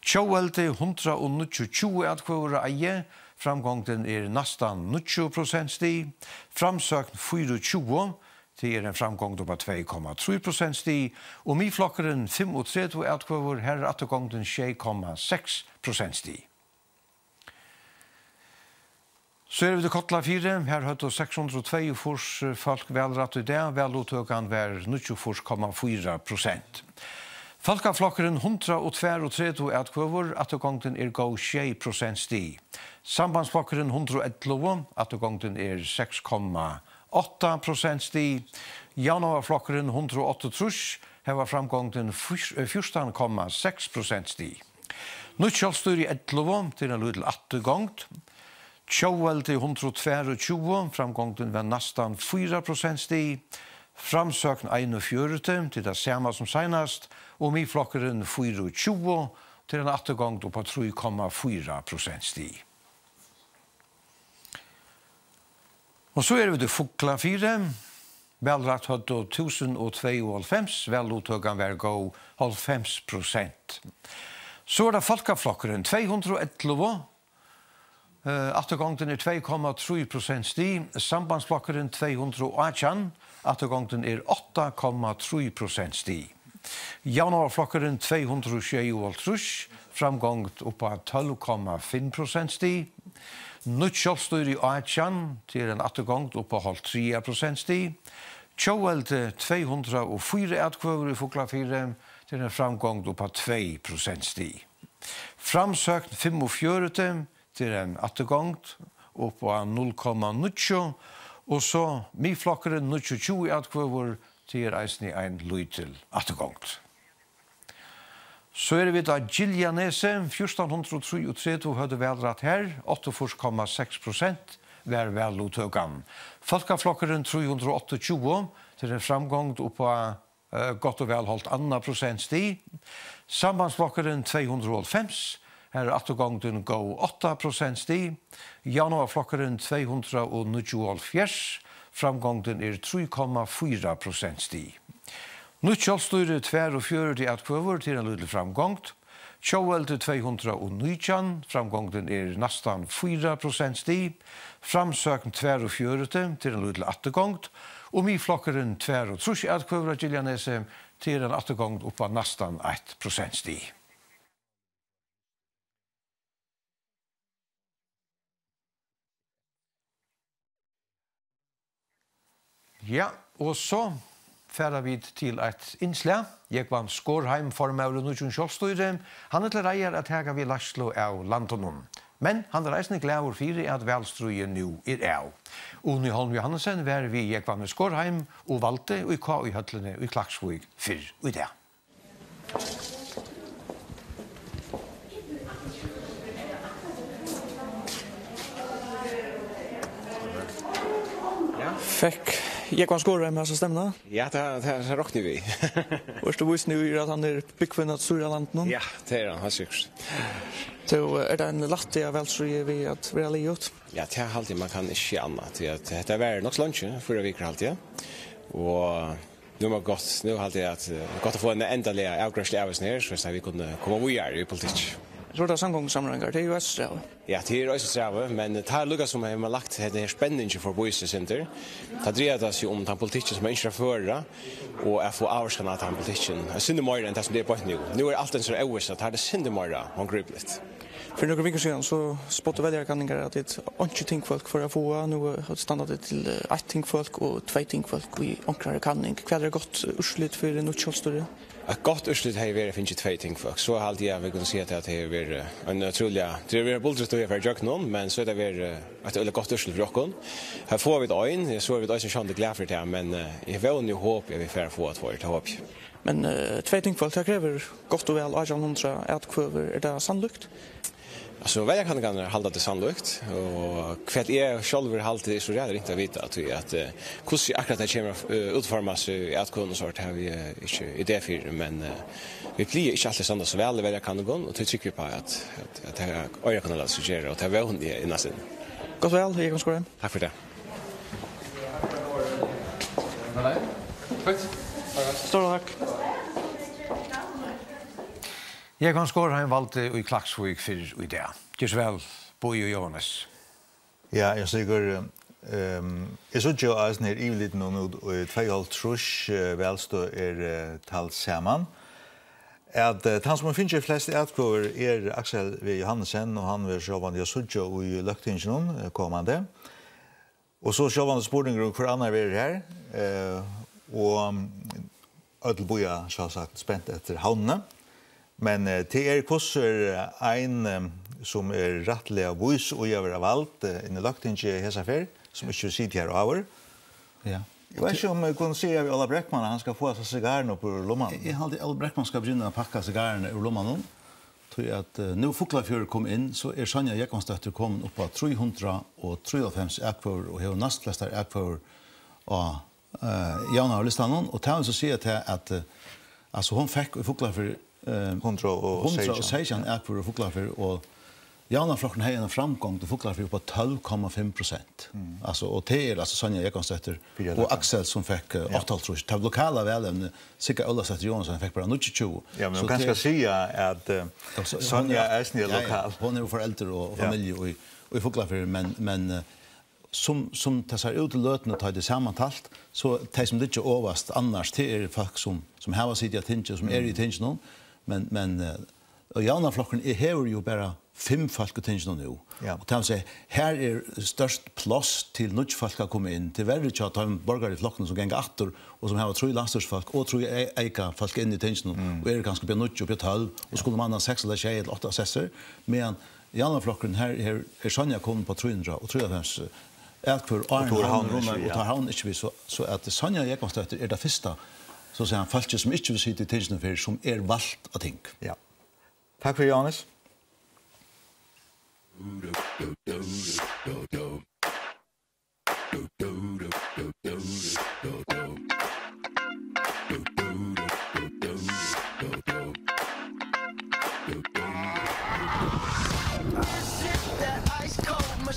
Tjóðveldi hundrað og níggjuogtjúgu atkvøður á eiði, framgongdin er næstan níggju prosentstig. Framsókn fýraogtjúgu, tað er ein framgongd upp á tvey komma trý prosentstig, og Miðflokkurin fimmogtretivu atkvøður, har er afturgongdin sjey komma seks prosentstig. So eru vit í Kollafirði. Her høvdu seks hundrað og tveyogfýrs fólk valrætt í dag. Valluttakan var níggjuogfýrs komma fýra prosent. Fólkaflokkurin hundrað og tveyogtretivu atkvøður, afturgongdin er góð sjey prosentstig. Sambandsflokkurin hundrað og ellivu, afturgongdin er seks komma átta prosentstig. Javnaðarflokkurin hundrað og áttaogtrýss, har var framgongdin fjúr-, eh, fjúrtan komma seks prosentstig. Nýtt sjálvstýri ellivu, tað er ein lítil afturgongd. Tjóðveldi hundrað og tveyogtjúgu, framgongdin var næstan fýra prosentstig. Framsókn einogfjøruti, tað er tað sama sum seinast, og Miðflokkurin fýraogtjúgu, tað er ein afturgongd upp á trý komma fýra prosentstig. Og so eru vit í Fuglafirði. Valrætt høvdu túsund og tveyoghálvfems, valluttakan var góð hálvfems prosent. So er tað Fólkaflokkurin, tvey hundrað og ellivu, eh, afturgongdin er tvey komma trý prosentstig, Sambandsflokkurin tvey hundrað og átjan, afturgongdin er átta komma trý prosentstig. Javnaðarflokkurin tvey hundrað og sjeyoghálvtrýss, framgongd upp á tólv komma fimm prosentstig. Nýtt sjálvstýri átjan, tað er ein afturgongd upp á hálvtrýss prosentstig. Tjóðveldi tvey hundrað og fýra atkvøður í Fuglafirði, tað er ein framgongd upp á tvey prosentstig. Framsókn fimmogfjøruti, tað er ein afturgongd upp á null komma níggju, og so Miðflokkurin níggjuogtjúgu atkvøður, tað er eisini ein lítil afturgongd. So eru vit á Giljanesi, fjúrtan hundrað og trýogtretivu høvdu valrætt her, áttaogfýrs komma seks prosent var valluttøkan. Fólkaflokkurin trý hundrað og áttaogtjúgu, tað er ein framgongd upp á, eh, gott og væl hálvt annað prosentstig. Sambandsflokkurin tvey hundrað og hálvfems, har er afturgongdin góð átta prosentstig. Javnaðarflokkurin tvey hundrað og níggjuoghálvfjerðs, framgongdin er trý komma fýra prosentstig. Nýtt sjálvstýri, tveyogfjøruti atkvøður, tað er ein lítil framgongd. Tjóðveldi tvey hundrað og nítjan, framgongdin er næstan fýra prosentstig. Framsókn tveyogfjøruti, tað er ein lítil afturgongd. Og Miðflokkurin tveyogtrýss atkvøður á Giljanesi, tað er ein afturgongd upp á næstan eitt prosentstig. Ja, og so fara vit til eitt innslag. Jógvan Skorheim, formaður í Nýggjum Sjálvstýri, hann er til reiðar at taka við leiðslu av landinum. Men hann er eisini glaður fyri, at valstríðið nú er av. Uni Holm Johannesen var við Jógvani Skorheim og valdi í K Í-høllini í Klaksvík fyrr í dag. Fekk Jógvan Skorheim hasa stemmuna? Ja, tað, tað, tað rokni vit við. Og ert tú vísur í, at hann er búgvin at stýra landinum? Ja, tað er hann, heilt sikkurt. So, eh, er tað ein lætti av valstríðið við at vera liðugt? Ja, tað haldi eg, man kann ikki siga annað, tí at hetta var nokk so leingi, fýra vikur haldi eg. Og nú er gott, nú haldi eg at, eh, gott at fáa eina endaliga avgreiðslu av hesum her, so at vit kunnu koma víðari í politikki. So er tað samgongusamráðingar, tað er jú eisini strævið. Ja, tað er eisini strævið, men tað er líka sum hevur man lagt hetta her spenningin forbi seg sindur. Tað dreiar tað seg um tann politikkin sum man ynskir at føra, og at fáa ávirkan á tann politikkin. Eitt sindur meira enn tað sum tað er beint nú. Nú er alt eins og óvissa, tað er eitt sindur meira handgripiligt. Fyri nøkrum vikum síðan, so spáttu veljarakanningin, at tit einki tingfólk fóru at fáa. Nú, eh, standa tit til, eh, eitt tingfólk og tvey tingfólk í onkrari kanning. Hvat er gott úrslit fyri Nýtt Sjálvstýri? Eitt gott úrslit hevði verið at fingið tvey tingfólk. So haldi eg, at vit kunnu siga, at tað hevði verið, eh, ein ótrúliga, tað hevur verið buldrut at fara ígjøgnum, men so er tað verið, eh, eitt øgiliga gott úrslit fyri okkum. Her fáa vit ein, so eru vit eisini sjálvandi glað fyri tað, men, eh, eg vóni og hopi, at vit fara at fáa tveir, tað hopi eg. Men, eh, tvey tingfólk, tað krevur gott og væl átjan hundrað atkvøður. Er tað sannlíkt? Altso, veljakanningarnar halda tað sannlíkt, og hvat eg sjálvur haldi, er so ræðuliga ringt at vita, tí at, eh, hvussu akkurát tað kemur at, eh, útformast í atkvøðum og sovorðið, havi eg ikki idé fyri, men, eh, vit plaga ikki altíð at standa so væl í veljakanningum, og tí trúgvi eg uppá, at, at, at tað eiga at kunna lata seg gera, og tað vóni eg innast inni. Gott og væl, Jógvan Skorheim. Takk fyri tað. Stóra takk. Jógvan Skorheim, valdur í Klaksvík fyrr í dag. Ger so væl, Bogi og Jóhannes. Ja, eg sigur, ehm, eg síggi jú eisini her yvirlitinum út í tveyoghálvtrýss, eh, valstøð er, eh, tald saman. At, eh, tann sum hevur fingið flest atkvøður er Aksel V. Johannesen, og hann verður sjálvandi at síggja í løgtinginum, eh, komandi. Og so sjálvandi spurningur um, hvør annar verður har, eh, og øll bíða sjálvsagt spent eftir Havnini. Men, eh, tað er hvussu er ein, eh, sum er rættiliga vís í at vera vald, eh, inn í Løgtingið hesa ferð, sum ikki hevur sitið har áður. Ja. Eg veit ikki, um eg kundi siga við Óla Breckmann, at hann skal fáa seg sigarin upp úr lummanum. Eg, eg haldi, Óli Breckmann skal begynna at pakka sigararnar úr lummanum. Tí at, eh, nú Fuglafjørður kom inn, so er Sonja Jógvansdóttir komin upp á trý hundrað og trýoghálvfems atkvøður og hevur næstflestar atkvøður á, eh, javnaðarlistanum. Og tað vil so siga tað at, eh, altso, hon fekk í Fuglafjørð, eh, hundrað og seytjan. Hundrað og seytjan atkvøður í Fuglafjørð, og Javnaðarflokkurin hevði eina framgongd í Fuglafjørð upp á tólv komma fimm prosent. Mm. Altso, og tað er altso Sonja Jógvansdóttir og Aksel sum fekk, eh, áttaoghálvtrýss. Tað lokala valevnið, Sigga Ólavsdóttir Johansen, fekk bara níggjuogtjúgu. Ja, men so man kann kanska siga at, eh, Sonja eisini er lokal. Ja, ja. Hon hevur foreldur og, og familju í, í Fuglafirði, men, men, eh, sum, sum tað sær út í løtuni, tá tað er samantalt, so tey sum liggja ovast annars, tað eru fólk sum, sum hava sitið á tingi, sum eru í tinginum, men, men, eh, og Javnaðarflokkurin er, hevur jú bara fimm fólk í tinginum nú. Ja. Og tað vil siga, her er størst pláss til nýggj fólk at koma inn. Tíverri hjá teimum borgarligu flokkunum sum ganga aftur, og sum hava trý landsstýrisfólk og trý e-, eyka fólk inn í tinginum, og eru kanska uppi á níggju, uppi á tólv, og skulu manna seks ella sjey ella átta sessir, meðan Javnaðarflokkurin, her, her er Sonja komin upp á trý hundrað og trýoghálvfems atkvøður, og tá er Havn ikki við, ja. Og tá er Havn ikki við, so, so at Sonja Jógvansdóttir er tað fyrsta, so at siga, fólkið sum ikki hevur sitið í tinginum fyrr, sum er valt á ting. Ja. Takk fyri, Jóhannes.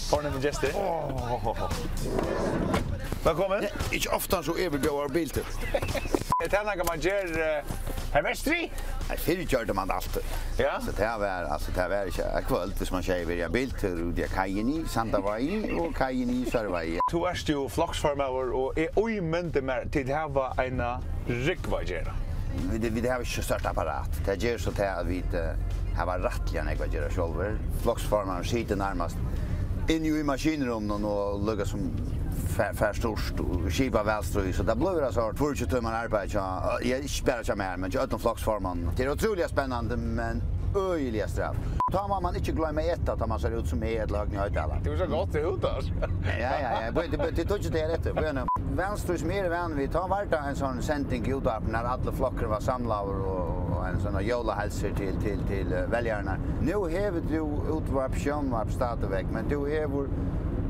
Fornemir gestir. Vælkomin. Ikki ofta so yvirbjóðar biltúr. Er tað nakað, man ger, eh, her vesturi? Nei, fyrr gjørdi man altíð. Ja. So tað var, altso, tað var ikki eitt kvøld, hvis man sigur, ja, biltúr út í Kaiini, Sandavági og Kaiini, Sørvági. Tú ert jú floksformaður, og eg ímyndi mær, tit hava eina rúgvu at gera. Vit, vit hava ikki so stórt apparat. Tað ger so tað, at vit, eh, hava rættiliga nógv at gera sjálvir. Floksformaðurin situr nærmast inni í maskinrúminum og líka sum fær, fær stýrt og skipar vælstríð. So tað blívur, altso, fýraogtjúgu tímar arbeiði hjá, ja, ikki bara hjá mær, men hjá øllum floksformonnum. Tað er ótrúliga spennandi, men øgiliga strævt. Tá má man ikki gloyma at eta, tá man sær út sum eg ella Høgni Hoydal. Tú ert so gott út, altso. Ja, ja, ja. Tað, tað, tað tók ikki tað eftir. Vælstríð sum eg eri vanur við, tá var tað ein sånn sending í útvarpinum, har allur flokkurin var samlaður og, og ein sånn jólaheilsing til, til, til, eh, veljararnar. Nú hevur tú útvarp, sjónvarp stadigvæk, men tú hevur,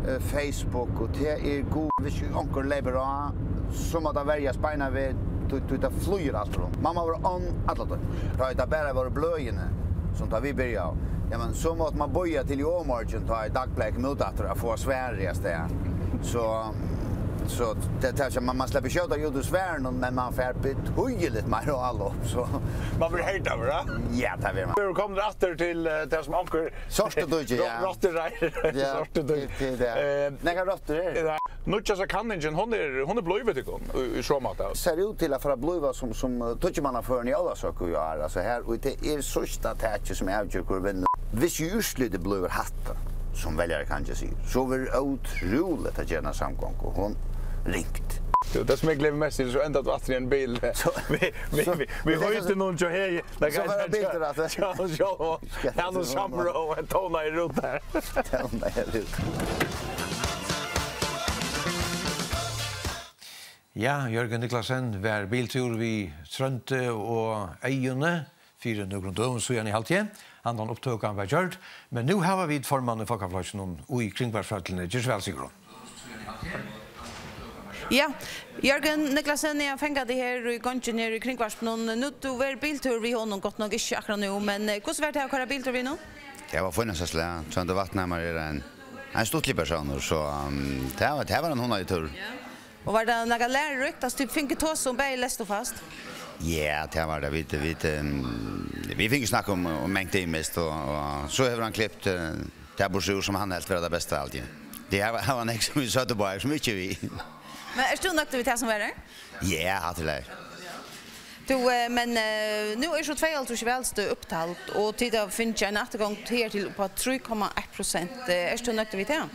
eh, Facebook, og tað er gud, hvis onkur leypur á, so má tað verjast beinanvegin, tí, tí tað flýgur alt rundt. Man má vera on alla tíð. Tá ið tað bara vóru bløðini, sum tá vit byrjaðu, ja, men so mátti man bíða til í ovurmorgin, tá ið dagblaðið kom út aftur, at fáa svarið avstað. So, so tað, tað, man, man sleppur skjóta út úr svarinum, men man fær betýðiligt meira álop, so. Man verður herdaður, ja? Ja, tað verður man. Vit eru komnir aftur til, eh, tað sum onkur Sortudíki, ja. Rottureiðir. Ja, sortudíki. Tað, tað er tað. Eh, nakrar rottur eru. Ja. Nýggjasta kanningin, hon er, hon er blíðin við tykkum í, í so máta. Sær út til at fara at blíva sum, sum, eh, tíggjumannaføran í Ólavsøku í ár. Altso her, og tað er síðsta takið sum avger hvør vinnur. Hvis jú úrslitið blívur hatta, sum veljarin kann ikki siga, so verður ótrúligt at gera eina samgongu. Hon ringt. Jú, tað sum eg gleði meg mest til, so endar tú aftur í ein bil. So, við, við, so, við, við so, heitinum hjá Hegi. So var tað biltúr aftur. Ja, ja, ja. Hann og samrøða, ein tóna í rútan. Tóna í rútan. Ja, Jørgen Niclasen var biltúr við Tróndi og Eyðuni fyri nøkrum døgum síðan, haldi eg. Handan upptøkan var gjørd, men nú hava vit formann í Fólkaflokkinum í Kringvarpshøllini. Ger so væl, Sigrun. Ja, Jørgen Niclasen, eg havi fingið teg her í gongini her í Kringvarpinum. Nú, tú var biltúr við honum, gott nokk ikki akkurát nú, men, eh, hvussu var tað at koyra biltúr við honum? Tað var fínasta slag. Tróndur Vatnhamar er ein, ein stuttligur persónur, so, um, tað var, tað var ein hugnaligur túrur. Ja. Og var tað nakað læruríkt, at tit fingu tosað um bæði lest og fast? Ja, tað var tað. Vit, vit, um, vit fingu snakkað um, um mangt ymiskt, og, og so hevur hann klipt, eh, tað burtur úr sum hann helt vera tað besta, haldi eg. Tað var, var nógv sum vit søgdu báðir, sum ikki við. Men ert tú nøgdur við tað sum var her? Ja, hatta er lagi. Tú, eh, men, eh, nú er so tveyoghálvtrýss valstøð upptald, og tit hava fingið ein afturgongd her til upp á trý komma eitt prosent. Eh, ert tú nøgdur við tað?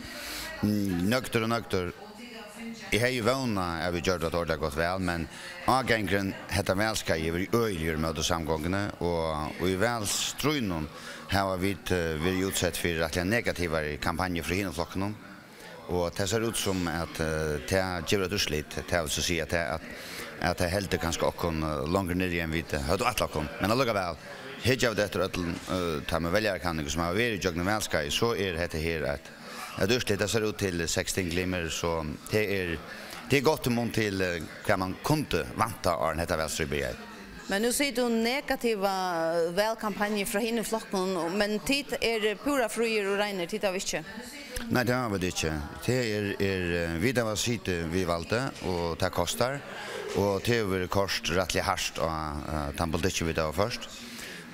Mm, nøgdur og nøgdur. Eg hevði vónað, at vit gjørdu eitt ordiliga gott val, men ágangurin hetta valskeiðið hevur verið øgiligur móti samgonguni, og, og í valstríðnum hava vit, eh, verið útsett fyri rættiliga negativari kampanju frá hinum flokkunum, og tað sær út sum, at, eh, tað gevur eitt úrslit, tað vil so siga, at tað, at, at tað heldur kanska okkum, eh, longri niðri enn vit, eh, høvdu ætlað okkum, men allíkavæl, hyggja vit eftir øllum, eh, teimum veljarakanningum, sum hava verið gjøgnum valskeiðið, so er hetta her eitt At úrslitið sær út til seks tinglimir, so tað er, tað er gott í mun til, eh, hvat man kundi vænta, áðrenn hetta valstríð byrjaði. Men nú sigur tú negativa valkampanju frá hinum flokkunum, men tit eru púra fríir og reinir, tit hava ikki? Nei, tað hava vit ikki. Tað er, er, eh, vit hava sitið við valdið, og tað kostar, og tað hevur verið koyrt rættiliga hart á, eh, tann politikkin, vit hava ført.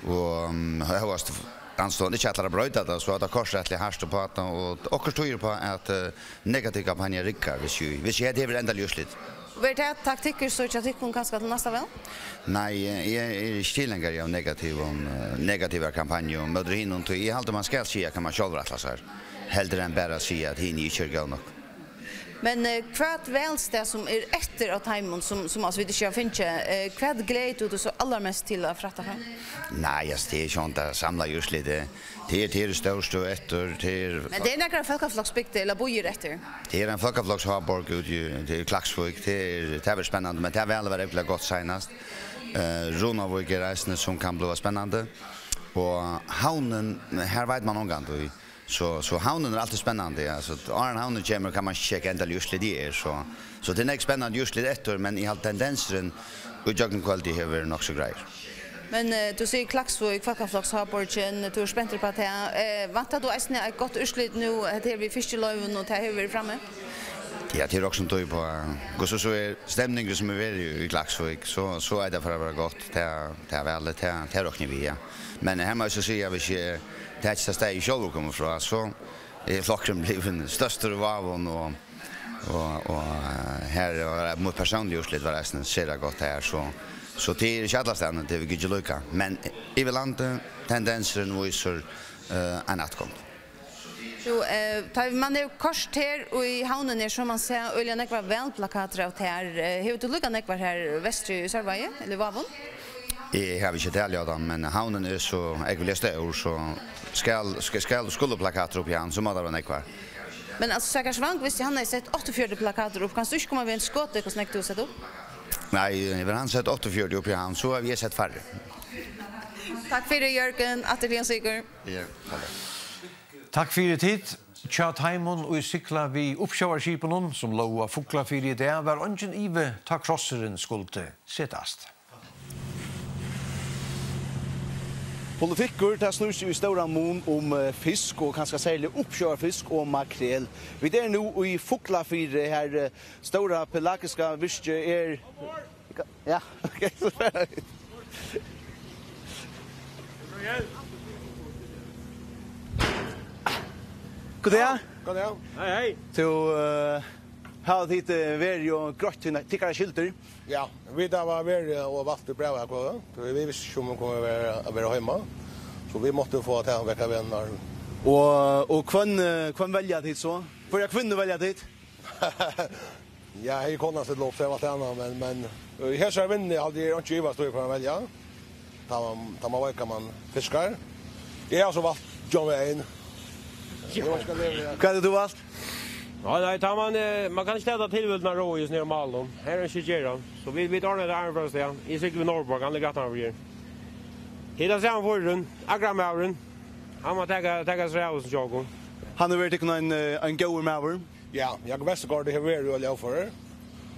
Og, um, hóast Andstøðan ikki ætlar at broyta tað, so er tað koyrt rættiliga hart upp á tað, og okkurt týðir upp á, at, eh, negativ kampanja riggar, hvis jú, hvis jú, hetta hevur endaliga úrslit. Verður tað taktikkur so hjá tykkum kanska til næsta val? Nei, eh, eg eri ikki tilhengari av negativum, eh, negativar kampanju móti hinum, tí eg haldi, man skal siga, hvat man sjálvur ætlar sær, heldur enn bara at siga, at hini ikki eru góð nokk. Men, eh, hvat valstað sum er eftir av teimum, sum, sum altso vit ikki hava fingið, eh, hvat gleðir tú teg so allarmest til at frætta frá? Nei, altso, tað er ikki tað samlaða úrslitið. Tað er, tað er stór støð eftir, tað er Men tað eru nakrar fólkafloksbygdir, ella býir eftir? Tað er ein fólkafloksháborg úti í, tað er Klaksvík, tað er, tað verður spennandi, men tað valið var ógvuliga gott seinast. Eh, Runavík er eisini, sum kann blíva spennandi. Og Havnin, her veit man ongantíð. So, so Havnin er altíð spennandi, ja. So áðrenn Havnin kemur, kann man ikki kekka endaliga úrslit í er, so, so tað er nógv spennandi úrslit eftir, men eg haldi tendensurin í gjøgnum kvøldið hevur verið nokk so greiður. Men, eh, tú sigur Klaksvík, Fólkafloks Háborgin, tú ert spentur upp á tað. Eh, væntar tú eisini eitt gott úrslit nú, hetta her við Fiskiloyvum og tað hevur verið frammi? Ja, tað er nokk so tøy uppá, hvussu so er stemningin sum er verið í, í Klaksvík, so, so er tað fyri at vera gott, tað, tað er væl, tað, tað rokni vit, ja. Men her má eg so siga, hvis eg taki tað stað, eg sjálvur kemur frá, so er flokkurin blivin størstur í Vágum, og, og, og, eh, her var mítt persónliga úrslit var eisini sera gott her, so, so tað er ikki allastaðni, tað er ikki líka. Men yvir landið, tendensurin vísir, eh, ein atgongd. Jú, eh, tá man hevur koyrt her í Havnini, so man sær øgiliga nógvar valplakatir av tær. Eh, hevur tú líka nógvar her vesturi í Sørvági, ella í Vágum? Eg havi ikki talið á teimum, men Havnin er so ógvuliga stór, so skal, skal, skal, skulu plakatir upp í hann, so má tað vera nógvar. Men altso, Sakar Svang, viss hann hevði sett áttaogfjøruti plakatir upp, kanst tú ikki koma við einum skoti, hvussu nógv tú hevur sett upp? Nei, hevur hann sett áttaogfjøruti upp í hann, so havi eg sett færri. Takk fyri, Jørgen. Aftur til Jón Sigurð. Ja, takk. Takk fyri tit. Hjá teimum, ið sigla við uppsjóvarskipunum, sum lógu á Fuglafirði í dag, var eingin ivi, tá krossurin skuldi setast. Politikkur, tað snýr seg í stóran mun um, eh, fisk og kanska serliga uppsjóvarfisk og makrel. Vit eru nú í Fuglafirði, har, eh, stóra pelagiska virkið er. Ja, ok, so fer vit. God dag. God dag. Hei, hei. So, eh, hava tit, eh, verið og greitt tykkara skyldur? Ja, vit hava verið og valt í brævatkvøðu. Tí vit vistu ikki, um vit komu at vera, at vera heima. So vit máttu fáa tað vekk av vegnum. Og, og hvønn, eh, hvønn velja tit so? Hvørja kvinnu velja tit? Ja, hevði konan stillt upp, so var tað annað, men, men, eh, í hesari vinnuni haldi eg ikki ivast í, hvør hann velja. Tá man, tá man veit, hvat man fiskar. Eg havi so valt John Wayne. Eg veit ikki, hvat tað er. Hvat hevur tú valt? Nei, nei, tá man, eh, man kann ikki seta tilvildarnar róa í hesum her málum. Her er ikki at gera. So vit, vit ordna tað annað stað. Eg sigli við Norðborg, hann liggur aftan fyri her. Her er sama fyrurin, Akramaðurin. Hann má taka, taka seg av hesum hjá okkum. Hann hevur verið tykkum ein, eh, ein góður maður. Ja, Jakob Vestergaard hevur verið øgiliga óførur.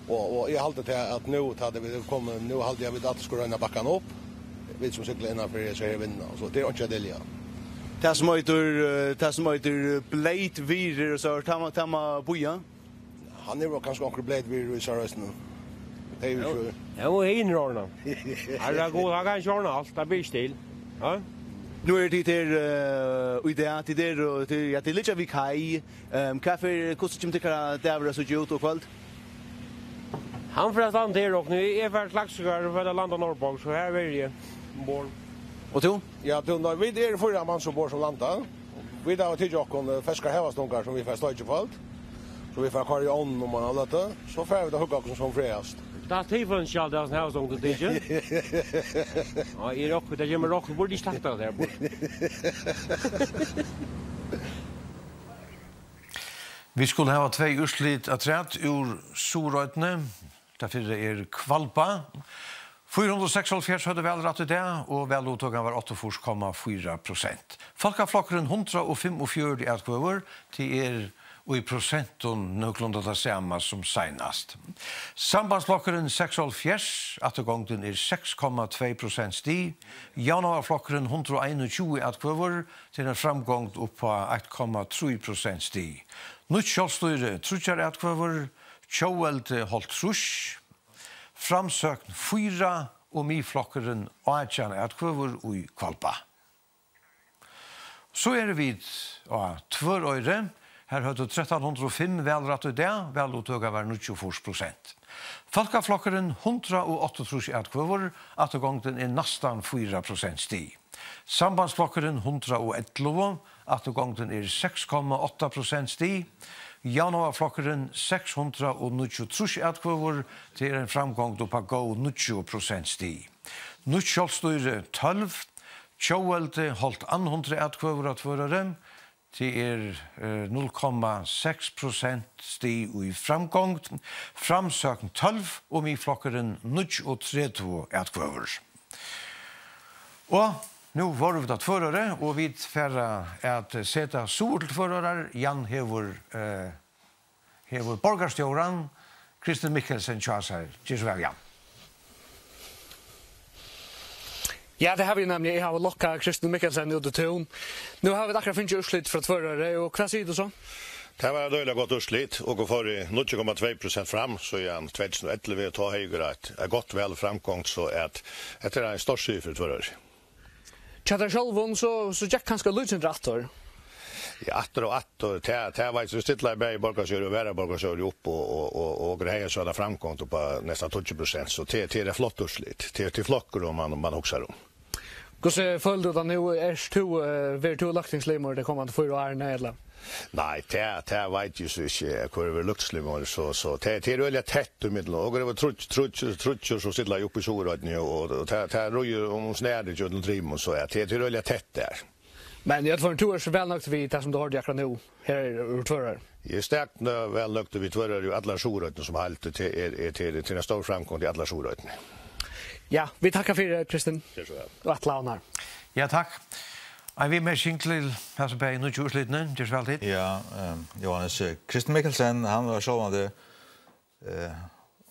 Og, og eg haldi til at nú, tá tað er komið, nú haldi eg at vit altíð skulu royna at bakka hann upp. Vit sum sigla innanfyri hesa her vinnuna, so tað er einki at dylja. Tað sum eitur, eh, tað sum eitur bleyt virðir og so, tað má, tað má bíða. Hann hevur kanska onkrar bleyt virðir í sær eisini. Tað er jo ikki. Ja, og hin ordna. Herregud, hann kann ikki ordna alt, tað ber ikki til. Ja? Nú eru tit her, eh, í dag, tit eru, tit, ja, tit liggja við kai. Ehm, hvat fyri, hvussu kemur tykkara dagur at síggja út í kvøld? Hann fer at standa her, og nú eg fari til Klaksvíkar, og fari at landa Norðborg, so her verði eg umborð. Og tú? Ja, tú, nei, vit eru fýra mans umborð sum landa. Vit hava tikið okkum, eh, ferskar havastungar sum vit fara at steikja í kvøld. So vit fara at koyra í ovnin um eina løtu. So fara vit at hugga okkum sum frægast. Tað er tilfeinskjalt, tað er havastung, tú tykir? Ja, eg rokni, tað kemur rokni, burdi ikki takt av tað her, burdi. Vit skulu hava tvey úrslit afturat úr Suðuroynni. Tað fyrra er Hvalba. Fýra hundrað og seksoghálvfjerðs høvdu valrætt í dag, og valluttakan var áttaogfýrs komma fýra prosent. Fólkaflokkurin, hundrað og fimmogfjøruti atkvøður, tað er í prosentum nøkulunda tað sama sum seinast. Sambandsflokkurin, seksoghálvfjerðs, afturgongdin er seks komma tvey prosent stig. Javnaðarflokkurin, hundrað og einogtjúgu atkvøður, tað er ein framgongd upp á eitt komma trý prosent stig. Nýtt sjálvstýri, tríggjar atkvøður, Tjóðveldi, hálvtrýss, Framsókn, fýra, og Miðflokkurin, átjan atkvøður í Hvalba. So eru vit á Tvøroyri. Her høvdu trettan hundrað og fimm valrætt í dag. Valluttøka var níggjuogfýrs prosent. Fólkaflokkurin, hundrað og áttaogtrýss atkvøður. Afturgongdin er næstan fýra prosent stig. Sambandsflokkurin, hundrað og ellivu. Afturgongdin er seks komma átta prosent stig. Javnaðarflokkurin, seks hundrað og níggjuogtrýss atkvøður. Tað er ein framgongd upp á góð níggju prosent stig. Nýtt sjálvstýri, tólv. Tjóðveldi, hálvt annað hundrað atkvøður á Tvøroyri. Tað er, eh, null komma seks prosent stig í framgongd. Framsókn, tólv, og Miðflokkurin, níggjuogtretivu atkvøður. Og Nú vóru vit á Tvøroyri, og vit fara at seta suður til Tvøroyrar. Jan hevur, eh, hevur borgarstjóran Kristin Mikkelsen hjá sær. Ger so væl, Jan. Ja, tað havi eg nemliga. Eg havi lokkað Kristin Mikkelsen út í tún. Nú hava vit akkurát fingið úrslit frá Tvøroyri, og hvat sigur tú so? Tað var eitt øgiliga gott úrslit, og okur fóru níggju komma tvey prosent fram, so í tvey túsund og ellivu, tá høvdu okur eitt, eitt gott val og framgongd, so at hetta er ein stórsigur fyri Tvøroyri. Hjá tær sjálvum, so, so gekk kanska lítið sindur aftur. Ja, aftur og aftur, tað, tað var, so stillaði bæði borgarstjóri og varaborgarstjóri upp, og, og, og, og okur hevði so eina framgongd upp á næstan tíggju prosent, so tað, tað er eitt flott úrslit. Tað, tað er flokkur, um man, man hugsar um. Hvussu følir tú tað nú? Ert tú, eh, verður tú løgtingslimur tey komandi fýra árini, ella? Nei, tað, tað veit eg so ikki, hvør verður løgtingslimur, so, so tað, tað er øgiliga tætt ímillum. Okur eru tríggir, tríggir, tríggir sum stilla upp í Suðuroynni, og, og tað, tað ríður um, um snarið gjøgnum trimum, so at tað, tað er øgiliga tætt har. Men í øllum førum, tú ert væl nøgd við tað sum tú hoyrdi akkurát nú, her úr Tvøroyri? Eg eri stak nø-, væl nøgdur við Tvøroyri og allar Suðuroynni sum heild. Tað er, er, tað er, tað er ein stór framgongd í allar Suðuroynni. Ja, vit takka fyri, Kristin. Ger so væl. Og alla ána. Ja, takk. Ein viðmerking til hasi bæði nýggju úrslitini, ger so væl, tit. Ja, ehm, Jóhannes, eh, Kristin Mikkelsen, hann var sjálvandi, eh,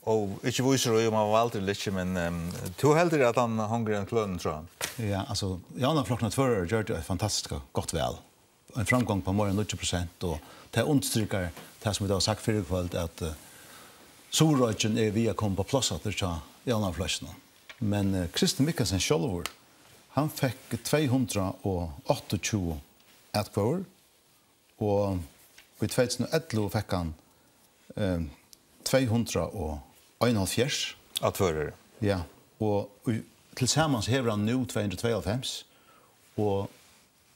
og ikki vísur í, um hann var valdur ella ikki, men, ehm, tú heldur, at hann hongur í ein klønum, trúgvi eg. Ja, altso, Javnaðarflokkurin á Tvøroyri gjørdi eitt fantastiskt gott val. Ein framgongd á meira enn níggju prosent, og tað undirstrikar tað, sum vit hava sagt fyrr í kvøld, at, eh, Suðuroyggin er við at koma upp á pláss aftur hjá Javnaðarflokkinum. Men, eh, Kristi Mikkelsen sjálvur, hann fekk tvey hundrað og áttaogtjúgu atkvøður, og í tvey túsund og ellivu fekk hann, eh, tvey hundrað og einoghálvfjerðs. Á Tvøroyri. Ja, og í, tilsamans hevur hann nú tvey hundrað og tveyoghálvfems, og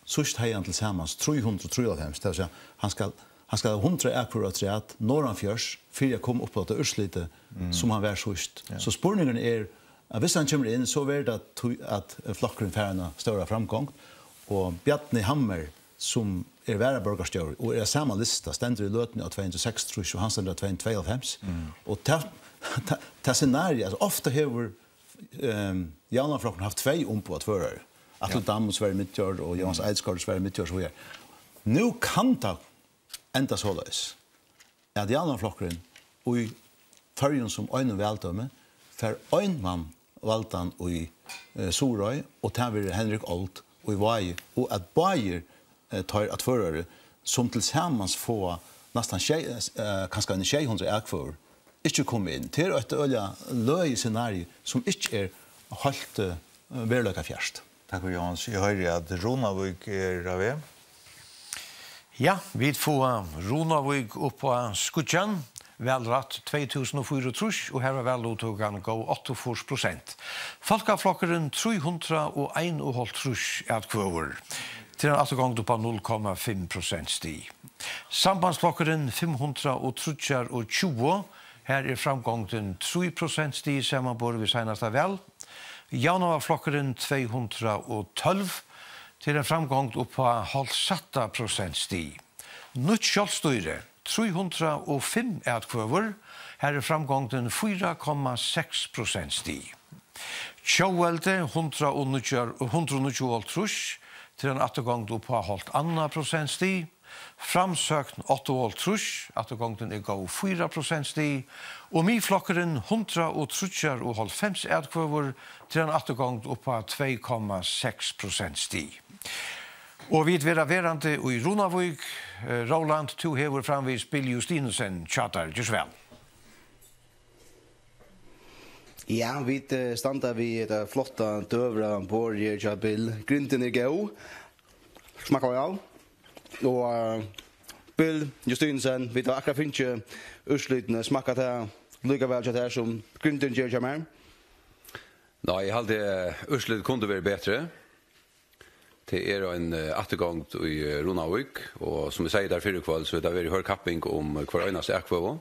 síðst hevði hann tilsamans trý hundrað og trýoghálvfems, tað vil siga, hann skal, hann skal hava hundrað atkvøður afturat norðanfyri fyri at koma upp á tað úrslitið, mm, sum hann var síðst. Ja. So spurningurin er, at viss hann kemur inn, so verður tað tí, at flokkurin fær eina stóra framgongd, og Bjarni Hammer, sum er varaborgarstjóri og er á sama lista, stendur í løtuni á tvey hundrað og seksogtrýss, og hann stendur á tvey hundrað og tveyoghálvfems. Mm. Og tað, tað, tað scenariið, altso, ofta hevur, ehm, Javnaðarflokkurin havt tvey umboð á Tvøroyri, Atle, ja, Dam, sum var í Miðjørð, og Jóanes, mm, Eidesgaard, sum var í Miðjørð, og so víðari. Nú kann tað enda soleiðis, at Javnaðarflokkurin í Føroyum sum einum valdómi fær ein mann valdan í, eh, Suðuroy, og tað verður Henrik Old í Vági, og at báðir, eh, teir á Tvøroyri, sum tilsamans fáa næstan sjey, eh, kanska eini sjey hundrað atkvøður, ikki koma inn. Tað er eitt øgiliga løgið scenario, sum ikki er heilt, eh, veruleikafjart. Takk fyri, Jóanes. Eg hoyri, at Runavík er á veg. Ja, vit fáa Runavík upp á skíggjan. Valrætt tvey túsund og fýraogtrýss, og har var valluttøkan góð áttaogfýrs prosent. Fólkaflokkurin, trý hundrað og einoghálvtrýss atkvøður. Tað er ein afturgongd upp á null komma fimm prosentstig. Sambandsflokkurin, fimm hundrað og tríggjar og tjúgu. Har er framgongdin trý prosentstig samanborið við seinasta val. Javnaðarflokkurin, tvey hundrað og tólv. Tað er ein framgongd upp á hálvsætta prosentstig. Nýtt sjálvstýri, trý hundrað og fimm atkvøður. Har er framgongdin fýra komma seks prosentstig. Tjóðveldi, hundrað og níggju, hundrað og níggjuoghálvtrýss, tað er ein afturgongd upp á hálvt annað prosentstig. Framsókn, áttaoghálvtrýss, afturgongdin er góð fýra prosentstig. Og Miðflokkurin, hundrað og tríggjar og hálvfems atkvøður, tað er ein afturgongd upp á tvey komma seks prosentstig. Og vit verða verandi í Runavík. Eh, Roland, tú hevur framvegis Bill Justinussen hjá tær. Ger so væl. Ja, vit, eh, standa við hetta flotta døgurða borðið her hjá Bill. Grindin er góð. Smakkar væl. Og, eh, Bill Justinussen, vit hava akkurát fingið úrslitini. Smakkar tað líka væl hjá tær, sum grindin ger hjá mær? Nei, eg haldi, eh, úrslitið kundi verið betri. Tað er ein, eh, afturgongd í, eh, Runavík, og sum eg segði tær fyrr í kvøld, so hevur tað verið hørð kapping um, eh, hvør einasta atkvøðu.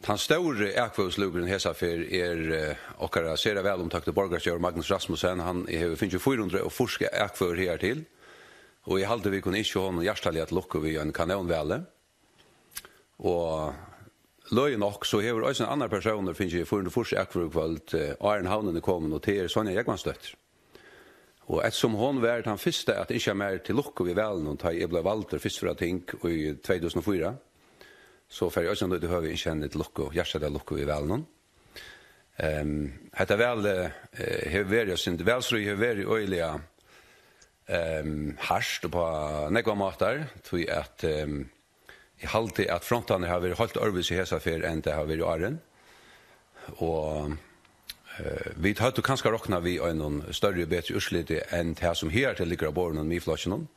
Tann stóri atkvøðuslúkurin hesa ferð er, eh, okkara sera vælumtókti borgarstjóri Magnus Rasmussen. Hann hevur fingið fýra hundrað og fýrs atkvøður higartil, og eg haldi, vit kunnu ynskja honum hjartaliga til lukku við einum kanónvali. Og løgið nokk, so hevur eisini ein annar persónur fingið fýra hundrað og fýrs atkvøður í kvøld, eh, áðrenn hann er komin, og tað er Sonja Jógvansdóttir. Og eftirsum hon var tann fyrsta at ynskja mær til lukku við valinum, tá eg bleiv valdur fyrst fyri ting í tvey túsund og fýra, so fari eg eisini nýta høvið at ynskja henni til lukku, hjartaliga lukku við valinum. Ehm, hetta valið, eh, hevur verið eitt sindur, valstríðið hevur verið øgiliga, ehm, hart upp á nógvar mátar, tí at, ehm, eg haldi, at frontarnir hava verið heilt øðrvísi hesa ferð, enn tað hava verið áðrenn. Og, eh, vit høvdu kanska roknað við einum størri og betri úrsliti enn tað, sum higartil liggur á borðinum í Miðflokkinum.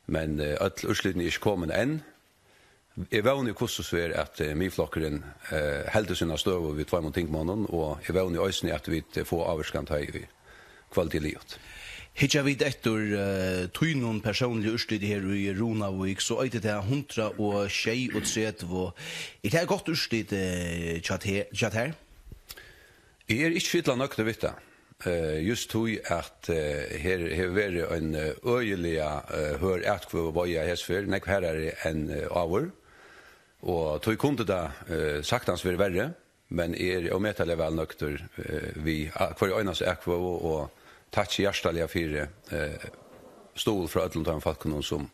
Men, eh, øll úrslitini eru ikki komin enn. Eg vóni, hvussu so er, at, eh, Miðflokkurin, eh, heldur sína støðu við tveimum tingmonnum, og eg vóni eisini, at vit, eh, fáa ávirkan, tá ið kvøldið er liðugt. Hyggja vit eftir, eh, tínum persónliga úrsliti her í Runavík, so eitur tað hundrað og sjeyogtretivu. Er tað eitt gott úrslit, eh, hjá te-, hjá tær? Eg eri ikki so illa nøgdur við tað. Eh, júst tí at, eh, her hevur verið ein, eh, øgiliga, eh, hørð atkvøðuveiða hesa ferð, nógv harðari enn, eh, áður. Og tí kundi tað, eh, saktans verið verri, men eg eri ómetaliga væl nøgdur, eh, við a-, hvørja einastu atkvøðu og takki hjartaliga fyri, eh, stuðul frá øllum teimum fólkunum, sum,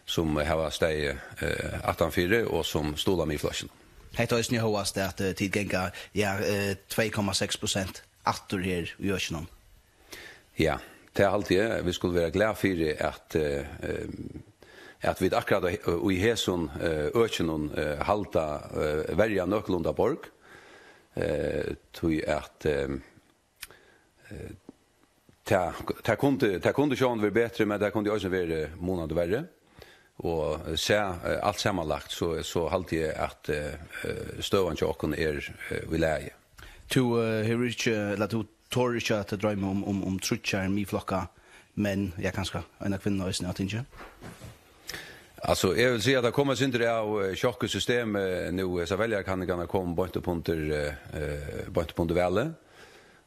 sum hava staðið, eh, aftanfyri og sum stuðla Miðflokkinum. Hetta er eisini hóast, at, eh, tit ganga, ja, eh, tvey komma seks prosent aftur her í økinum. Ja, tað haldi eg. Vit skulu vera glað fyri, at, eh, eh, at vit akkurát í, í hesum, eh, økinum, eh, halda, eh, verja nøkulunda borg. Eh, tí at, eh, eh, tað, tað kundi, tað kundi sjálvandi verið betri, men tað kundi eisini verið munandi verri. Og, eh, sæð, eh, alt samanlagt, so, so haldi eg, at, eh, eh, støðan hjá okkum er, eh, í lagi. Tú, eh, hevur ikki, ella tú torir ikki at droyma um, um, um tríggjar Miðflokka, men, ja, kanska eina kvinnu eisini á tingi? Altso, eg vil siga, at tað kom eitt sindur av, eh, sjokk í systemið nú, hesar veljarakanningirnar komu beint upp undir, eh, eh, beint upp undir valið.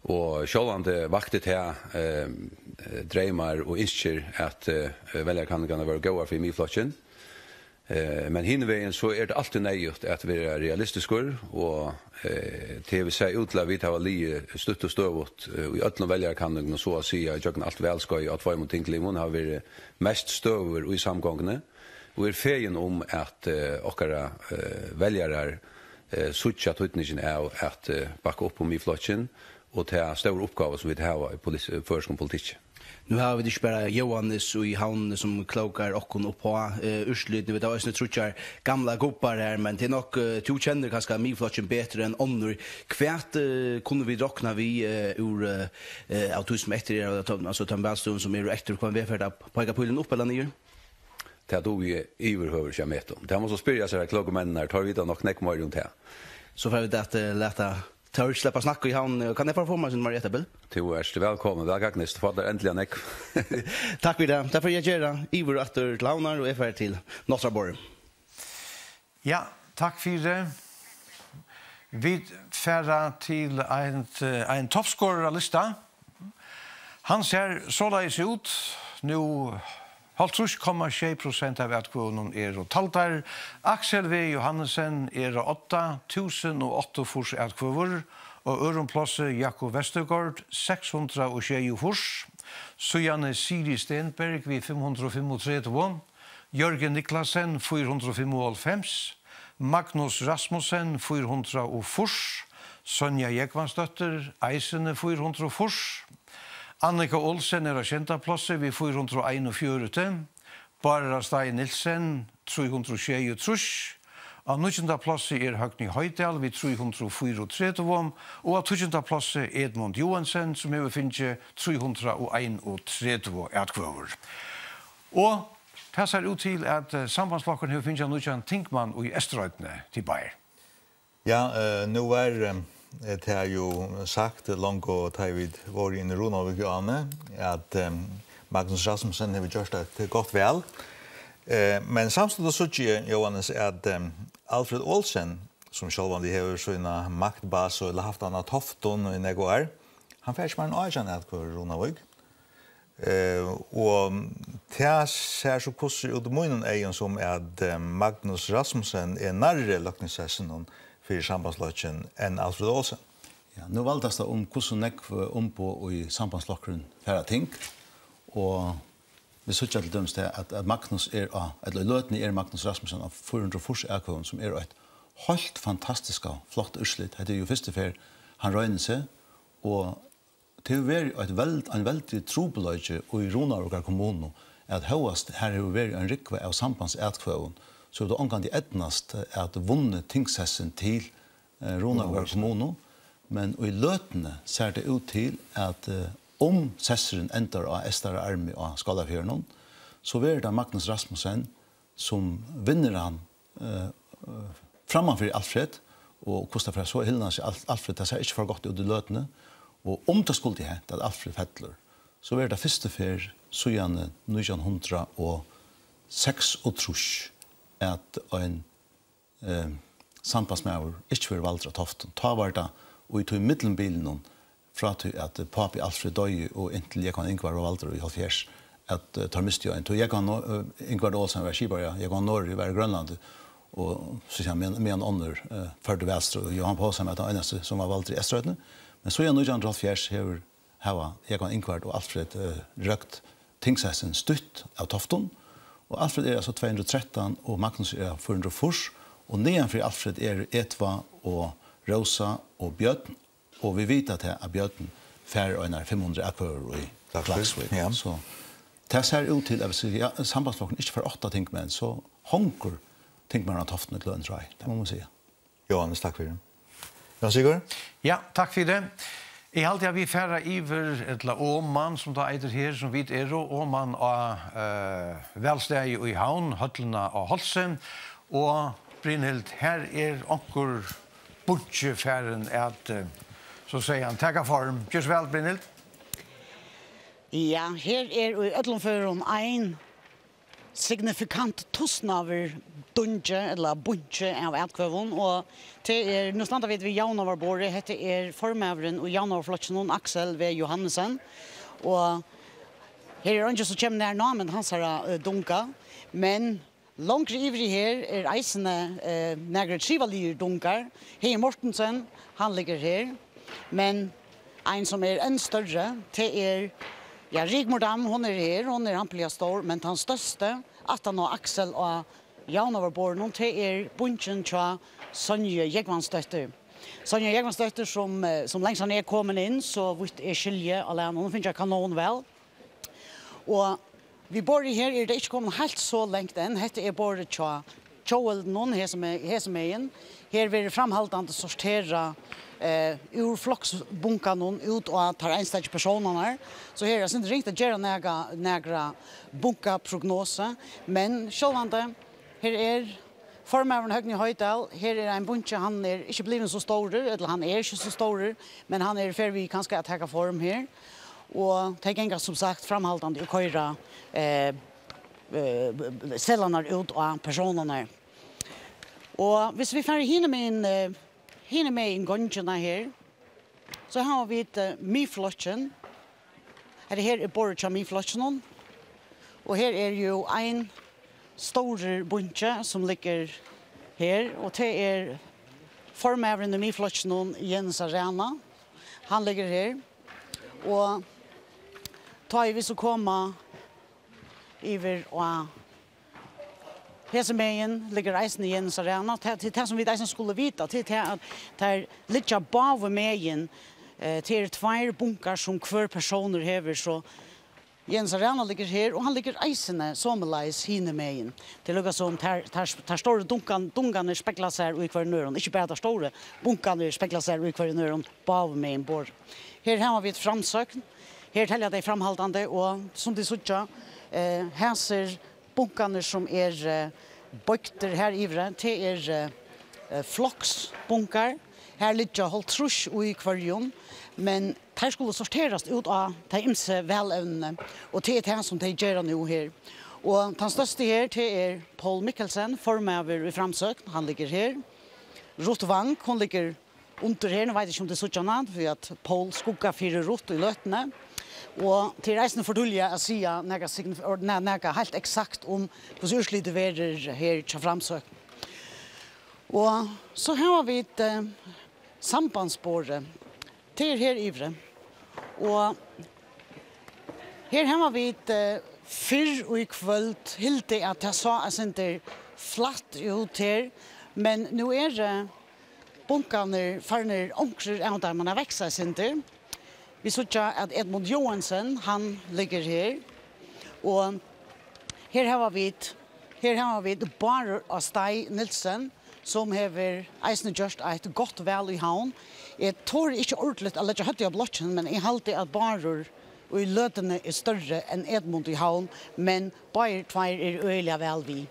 Og sjálvandi vakti tað, eh, eh, dreymar og ynskir, at, eh, veljarakanningirnar vóru góðar fyri Miðflokkin. Eh, men hinvegin, so er tað altíð neyðugt at vera realistiskur, og, eh, tað hevur sæð út til, at vit hava ligið støtt og støðugt, eh, í øllum veljarakanningum, so at siga, gjøgnum alt valskeiðið á tveimum tingligum, hava verið mest støðugir í samgonguni, og eri fegin um, at, eh, okkara, eh, veljarar, eh, síggja týdningin av at, eh, bakka upp um Miðflokkin og ta stóru uppgávu, sum vit hava í polit-, føroyskum politikki. Nú hava vit ikki bara Jóhannes í Havnini, sum klókar okkum upp á, eh, úrslitini. Vit hava eisini tríggjar gamlar gubbar her, men tað er nokk, eh, tú kennir kanska Miðflokkin betri enn onnur. Hvat, eh, kunnu vit rokna við, eh, úr, eh, eh, av tí sum eftir er, av teimum, altso teimum valstøðum sum eru eftir, hvønn veg fer tað at peika pílin upp ella niður? Tað dugi eg yvirhøvur ikki at meta um. Tað má so spyrja sær klóku menninar, teir vita nokk nógv meira um tað. So fara vit at, eh, lata teir sleppa at snakka í Havn. Kann eg fara at fáa mær ein Marietta-bil? Tú ert vælkomin, væl gagnist, fá tær endiliga nógv. Takk fyri tað. Tað fari eg at gera. Yvir aftur til Havnar, og eg fari til náttarborðið. Ja, takk fyri. Vit fara til ein, ein toppskoraralista. Hann sær soleiðis út nú: hálvtrýss komma sjey prosent av atkvøðunum eru taldar. Aksel V. Johannesen er á odda, túsund og áttaogfýrs atkvøður. Á øðrum plássi Jakob Vestergaard, seks hundrað og sjeyogfýrs. Síðani Siri Stenberg við fimm hundrað og fimmogtretivu. Jørgen Niklasen, fýra hundrað og fimmoghálvfems, Magnus Rasmussen, fýra hundrað og fýrs, Sonja Jógvansdóttir, eisini fýra hundrað og fýrs, Annika Olsen er á sjeynda plássi við fýra hundrað og einogfjøruti, Bárður Steig Nielsen, trý hundrað og sjeyogtrýss, á níggjunda plássi er Høgni Hoydal við trý hundrað og fýraogtretivu, og á tíggjunda plássi Edmund Joensen, sum hevur fingið trý hundrað og einogtretivu atkvøður. Og tað sær út til, at, eh, Sambandsflokkurin hevur fingið nýggjan tingmann í Eysturoynni, Tibber. Ja, eh, nú var, eh, tað jo sagt longu, tá vit vóru inni í Runavík, Johanne, at, eh, Magnus Rasmussen hevur gjørt eitt gott val. Eh, men samstundis síggi eg, Jóhannes, at, eh, Alfred Olsen, sum sjálvandi hevur sína maktbasu, ella havt hana á Toftum í nógv ár, hann fær ikki meira enn átjan atkvøður í Runavík. Eh, og tað sær so hvussu út í mínum eygum, sum at, eh, Magnus Rasmussen er nærri løgtingssessinum fyri Sambandsflokkin enn Alfred Olsen. Ja, nú valdast tað um, hvussu nógv, eh, umboð í Sambandsflokkurin fær á ting. Og vit síggja til dømis tað, at, at Magnus er á, ella í løtuni er Magnus Rasmussen á fýra hundrað og fýrs atkvøðum, sum er eitt heilt fantastiskt flott úrslit. Hetta er jú fyrstu ferð, hann roynir seg, og tað hevur verið eitt veld-, ein veldig trupulleiki í Runavíkar kommunu, at hóast har hevur verið ein rúgva av sambandsatkvøðum, so hevur tað ongantíð eydnast at vunnið tingssessin til, eh, Runavíkar kommunu, men í løtuni sær tað út til, at, eh, um sessurin endar á eystara armi á Skálafjørðinum, so verður tað Magnus Rasmussen, sum vinnur hann, eh, eh, framman fyri Alfred, og hvussu tað fer, so hyllar hann seg Al-, Alfred, tað sær ikki for gott út í løtuni, og um tað skuldi hent, at Alfred fellur, so verður tað fyrstu ferð síðani nítjan hundrað og seksogtrýss, at ein, eh, sambandsmaður ikki verður valdur av Toftum. Tá var tað í tí millumbilinum, frá tí at pápi Alfred doyði og inntil Jógvan Ingvar var valdur í hálvfjerðs, at, eh, teir mistu ein. Tí Jógvan Nor-, eh, Ingvar Olsen var skipari, ja, Jógvan Norðoy var í Grønlandi, og so siga, meðan, meðan onnur, eh, førdu vælstøð, og Jógvan Poulsen var tann einasti, sum var valdur í Eysturoynni. Men síðan nítjan hundrað og hálvfjerðs hevur, hava Jógvan Ingvar og Alfred, eh, røkt tingssessin, stýtt av Toftum, og Alfred er altso tvey hundrað og trettan, og Magnus er fýra hundrað og fýrs, og niðan fyri Alfred eru Edvard og Rósa og Bjørn, og vit vita tað, at Bjørn fær einar fimm hundrað atkvøður í Klaksvík. Klaksvík, ja. So tað sær út til, at viss, ja, Sambandsflokkurin ikki fær átta tingmenn, so hongur tingmaðurin á Toftum í kløðum, trúgvi eg. Tað má man siga. Jóhannes, takk fyri. Jón Sigurð? Ja, takk fyri. Eg haldi, at vit fara yvir, ella oman, sum tað eitur her, sum vit eru, oman á, eh, Valstaðið í Havn, høllina á Hálsi. Og Brynhild, her er onkur bunki farin at, eh, so siga, taka form. Ger so væl, Brynhild. Ja, her er í øllum førum ein signifikant tosnaður dungi ella bunki av atkvøðum, og tað er, nú standa vit við javnaðarborðið, hetta er formaðurin í Javnaðarflokkinum, Aksel V. Johannesen, og her er eingin, sum kemur nær námum hansara, eh, dunga, men longri yviri her er eisini, eh, nakrir trivaligir dungar. Heðin Mortensen, hann liggur her, men ein, sum er enn størri, tað er, ja, Rigmor Dam, hon er her, hon er hampiliga stór, men tann størsti, aftan á Aksel á javnaðarborðinum, tað er bungin hjá Sonju Jógvansdóttur. Sonja Jógvansdóttir, sum, eh, sum lengst hann er komin inn, so vítt eg skilji, á lærum, hon fingið kanón væl. Og við borðið her er tað ikki komið heilt so langt enn. Hetta er borðið hjá tjóðveldinum, hesum me-, hesum megin. Her verður framhaldandi sorterað, eh, úr floksbunkanum út á teir einstøku persónarnar. So her er eitt sindur ringt at gera nakra, nakra bunkaprognosu, men sjálvandi, her er formaðurin Høgni Hoydal, her er ein bunki, hann er ikki blivin so stórur, ella hann er ikki so stórur, men hann er í ferð við kanska at taka form her. Og tey ganga sum sagt framhaldandi og koyra, eh, eh, seðlarnar út á persónarnar. Og viss vit fara hinumegin, eh, hinumegin gongina her, so hava vit, eh, Miðflokkin. Hetta her er borðið hjá Miðflokkinum. Og her er jú ein stórur bunki, sum liggur her, og tað er formaðurin í Miðflokkinum, Jenis av Rana. Hann liggur her. Og tá ið vit so koma yvir á hesum megin liggur eisini Jenis av Rana. Tað, tað, tað sum vit eisini skulu vita, tað er tað, at teir liggja báðir megin. Eh, tað eru tveir bunkar, sum hvør persónur hevur, so Jenis av Rana liggur her, og hann liggur eisini somuleiðis hinumegin. Tað er líka sum teir, teir, teir stóru dunkan-, dungarnir spegla sær í hvørjum øðrum. Ikki bara teir stóru bunkarnir spegla sær í hvørjum øðrum, báðir megin borð. Her hava vit Framsókn. Her telja tey framhaldandi, og sum tit síggja, eh, hasir bunkarnir, sum er, eh, boygdir her yviri, tað er, eh, eh, floksbunkar. Her liggja hálvtrýss í hvørjum, men teir skulu sorterast út á tey ymsu valevnini, og tað er tað, sum tey gera nú her. Og tann størsti her, tað er Poul Mikkelsen, formaður í Framsókn, hann liggur her. Ruth Wang, hon liggur undir her, nú veit eg ikki, um tit síggja hana, fyri at Poul skuggar fyri Ruth í løtuni. Og tað er eisini for tíðliga at siga nakað signif-, or-, na-, nakað heilt eksakt um, hvussu úrslitið verður her hjá Framsókn. Og so hava vit, eh, sambandsborðið. Tað er her yviri. Og Her hava vit, eh, fyrr í kvøld hildið, at tað sá eitt sindur flatt út her, men nú eru bunkarnir farnir, onkrir av teimum, at vaksa eitt sindur. Vit síggja, at Edmund Joensen, hann liggur her, og her hava vit, her hava vit Bárður á Steig Nielsen, sum hevur eisini gjørt eitt gott val í Havn. Eg tori ikki ordiliga at leggja høvdið á blokkin, men eg haldi, at Bárður í løtuni er størri enn Edmund í Havn, men báðir tveir eru øgiliga væl við.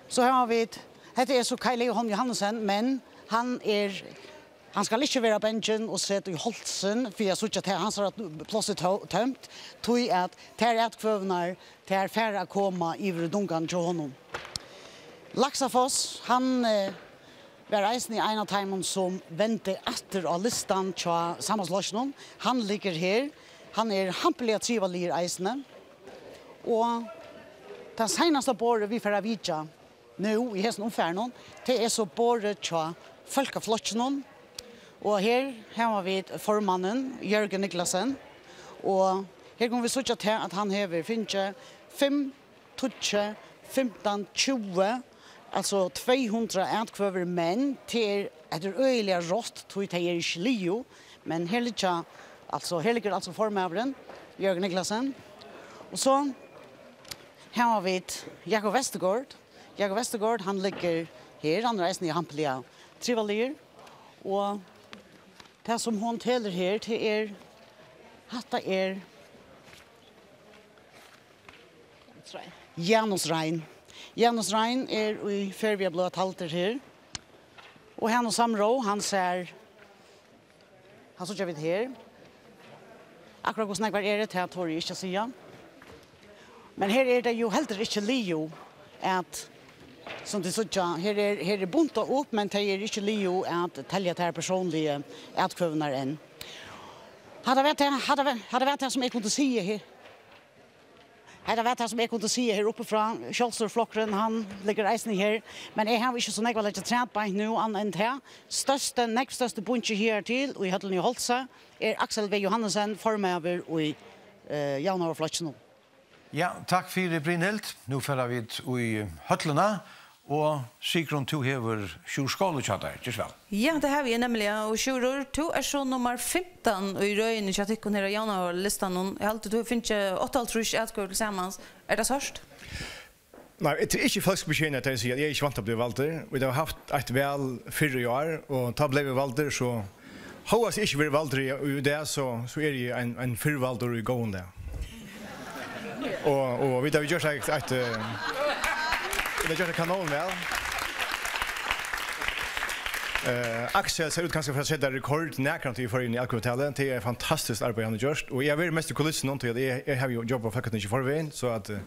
So hava vit, hetta er so Kai Leo Holm Johannesen, men hann er, hann skal ikki vera bangin og seta í hálsin fyri at síggja, at hansara pláss er tó-, tómt, tí at tær atkvøðurnar, tær fara at koma yvir í dungan hjá honum. Laxafoss, hann, eh, var eisini ein av teimum, sum vendi aftur á listan hjá Sambandsflokkinum. Hann liggur her. Hann er hampiliga trivaligur eisini. Og tað seinasta borðið, vit fara at vitja nú í hesum umfarinum, tað er so borðið hjá Fólkaflokkinum. Og her hava vit formannin, Jørgen Niklasen. Og her kunnu vit síggja til, at hann hevur fingið fimm, tíggju, fimtan, tjúgu, altso tvey hundrað atkvøður, men tað er, hetta er øgiliga rátt, tí tey eru ikki liðug, men her liggja, altso, her liggur altso formaðurin, Jørgen Niklasen, og so hava vit Jakob Vestergaard. Jakob Vestergaard, hann liggur her, hann er eisini hampiliga trivaligur, og tað, sum hon telur her, tað er, hatta er Janus Rein. Janus Rein er í ferð við at blíva taldur her. Og Hanus Samró, hann sær, hann síggja vit her. Akkurát hvussu nógvar eru, tað tori eg ikki at siga. Men her er tað jú heldur ikki liðug at, sum tit síggja, her er, her er buntað upp, men tey eru ikki liðug at telja tær persónligu atkvøðurnar enn. Hatta var tað, hatta var, hatta var tað, sum eg kundi siga her. Hetta var tað, sum eg kundi siga her uppi frá. Sjálvstýrisflokkurin, hann liggur eisini her, men eg havi ikki so nógv at leggja afturat beint nú, annað enn tað. Størsti, nógv størsti bunki higartil í høllini í Hálsa er Aksel V. Johannesen, formaður í, eh, Javnaðarflokkinum. Ja, takk fyri, Brynhild. Nú fara vit í høllina. Og Sigrun, tú hevur sjúrðarskál hjá tær, ger so væl. Ja, tað havi eg nemliga. Og Sjúrður, tú ert so nummar fimtan í røðini hjá tykkum her á javnaðarlistanum. Eg haldi, tú hevur fingið áttaoghálvtrýss atkvøður til samans. Er tað sárt? Nei, tað er ikki falsk beskyldning, at eg sigi, at eg er ikki vant at blíva valdur. Vit hava havt eitt val fyrr í ár, og tá bleiv eg valdur, so hóast eg ikki verði valdur í, í dag, so, so eri eg ein, ein fyrrvaldur í góðum dag. Og, og vit hava gjørt eitt, eitt, eh, vit hava gjørt eitt kanonval. Eh, Aksel sær út kanska fyri at seta rekord nakrantíð í Føroyum í atkvøðutali. Tað er eitt fantastiskt arbeiði, hann hevur gjørt. Og eg havi verið mest í kulissunum, tí at eg, eg havi jú jobbað á Fólkatingi í forvegin, so at, eh,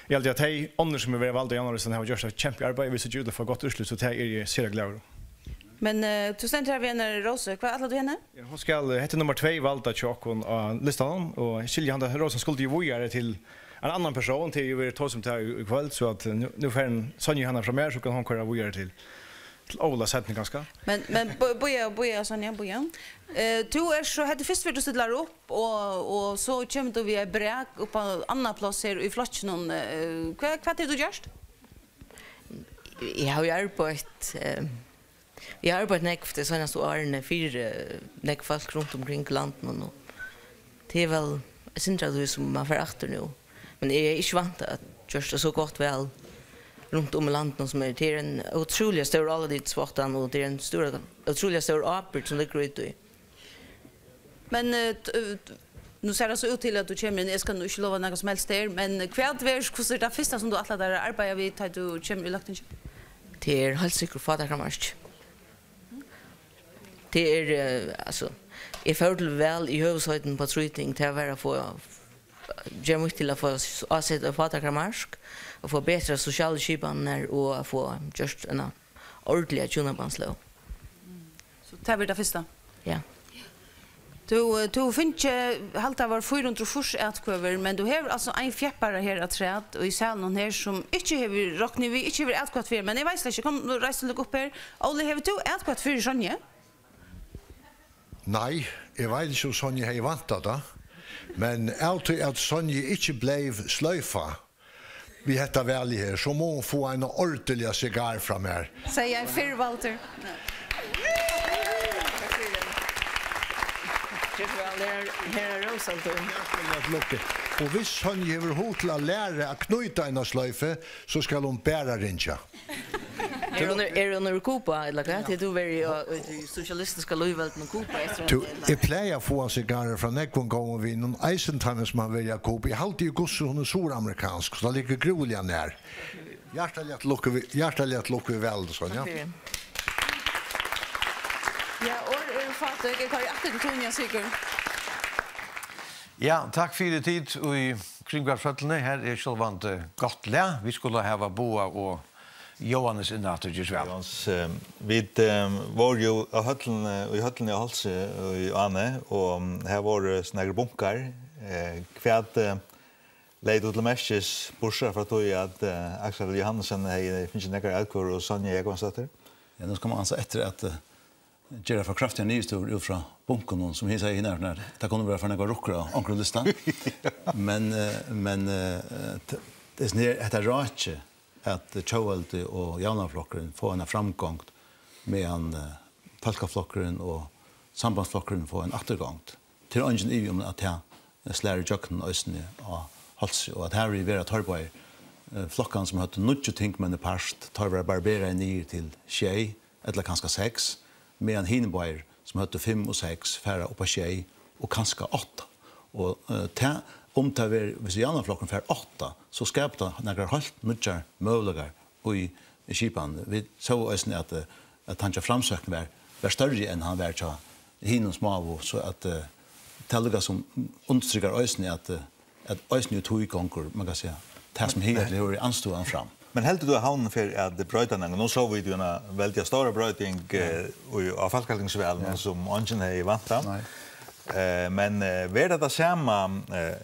eg haldi, at tey onnur, sum hava verið vald á javnaðarlistanum, hava gjørt eitt kempiarbeiði. Vit síggja út at fáa gott úrslit, so tað eri eg sera glaður um. Men, eh, tú stendur her við eini rósu. Hvat ætlar tú henni? Ja, hon skal, eh, hetta er nummar tvey valda hjá okkum á listanum, og eg skilji, handa rósan skuldi jú víðari til ein annan persón, tað er jú verið tosað um tað í, í kvøld, so at, eh, nú, nú fær hon, Sonja, hana frá mær, so kann hon koyra víðari til, til Óla seinni kanska. Men, men bíða, bíða, bíða, Sonja, bíða. Eh, tú ert so, hetta er fyrstu ferð, tú stillar upp, og, og so kemur tú við eitt brak upp á annað pláss her í flokkinum. Eh, hvat, hvat hevur tú gjørt? Eg havi jú arbeitt, eh, Eg havi arbeitt nógv tey seinastu árini fyri, eh, nógv fólk runt umkring í landinum, og tað er væl eitt sindur av tí, sum man fær aftur nú. Men eg hevði ikki væntað at gjørt tað so gott val runt um í landinum, sum er. Tað er ein ótrúliga stór álitsváttan, og tað er ein stór, ótrúliga stór ábyrgd, sum liggur í tí. Men, eh, t-, eh, t-, nú sær tað so út til, at tú kemur inn, eg skal nú ikki lova nakað sum helst her, men hvat verður, hvussu er tað fyrsta, sum tú ætlar tær at arbeiða við, tá tú kemur í Løgtingið? Tað er heilt sikkurt fátækramark. Tað er, eh, altso, eg fór til val í høvuðsheitum upp á trý ting, tað var at fáa, gera mítt til at fáa s-, ásett eitt fátækramark, at fáa betra sosialu skipanirnar og at fáa gjørt eina ordiliga hjúnabandslóg. So tað verður tað fyrsta? Ja. Tú, eh, tú hevur fingið, haldi tað var fýra hundrað og fýrs atkvøður, men tú hevur altso ein fjeppara her afturat í salinum her, sum ikki hevur, rokni eg við, ikki hevur atkvøtt fyri, men eg veit slett ikki, kom nú, reis og lukk upp her. Óli, hevur tú atkvøtt fyri Sonju? Nei, eg veit ikki, um Sonja hevði væntað tað. Men av tí at Sonja ikki bleiv sloyfað við hetta valið her, so má hon fáa eina ordiliga sigar frá mær. Segði ein fyrr valdur. Ger so væl, her, her er Rósa, Anton. Hjartaliga til lukku. Og hvis Sonja hevur hug til at læra at knýta eina sloyfu, so skal hon bara ringja. Er hon, er hon úr Kuba, ella hvat? Hevur tú verið í, í, í sosialistiska lýðveldinum Kuba, eftir Tú, hetta, ella? Eg plagi at fáa sigarir frá nógvum góðum vinum, eisini teimum, sum hava verið í Kuba. Eg haldi, í hvussu hon er suðuramerikansk, so tað liggur grúiliga nær. Hjartaliga til lukku við, hjartaliga til lukku við valið, Sonja. Takk fyri. Ja, orð eru fatøk. Eg koyri aftur til Tónja Sigur. Ja, takk fyri tit í Kringvarpshøllini. Her er sjálvandi gott lag. Vit skulu hava Boga og Jóhannes inn aftur, ger so væl. Jóhannes, eh, vit, eh, vóru jú á høllini, í høllini á Hálsi í Áðni, og, mm, her vóru, eh, nakrir bunkar. Eh, hvat, eh, legði tú til merkis, burtursæð frá tí at, eh, Aksel Johannesen hevði fingið nakrar atkvøður og Sonja Jógvansdóttir? Ja, nú skal man ansa eftir at, eh, gera for kraftigar niðurstøður út frá bunkunum, sum eg segði hinarfyri, tað kunnu vera for nógvar rukkur á onkrum lista. Men, eh, men, eh, t-, tað er sånn her, hetta rákið, at Tjóðveldi og Javnaðarflokkurin fáa eina framgongd, meðan, eh, Fólkaflokkurin og Sambandsflokkurin fáa eina afturgongd. Tað er eingin ivi um, at tað slær ígjøgnum eisini á Hálsi, og at her verða teir báðir, eh, flokkarnir, sum høvdu níggju tingmenn í part, teir verða barberaðir niður til sjey, ella kanska seks, meðan hinir báðir, sum høvdu fimm og seks, fara upp á sjey og kanska átta. Og, eh, tað, um tað verður, hvis Javnaðarflokkurin fær átta, so skapar tað nakrar heilt nýggjar møguleikar í, í skipan. Vit sóu eisini, at, eh, at hann hjá Framsókn var, var størri enn hann var hjá hinum smáu, so at, eh, tað líka sum undirstrikar eisini, at, eh, at eisini í tí gongur, man kann siga, tað sum higartil hevur verið andstøðan fram. Men heldur tú, at Havnin fer at broyta nakað? Nú sóu vit jú eina veldiga stóra broyting, eh, í, á fólkatingsvalinum, sum eingin hevði væntað. Nei. Eh, men, eh, verður tað tað sama, eh,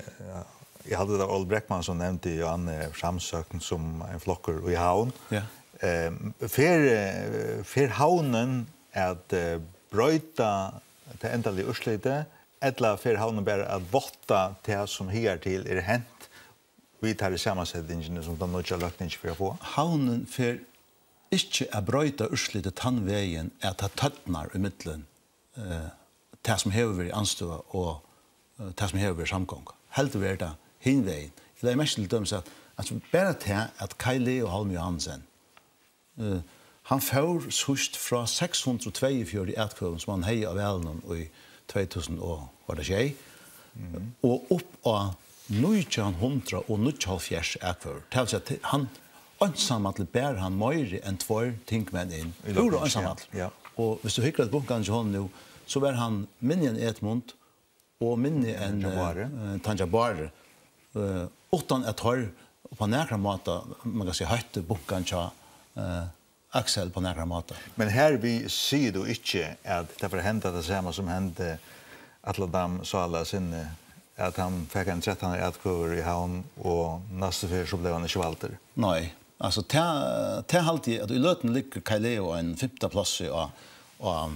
eg haldi, tað var Óli Breckmann, sum nevndi jú hann, eh, Framsókn sum ein flokkur í Havn. Ja. Eh, fer, eh, fer Havnin at, eh, broyta tað endaliga úrslitið, ella fer Havnin bara at vátta tað, sum higartil er hent, við tær samansetingini, sum tað nýggja løgtingið fer at fáa? Havnin fer ikki at broyta úrslitið tann vegin, at tað tørnar ímillum, eh, tað, sum hevur verið andstøða, og, eh, tað, sum hevur verið samgonga. Heldur verður tað hin vegin. Eg legði merki til, til dømis, at, at bara tað, at Kaj Leo Holm Johansen, eh, hann fór síðst frá seks hundrað og tveyogfjøruti atkvøðum, sum hann hevði á valinum í tvey túsund og, var tað sjey, og upp á nítjan hundrað og níggjuoghálvfjerðs atkvøður. Tað vil siga, at hann einsamallur bar hann meiri enn tveir tingmenn inn. Í Púra løgtingið, ja. Einsamallur. Ja. Og hvis tú hyggur at bunkanum hjá honum nú, so var hann minni enn Edmund og minni enn, Tanja Báre. Eh, Tanja Báre. Eh, uttan at teir upp á nakran máta, man kann siga, hóttu bunkan hjá, eh, Aksel upp á nakran máta. Men hervið sigur tú ikki, at tað fer at henda tað sama, sum hendi Atle Dam Sála sinni, at hann fekk ein trettan atkvøður í Havn, og næstu ferð so bleiv hann ikki valdur? Nei, altso, tað, tað haldi eg, at í løtuni liggur Kaj Leo á einum fimta plássi á, á,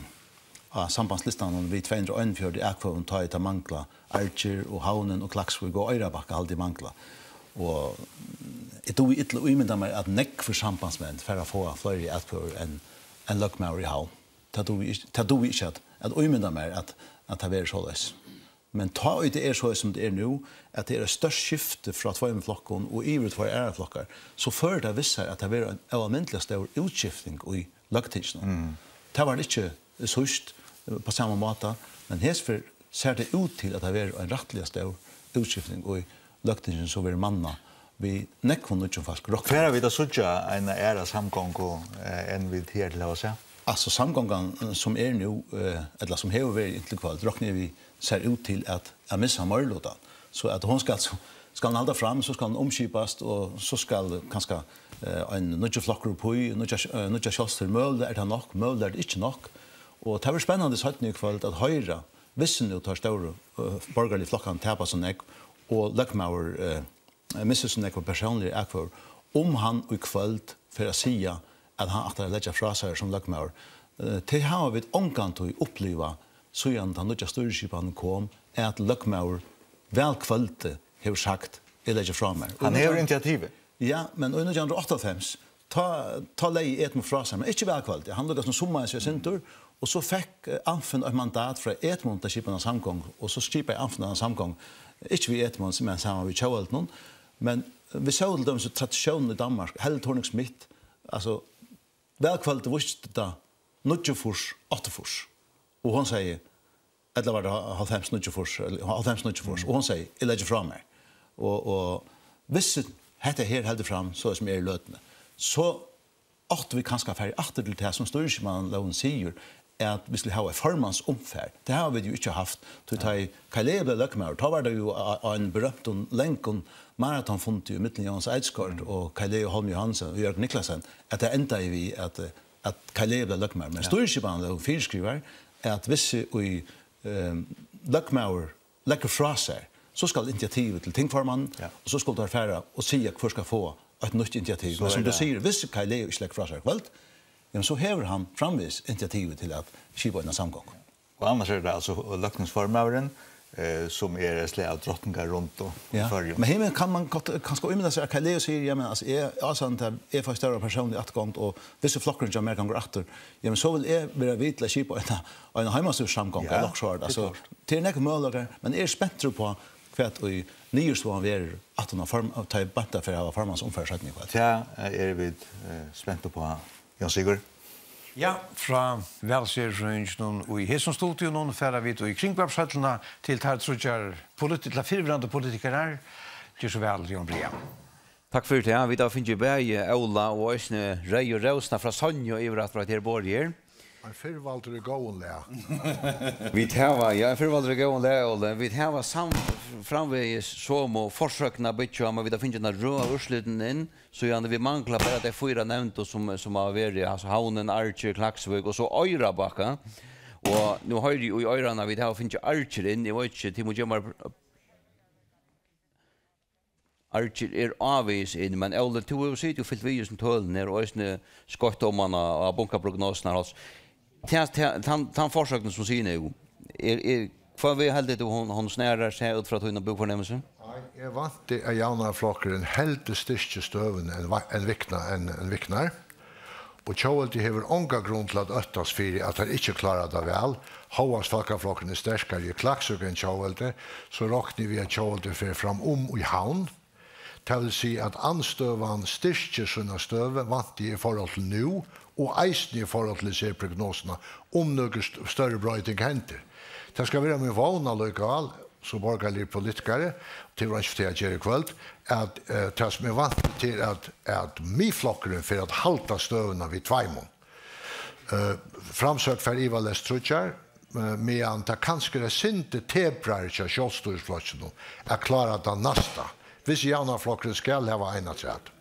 á sambandslistanum við tvey hundrað og einogfjøruti atkvøðum, tá ið tað mangla Argir og Havnin og Klaksvík og Oyrarbakka haldi eg mangla. Og eg dugi illa at ímynda mær, at nógvir sambandsmenn fara at fáa fleiri atkvøður enn, enn løgmaður í Havn. Tað dugi eg ikki, tað dugi eg ikki at, at ímynda mær, at, at tað verður soleiðis. Men tá ið tað er soleiðis, sum tað er nú, at tað er eitt stórt skifti frá tveimum flokkum og yvir í tveir aðrar flokkar, so førir tað við sær, at tað verður ein óalmindiliga stór útskifting í løgtinginum. Mm. Tað var ikki síðst, eh, á sama máta, men hesa ferð sær tað út til, at tað verður ein rættiliga stór útskifting í løgtinginum, sum verður mannað við nógvum nýggjum fólki. Fara vit at síggja eina aðra samgongu, eh, enn vit higartil hava sæð? Altso, samgongan, eh, sum er nú, eh, ella sum hevur verið inntil í kvøld, rokni eg við, sær út til at, at missa meirilutan. So at hon skal, so skal hon halda fram, so skal hon umskipast, og so skal kanska, eh, ein nýggjur flokkur upp í, nýggja, eh, nýggja sjálvstýri. Møguliga er tað nokk, møguliga er tað ikki nokk. Og tað verður spennandi seinni í kvøld at hoyra, vissi nú teir stóru, eh, borgarligu flokkarnir tapa so nógv, og løgmaður, eh, missir so nógvar persónligar atkvøður, um hann í kvøld fer at siga, at hann ætlar at leggja frá sær sum løgmaður. Eh, tað hava vit ongantíð upplivað, síðan tann nýggja stýrisskipanin kom, at løgmaður Valkvøldið hevur sagt: "Eg leggi frá mær." Hann hevur initiativið. Ja, men í nítjan hundrað og áttaoghálvfems, tá, tá legði Edmund frá sær, men ikki valkvøldið. Hann líka sum summaði seg eitt sindur, og so fekk, eh, Amtfin eitt mandat frá Edmund at skipa eina samgongu, og so skipaði Amtfin eina samgongu, ikki við Edmund, men saman við Tjóðveldinum. Men vit sóu til dømis í tradisjónini í Danmark, Helle Thorning-Schmidt, altso, valkvøldið vísti tað níggjuogfýrs, áttaogfýrs, og hon segði, ella var tað hálvfems, níggjuogfýrs, ella hálvfems, níggjuogfýrs, og hon segði: "Eg leggi frá mær." Og, og hvis hetta her heldur fram, so sum er í løtuni, so áttu vit kanska at fara aftur til tað, sum stýrisskipanarlógin sigur, at vit skulu hava eitt formansumfar. Tað hava vit jú ikki havt, tí tá ið Kaj Leo bleiv løgmaður, tá var tað jú á, á einum berømtum, langum maratonfundi í millum Jóans Eidskort og Kaj Leo Holm Johansen og Jørgen Niclasen, at tað endaði við, at, at Kaj Leo bleiv løgmaður. Men stýrisskipanarlógin fyriskrivar, at hvis í, ehm, løgmaður leggur frá sær, so skal initiativið til tingformannin, og so skulu teir fara og siga, hvør skal fáa eitt nýtt initiativ. Men sum tú sigur, hvis Kaj Leo ikki leggur frá sær í kvøld, jamen, so hevur hann framvegis initiativið til at skipa eina samgongu. Og annars er tað altso løgtingsformaðurin, eh, sum er eitt slag av drotningarundu í Føroyum. Men her kann man gott, kanska ímynda sær, at Kaj Leo sigur, jamen, altso, eg, altso, eg fái størri persónliga atgongd, og hvis flokkurin hjá mær gongur aftur, jamen, so vil eg vera við til at skipa eina, eina heimastýrissamgongu, ella okkurt sovorðið. Altso, tað er nógvir møguleikar, men eg eri spentur upp á, hvat ið niðurstøðan verður, at hon har form-, at tað er beint at fara at hava formansumfar seinni í kvøld. Tað, eh, eru vit, eh, spent upp á, Jón Sigurð. Ja, frá valserfrøðinginum í hesum studionum fara vit í Kringvarpshøllina til teir tríggjar politi-, til fyrrverandi politikarar. Ger so væl, Jón Brian. Takk fyri tað. Vit hava fingið bæði Óla og eisini reyðu rósina frá Sonju yvir aftur á hetta her borðið her. Ein fyrrvaldur í góðum lag. Vit hava, ja, ein fyrrvaldur í góðum lag, Óli. Vit hava sam-, framvegis somu forsøkini at byggja á, men vit hava fingið eina røð av úrslitum inn, síðan vit mangla bara tey fýra nevndu sum, sum hava verið, altso Havnin, Argir, Klaksvík og so Oyrarbakka. Og nú hoyri eg í oyrarnar, vit hava fingið Argir inn, eg veit ikki, tit mugu geva mær Argir er ávegis inn, men Óli, tú hevur sitið og fylgt við í hesum tølum her, og eisini skoytt oman á, á bunkaprognosurnar, altso. Ta-, ta-, tann, tann forsøgnin, sum sigur nú, er, er, hvønn veg heldur tú, hon, hon snarar seg út frá tínum búfornemsi? Nei, eg vænti, at Javnaðarflokkurin heldur styrkir støðuna enn va-, enn vikna-, enn, enn viknar. Og Tjóðveldið hevur onga grund til at óttast fyri, at teir ikki klára tað væl. Hóast Fólkaflokkurin er sterkari í Klaksvík enn Tjóðveldið, so rokni eg við, at Tjóðveldið fer fram um í Havn. Tað vil siga, at andstøðan styrkir sína støðu, vænti eg, í forhold til nú, og eisini í forhold til, eg sigi, prognosuna, um nøkur st-, størri broyting hendir. Tað skal vera mín vón allíkavæl, sum borgarligur politikari, tað hevur einki við tað at gera í kvøld, at, eh, tað sum eg vænti til, at, at Miðflokkurin fer at halda støðuna við tveimum. Eh, Framsókn fær ivaleyst tríggjar, eh, meðan tað kanska er eitt sindur teprar hjá Sjálvstýrisflokkinum at klára tað næsta, hvis Javnaðarflokkurin skal hava ein afturat.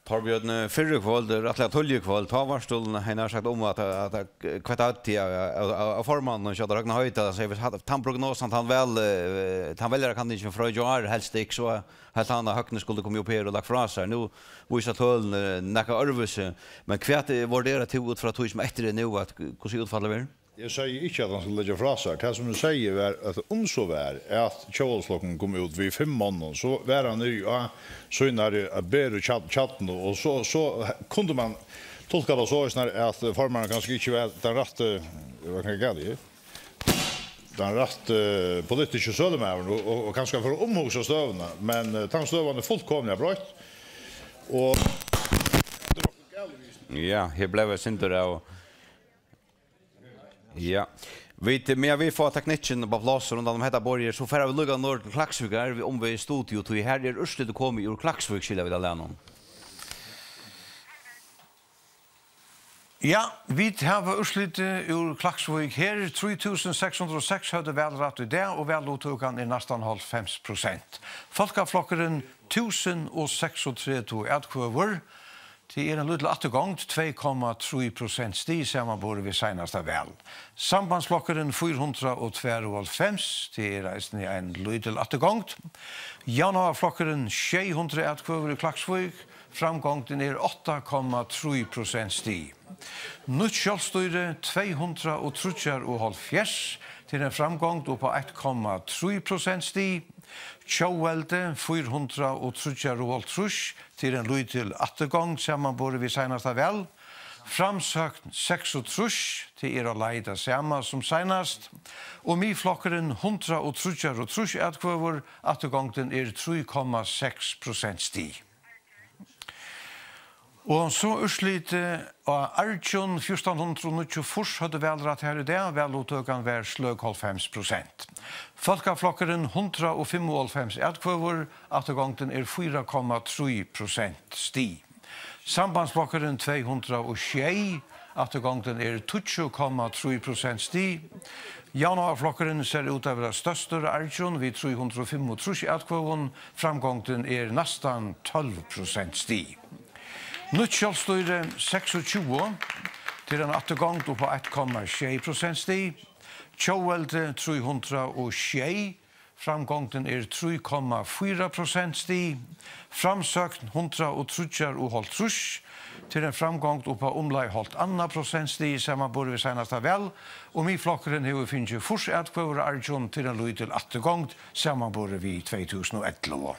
Torbjørn, eh, fyrr í kvøld, rættiliga tíðliga í kvøld, tá varst tú, hevði nær sagt, um at, at, at, hvat er tað, at, at, at formaðurin hjá tær, Høgni Hoydal, sigur, at tann prognosan, tann væl, eh, tann veljarakanningin frá í gjár, helst ikki, so helt hann, at Høgni skuldi komið upp her og lagt frá sær. Nú vísa tølini nakað øðrvísi, men hvat, eh, vurderar tú út frá tí sum eftir er nú, at, hvussu útfallið verður? Eg segði ikki, at hann skuldi leggja frá sær. Tað, sum eg segði, var, at um so var, at Tjóðveldisflokkurin kom út við fimm monnum, so var hann niðri á sínari, eh, beru kjarn-, kjarnu, og so, so kundi man tulka tað so, at formaðurin kanska ikki var tann rætti, hvat kann eg kalla tað, tann rætti politiski sølumaðurin, og, og, og kanska fór at umhugsa støðuna, men, eh, tann støðan er fullkomiliga broytt, og Ja, her bleiv eitt sindur av Ja. Vit, meðan vit fáa teknikkin upp á pláss rundan um hetta borðið, so fara vit líka norður til Klaksvíkar, við umvegis studio, tí her er úrslitið komið úr Klaksvík, skilja vit av lagnum. Ja, vit hava úrslitið úr Klaksvík her. Trý túsund seks hundrað og seks høvdu valrætt í dag, og valluttakan er næstan hálvfems prosent. Fólkaflokkurin, túsund og seksogtretivu atkvøður. Tað er ein lítil afturgongd, tvey komma trý prosent stig samanborið við seinasta val. Sambandsflokkurin, fýra hundrað og tveyoghálvfems, tað er eisini ein lítil afturgongd. Javnaðarflokkurin, sjey hundrað atkvøður í Klaksvík, framgongdin er átta komma trý prosent stig. Nýtt sjálvstýri, tvey hundrað og tríggjar og hálvfjerðs, Tað er ein framgongd upp á eitt komma trý prosentstig. Tjóðveldi, fýra hundrað og tríggjar og hálvtrýss, tað er ein lítil afturgongd samanborið við seinasta val. Framsókn, seksogtrýss, tað er á leið tað sama sum seinast. Og Miðflokkurin, hundrað og tríggjar og trýss atkvøður, afturgongdin er trý komma seks prosentstig. Og so úrslitið á Argjum, fjúrtan hundrað og níggjuogfýrs høvdu valrætt har í dag. Valluttøkan var sløk hálvfems prosent. Fólkaflokkurin, hundrað og fimmoghálvfems atkvøður, afturgongdin er fýra komma trý prosentstig. Sambandsflokkurin, tvey hundrað og sjey, afturgongdin er tíggju komma trý prosentstig. Javnaðarflokkurin sær út at vera størstur á Argjum við trý hundrað og fimmogtrýss atkvøðum, framgongdin er næstan tólv prosentstig. Nýtt sjálvstýri, seksogtjúgu, tað er ein afturgongd upp á eitt komma sjey prosentstig. Tjóðveldi, trý hundrað og sjey, framgongdin er trý komma fýra prosentstig. Framsókn, hundrað og tríggjar og hálvtrýss, tað er ein framgongd upp á umleið hálvt annað prosentstig samanborið við seinasta val, og Miðflokkurin hevur fingið fýrs atkvøður á Argjum, tað er ein lítil afturgongd samanborið við tvey túsund og ellivu.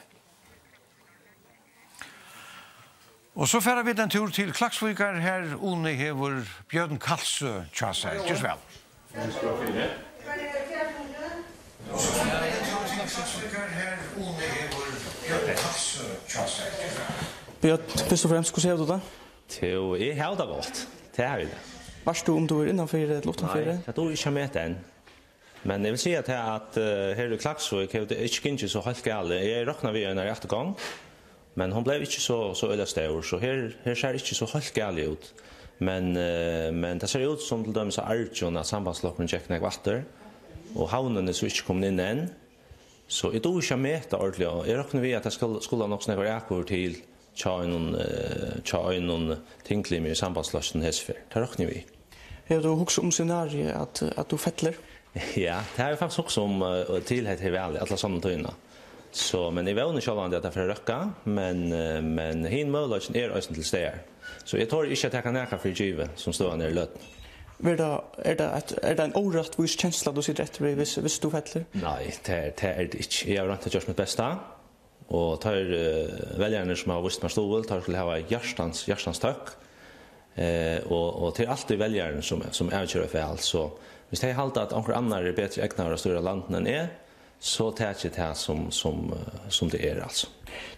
Og so fara vit ein túr til Klaksvíkar, har Uni hevur Bjørn Kalsø hjá sær. Ger so væl. Bjørn, fyrst og fremst, hvussu hevur tú tað? Jú, eg havi tað gott. Tað havi eg. Veitst tú, um tú ert innanfyri ella uttanfyri? Nei, tað dugi eg ikki at meta enn. Men eg vil siga tað at, eh, her í Klaksvík hevur tað ikki gingið so heilt galið. Eg roknaði við einari afturgongd, men hon bleiv ikki so, so øgiliga stór, so her, her sær ikki so heilt galið út. Men, eh, men tað sær út sum til dømis á Argjum, at Sambandsflokkurin gekk nógv aftur, og Havnin er so ikki komin inn enn. So eg dugi ikki at meta ordiliga. Eg rokni við, at tað skal, skulu nokk so nógvar atkvøður til hjá einum, eh, hjá einum tinglimi í Sambandsflokkinum hesa ferð. Tað rokni eg við. Hevur tú hugsað um scenariið, at, at tú fellir? Ja, tað havi eg faktiskt hugsað um, eh, til hetta her valið, alla sannu tíðina. So, men eg vóni sjálvandi, at tað fer at røkka, men, eh, men hin møguleikin er eisini til staðar. So eg tori ikki at taka nakað fyri givið, sum støðan er í løtuni. Verður tað, er tað eitt, er tað ein órættvís kensla, tú situr eftir við, viss, viss tú fellir? Nei, tað er, tað er tað ikki. Eg havi roynt at gjørt mítt besta, og teir, eh, veljararnir, sum hava víst mær stuðul, teir skulu hava hjartans, hjartans tøkk. Eh, og, og tað er altíð veljarin, sum, sum avger eitt val, so viss tey halda, at onkur annar er betri egnaður at stýra landinum enn eg, so taki eg tað, sum, sum, eh, sum tað er, altso.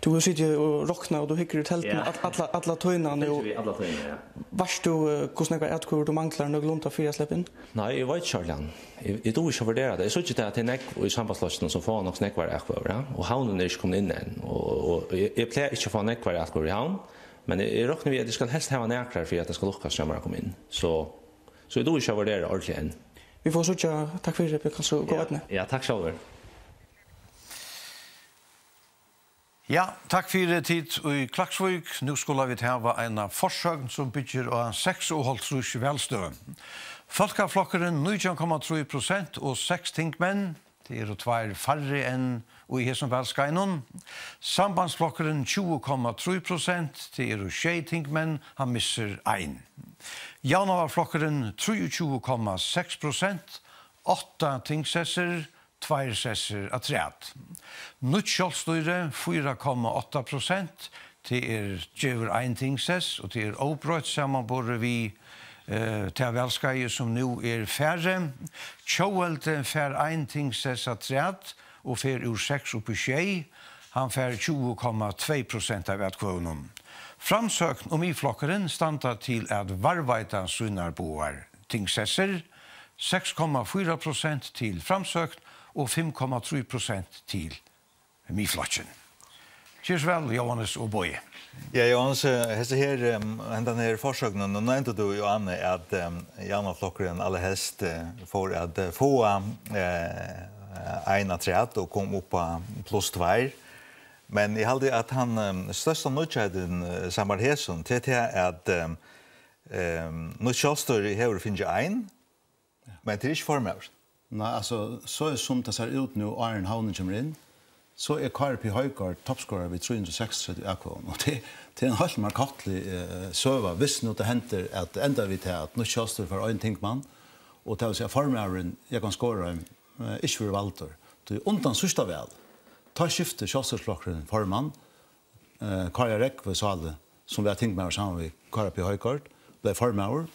Tú hevur sitið og roknað, og tú hyggur í telduna. Ja. All-, alla, alla tíðina nú. Hyggi við alla tíðina, ja. Veitst tú, eh, hvussu nógvar atkvøður tú manglar nøkulunda fyri at sleppa inn? Nei, eg veit ikki ordiliga. Eg, eg dugi ikki at vurdera tað. Eg síggi tað, at tað er nógv í Sambandsflokkinum, sum fáa nokk so nógvar atkvøður, ja. Og Havnin er ikki komin inn enn. Og, og eg, eg plagi ikki at fáa nógvar atkvøður í Havn, men eg, eg rokni við, at eg skal helst hava nakrar fyri, at tað skal lukkast hjá mær at koma inn. So, so eg dugi ikki at vurdera ordiliga enn. Vit fáa síggja. Takk fyri, Bjørn Kalsø, og góða eydnu. Ja, takk sjálvur. Ja, takk fyri, tit í Klaksvík. Nú skulu vit hava eina forsøgn, sum byggir á seks og hálvtrýss valstøð. Fólkaflokkurin, nítjan komma trý prosent og seks tingmenn. Tað eru tveir færri enn í hesum valskeiðinum. Sambandsflokkurin, tjúgu komma trý prosent. Tað eru sjey tingmenn. Hann missir ein. Javnaðarflokkurin, trýogtjúgu komma seks prosent. Átta tingsessir. Tveir sessir afturat. Nýtt sjálvstýri, fýra komma átta prosent. Tað er, gevur ein tingsess, og tað er óbroytt samanborið við, eh, tað valskeiðið, sum nú er farið. Tjóðveldi fær ein tingsess afturat og fer úr seks upp í sjey. Hann fær tjúgu komma tvey prosent av atkvøðunum. Framsókn og Miðflokkurin standa til at varðveita sínar báðar tingsessir, seks komma fýra prosent til Framsókn og fimm komma trý prosent til Miðflokkin. Ger so væl, Jóhannes og Bogi. Ja, Jóhannes, eh, hesi her, em, hendan her forsøgnin, nú nevndi tú, Jóhanne, at, em, Javnaðarflokkurin allarhelst, eh, fór at, eh, fáa, eh, ein afturat og kom upp á pluss tveir. Men eg haldi, at hann, em, størsta nýggjheitin, eh, sambært hesum, tað er tað, at, em, em, nýtt sjálvstýri hevur fingið ein, men tað er ikki formaður. Nei, altso, so er sum tað sær út nú, áðrenn Havnin kemur inn, so er Kári P. Højgaard toppskorari við trý hundrað og seksogtretivu atkvøðum, og tað, tað er ein heilt markantlig, eh, søga, viss nú tað hendir at enda við tað, at nýtt sjálvstýri fær ein tingmann, og tað vil siga, formaðurin, Jógvan Skorheim, eh, ikki verður valdur. Tí undan síðsta val, tá skifti Sjálvstýrisflokkurin formann, eh, Kári Rógvi Sále, sum var tingmaður saman við Kára P. Højgaard, bleiv formaður,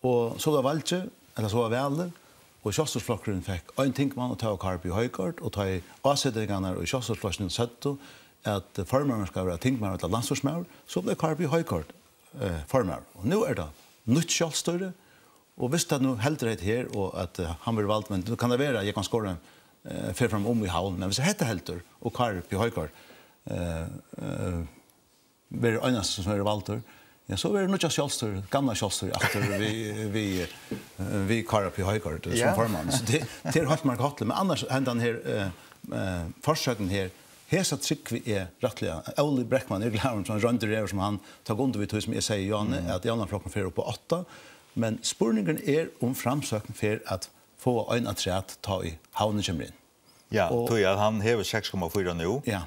og so var valið, ella so var valið, og Sjálvstýrisflokkurin fekk ein tingmann, og tað var Kári P. Højgaard, og tá ið ásetingarnar í Sjálvstýrisflokkinum søgdu, at formaðurin skal vera tingmaður ella landsstýrismaður, so bleiv Kári P. Højgaard, eh, formaður. Og nú er tað nýtt sjálvstýri, og viss tað nú heldur hetta her, og at, eh, hann verður valdur, men nú kann tað vera, Jógvan Skorheim, eh, fer fram um í Havn, men viss hetta heldur, og Kári P. Højgaard, eh, eh, verður einasti, sum verður valdur, ja, so verður nýggja sjálvstýri, gamla sjálvstýri aftur við, við, eh, við Kára P. Højgaard, eh, sum Ja. formann. So tað, tað er heilt markað, men annars hendan her, eh, eh, forsøgnin her, hesa trúgvi eg rættiliga. Óli Breckmann er glaður, sum ein royndur revur, sum hann tók undir við tí, sum eg segði, Jóhanne, Mm. at Javnaðarflokkurin fer upp á átta, men spurningurin er, um Framsókn fer at fáa ein afturat, tá ið Havnin kemur inn. Ja, Og tí at hann hevur seks komma fýra nú. Ja.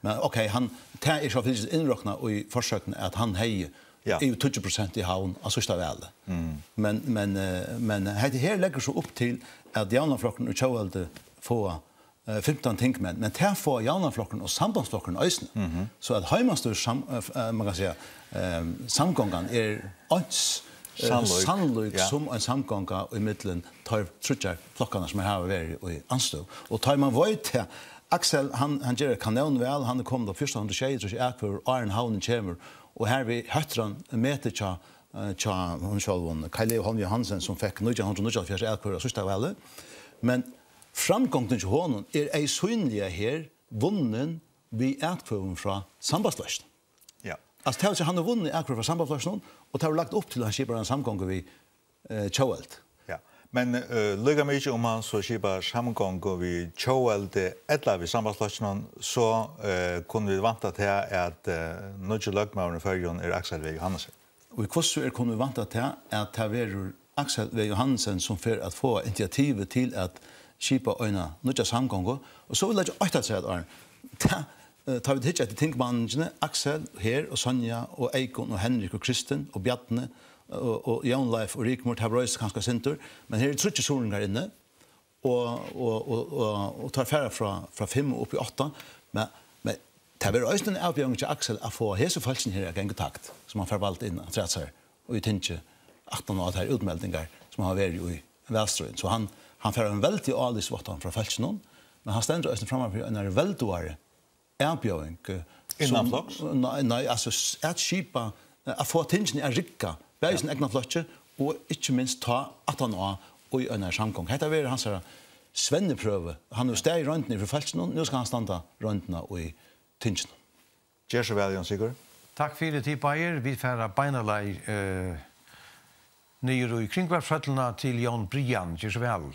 Men ok, hann, tað er so faktiskt innroknað í forsøgnini, at hann hevði Ja. yvir tíggju prosent í Havn á síðsta vali. Mm. Men, men, eh, men hetta her leggur so upp til, at Javnaðarflokkurin og Tjóðveldi fáa, eh, fimtan tingmenn, men tað fáa Javnaðarflokkurin og Sambandsflokkurin eisini. Mhm. So at heimastýris sam-, eh, f-, eh, man kann siga, eh, samgongan er eins, eh, Sannlík. sannlík Ja. sum ein samgonga í millum teir tríggjar flokkarnar, sum hava verið í andstøðu. Og tá man veit tað, Aksel, hann, hann ger eitt kanónval, hann er komin upp á fjúrtan hundrað og sjeyogtrýss atkvøður, áðrenn Havnin kemur, og her við hóttir hann metið hjá, eh, hjá honum sjálvum, Kaj Leo Holm Johansen, sum fekk nítjan hundrað og níggjuoghálvfjerðs atkvøður á síðsta vali. Men framgongdin hjá honum er eyðsýnliga her vunnin við atkvøðum frá Sambandsflokkinum. Ja. Altso, tað vil siga, hann hevur vunnið atkvøður frá Sambandsflokkinum, og tað var lagt upp til, at hann skipar eina samgongu við, eh, Tjóðveldi. Ja. Men, eh, líka mikið um hann so skipar samgongu við Tjóðveldi ella við Sambandsflokkinum, so, eh, kunnu vit vænta til at, eh, nýggi løgmaðurin í Føroyum er Aksel V. Johannesen. Og í hvussu er kunnu vit vænta til at tað verður Aksel V. Johannesen, sum fer at fáa initiativið til at skipa eina nýggja samgongu? Og so vil eg leggja eitt afturat, Áðrenn. Tað, eh, tá vit hyggja eftir tingmanningini, Aksel her og Sonja og Eyðgunn og Henrik og Kristin og Bjarni og, og Jón Leif og Rigmor, tað broytist kanska eitt sindur, men her eru tríggir suðuroyingar inni, og, og, og, og, og teir fara frá, frá fimm og upp í átta, men, men tað verður eisini ein avbjóðing hjá Aksel at fáa hesi fólkini her at ganga í takt, sum hann fær valt inn afturat sær, og í tingið aftan á tær útmeldingar, sum hava verið í valstríðinum. So hann, hann fær ein veldig álitsváttan frá fólkinum, men hann stendur eisini framman fyri einari veldugari avbjóðing, eh, sum Innanfloks? Nei, nei, altso, s-, at skipa, eh, at fáa tingini at rigga, bæði Ja. í sínum egna flokki og ikki minst tá aftan á í einari samgongu. Hetta verður hansara svenniprøva. Hann hevur staðið royndina fyri fólkinum, nú skal hann standa royndina í tinginum. Ger so væl, Jón Sigurð. Takk fyri, tit báðir. Vit fara beinanvegin, eh, niður í Kringvarpshøllina til Jón Brian. Ger so væl.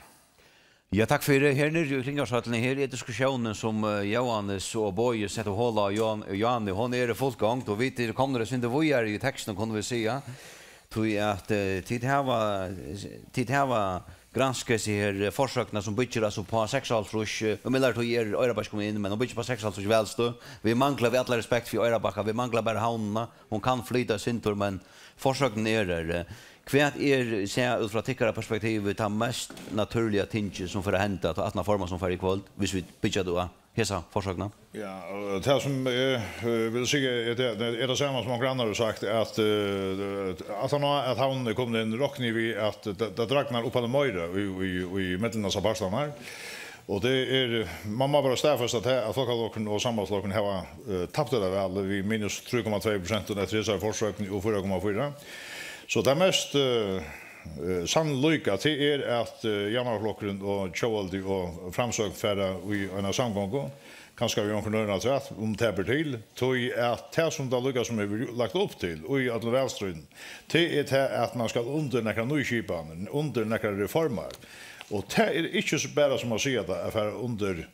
Ja, takk fyri. Her niðri í Kringvarpshøllini, her er diskusjónin, sum, eh, Jóhannes og Bogi settu hol á, Jón, Jóhanne, hon er í fullgongd, og vit eru komnir eitt sindur víðari í tekstinum, kunnu vit siga. Tí at, eh, tit hava, tit hava granskað hesi her, eh, forsøgnina, sum byggir, altso, upp á seksoghálvtrýss, eh, umleið, tí er Oyrarbakki komin inn, men hon byggir upp á seksoghálvtrýss valstøð. Vit mangla, við allari respekt fyri Oyrarbakka, vit mangla bara Havnina. Hon kann flyta eitt sindur, men forsøgnin er her. Hvat er, sæð út frá tykkara perspektivi, tað mest natúrliga tingið, sum fer at henda, tá aftan á formannsumfarið í kvøld, hvis vit byggja tað á hesa forsøgnina? Ja, og tað sum eg, eh, vil siga, er tað, er tað sama sum onkur annar hevur sagt, at, eh, aftan á at Havnin er komin inn, rokni eg við, at tað, tað dragnar upp á meira í, í, í millum hesar partarnar. Og tað er, man má bara staðfesta tað, at Fólkaflokkurin og Sambandsflokkurin hava, eh, tapt tað valið við minus trý komma tvey prosent eftir hesari forsøgn og fýra komma fýra. So tað mest, eh, eh, sannlíka, tað er, at, eh, Javnaðarflokkurin og Tjóðveldi og Framsókn fara í eina samgongu, kanska við onkrum øðrum afturat, um tað ber til, tí at tað, sum tað líka sum hevur lagt upp til í øllum valstríðum, tað er tað, at man skal undir nakrar nýskipanir, undir nakrar reformar. Og tað er ikki so bara sum at siga tað, at fara undir,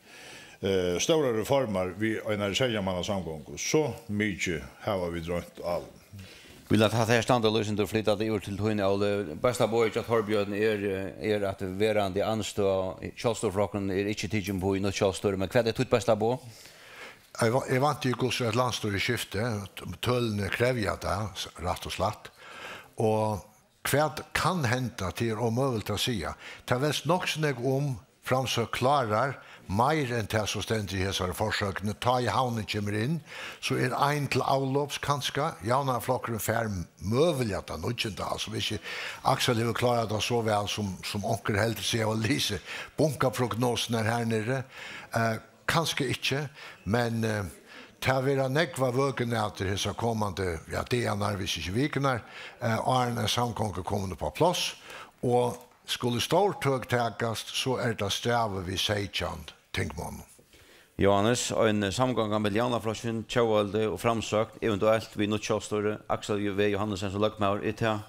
eh, stórar reformar við einari seyðamannasamgongu. So mikið hava vit roynt áðrenn. Vil at hatta her standa, Lýsindur, flyta tað yvir til tín, Óli. Besta boðið hjá Torbjørn er, er at verandi andstøða, sjálvstýrisflokkurin er ikki tikin upp í nýtt sjálvstýri, men hvat er títt besta boð? Eg va-, eg vænti, hvussu er eitt landsstýrisskifti, tølini krevja tað, s-, rætt og slætt. Og Hvat kann henda, tað er ómøguligt at siga. Tað veldst nokk so nógv um, Framsókn klárar meir enn tað, sum stendur í hesari forsøgini. Tá ið Havnin kemur inn, so er ein til avlops, kanska. Javnaðarflokkurin fær møguliga tað níggjunda, altso, hvis ikki Aksel hevur klárað tað so væl, sum, sum onkur heldur seg hava lisið bunkaprognosurnar her niðri. Eh, kanska ikki, men, eh, tað verða nógvar vøkunætur hesar komandi, ja, dagarnar, hvis ikki vikurnar, eh, áðrenn ein samgonga er komin upp á pláss, og skulu stór tøk takast, so er tað strævið við seytjan tingmonnum. Jóhannes, ein samgonga millum Javnaðarflokkin, Tjóðveldi og Framsókn, eventuelt við nýtt sjálvstýri, Aksel V. Johannesen sum løgmaður, er tað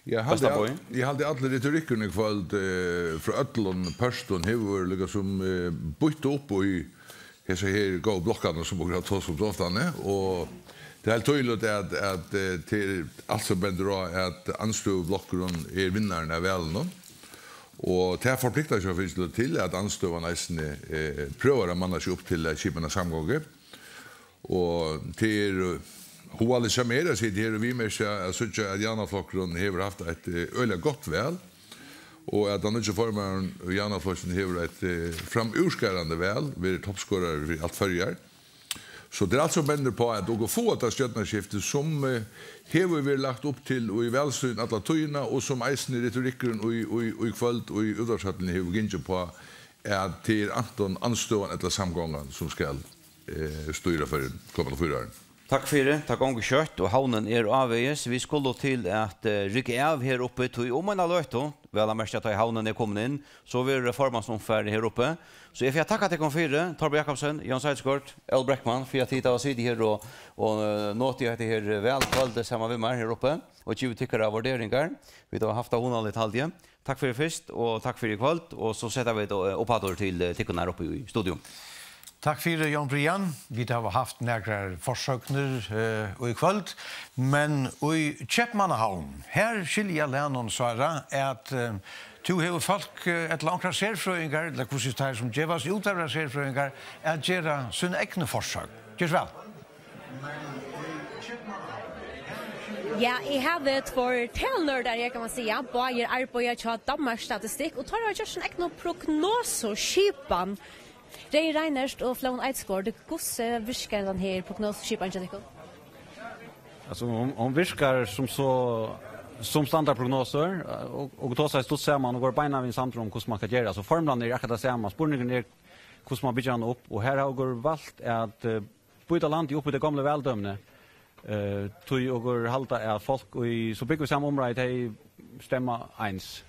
Ja, eg haldi besta boð? Eg haldi allur retorikkurin í kvøld, eh, frá øllum pørtum hevur líkasum, eh, býtt upp í hesar her góðu blokkarnar, sum okur hava tosað um so oftani, og tað er heilt týðiligt, at, at, eh, tað er alt sum bendir á, at andstøðublokkurin er vinnarin av valinum, og tað forpliktar seg fyri til, at andstøðan eisini, eh, prøvar at manna seg upp til at skipa eina samgongu. Og tað er, eh, hugaligt hjá mær at sita her og viðmerkja at síggja, at Javnaðarflokkurin hevur havt eitt, eh, øgiliga gott val, og at tann nýggi formaðurin í Javnaðarflokkinum hevur eitt, eh, framúrskarandi val, verið toppskorari fyri alt Føroyar. So tað er alt sum bendir á, at okur fáa tað stjórnarskifti, sum, eh, hevur verið lagt upp til í valstøðini alla tíðina, og sum eisini retorikkurin í, í, í kvøld og í útvarpshøllini hevur gingið á, at tað er antin andstøðan ella samgongan, sum skal, eh, stýra Føroyum komandi fýra árini. Takk fyri, tað gongur skjótt, og Havnin er ávegis. Vit skulu til at, eh, rigga av her uppi, tí um eina løtu, væl at merkja, tá ið Havnin er komin inn, so verður formansumfarið her uppi. So eg fari at takka tykkum fyri, Torborg Jakobsen, Jón Seidsgaard, Óli Breckmann, fyri at tit hava sitið her og, og, eh, notið hetta her, eh, valkvøldið saman við mær her uppi, og givið tykkara vurderingar. Vit hava havt tað hugnaligt, haldi eg. Takk fyri fyrst, og takk fyri í kvøld, og so seta vit, eh, uppaftur til, eh, tykkum her uppi í studio. Takk fyri, Jón Brian. Vit hava havt nakrar forsøgnir, eh, í kvøld, men í Keypmannahavn, her skilja Lænon, Sára, at, eh, tú hevur fólk, eh, ella onkrar serfrøðingar, ella hvussu teir sum gevast út at vera serfrøðingar, at gera sína egnu forsøgn. Ger so væl. Ja, eg havi tveir talnørdar her, kann man siga. Báðir arbeiða hjá Danmarks Statistikk, og teir hava gjørt sína egnu prognosuskipan. Regin Reinert og Flóvent Eidesgaard, hvussu virkar tann her prognosuskipan hjá tykkum? Altso, hon, hon virkar sum so, sum standardprognosur, og, og tosa stutt saman og vóru beinanvegin samdir um, hvussu man skal gera. Altso, formlan er akkurát tað sama. Spurningurin er, hvussu man byggir hana upp, og her hava okur valt at, eh, býta landið upp í tey gomlu valdømini. Eh, tí okur halda, at fólk, ið so búgva í sama umráði, tey stemma eins.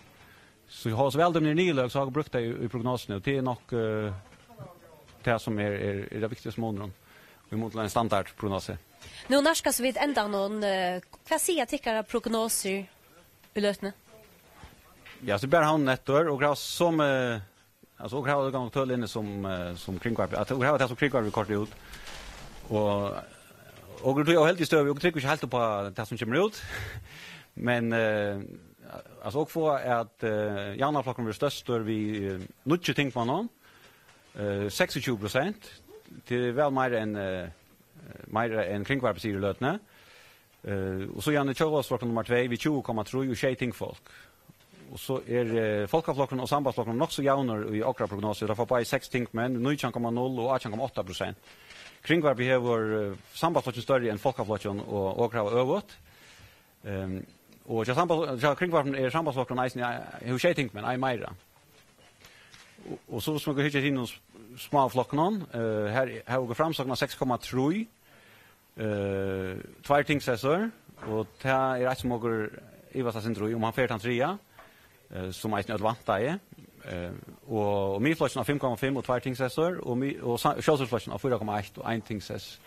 So hóast valdømini eru niðurløgd, so hava okur brúkt tey í, í prognosuni, og tað er nokk, eh, tað, sum er, er, er tann viktigasti munurin í mun til ein standardprognosu. Nú nærkast vit endanum. Eh, hvat siga tykkara prognosur í løtuni? Ja, so bara Havnin eftir, og okur hava somu Altso, okur hava ganga tøl inni sum, eh, sum Kringvarpið. At okur hava tað sum Kringvarpið koyrt út. Og, og okur eru í óheldigari støðu, okur trúgva ikki heilt upp á tað sum kemur út. Men, eh, altso, okur fáa at, eh, Javnaðarflokkurin verður størstur við, eh, níggju tingmonnum, eh, seksogtjúgu prosent. Tað er væl meira enn, eh, meira enn Kringvarpið sigur í løtuni. Eh, og so er Tjóðveldsflokkurin nummar tvey við tjúgu komma trý og sjey tingfólk. Og so er, eh, Fólkaflokkurin og Sambandsflokkurin nokk so javnir í okra prognosu. Teir fáa báðir seks tingmenn, nítjan komma null og átjan komma átta prosent. Kringvarpið hevur, eh, Sambandsflokkin størri enn Fólkaflokkin og okra hava øvugt. Ehm, og hjá Samband-, hjá Kringvarpinum er Sambandsflokkurin eisini, eh, hevur sjey tingmenn, ein meira. Og, og so, sum okur hyggja at hinum s-, smáu flokkunum, eh, her, her hava okur Framsókn á seks komma trý, eh, tveir tingsessir, og tað er eitt, sum okur ivast eitt sindur í, um hann fær tann triðja, eh, sum eisini øll væntaðu, eh, og, og Miðflokkin á fimm komma fimm og tveir tingsessir, og Mi-, og Sa-, Sjálvstýrisflokkin á fýra komma eitt og ein tingssess.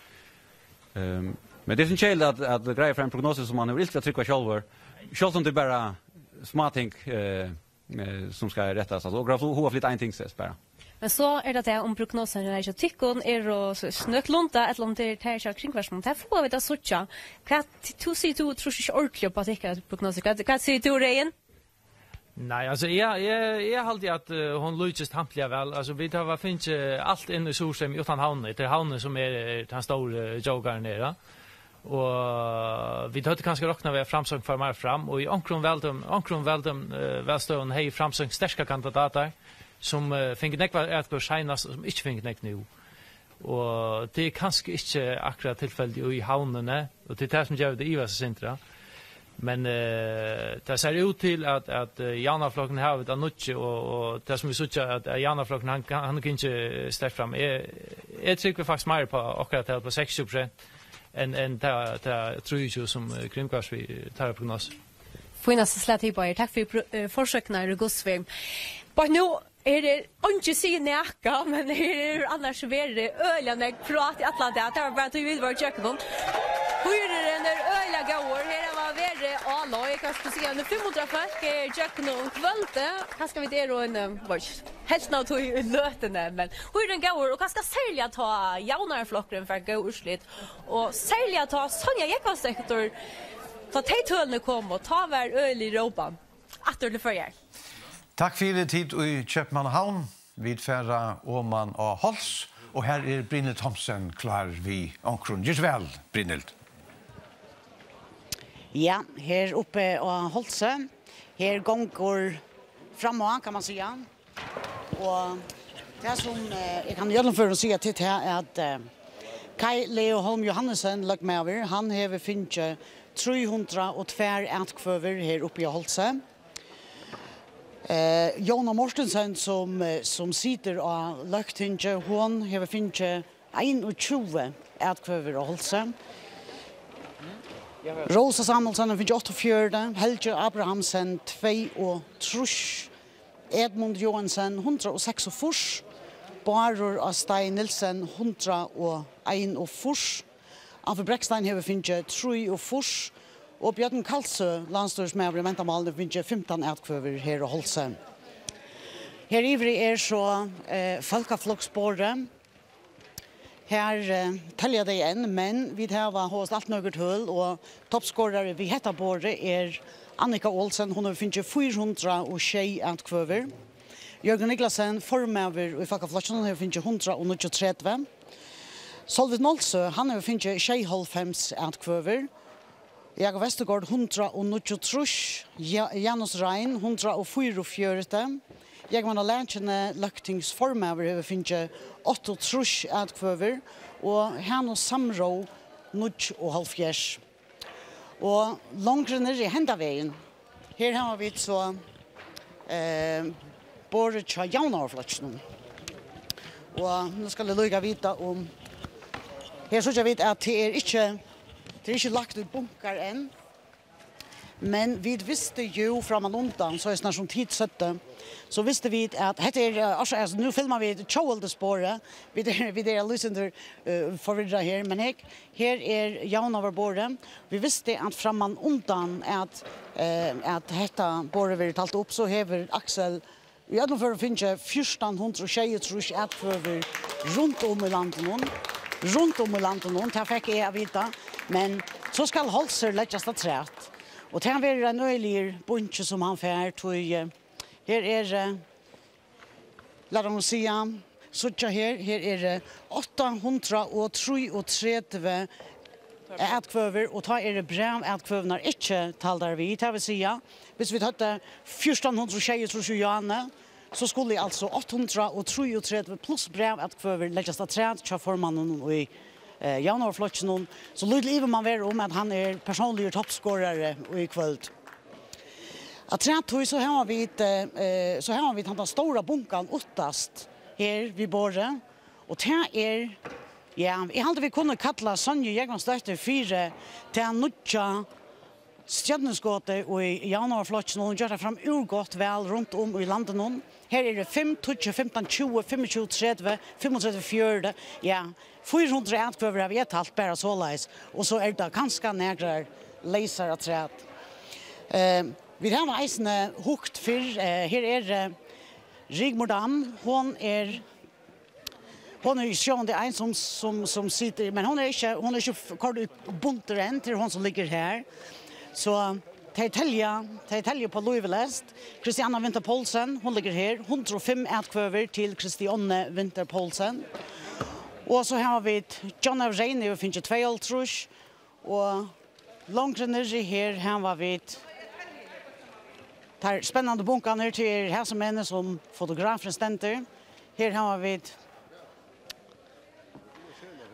Ehm, men tað er sum keðiligt at, at greiða frá eini prognosu, sum man hevur ilt við at trúgva sjálvur, sjálvt um tað er bara smáting, eh, eh, sum skal rættast. Altso, okur hava so hug at flyta ein tingssess bara. Men so er tað tað, um prognosurnar hjá tykkum eru so, so nøkulunda, ella um tað er tað hjá Kringvarpinum. Tað fáa vit at síggja. Hvat, tú sigur, tú trýrt ikki ordiliga upp á tykkara prognosur. Hvat, hvat sigur tú, Regin? Nei, altso, eg, eg, eg haldi, at, eh, hon líkist hampiliga væl. Altso, vit hava fingið alt inn í Suðurstreymoy uttan Havnina. Tað er Havnin, sum er, er tann stóri jokerin her, ja. Og vit høvdu kanska roknað við, at Framsókn fór meir fram, og í onkrum vældøm-, onkrum vældøm-, eh, valstøðum hevði Framsókn sterkar kandidatar, sum, eh, fingu nógvar atkvøður seinast, og sum ikki fingu nógv nú. Og tað er kanska ikki akkurát tilfelið í Havnini, og tað er tað, sum ger tað ivast, Sindre. Men, eh, tað sær út til, at, at, eh, Javnaðarflokkurin hevur tað nýggj, og, og tað, sum vit síggja, at, at Javnaðarflokkurin, hann, hann er gingið sterkt fram. Eg, eg trúgvi faktiskt meir upp á okkara tal, upp á seksogtjúgu prosent, enn, enn tað, tað trýogtjúgu, sum, eh, Kringvarpið, eh, teirra prognosa. Fínasta slag til, Báðir. Takk fyri pro-, eh, forsøkini, Rúgusvim. Báðir, nú er tað, eingin sigur nakað, men her er annars verið øgiliga nógv prát í allan dag. Tað var bara tí, vit vóru í køkinum. Hýrurin er øgiliga góður. Her hava verið, á, løg, hvat skal eg siga, um fimm hundrað fólk er í køkinum um kvøldið. Kanska vit eru ein, eh, veit ikki, helvtin av tí í løtuni, men hýrurin er góður, og kanska serliga tá Javnaðarflokkurin fær góð úrslit, og serliga tá Sonja Jógvansdóttir, tá tey tølini komu, tá var øgiliga rópan. Aftur til Føroyar. Takk fyri, tit í Keypmannahavn. Vit fara oman á Háls, og her er Brynhild Thomsen klár við onkrum. Ger so væl, Brynhild. Ja, her uppi á Hálsi, her gongur fram á, kann man siga. Og tað sum, eh, eg kann í øllum førum siga til tað, at, eh, Kaj Leo Holm Johannesen, løgmaður, hann hevur fingið trý hundrað og tvær atkvøður her uppi á Hálsi. Eh, Jóna Mortensen, sum, eh, sum situr á løgtingi, hon hevur fingið einogtjúgu atkvøður á Hálsi. Rósa Samuelsen hevur fingið áttaogfjøruti, Helgi Abrahamsen tveyogtrýss, Edmund Joensen hundrað og seksogfýrs, Bárður á Steig Nielsen hundrað og einogfýrs, Alfred Brekstein hevur fingið trýogfýrs, og Bjørn Kalsø, landsstýrismaður í mentamálum, hevur fingið fimtan atkvøður her á Hálsi. Her yviri er so, eh, fólkafloksborðið. Her, eh, telja tey enn, men vit hava hóast alt nøkur tøl, og toppskorari við hetta borðið er Annika Olsen. Hon hevur fingið fýra hundrað og sjey atkvøður. Jørgen Niklasen, formaður í Fólkaflokkinum, hevur fingið hundrað og níggjuogtretivu. Sólvit Nolsøe, hann hevur fingið sjeyoghálvfems atkvøður. Jakob Vestergaard, hundrað og níggjuogtrýss. Ja-, Janus Rein, hundrað og fýraogfjøruti. Jógvan á Lækjuni, løgtingsformaður, hevur fingið áttaogtrýss atkvøður, og Hanus Samró, níggjuoghálvfjerðs. Og longri niðri henda vegin, her hava vit so, eh, borðið hjá Javnaðarflokkinum. Og nú skal eg líka vita um, her síggja vit, at tað er ikki, tað er ikki lagt í bunkar enn. Men vit vistu jú frammanundan, so er snart sum tit søgdu, so vistu vit, at hetta er, eh, altso, altso, nú filma vit tjóðveldisborðið. Vit eru, vit eru lýsindur, eh, forvirrað her, men her, her er javnaðarborðið. Vit vistu, at frammanundan, at, eh, at hetta borðið verður talt upp, so hevur Aksel í øllum førum fingið fjúrtan hundrað og sjeyogtrýss atkvøður runt um í landinum. Runt um í landinum, tað fekk eg at vita. Men so skal Hálsur leggjast afturat. Og tað verður ein øgiligur bunki, sum hann fær, tí, eh, her er, eh, lat okkum siga, síggja her, her er, eh, átta hundrað og trýogtretivu atkvøður, og tá eru brævatkvøðurnar ikki taldar við. Tað vil siga, hvis vit høvdu fjúrtan hundrað og sjeyogtrýss í Javnaðar, so skuldi altso átta hundrað og trýogtretivu pluss brævatkvøður leggjast afturat hjá formanninum í, eh, Javnaðarflokkinum. So lítil ivi man vera um, at hann er persónligur toppskorari í kvøld. Afturat tí, so hava vit, eh, eh, so hava vit handa stóra bunkan uttast her við borðið, og tað er, ja, eg haldi, vit kunnu kalla Sonju Jógvansdóttur fyri tað nýggja stjørnuskotið í Javnaðarflokkinum, og hon ger tað framúr gott væl runt um í landinum. Her eru fimm, tíggju, fimtan, tjúgu, fimmogtjúgu, tretivu, fimmogtretivu, fjøruti, ja, fýra hundrað atkvøður havi eg talt bara soleiðis, og so er tað kanska nakrar leysar afturat. Eh, vit hava eisini hugt fyrr, eh, her er, eh, Rigmor Dam, hon er Hon er sjálvandi ein sum, sum, sum situr, men hon er ikki, hon er ikki f-, koyrd í bundur enn, til hon sum liggur her. So tey telja, tey telja upp á lív og leyst. Christianna Winther Poulsen, hon liggur her, hundrað og fimm atkvøður til Christianne Winther Poulsen. Og so hava vit John av Rein, hevur fingið tveyoghálvtrýss, Og longri niðri her hava vit teir spennandi bunkarnir, til er hesa menn sum fotografurin stendur. Her hava vit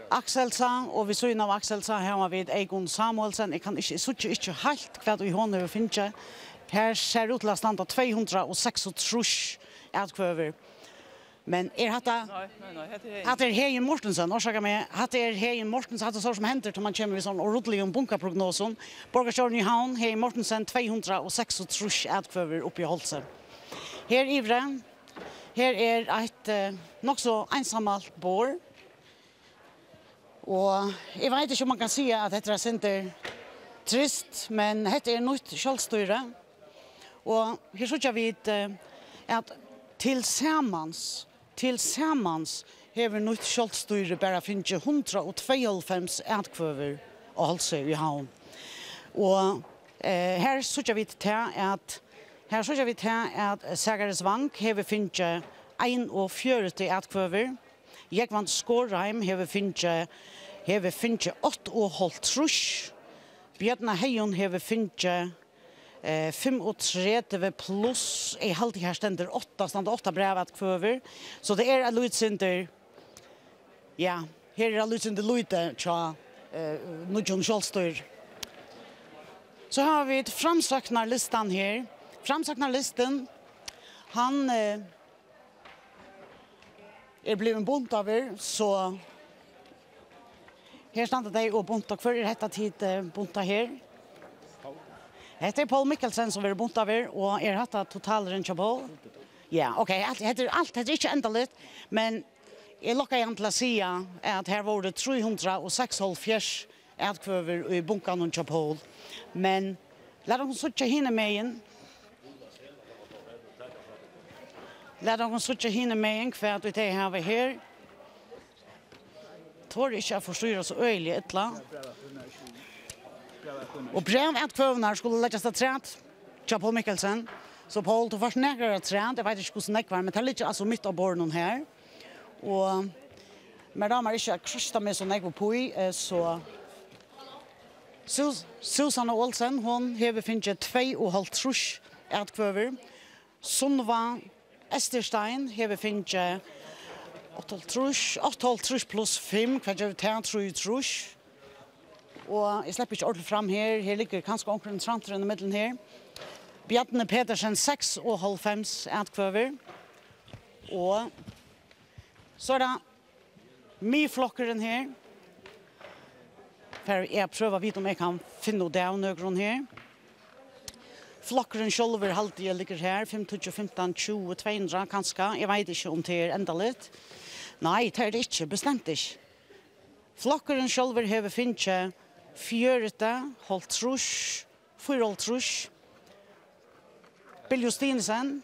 Akselsa, og við síðuna av Akselsa hava vit Eygunn Samuelsen. Eg kann ikki, eg síggi ikki heilt, hvat ið hon hevur fingið. Her sær út til at standa tvey hundrað og seksogtrýss atkvøður. Men er hatta Nei, nei, nei, hetta er Heðin. Hatta er Heðin Mortensen, orsaka meg. Hatta er Heðin Mortensen, hatta er so sum hendir, tá man kemur við sovorðnum óruddiligum bunkaprognosum. Borgarstjórin í Havn, Heðin Mortensen, tvey hundrað og seksogtrýss atkvøður uppi í Hálsi. Her yviri, her er eitt, eh, nokk so einsamalt borð. Og eg veit ikki, um man kann siga, at hetta er eitt sindur trist, men hetta er nýtt sjálvstýri. Og her síggja vit, eh, at tilsamans, tilsamans hevur nýtt sjálvstýri bara fingið hundrað og tveyoghálvfems atkvøður á Hálsi í Havn. Og, eh, her síggja vit tað, at, her síggja vit tað, at Zacharias Vang hevur fingið einogfjøruti atkvøður. Jógvan Skorheim hevur fingið, hevur fingið áttaoghálvtrýss. Bjarni Heyum hevur fingið, eh, fimmogtretivu pluss, eg haldi, her stendur átta, standa átta brævatkvøður. So tað er eitt lítið sindur, ja, her er eitt lítið sindur lítið hjá, eh, nýggjum sjálvstýri. So hava vit framsóknarlistan her. Framsóknarlistin, hann, eh, er blivin buntaður, so her standa tey og bunta. Hvør er hetta, tit, eh, bunta her? Hetta er Poul Mikkelsen, sum verður buntaður, og er hatta totalurin hjá Poul? Ja, ok, alt, hetta er alt, hetta er ikki endaligt, men eg lokkaði hann til at siga, at her vóru trý hundrað og seksoghálvfjerðs atkvøður í bunkanum hjá Poul. Men lat okkum síggja hinumegin. Lat okkum síggja hinumegin, hvat ið tey hava her. Tori ikki at forstýra so øgiliga illa. Og brævatkvøðurnar skulu leggjast afturat hjá Poul Mikkelsen. So Poul, tú fært nakrar afturat, eg veit ikki, hvussu nógvar, men tað liggur altso mitt á borðinum her. Og mær dámar ikki at krossa meg so nógv upp í, eh, so Sus-, Susanna Olsen, hon hevur fingið tveyoghálvtrýss atkvøður. Sunniva Esterstein hevur fingið áttaoghálvtrýss, áttaoghálvtrýss pluss fimm, hvat gevur tað? Trýogtrýss. Og eg sleppi ikki ordiliga fram her. Her liggur kanska onkur interessantur inn í millum her. Bjarni Petersen, seksoghálvfems atkvøður. Og so er tað Miðflokkurin her. Fari eg at prøva at vita, um eg kann finna út av nøkrum her. Flokkurin sjálvur haldi eg liggur her, fimm, tíggju, fimtan, tjúgu, tvey hundrað kanska. Eg veit ikki, um tað er endaligt. Nei, tað er tað ikki, bestemt ikki. Flokkurin sjálvur hevur fingið fjøruti, hálvtrýss, fýraoghálvtrýss. Bill Justinussen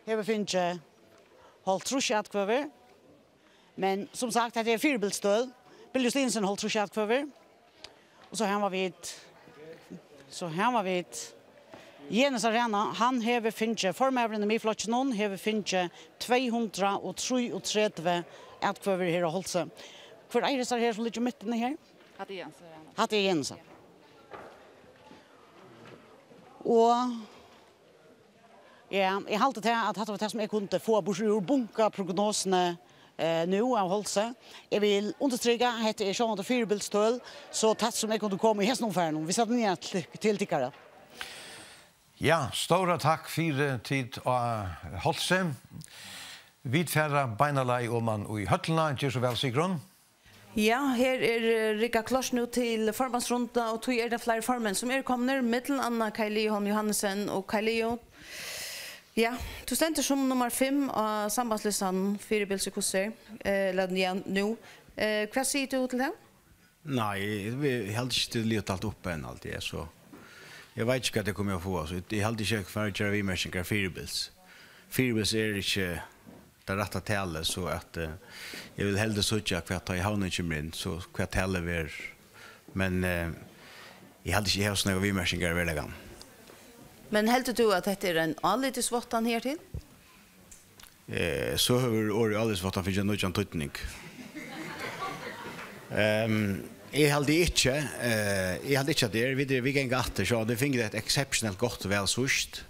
hevur fingið hálvtrýss atkvøður. Men sum sagt, hetta er fyribils tøl. Bill Justinussen, hálvtrýss atkvøður. Og so hava vit, so hava vit Jenis Arana, hann hevur fingið, formaðurin í Miðflokkinum hevur fingið tvey hundrað og trýogtretivu atkvøður her á Hálsi. Hvør eigur hesar her, sum liggur mitt inni her? Hatta er Jenis Arana. Hatta er Jenis. Og Ja, eg haldi tað, at hatta var tað, sum eg kundi fáa burtur úr bunkaprognosuni, eh, nú av Hálsi. Eg vil undirstrika, at hetta er sjálvandi fyribils tøl, so tætt sum eg kundi koma í hesum umfarinum. Vit seta niðan til, til tykkara. Ja, stóra takk fyri tit á Hálsi. Vit fara beinanvegin oman í høllina. Ger so væl, Sigrun. Ja, her er, eh, riggað klárt nú til formansrunda, og tí eru tað fleiri formenn, sum eru komnir, millum annað Kaj Leo Holm Johannesen. Og Kaj Leo, ja, tú stendur sum nummar fimm á sambandslistanum, fyribils í hvussu er, eh, ella, ja, nú. Eh, hvat sigur tú til tað? Nei, eg, eg haldi ikki, tað er liðugt alt upp enn, alt er so. Eg veit ikki, hvat eg komi at fáa, so eg, eg haldi ikki, eg fari at gera viðmerkingar fyribils. Fyribils er ikki tað rætta talið, so at, eh, eg vil heldur síggja, hvat tá ið Havnin kemur inn, so hvat talið verður. Men, eh, eg haldi ikki, eg havi so nógvar viðmerkingar í veruleikanum. Men heldur tú, at hetta er ein álitisváttan hertil? Eh, so hevur orðið álitisváttan fingið nýggjan týdning. Ehm, Eg haldi ikki, eh, eg haldi ikki at tað er. Vit, vit ganga aftur, so vit fingu eitt eksepsjonelt gott val síðst.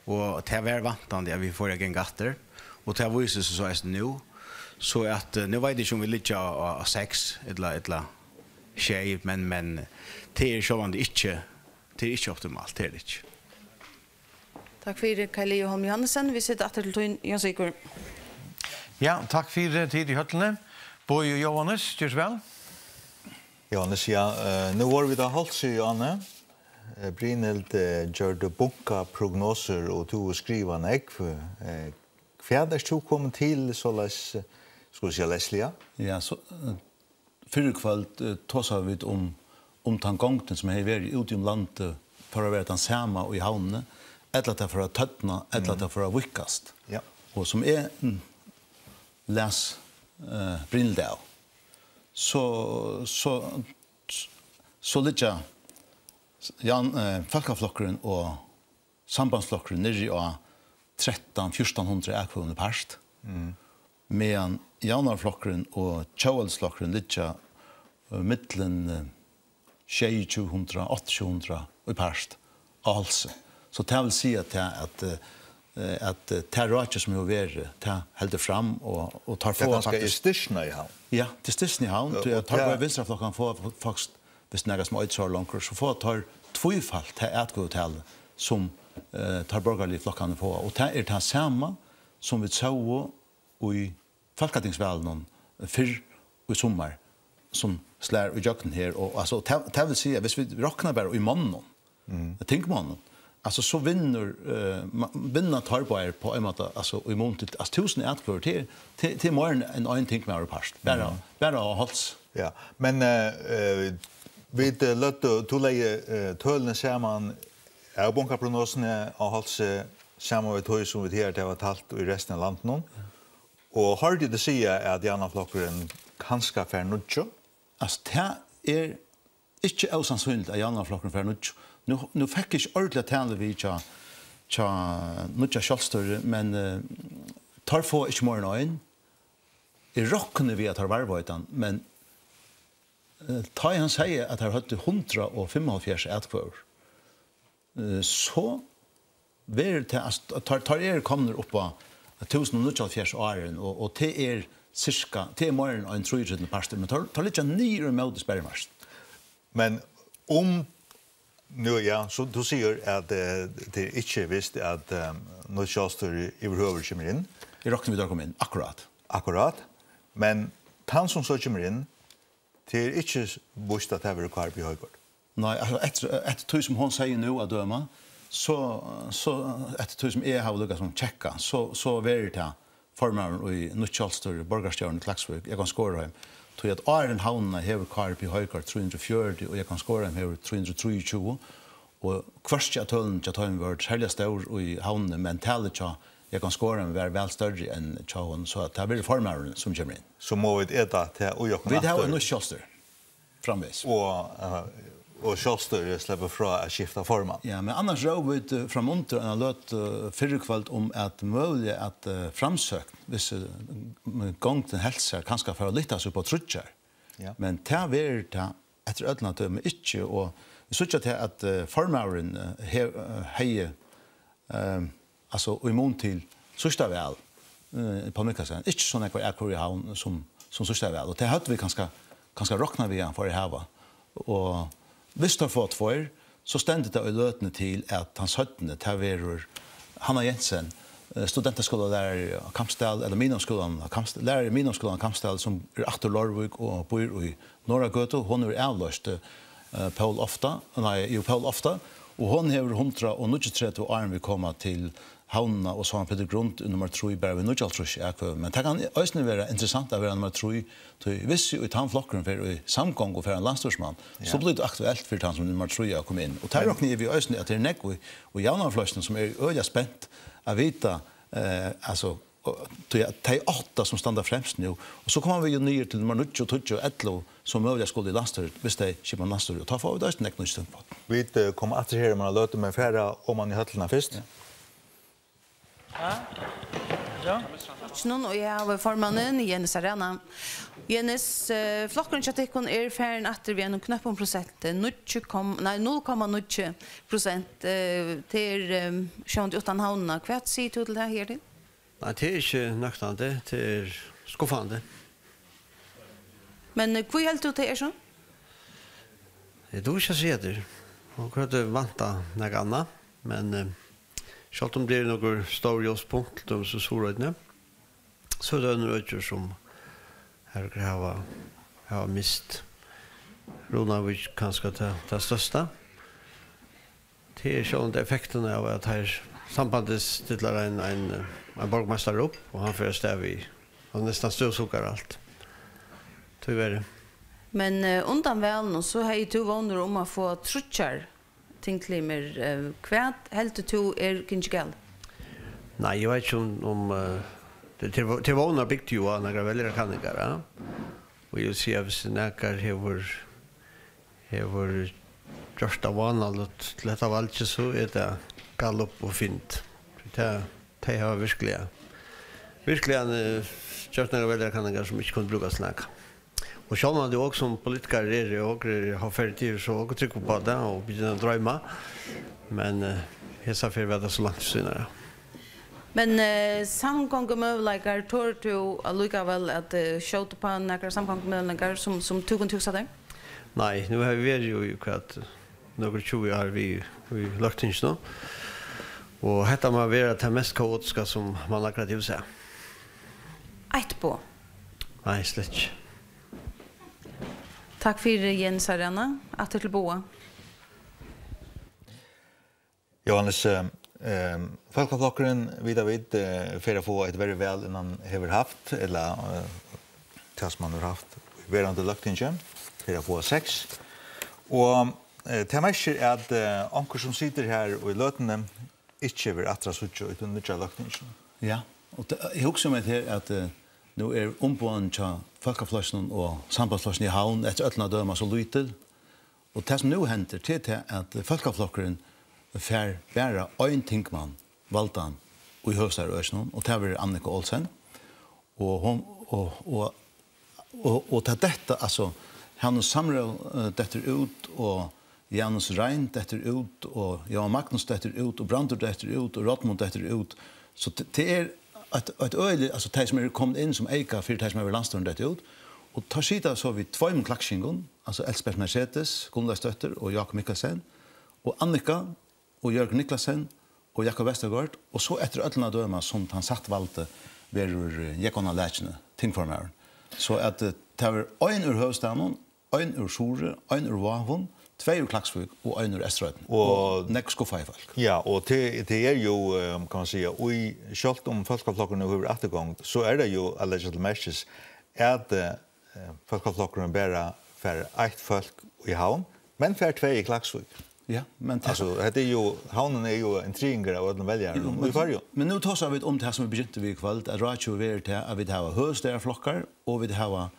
Og tað var vantandi at vit fóru at ganga aftur. Og tað vísir seg so eisini nú. So at, eh, nú veit eg ikki um vit liggja á, á, á seks ella, ella sjey, men, men tað er sjálvandi ikki, tað er ikki optimalt, tað er tað ikki. Takk fyri, Kaj Leo Holm Johannesen. Vit seta aftur til tín, Jón Sigurð. Ja, takk fyri, tit í høllini. Bogi og Jóhannes, ger so væl. Jóhannes, ja, eh, nú vóru vit á Hálsi í Áðni. Eh, Brynhild, eh, gjørdi bunka prognosur, og tú skrivar nógv. Eh, hvat ert tú komin til, soleiðis, eh, skulu vit siga, leysliga? Ja, so, eh, fyrr í kvøld, eh, tosaðu vit um, um tann gongdin, sum hevði verið úti um landið, fór at vera tann sama í Havnini, ella tað fór at tørna, ella tað fór at víðkast. Ja. Og sum eg, mm, las, eh, Brynhild av, so, so, so liggja Jan, eh, Fólkaflokkurin og Sambandsflokkurin niðri á trettan, fjúrtan hundrað atkvøðum í part, meðan Javnaðarflokkurin og Tjóðveldisflokkurin liggja, eh, millum, eh, sjeyogtjúgu hundrað, áttaogtjúgu hundrað í part á Hálsi. So tað vil siga tað at, eh, at, eh, tað rákið sum hevur verið, tað heldur fram og, og teir fáa kanska faktiskt styrknað í Havn. Ja, tað er styrknað í Havn, og, tí og at teir tað báðir vinstriflokkarnir fáa fa-, faktiskt, viss nakað sum eitur so longur, so fáa teir tvífalt tað atkvøðutal sum, eh, teir borgarligu flokkarnir fáa. Og tað er tað sama sum vit sóu í Fólkatingsvalinum fyrr í summar, sum slær í gjøgnum her. Og, altso, tað, tað vil siga, viss vit rokna bara í monnum, tingmonnum, altso, so vinnur, eh, ma-, vinna teir báðir á ein máta, altso, í mun til, altso, túsund atkvøður, tað er, tað, tað er meira enn ein tingmaður í part, bara, bara á Hálsi. Ja, men, eh, eh, vit, eh, løgdu, tú legði, eh, tølini saman av bunkaprognosuni á Hálsi, saman við tí sum vit her hava talt í restina av landinum. Og hoyrdi eg teg siga, at Javnaðarflokkurin kanska fær níggju? Altso, tað er ikki ósannsynligt, at Javnaðarflokkurin fær níggju. Nú, nú fekk eg ikki ordiliga talið við hjá, hjá nýggja sjálvstýri, men, eh, teir fáa ikki meira enn ein. Eg rokni við, at teir varðveita hann, men, eh, tá ið hann segði, at teir høvdu hundrað og fimmoghálvfjerðs atkvøður, eh, so verður tað, at teir, teir eru komnir upp á túsund og níggjuoghálvfjerðs áðrenn, og, og tað er cirka, tað er meira enn ein trýogtretivu partur, men teir, teir liggja niður ímóti sperrimarkið. Men um, nú, ja, so tú sigur, at, eh, tað er ikki vist, at, eh, nýtt sjálvstýri yvirhøvur kemur inn. Eg rokni við, teir koma inn, akkurát. Akkurát. Men tann, sum so kemur inn, tað er ikki víst, at tað verður Kári P. Højgaard. Nei, altso, eftir, eftir tí sum hon sigur nú at døma, so, so eftir tí sum eg havi líkasum tjekkað, so, so verður tað formaðurin í nýtt sjálvstýri, borgarstjórin í Klaksvík, Jógvan Skorheim. Tí at áðrenn Havnina hevur Kári P. Højgaard trý hundrað og fjøruti og Jógvan Skorheim hevur trý hundrað og trýogtjúgu, og hvørki av tølunum hjá teimum vóru serliga stór í Havnini, men talið hjá Jógvan Skorheim var væl størri enn hjá honum, so at tað verður formaðurin, sum kemur inn. So mugu vit eta tað í okkum aftur. Vit hava eitt nýtt sjálvstýri framvegis. Og, eh, og sjálvstýrið sleppur frá at skifta formann. Ja, men annars róðu vit, eh, framundir eina løtu, eh, fyrr í kvøld um at møguliga at, eh, Framsókn, viss, eh, gongdin helt sær, kanska fara at lyfta seg upp á tríggjar. Ja. Men tað verður tað eftir øllum at døma ikki, og vit síggja tað at, eh, formaðurin, eh, hev-, eh, hevði, eh, altso, í mun til síðsta val, eh, Poul Mikkelsen, ikki so nógvar atkvøður í Havn sum, sum síðsta val, og tað høvdu vit kanska, kanska roknað við, hann fór at hava. Og viss teir fáa tveir, so stendur tað í løtuni til, at tann seinni, tað verður Hanna Jensen, eh, studentaskúlalærari á Kambsdali, ella miðnámsskúlan á Kambsdali, lærari í miðnámsskúlan á Kambsdali, sum er aftur Leirvík og býr í Norðragøtu. Hon hevur avloyst, eh, Pól Ofta, nei, jú, Pól Ofta, og hon hevur hundrað og níggjuogtretivu, áðrenn vit koma til Havnina, og Sámal Petur Grund er nummar trý, bara við níggjuoghálvtrýss atkvøðum. Men tað kann eisini vera interessant at vera nummar trý, tí viss jú tann flokkurin fer í samgongu og fær ein landsstýrismann, so blívur tað aktuelt fyri tann sum er nummar trý at koma inn. Og tað rokni eg við eisini, at tað eru nógv í, í Javnaðarflokkinum, sum eru øgiliga spent at vita, eh, altso, Og tí at tey átta sum standa fremst nú, og so koma vit jú niður til nummar níggju, tíggju og ellivu, sum møguliga skulu í landsstýrið, viss tey skipa landsstýrið, og tá fáa vit eisini nógv nýggj tingfólk. Vit, eh, koma aftur her um eina løtu, men fara oman í høllina fyrst. Ja. Flokkinum, og eg havi formannin, Jenis Arana. Jenis, eh, flokkurin hjá tykkum er farin aftur við einum knøppum prosenti, níggju komma, nei, null komma níggju prosent, eh, tað er, eh, sjálvandi uttan Havnina. Hvat sigur tú til tað, Herdin? Nei, tað er ikki nøktandi, tað er skuffandi. Men, eh, hví heldur tú, tað er so? Eg dugi ikki at siga tað. Hon kundi væntað nakað annað, men, eh, sjálvt um tað eru nøkur stór ljóspunkt, til dømis í Suðuroynni, so er tað onnur økir, sum har hava, hava mist. Runavík kanska tað, tað størsta. Tað er sjálvandi effektin av, at her sambandið stillar ein, ein, ein borgmeistar upp, og hann fer avstað við, og næstan støvsugar alt. Tíverri. Men, eh, undan valinum, so hevði tú vónir um at fáa tríggjar tingklimur. Eh, hvat heldur tú er gingið galið? Nei, eg veit ikki um, um, eh, tað, tað, tað vónar bygdu jú á nakrar veljarar kanningar, ja. Og eg vil siga, hvis nakar hevur hevur gjørt tað vánaligt til hetta valið, so er tað Gallup og Find. Tað, tey hava virkliga, virkliga, eh, gjørt nakrar veljarar kanningar, sum ikki kunnu brúkast til nakað. Og sjálvandi, og sum politikarar eru, og eru, hava ferð til, so okur trúgva upp á tað og begynna at droyma. Men, eh, hesa ferð var tað so langt í síðuna. Men, eh, samgongumøguleikar, torir tú allíkavæl at, eh, skjóta upp á nakrar samgongumøguleikar, sum, sum tú kundi hugsað tær? Nei, nú havi eg verið jú í hvat, nøkur tjúgu ár við, við Løgtinginum, og hetta má vera tað mest kaotiska, sum mann nakrantíð hevur sæð. Eitt boð? Nei, slett ikki. Takk fyri, Jenis Arana. Aftur til Boga. Jóhannes, eh, eh, Fólkaflokkurin, vita vit, eh, fer at fáa eitt verri val enn hann hevur havt, ella, eh, tað sum hann hevur havt í verandi løgtingi, fer at fáa seks. Og, eh, tað merkir, at, eh, onkur sum situr her í løtuni, ikki verður aftur at síggja í tí nýggja løgtinginum. Ja, og tað, eg hugsi mær her, at, eh, nú er umboðini hjá Fólkaflokkinum og Sambandsflokkinum í Havn eftir øllum at døma so lítil. Og tað sum nú hendir, tað er tað, at Fólkaflokkurin fær bara ein tingmann valdan í høvuðsstaðarøkinum, og tað verður Annika Olsen. Og hon, og, og, og, og tað detta, altso, Hanus Samrø, eh, dettur út, og Janus Rein dettur út, og Jóhan Magnus dettur út, og Brandur dettur út, og Rodmund dettur út. So t-, tað er eitt, eitt øgiligt, altso, tey sum eru komin inn sum eyka fyri tey sum hava verið landsstýrini detta út, og teir sita so við tveimum klakkskingum, altso Elsbeth Mercedes Gunnlaugsdóttir og Jákup Mikkelsen, og Annika og Jørgen Niclasen og Jakob Vestergaard, og so eftir øllum at døma sum tann satt valdi verður, eh, Jógvan á Lækjuni, tingformaðurin. So at, eh, tað verður ein úr høvuðsstaðnum, ein úr Suðuroy, ein úr Vágum, tvey úr Klaksvík og ein úr Eysturoynni. Og Og nógv skuffaði fólk. Ja, og tað, tað er jú, eh, kann man siga, í, sjálvt um Fólkaflokkurin nú hevur afturgongd, so er tað jú at leggja til merkis, at, eh, eh, Fólkaflokkurin bara fær eitt fólk í Havn, men fær tvey í Klaksvík. Ja, men tað Altso, hetta er jú, Havnin er jú ein triðingur av øllum veljarum Jú, í men, Føroyum. Men nú tosa vit um tað sum vit begyntu við í kvøld, at ráðgevið verður tað, at vit hava høvuðsstaðarflokkar og vit hava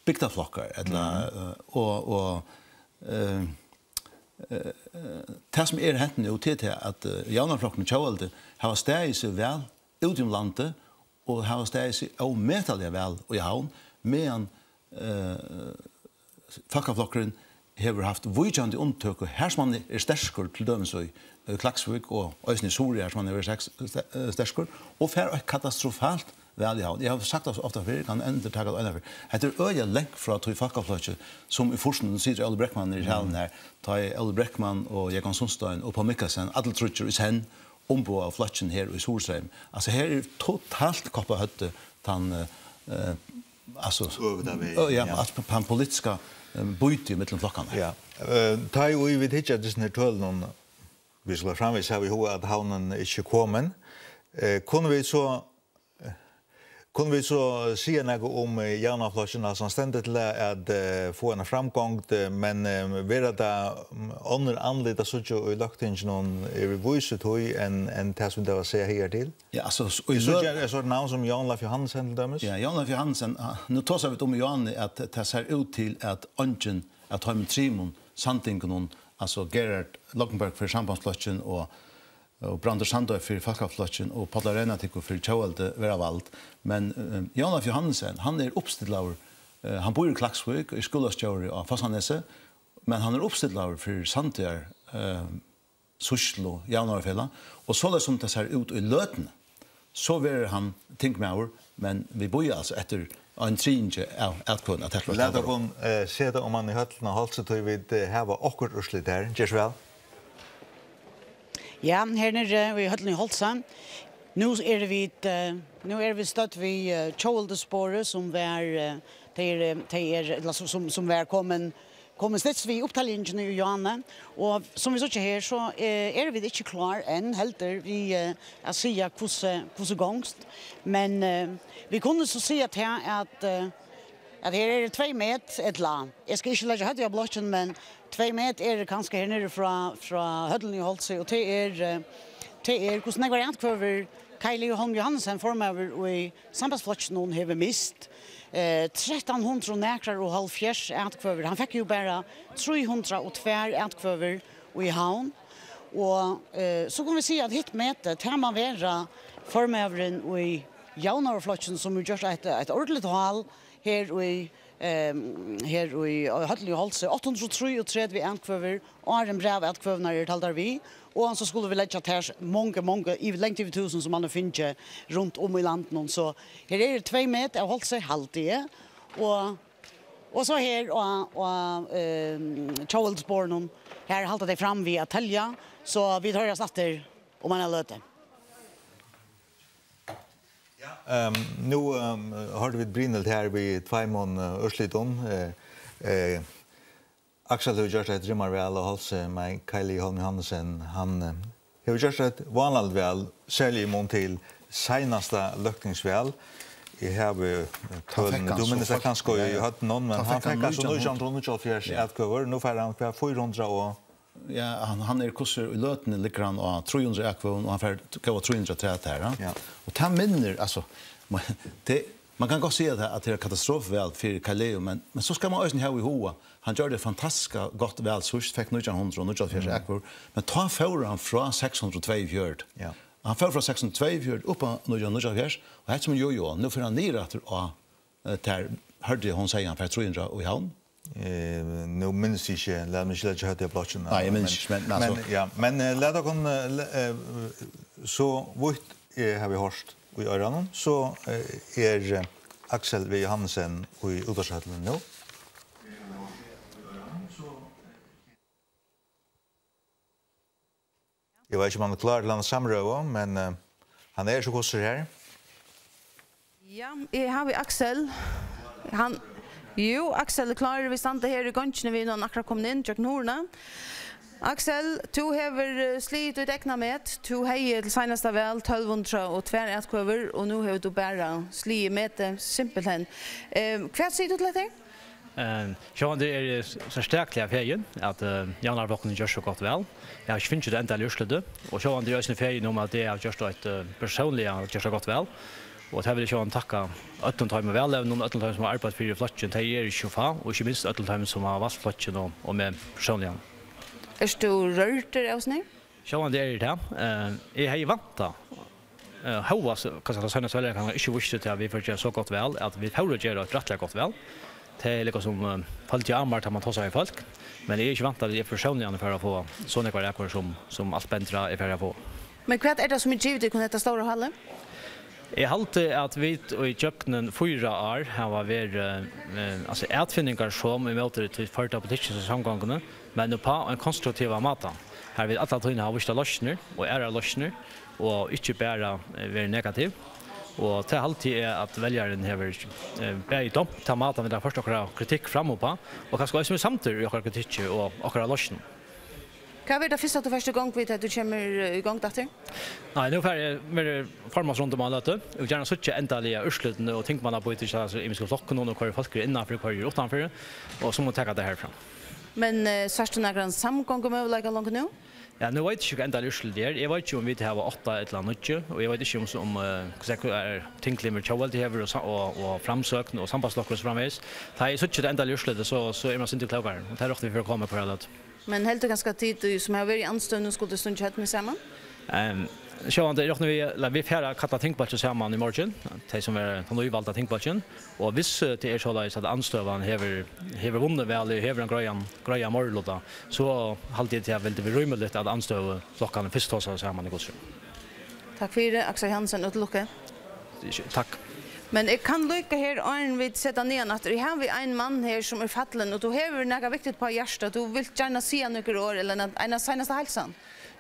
bygdarflokkar, ella, Mhm. eh, og, og, eh, eh, eh, tað sum er hent nú, tað er tað, at, eh, Javnaðarflokkurin og Tjóðveldið hava staðið seg væl úti um landið og hava staðið seg ómetaliga væl í Havn, meðan, eh, Fólkaflokkurin hevur havt víkjandi umtøku, har sum hann er sterkur, til dømis í, eh, Klaksvík og eisini í Suðuroy, har sum hann hevur verið sterk-, ster-, eh, sterkur, og fær eitt katastrofalt val í Havn. Eg havi sagt tað so ofta fyrr, kann endurtaka tað eina ferð. Hetta er øgiliga langt frá tí fólkaflokki, sum í fýrsunum, situr Óli Breckmann í salin her, tá ið Óli Breckmann og Jógvan Sundstein og Poul Mikkelsen, allir tríggir í senn, umboðaðu flokkin her í Suðurstreymoy. Altso, her er totalt koppað høvdið, tann, eh, eh, altso, Øvuta vegin, ø, ja, ja. Altso, tann politiska, eh, býtið millum flokkarnar. Ja. Eh, tá ið vit hyggja at hesum her tølunum, vit skulu framvegis hava í huga, at Havnin ikki er komin, eh, kunnu vit so Kunnu vit so siga nakað um, eh, Javnaðarflokkin, altso, hann stendur til at, at, eh, fáa eina framgongd, eh, men, eh, verða tað, mm, onnur andlit at síggja í løgtinginum, eru vit vís í tí, enn, enn tað sum tað var sæð higartil? Ja, altso, s-, og í Vit síggja løg- eitt sort navn sum Jón Leif Johannesen til dømis. Ja, Jón Leif Johannesen, ah, nú tosa vit um í áðni at tað sær út til at eingin av teimum trimum sandoyingunum, altso Gerhard Lognberg fyri Sambandsflokkin og og Brandur Sandoy fyri Fólkaflokkin og Páll Reynard Tyggur fyri Tjóðveldi verða vald. Men, eh, Javnaðarflokkurin Johannesen, hann er uppstillaður, eh, hann býr í Klaksvík, er skúlastjóri á Fossánesi, men hann er uppstillaður fyri Sandoyar, eh, sýslu, Javnaðarfelag, og soleiðis sum tað sær út í løtuni, so verður hann tingmaður, men vit bíða altso eftir ein triðingi av atkvøðum at tella. Lat okkum, eh, seta oman í høllina á Hálsi, tí vit, eh, hava okkurt úrslit her. Ger so væl. Ja, her niðri í høllini í Hálsi. Nú eru vit, eh, nú eru vit stødd við, eh, tjóðveldisborðið, sum var, eh, tey eru, tey eru, ella sum, sum, sum var komin, komin stytst við uppteljingini í Javnaðarflokkinum. Og sum vit síggja her, so, eh, eru vit ikki klár enn heldur við, eh, at siga hvussu, hvussu gongst. Men, eh, vit kunnu so siga tað at, eh, at her eru tvey met, ella, eg skal ikki leggja høvdið á blokkin, men tvey met eru kanska her niðri frá, frá høllini í Hálsi, og tað er, eh, tað er, hvussu nógvar atkvøður Kaj Leo Holm Johannesen, formaður í Sambandsflokkinum, hevur mist. Eh, trettan hundrað og nakrar og hálvfjerðs atkvøður. Hann fekk jú bara trý hundrað og tvær atkvøður í Havn. Og, eh, so kunnu vit siga, at hitt metið, tað má vera formaðurin í Javnaðarflokkinum, sum hevur gjørt eitt, eitt ordiligt hál her í, ehm, her í, á høllini í Hálsi, átta hundrað og trýogtretivu atkvøður, áðrenn brævatkvøðurnar eru taldar við, og so skulu vit leggja tær mong, mong, yvir, langt yvir túsund, sum hann hevur fingið runt um í landinum. So her eru tvey met av Hálsi, haldi eg, og, og so her á, á, ehm, tjóðveldisborðinum, her halda tey fram við at telja, so vit hoyrast aftur um eina løtu. Ja, ehm, nú, ehm, hoyrdu vit Brynhild her við tveimum, eh, úrslitum. Eh, eh, Aksel hevur gjørt eitt rimmarval á Hálsi, men Kaj Leo Holm Johannesen, hann, eh, hevur gjørt eitt vánaligt val, serliga í mun til seinasta løgtingsval. Eg havi, eh, tølini, tú minnist tað kanska í høvdinum, men hann fekk altso nítjan hundrað og níggjuoghálvfjerðs atkvøður, nú fær hann hvat, fýra hundrað og Ja, hann, hann er, hvussu í løtuni liggur hann á trý hundrað atkvøðum, og hann fær góðar trý hundrað afturat har, ja. Ja. Og tað minnir, altso, man, tað, man kann gott siga tað, at tað er katastrofuval fyri Kaj Leo, men, men so skal man eisini hava í huga, hann gjørdi eitt fantastiskt gott val síðst, fekk nítjan hundrað og níggjuoghálvfjerðs atkvøður, men tá fór hann frá seks hundrað og tveyogfjøruti. Ja. Hann fór frá seks hundrað og tveyogfjøruti upp á nítjan hundrað og níggjuoghálvfjerðs, og hetta sum jú, jú, nú fer hann niður aftur á, eh, tær, hoyrdi eg, hon segði, hann fær trý hundrað í Havn. Eh, nú minnist eg ikki, lat meg ikki leggja høvdið á blokkin. Nei, eg minnist ikki, men, men, men, altso, ja, men, eh, lat okkum, eh, le-, eh, so vítt eg havi hoyrt í oyrunum, so, eh, er, eh, Aksel V. Johannesen í útvarpshøllini nú. Eg veit ikki, um hann er klár til eina samrøðu, men, eh, hann er so hvussu er her. Ja, eg havi Aksel. Hann, jú, Aksel er klárur. Vit standa her í gongini við honum, akkurát komin inn gjøgnum hurðina. Aksel, tú hevur, eh, sligið títt egna met. Tú hevði til seinasta val tólv hundrað og tvær atkvøður, og nú hevur tú bara sligið metið, simpelthen. Eh, hvat sigur tú til hetta her? Eh, sjálvandi eri eg s-, serstakliga fegin, at, eh, Javnaðarflokkurin ger so gott val. Eg havi ikki fingið tað endaliga úrslitið, og sjálvandi eri eg eisini fegin um, at eg havi gjørt eitt, eh, persónliga gjørt eitt gott val. Og tað vil eg sjálvandi takka øllum teimum valevnum, øllum teimum, sum hava arbeitt fyri flokkin. Tey eru ikki so fá, og ikki minst øllum teimum, sum hava valt flokkin og, og meg persónliga. Ert tú rørdur av hesum her? Sjálvandi eri eg tað. Eh, eg hevði væntað, eh, hóast, kanska, tað seinasta valið, hann ikki vísti til, at vit fóru at gera so gott val, at vit fóru at gera eitt rættiliga gott val. Tað er líka sum, eh, føldi á mær, tá man tosar við fólk. Men eg hevði ikki væntað, at eg persónliga fór at fáa so nógvar atkvøður, sum, sum alt bendir á, eg fari at fáa. Men hvat er tað, sum er givið tykkum hetta stóra hálið? Eg haldi, at vit í gjøgnum fýra ár hava verið, eh, altso, atfinningar, sum í móti tí førda politikki og samgonguni, men upp á ein konstruktivan máta, har vit alla tíðina hava víst á loysnir og aðrar loysnir, og ikki bara, eh, verið negativ. Og tað haldi eg, at veljarin hevur, eh, bæði dámt tann mátan, vit hava ført okkara kritikk fram upp á, og kanska eisini verið samdur í okkara kritikki og okkara loysnum. Hvat verður tað fyrsta, tú fert í gongd við, tá tú kemur, eh, í gongd aftur? Nei, nú fari eg, verður formansrunda um eina løtu. Eg vil gjarna síggja endaliga úrslitini og tingmannabýtið hjá hesum ymisku flokkunum, og hvørji fólk eru innanfyri, hvørji eru uttanfyri, og so mugu vit taka tað herfrá. Men, eh, sært tú nakran samgongumøguleika longu nú? Ja, nú veit eg ikki, hvat endaliga úrslitið er. Eg veit ikki, um vit hava átta ella níggju, og eg veit ikki, um, um, eh, hvussu nógv, eh, tinglimir Tjóðveldi hevur og sa-, og, og Framsókn og Sambandsflokkur og so framvegis. Tá eg síggi tað endaliga úrslitið, so, so er man sindur klókari. Og tað rokni vit fyri at koma hvørja løtu. Men heldur tú kanska, at tit, sum hava verið í andstøðu, nú skuldu stungið høvdini saman? Ehm, sjálvandi, eg rokni við, ella vit fara at kalla tingbólkin saman í morgin, tey sum eru tann nývalda tingbólkin, og viss, eh, tað er soleiðis, at andstøðan hevur, hevur vunnið valið, hevur ein greiðan, greiðan meiriluta, so haldi eg, tað vildi verið rímiligt, at andstøðuflokkarnir fyrst tosaðu saman í Gudsríki. Takk fyri, Aksel Hansen, og til lukku. Takk. Men eg kann líka her, áðrenn vit seta niðan aftur, eg havi ein mann her, sum er fallin, og tú hevur nakað viktigt á hjarta, tú vilt gjarna siga nøkur orð, ella eina, eina seinasta heilsan?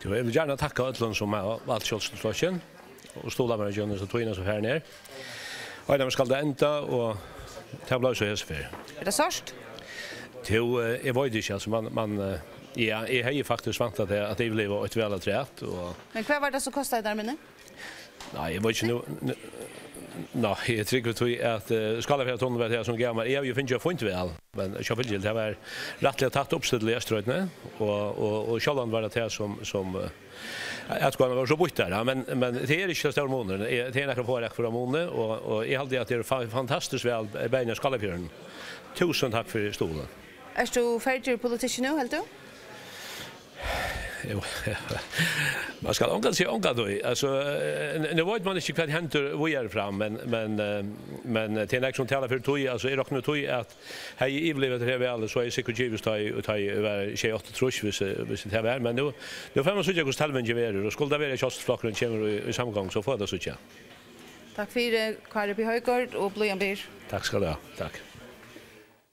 Jú, eg vil gjarna takka øllum, sum hava valt Sjálvstýrisflokkin og stuðlað mær ígjøgnum hesa tíðina, sum farin er. Einar, skal tað enda, og tað bleiv so hesa ferð. Er tað sárt? Jú, eh, eg veit ikki, altso, man, man, eh, ja, eg hevði faktiskt væntað, at, at eg yvirlivaði eitt val afturat, og Men hvat var tað, sum kostaði tær minni? Nei, eg veit ikki nú, nú, nei, eg trúgvi tí, at, eh, Skálafjarðartunnilin var tað, sum gav mær, eg havi jú fingið eitt fínt val, men sjálvfylgiliga, tað var rættiliga tætt uppstilling í Eysturoynni, og, og, og sjálvandi var tað tað, sum, sum, eh, atkvøðin var so býtt har, ja, men, men tað er ikki so stórur munur, eh, tað er nakrar fáar atkvøður á muni, og, og eg haldi, at tað er fa-, fantastiskt val, eh, beint í Skálafjørðinum. Túsund takk fyri stuðulin. Ert tú ferdigur í politikki nú, heldur tú? Jú, man skal ongantíð siga ongantíð. Altso, eh, n-, nú veit man ikki, hvat hendir víðari fram, men, men, eh, men, eh, tað er nakað sum talar fyri tí, altso, eg rokni við tí, at hevði eg yvirlivað hetta her valið, so hevði eg sikkurt givist tá ið, tá ið eg var sjey áttaogtrýss, viss, eh, viss tað var. Men nú, nú fær man síggja, hvussu talvingin verður, og skuldi tað vera, at Sjálvstýrisflokkurin kemur í, í samgongu, so fáa vit at síggja. Takk fyri, Kári P. Højgaard og Blíðan Byr. Takk skal tú hava. Takk.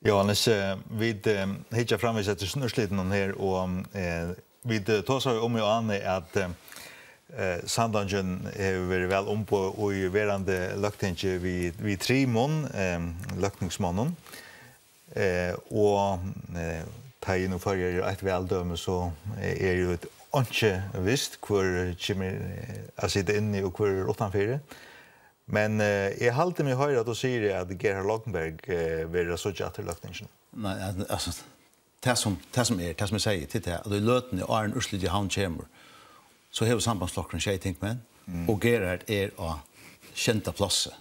Jóhannes, eh, vit, eh, hyggja framvegis eftir úrslitunum her, og, eh, vit, eh, tosaðu um í áðni, at, eh, eh, Sandoyingin hevur verið væl umboðað í verandi løgtingi við, við trimum, eh, løgtingsmonnum. Eh, og, eh, tá ið nú Føroyar eru eitt valdømi, so, eh, er jú einki vist, hvør kemur, eh, at sita inni og hvør er uttanfyri. Men, eh, eg haldi meg hoyra, at tú sigur, at Gerhard Lomborg, eh, verður at síggja aftur í løgtinginum. Nei, al-, altso, tað sum, tað sum er, tað sum eg sigi, tað er tað, at í løtuni, áðrenn úrslitið í Havn kemur, so hevur Sambandsflokkurin sjey tingmenn, Mm. og Gerhard er á sjeynda plássi.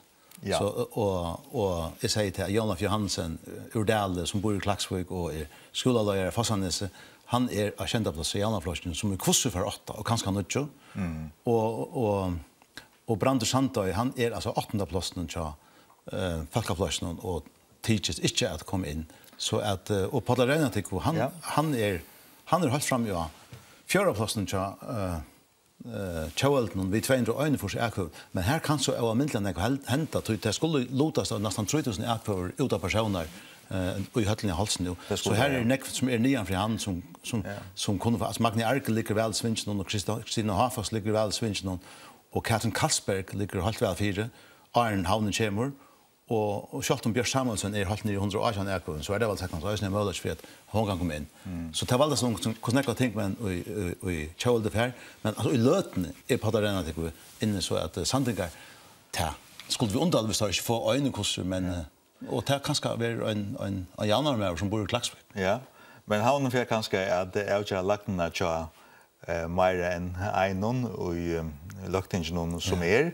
Ja. So, og, og eg sigi tað, Jóna F. Johansen, eh, úr Dali, sum býr í Klaksvík og er skúlaleiðari í Fossánesi, hann er á sjeynda plássi í Javnaðarflokkinum, sum er hvussu fær átta og kanska níggju. Mm. Og, og, og Brandur Sandoy, hann er altso á áttanda plássinum hjá, eh, Fólkaflokkinum og tykist ikki at koma inn. So at, eh, og Páll á Reynatígvu, hann, Ja. hann er, hann er heilt frammi á fjórða plássinum hjá, eh, eh, Tjóðveldinum við tvey hundrað og einogfýrs atkvøðum. Men her kann so óalmindiliga nógv hel-, henda, tí tað skuldi lutast av næstan trý túsund atkvøður út av persónar, eh, í høllini í Hálsinum nú. Tað So skuldi, her ja. er nógv, sum er niðan fyri hann, sum, sum, Ja. sum kunnu fa-, altso, Magni Arge liggur væl í svinginum, og Krista-, Kristina Háfoss liggur væl í svinginum, og Katrin Kallsberg liggur heilt væl fyri, áðrenn Havnin kemur, og, og sjálvt um Bjørt Samuelsen er heilt niðri í hundrað og átjan atkvøðum, so er tað væl sagt, hann eisini er møguleiki fyri, at hon kann koma inn. Mm. So tað valda sum, sum, hvussu nógvar tingmenn í, í, í Tjóðveldi fær, men altso, í løtuni er Páll á Reynatígvu inni, so at, eh, Sandoyingar, tað skuldi verið undarligt, viss teir ikki fáa ein í hvussu, men, Ja. eh, Og tað kanska verður ein, ein, ein javnaðarmaður, sum býr í Klaksvík. Ja, men Havnin fer kanska at, eh, avgera lagnuna hjá, eh, meira enn einum í, eh, løgtinginum, sum Ja. er,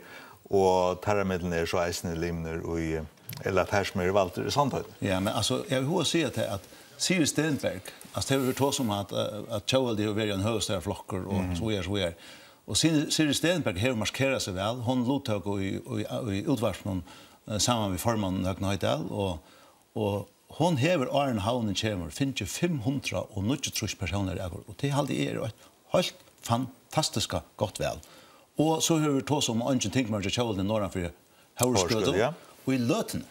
og teirra millum eru so eisini limir í, ella teir, sum eru valdir í Sandoynni. Ja, men altso, eg vil hava at siga tað, at Sigrid Stenberg, altso, tað hevur verið tosað um, at, eh, at Tjóðveldi hevur verið ein høvuðsstaðarflokkur og Mhm. so víðari, so víðari. Og Sigrid, Sigrid Stenberg hevur markerað seg væl. Hon luttók í, í, í útvarpinum, eh, saman við formannin Høgna Hoydal, og, og hon hevur, áðrenn Havnin kemur, fingið fimm hundrað og níggjuogtrýss persónar í atkvøðu, og tað haldi eg er eitt heilt fantastiska gott val. Og so hevur tosað um, at eingin tingmaður hjá Tjóðveldinum norðan fyri Hóvuðsgøtu. Hóvuðsgøtu, ja. Og í løtuni,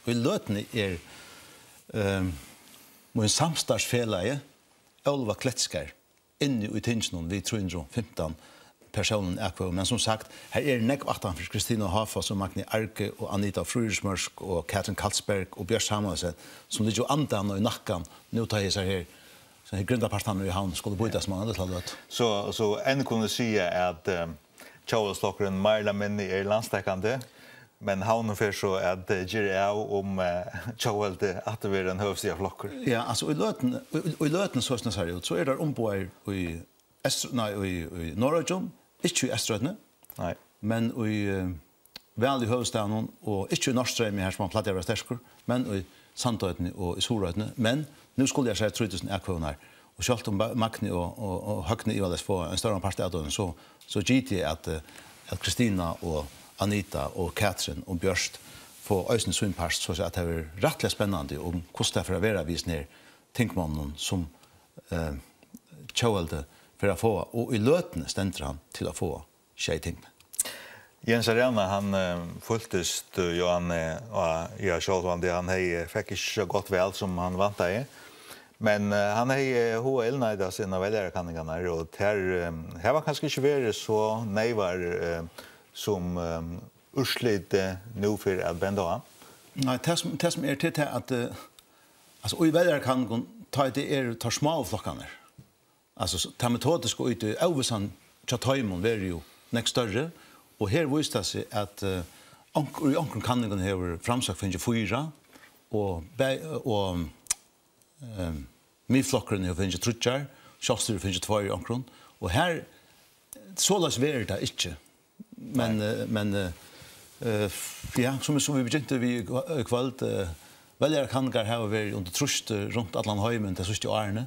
og í løtuni er, ehm, mín samstarvsfelagi Óluva Kletskar inni í tinginum við trý hundrað og fimtan persónum atkvøðum. Men sum sagt, her er nógv aftan fyri Kristina Háfoss og Magni Arge og Anita Fríðriksmørk og Katrin Kallsberg og Bjørt Samuelsen, sum liggja og anda í nakkan, nú tá hesar her, so her grindapartarnir í Havn skulu býtast um eina lítla løtu. So, so enn kunnu siga at, eh, Tjóðveldsflokkurin meir ella minni er landsdekkandi, men Havnin fer so at, eh, gera av, um, eh, Tjóðveldi aftur verður ein høvuðsstaðarflokkur. Ja, altso, í løtuni, í, í løtuni, so sum tað sær út, so eru teir umboðaðir í Eystur-, nei, í, í Norðoyggjum, ikki í Eysturoynni, Nei. men í, eh, væl í høvuðsstaðnum og ikki í Norðstreymi, har sum hann plagdi at vera sterkur, men í Sandoynni og í Suðuroynni. Men nú skulu eg siga trý túsund atkvøðurnar, Og sjálvt um Ba-, Magni og, og, og Høgni ivaleyst fáa ein stóran part av teimum, so, so giti eg at, eh, at Kristina og Anita og Katrin og Bjørt fáa eisini sín part, so at tað verður rættiliga spennandi um hvussu tað fer at vera við hesum her tingmonnum, sum, eh, Tjóðveldi fer at fáa, og í løtuni stendur hann til at fáa sjey tingmenn. Jens Arana, hann, eh, fyltist, eh, jo, hann, eh, og, ja, sjálvandi, hann hevði, fekk ikki so gott val, sum hann væntaði. Men, eh, hann hevði, eh, hug at illneita seg inn á veljarakanningarnar, og tær, eh, hava kanska ikki verið so neyvar, eh, sum, eh, úrslitið nú fer at benda á. Nei, tað sum, tað sum er til tað at, eh, altso, í veljarakanningum, tá tað eru teir smáu flokkarnir, altso, s-, tað metodiska í tí, óvissan hjá teimum verður jo nógv størri, og her vísir tað seg at, eh, onk-, í onkrum kanningum hevur Framsókn fingið fýra, og bæ-, og, ehm, Miðflokkurin hevur fingið tríggjar, Sjálvstýrið fingið tveir í onkrum, og her, soleiðis verður tað ikki. Men, eh, men, eh, eh, ja, sum, sum vit begyntu við í kv-, í kvøld, eh, veljarakanningar hava verið undir trýsti, eh, runt allan heimin tey síðstu árini,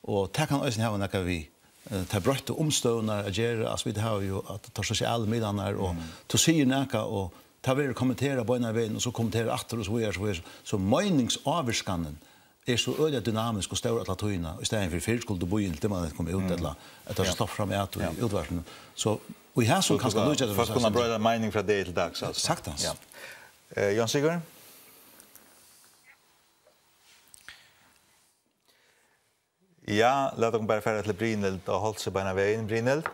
og tað kann eisini hava nakað við, eh, tær broyttu umstøðurnar at gera. Altso, vit hava jo at teir sosialu miðlarnar, og tú sigur nakað, og tað verður kommenterað beinan vegin, og so kommenterað aftur, og so víðari, so víðari. So meiningsávirkanin er so øgiliga dynamisk og stór alla tíðina, í staðin fyri fyrr skuldi tú bíða inntil tímarnir komu út, ella at tað slapp fram at í útvarpinum. So, og her sum kanska líka fólk kunnu broyta meining frá degi til dags, altso. Saktans. Ja. Eh, Jón Sigurður? Ja, lat okkum bara fara til Brynhild á Hálsi beinan vegin. Brynhild?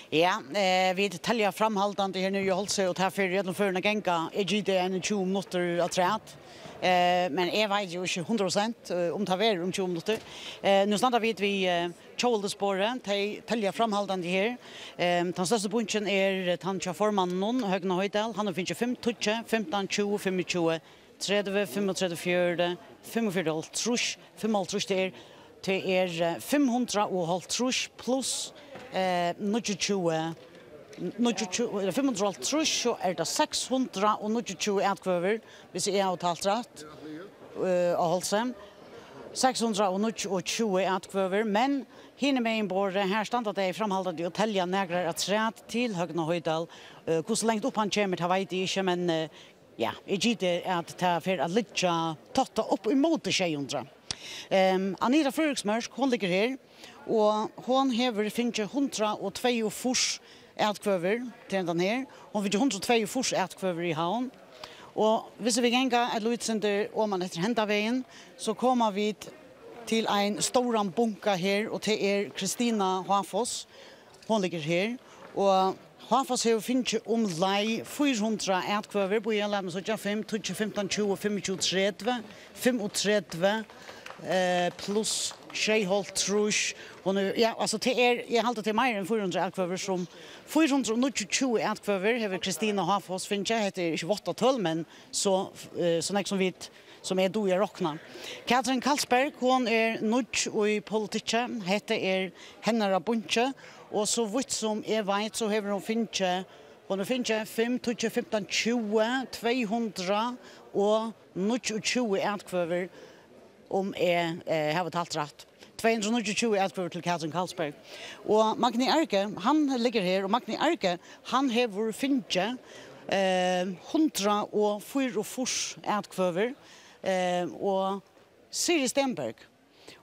Ja, eh, vit telja framhaldandi her niðri í Hálsi, og tað fer í øllum førum at ganga. Eg giti eini tjúgu minuttir afturat. Eh, men eg veit jo ikki hundrað prosent, eh, um tað verður um tjúgu minuttir. Eh, nú standa vit við, eh, tjóðveldisborðið. Tey telja framhaldandi her. Eh, tann størsti bunkin er, eh, tann hjá formanninum, Høgni Hoydal. Hann hevur fingið fimm, tíggju, fimtan, tjúgu, fimmogtjúgu, tretivu, fimmogtretivu, fjøruti, fimmogfjøruti, hálvtrýss, fimmoghálvtrýss, tað er, tað er, eh, fimm hundrað og hálvtrýss pluss, eh, níggjuogtjúgu, níggjuogtjúgu, ella fimm hundrað og hálvtrýss, so er tað seks hundrað og níggjuogtjúgu atkvøður, hvis eg havi talt rætt, eh, á Hálsi. Seks hundrað og níggjuogtjúgu atkvøður, men hinumegin borðið, her standa tey framhaldandi og telja nakrar afturat til Høgna Hoydal. Eh, hvussu langt upp hann kemur, tað veit eg ikki, men, eh, ja, eg giti at tað fer at liggja tætt upp ímóti sjey hundrað. Ehm, Anita Fríðriksmørk, hon liggur her, og hon hevur fingið hundrað og tveyogfýrs atkvøður til hendan her. Hon fingið hundrað og tveyogfýrs atkvøður í Havn. Og hvis vit ganga eitt lítið sindur oman eftir henda vegin, so koma vit til ein stóran bunka her, og tað er Kristina Háfoss. Hon liggur her, og Háfoss hevur fingið umleið fýra hundrað atkvøður. Bíða, lat meg síggja, fimm, tíggju, fimtan, tjúgu, fimmogtjúgu, tretivu, fimmogtretivu, eh, pluss sjeyoghálvtrýss. Hon er, ja, altso, tað er, eg haldi, tað er meira enn fýra hundrað atkvøður, sum fýra hundrað og níggjuogtjúgu atkvøður hevur Kristina Háfoss fingið. Hetta er ikki váttað tøl, men so, eh, so nógv sum vit sum eg dugi at rokna. Katrin Kallsberg, hon er nýggj í politikki. Hetta er hennara bunki, og so vítt sum eg veit, so hevur hon fingið, hon hevur fingið fimm, tíggju, fimtan, tjúgu, tvey hundrað og níggjuogtjúgu atkvøður, um eg, eh, havi talt rætt. Tvey hundrað og níggjuogtjúgu atkvøður til Katrin Kallsberg. Og Magni Arge, hann liggur her, og Magni Arge, hann hevur fingið, eh, hundrað og fýraogfýrs atkvøður, eh, og Siri Stenberg,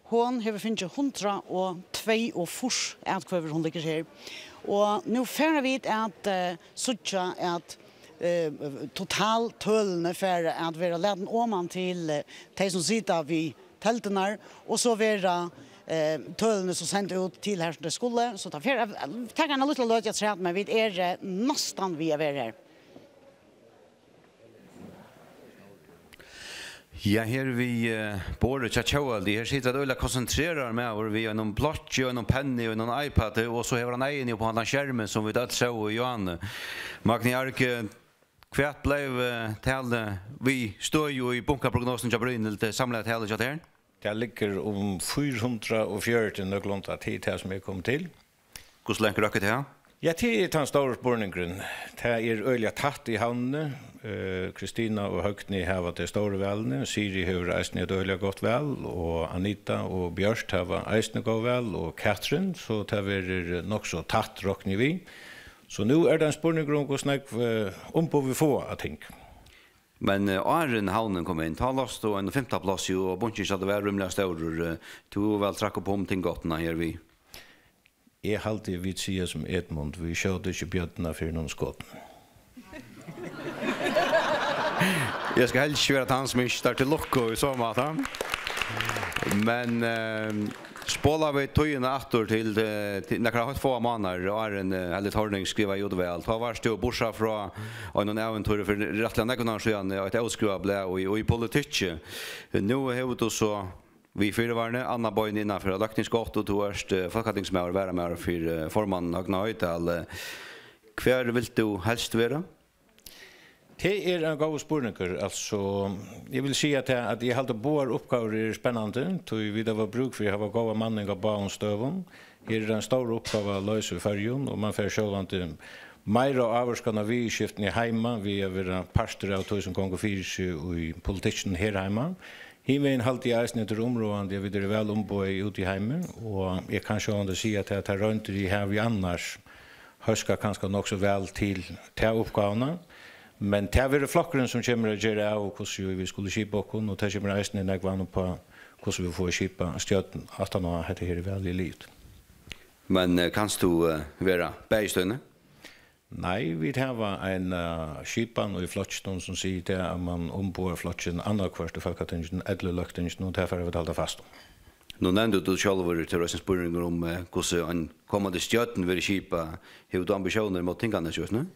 hon hevur fingið hundrað og tveyogfýrs atkvøður, hon liggur her. Og nú fara vit at, eh, síggja at, eh, totaltølini fara at verða latin oman til, eh, tey sum sita við teldurnar, og so verða, eh, tølini so send út til har sum tey skulu. So tað fer at, at taka eina lítla løtu afturat, men vit eru, eh, næstan við at vera her. Ja, her við, eh, borðið hjá Tjóðveldi. Her sita teir øgiliga konsentreraðir, maður við einum blokki og einum penni og einum iPad, og so hevur hann eyguni upp á handan skermin sum vit øll sóu í áðni. Magni Arge, hvat bleiv, eh, talið við støði í bunkaprognosuni hjá Brynhild, eh, samlaða talið hjá tær? Tað liggur um fýra hundrað og fjøruti nøkulunda, tað er tað sum er komið til. Hvussu langt røkkur tað? Ja, tað er tann stóri spurningurin. Tað er øgiliga tætt í Havnini. Eh, Kristina og Høgni hava tey stóru valini. Siri hevur eisini eitt øgiliga gott val, og Anita og Bjørt hava eisini góð val, og Katrin, so tað verður nokk so tætt, rokni eg við. So nú er tað ein spurningur um, hvussu nógv, eh, umboð vit fáa á ting. Men, eh, áðrenn Havnin kom inn, tá lást tú ein fimta pláss, jú, og bunkin hjá tær var rímiliga stórur. Eh, tú hevur væl traðkað upp um tingáttina her við. Eg haldi, vit siga sum Edmund, vit skjóta ikki bjørnina fyrr enn hon er skotin. Eg skal helst ikki vera tann sum ynskir tær til lukku í so máta. Men, eh, spola vit tíðina aftur til, eh, til nakrar heilt fáar mánaðir, áðrenn, eh, Helge Thorning skrivaði út val. Tá varst tú, burtursæð frá einum ævintýri fyri rættiliga nógvum árum síðan, eitt óskrivað blað í, í politikki. Nú hevur tú so við fyrivarni, annað bein innanfyri løgtingsgøtu, og tú ert, eh, fólkatingsmaður, varamaður fyri, eh, formannin Høgna Hoydal. Eh, hvar vilt tú helst vera? Tað er ein góður spurningur. Altso, eg vil siga tað, at eg haldi, báðar uppgávur eru spennandi, tí vit hava brúk fyri at hava góða manning á báðum støðum. Her er ein stór uppgáva at loysa í Føroyum, og mann fær sjálvandi meira ávirkan á viðurskiftini heima við at vera partur av tí, sum gongur fyri seg í politikkinum her heima. Hinvegin haldi eg eisini, at tað er umráðandi, at vit eru væl umboðaði úti í heimi, og eg kann sjálvandi siga, at tær, tær royndir, eg havi annars, hóska kanska nokk so væl til ta uppgávuna, men tað verður flokkurin, sum kemur at gera av, hvussu vit skulu skipa okkum, og tað kemur eisini nógv an upp á, hvussu vit fáa skipað stjórn, aftan á hetta her valið er liðugt. Men, eh, kanst tú, eh, vera bæði støðini? Nei, vit hava ein, eh, skipan í flokkinum, sum sigur tað, at mann umboðar flokkin annaðhvørt í Fólkatinginum ella í Løgtinginum, og tað fara vit at halda fast um. Nú nevndi tú sjálvur, tað er eisini spurningur um, eh, hvussu ein komandi stjórn verður skipað. Hevur tú ambitiónir móti Tinganesi, veitst tú?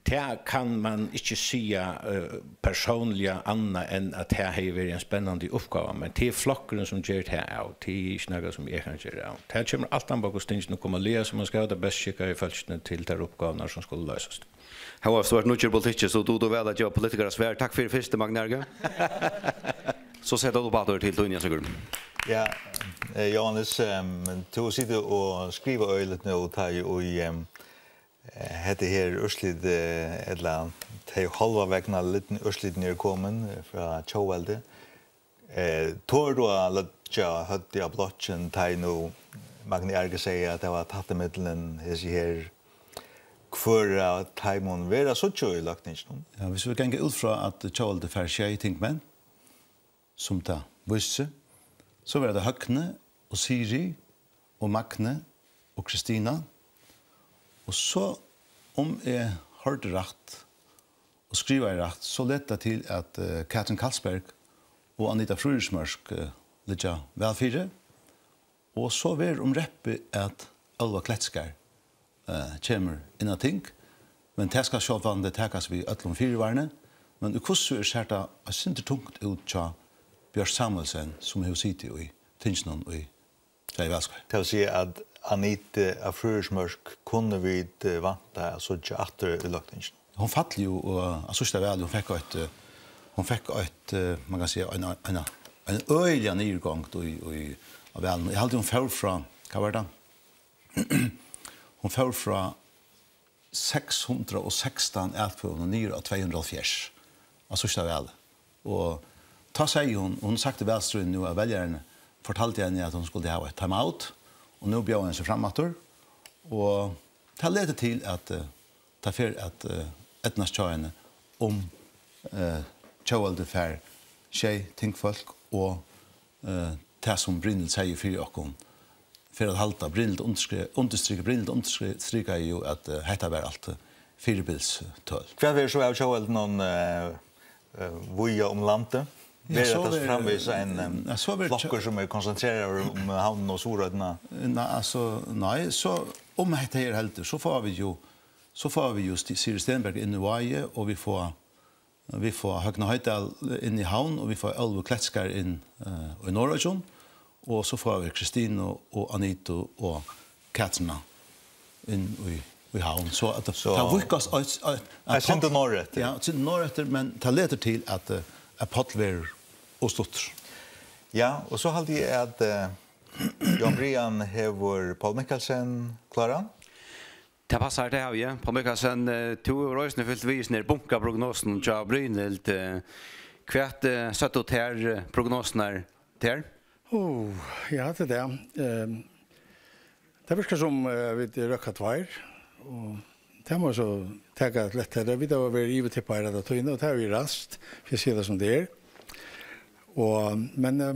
Tað kann mann ikki siga, eh, persónliga, annað enn at tað hevði verið ein spennandi uppgáva, men tað er flokkurin, sum ger tað av. Tað er ikki nakað, sum eg kann gera av. Tað kemur alt an á, hvussu tingini koma at lagast, og mann skal hava tey best skikkaðu fólkini til tær uppgávurnar, sum skulu loysast. Hóast tú ert nýggjur í politikki, so dugir tú væl at geva politikarar svar. Takk fyri fyrst, Magni Arge. So seta tú upp aftur til tín, Jens Sigurð. Ja, eh, Jóhannes, ehm, tú situr og skrivar øgiliga nú, tá í, ehm, eh, hetta her úrslit, eh, ella tey hálva vegna lit-, úrslitini eru komin, eh, frá tjóðveldi. Eh, torir tú at leggja høvdið á blokkin, tá ið nú Magni Arge segði, at tað var tætt ímillum hesi her, hvør av teimum verða at síggja í løgtinginum? Ja, hvis vit ganga út frá, at tjóðveldið fær sjey tingmenn, sum tað vísir seg, so verða tað Høgni og Siri og Magni og Kristina. Og so, um eg hoyrdi rætt og skrivaði rætt, so letur tað til, at, eh, Katrin Kallsberg og Anita Fríðriksmørk, eh, liggja væl fyri. Og so verður um reppið, at Óluva Kletskar, eh, kemur inn á ting, men tað skal sjálvandi takast við øllum fyrivarni. Men í hvussu er, sær tað eitt sindur tungt út hjá Bjørt Samuelsen, sum hevur sitið í tinginum í tvey valskeið. Tað vil siga, at Anita Fríðriksmørk kunnu vit, eh, vænta at síggja aftur í løgtinginum? Hon fall jú, og á síðsta vali, hon fekk eitt, eh, hon fekk eitt, eh, man kann siga, ein, ein, ein øgiliga niðurgongd í, í, á valinum. Eg haldi, hon fór frá, hvat var tað? Hon fór frá seks hundrað og sekstan atkvøðum og niður á tvey hundrað og hálvfjerðs á síðsta vali. Og tá segði hon, hon hevur sagt í valstríðinum nú, at veljarin fortaldi henni, at hon skuldi hava eitt time out, og nú bjóðaði hon seg fram aftur, og tað letur til, at, eh, tað fer at, eh, eydnast hjá henni, um, eh, tjóðveldið fær sjey tingfólk og, eh, tað, sum Brynhild segði fyri okkum, fer at halda. Brynhild undirskri-, undirstrika-, Brynhild undirstrikaði jú, at, eh, hetta var alt, eh, fyribils, eh, tøl. Hvat verður so av tjóðveldinum, eh, eh, víða um landið? Ja, verður so hetta verður, framvegis ein, eh, ja, so verður tjó-, flokkur, sum er konsentreraður um, eh, Havnina og Suðuroynna? Nei, altso, nei, so um hetta her heldur, so fáa vit jú, so fáa vit jú Sti-, Siri Stenberg inn í Vági, og vit fáa, vit fáa Høgna Hoydal inn í Havn, og vit fáa Óluvu Kletskar inn, eh, í Norðoyggjum, og so fáa vit Kristinu og Anitu og Katrina inn í, í Havn. So at tað, so tað víðkast eitt, eitt, eitt sindur norðureftir. Ja, eitt sindur norðureftir, men tað letur til, at, eh, at Páll verður ov stuttur. Ja, og so haldi eg, at, eh, Jón Brian hevur Poul Mikkelsen kláran. Tað passar, tað havi eg. Pól Mikkelsen, eh, tú hevur eisini fylgt við í hesum her bunkaprognosum hjá Brynhild. Eh, hvat, eh, søgdu tær, eh, prognosurnar tær? Ó, ja, tað er tað. Ehm, tað virkar sum, eh, vit røkka tveir, og tað má so taka lætt. Tað, vit hava verið yvirtippaðir alla tíðina, og tað er við rætt, fyri at siga tað sum tað er. Og, men, eh,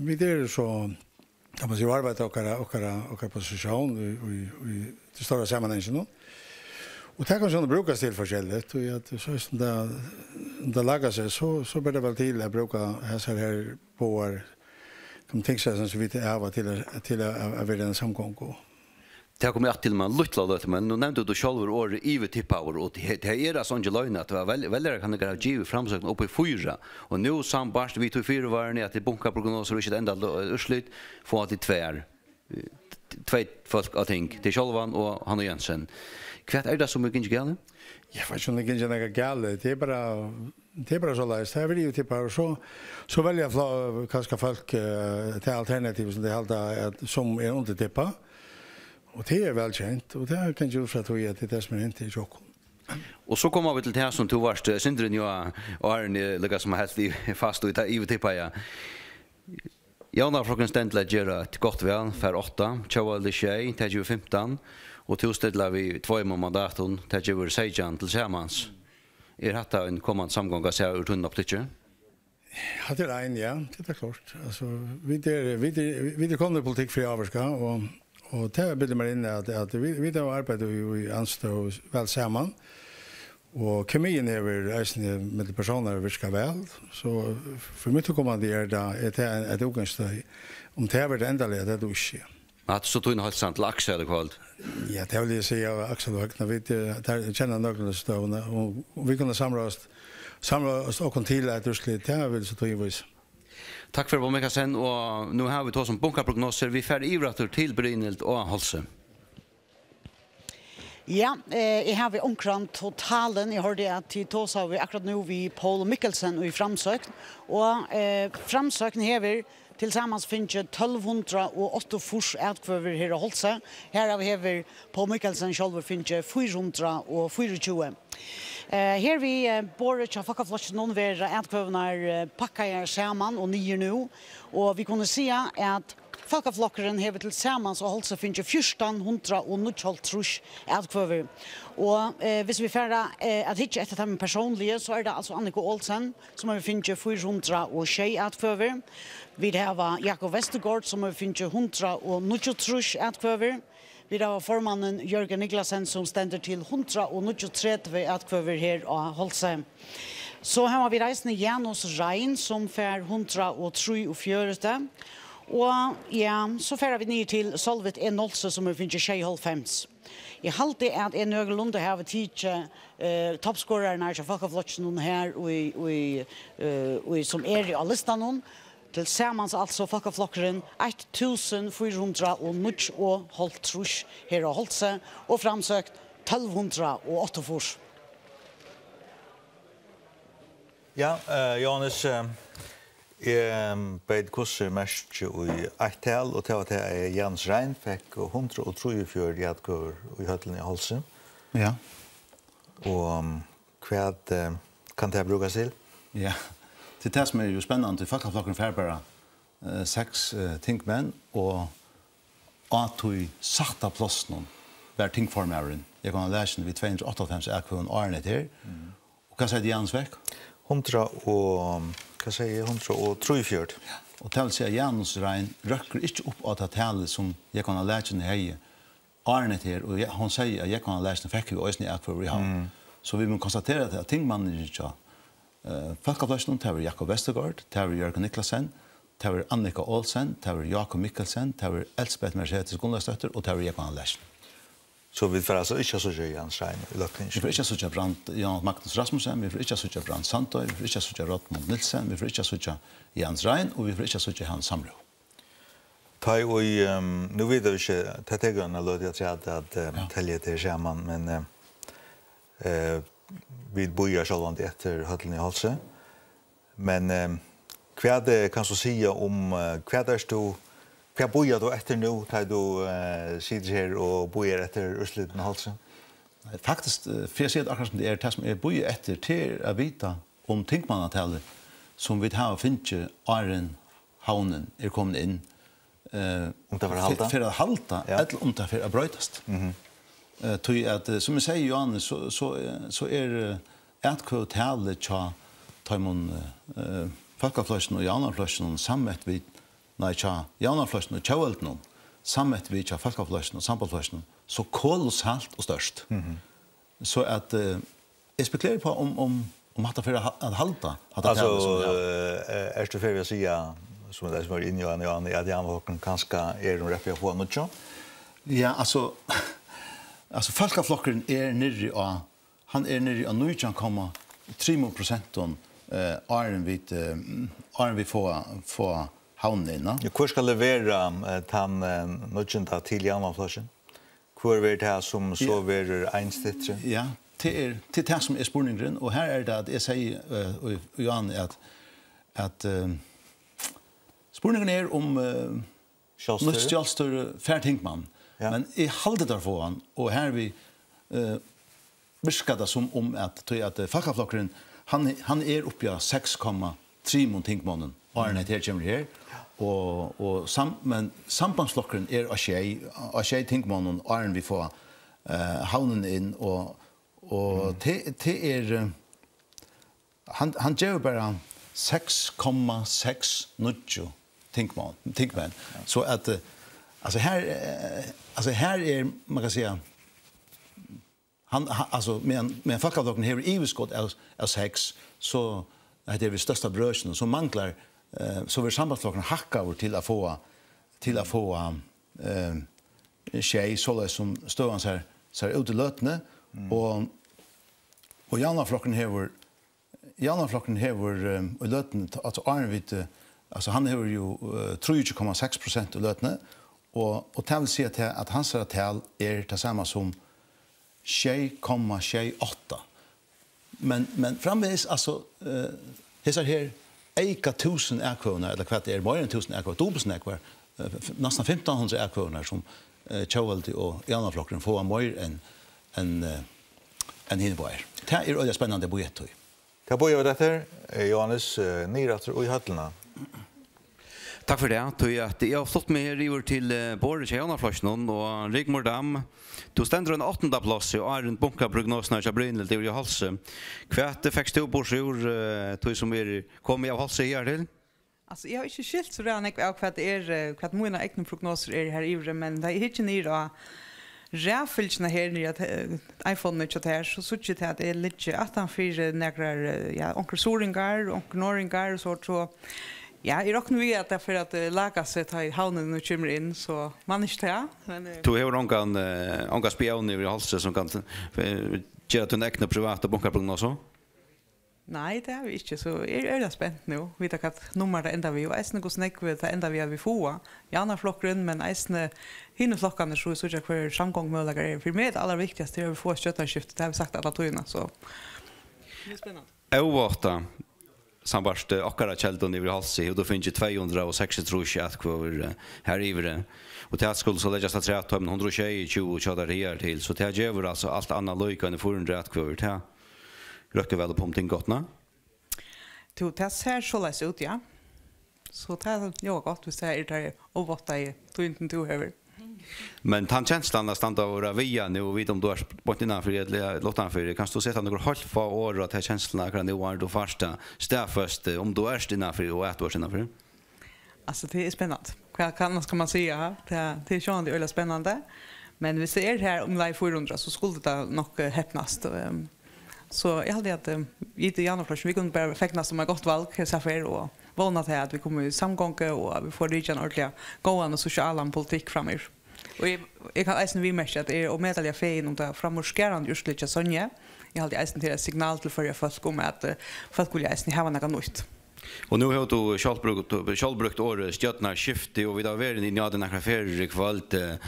vit eru so, kann man siga, varðveitt okkara, okkara, okkara posisjón í, í, í tí stóra samanhanginum. Og tað kann so brúkast til forskelligt, og at so sum tað, um tað lagar seg, so, so ber tað væl til at brúka hesar her báðar, kann man tenka seg, sum vit hava til at, til at, at vera ein samgongu. Tað kom eg aftur til, men lítla løtu, men nú nevndi tú sjálvur orðið yvirtippaður, og tað, tað er altso ikki løgn, at vel-, veljarar kann ikki hava givið framsókn upp í fýra, og nú sambært við tí fyrivarni, at tað er bunkaprognosur og ikki eitt enda lø-, úrslit, fáa tit tvær, eh, t-, tvey fólk á ting, teg sjálvan og Hannu Jensen. Hvat er tað, sum er gingið galið? Eg veit ikki, um tað er gingið nakað galið. Tað er bara, tað er bara soleiðis. Tað er vel yvirtippað, og so, so velja fl-, kanska fólk, eh, tað alternativ, sum tey halda, at, sum er undirtippað. Og tað er væl kent, og tað kann jú frá tí, at tað er tað, sum er hent í okkum. Og so koma vit til tað, sum tú vart, eh, sindur inni á, áðrenn eg líka sum helt í, fast í tað yvirtippaða. Javnaðarflokkurin stendur til at gera eitt gott val, fær átta, Tjóðveldi sjey, tað gevur fimtan, og tú stillar við tveimum mandatum, tað gevur seytjan til samans. Er hatta ein komandi samgonga, sæð úr tínum optikki? Hatta er ein, ja, tað er klárt. Altso, vit er, vit er, vit er komnir í politikk fyri at ávirka, og, og tað bildi mær inn at, at vit, vit hava arbeitt í, í andstøðu væl saman. Og kemiin hevur eisini millum persónar virkað væl, so fyri mítt viðkomandi er tað, er tað ein, eitt útgangsstøði. Um tað verður endaliga, tað er tú ikki. Hatta er so tín heilsan til Aksel í kvøld. Ja, tað vil eg siga, Aksel og Høgna, vit, eh, tær kenna nøkulunda støðuna, og, og vit kunnu samráðast, samráðast okkum til eitt úrslit, tað vil so tíðin vísa. Takk fyri, Pól Mikkelsen, og nú hava vit tosað um bunkaprognosur. Vit fara yvir aftur til Brynhild á Hálsi. Ja, eh, eg havi onkran totalen. Eg hoyrdi, at tit tosaðu akkurát nú við Pól Mikkelsen í Framsókn, og, eh, Framsókn hevur til samans fingið tólv hundrað og áttaogfýrs atkvøður her á Hálsi. Herav hevur Pól Mikkelsen sjálvur fingið fýra hundrað og fýraogtjúgu. Eh, her við, eh, borðið hjá Fólkaflokkinum verða atkvøðurnar, eh, pakkaðar saman og niður nú, og vit kunnu siga, at Fólkaflokkurin hevur til samans á Hálsi fingið fjúrtan hundrað og níggjuoghálvtrýss atkvøður. Og, eh, hvis vit fara, eh, at hyggja eftir teimum persónligu, so er tað altso Annika Olsen, sum hevur fingið fýra hundrað og sjey atkvøður. Vit hava Jakob Vestergaard, sum hevur fingið hundrað og níggjuogtrýss atkvøður. Vit hava formannin Jørgen Niklasen, sum stendur til hundrað og níggjuogtretivu atkvøður her á Hálsi. So hava vit eisini Janus Rein, sum fær hundrað og trýogfjøruti. Og, ja, so fara vit niður til Sólvit E. Nolsøe, sum hevur fingið sjeyoghálvfems. Eg haldi, at eg nøkulunda havi tikið, eh, toppskorararnar hjá Fólkaflokkinum her í, í, eh, í, sum eru á listanum. Til samans altso Fólkaflokkurin eitt túsund fýra hundrað og níggjuoghálvtrýss her á Hálsi og Framsókn tólv hundrað og áttaogfýrs. Ja, eh, Jóhannes, eh, eg, eh, beit hvussu merki í eitt tal, og tað var tað, at Janus Rein fekk hundrað og trýogfjøruti atkvøður í høllini á Hálsi. Ja. Og, um, hvat, eh, kann tað brúkast til? Ja, til tað sum er jú spennandi, Fólkaflokkurin fær bara, eh, seks, eh, tingmenn, og á tí sætta plássinum var tingformaðurin, Jógvan Andersen, við tvey hundrað og áttaoghálvfems atkvøðum áðrenn hetta her. Mm. Og hvat segði Janus fekk? Hundrað og, hvat segði eg, hundrað og trýogfjøruti. Ja, og tað vil siga, at Janus Rein røkkur ikki upp á tað talið, sum Jógvan Andersen hevði áðrenn hetta her, og ja, hon segði, at Jógvan Andersen fekk jú eisini atkvøður í Havn. Mm. So vit mugu konstatera, at tingmennirnir hjá, eh, Fólkaflokkinum, tað var Jakob Vestergaard, tað var Jørgen Niklasen, tað var Annika Olsen, tað var Jakob Mikkelsen, tað var Elsbeth Mercedes Gunnlaugsdóttir og tað var Jógvan Andersen. So vit fara altso ikki at síggja Janus Rein í løgtingi? Vit fara ikki at síggja Brand, Jan Magnus Rasmussen, vit fara ikki at síggja Brand Sandoy, vit fara ikki at síggja Rómund Nielsen, vit fara ikki at síggja Janus Rein, og vit fara ikki at síggja Hans Samrø. Tá ið, ehm, nú vita vit ikki, tað tekur eina løtu afturat at, ehm, Ja. telja tað her saman, men, ehm, eh, vit bíða sjálvandi eftir høllini á Hálsi. Men, ehm, hvat, eh, kanst tú siga um, eh, hvat ert tú, hvat bíðar tú eftir nú, tá ið tú, eh, situr her og bíðar eftir úrslitinum á Hálsi? Faktiskt, eh, fyri at siga tað akkurát sum tað er, tað sum eg bíði eftir, tað er at vita um tingmannatalið, sum vit hava fingið áðrenn Havnin er komin inn, eh, Um tað fer at halda? fer at halda, Ja. ella um tað fer at broytast. Mhm. Eh, tí at, eh, sum eg sigi, Johannes, so, so, eh, so er, eh, atkvøðutalið hjá teimum, eh, Fólkaflokkinum og Javnaðarflokkinum sammett við, nei, hjá Javnaðarflokkinum og Tjóðveldinum sammett við hjá Fólkaflokkinum og Sambandflokkinum so kolossalt og stórt. Mhm. So at, eh, eg spekuleri uppá um, um, um hatta fer at ha-, at halda, hatta Altso, talið sum vit hava. eh, ert tú ferdig við at siga, sum tað sum er inni á, á, at Javnaðarflokkurin kanska er um rett við at fáa níggju? Ja, altso, altso, Fólkaflokkurin er niðri á, hann er niðri á nítjan komma trimum prosentum, eh, áðrenn vit, eh, áðrenn vit fáa, fáa Havnina inn, ja. Ja, hvør skal levera, eh, tann, eh, níggjunda til Javnaðarflokkin? Hvør verður tað, sum so Ja. verður einstittri? Ja, tað er, tað er tað, sum er spurningurin, og her er tað, at eg sigi, eh, og, og Johan, at, at, eh, spurningurin er, um, eh, Sjálvstýri? nýtt sjálvstýri fær tingmann. Ja. Men eg haldi, teir fáa hann, og her við, eh, virkar tað sum um, at, tí at, eh, Fólkaflokkurin, hann, hann er uppi á seks komma trimum tingmonnum, áðrenn hetta her kemur her, og, og sam-, men Sambandsflokkurin er á sjey, á sjey tingmonnum, áðrenn vit fáa, eh, Havnina inn, og, og tað, tað er, eh, hann, hann gevur bara seks komma seks níggju tingmon-, tingmenn. So at, eh, altso, her, eh, altso, her er, man kann siga, hann, ha-, altso, meðan, meðan Fólkaflokkurin hevur yvirskot av, av seks, so, hetta er við størsta brøkinum, so manglar, eh, so verður Sambandsflokkurin hakkaður til at fáa, til at fáa, eh, sjey, soleiðis sum støðan sær, sær út í løtuni, Mm. og, og Javnaðarflokkurin hevur, Javnaðarflokkurin hevur, eh, í løtuni, t-, altso, áðrenn vit, eh, altso, hann hevur jú, eh, trýogtjúgu komma seks prosent í løtuni, og, og tað vil siga, at, at hansara tal er tað sama sum sjey komma sjey átta. Men, men framvegis, altso, eh, hesar her eyka túsund atkvøðurnar, ella hvat tað er, meira enn túsund atkvøður, dupult so nógvar, eh, f-, næstan fimtan hundrað atkvøðurnar, sum, eh, Tjóðveldið og Javnaðarflokkurin fáa meir enn, enn, eh, enn hini báðir. Tað er øgiliga spennandi at bíða eftir. Tað bíða vit eftir, eh, Jóhannes, eh, niður aftur í høllina. Takk fyri tað. Tí at eg havi flutt meg her yvir til, eh, borðið hjá Javnaðarflokkinum, og Rigmor Dam, tú stendur á einum áttunda plássi, og áðrenn bunkaprognosuna hjá Brynhild yvir í Hálsi. Hvat fekst tú burtur úr, eh, tí sum er komið av Hálsi her til? Altso, eg havi ikki skilt so ræðuliga nógv av, hvat tað er, eh, hvat mínar egnu prognosur eru her yviri, men tá eg hyggi niður á raðfylgjuna her niðri, at, eh, iPhone-ið hjá tær, so síggi eg tað, at eg liggi aftan fyri nakrar, eh, ja, onkrir suðuroyingar, onkrir norðoyingar og so, so, ja, eg rokni við, at tað fer at, eh, laga seg, tá ið Havnin nú kemur inn, so man ikki tað, men, eh, Tú hevur ongan, eh, ongan spión yvir í Hálsi, sum kann, eh, gera tína egnu privatu bunkaprognosu? Nei, tað havi eg ikki, so eg eri øgiliga spent nú, vita hvat nummar tað endar við, og eisini hvussu nógv tað endar við, at vit fáa Javnaðarflokkurin, men eisini hinir flokkarnir, so vit síggja, hvørjir samgongumøguleikar eru. Fyri meg er tað allarviktigasta, er, at vit fáa eitt stjórnarskifti, tað hava vit sagt alla tíðina, so tað er spennandi. Óvátað, sambært, eh, okkara keldum yvir í Hálsi, hevur tú fingið tvey hundrað og seksogtrýss atkvøður, eh, her yviri, og tað skuldi so leggjast afturat teimum hundrað og sjeyogtjúgu, hjá tær higartil, so tað gevur altso alt annað líka enn fýra hundrað atkvøður, tað røkkur væl upp um tinggottuna. Tú, tað sær soleiðis út, ja. So tað ljóðar gott, viss tað eru tey óváttaðu tíðindini, tú hevur. Men tann kenslan at standa og vera viga nú og vita um tú ert beint innanfyri ella, ella uttanfyri, kanst tú seta nøkur heilt fá orð á ta kensluna akkurát nú, áðrenn tú fært tað staðfest, eh, um tú ert innanfyri og at tú ert innanfyri? Altso, tað er spennandi. Hvat kann, skal man siga? Tað, tað er sjálvandi øgiliga spennandi. Men viss tað er her umleið fýra hundrað, so skuldi tað nokk, eh, hepnast. Ehm, so eg haldi, at, ehm, vit í Javnaðarflokkinum, vit kunnu bara fegnast um eitt gott val hesa ferð og vóna til, at vit koma í samgongu og at vit fáa rikið ein ordiliga góðan og sosialan politikk framyvir. Og eg, eg kann eisini viðmerkja, at eg eri ómetaliga fegin um tað framúrskarandi úrslitið hjá Sonju. Eg haldi eisini, tað er eitt signal til Føroya fólk um, at, eh, fólk vilja eisini hava nakað nýtt. Og nú hevur tú sjálv brúkt, sjálv brúkt orðið stjórnarskifti, og vit hava verið inni á tí nakrar ferðir í kvøld, eh,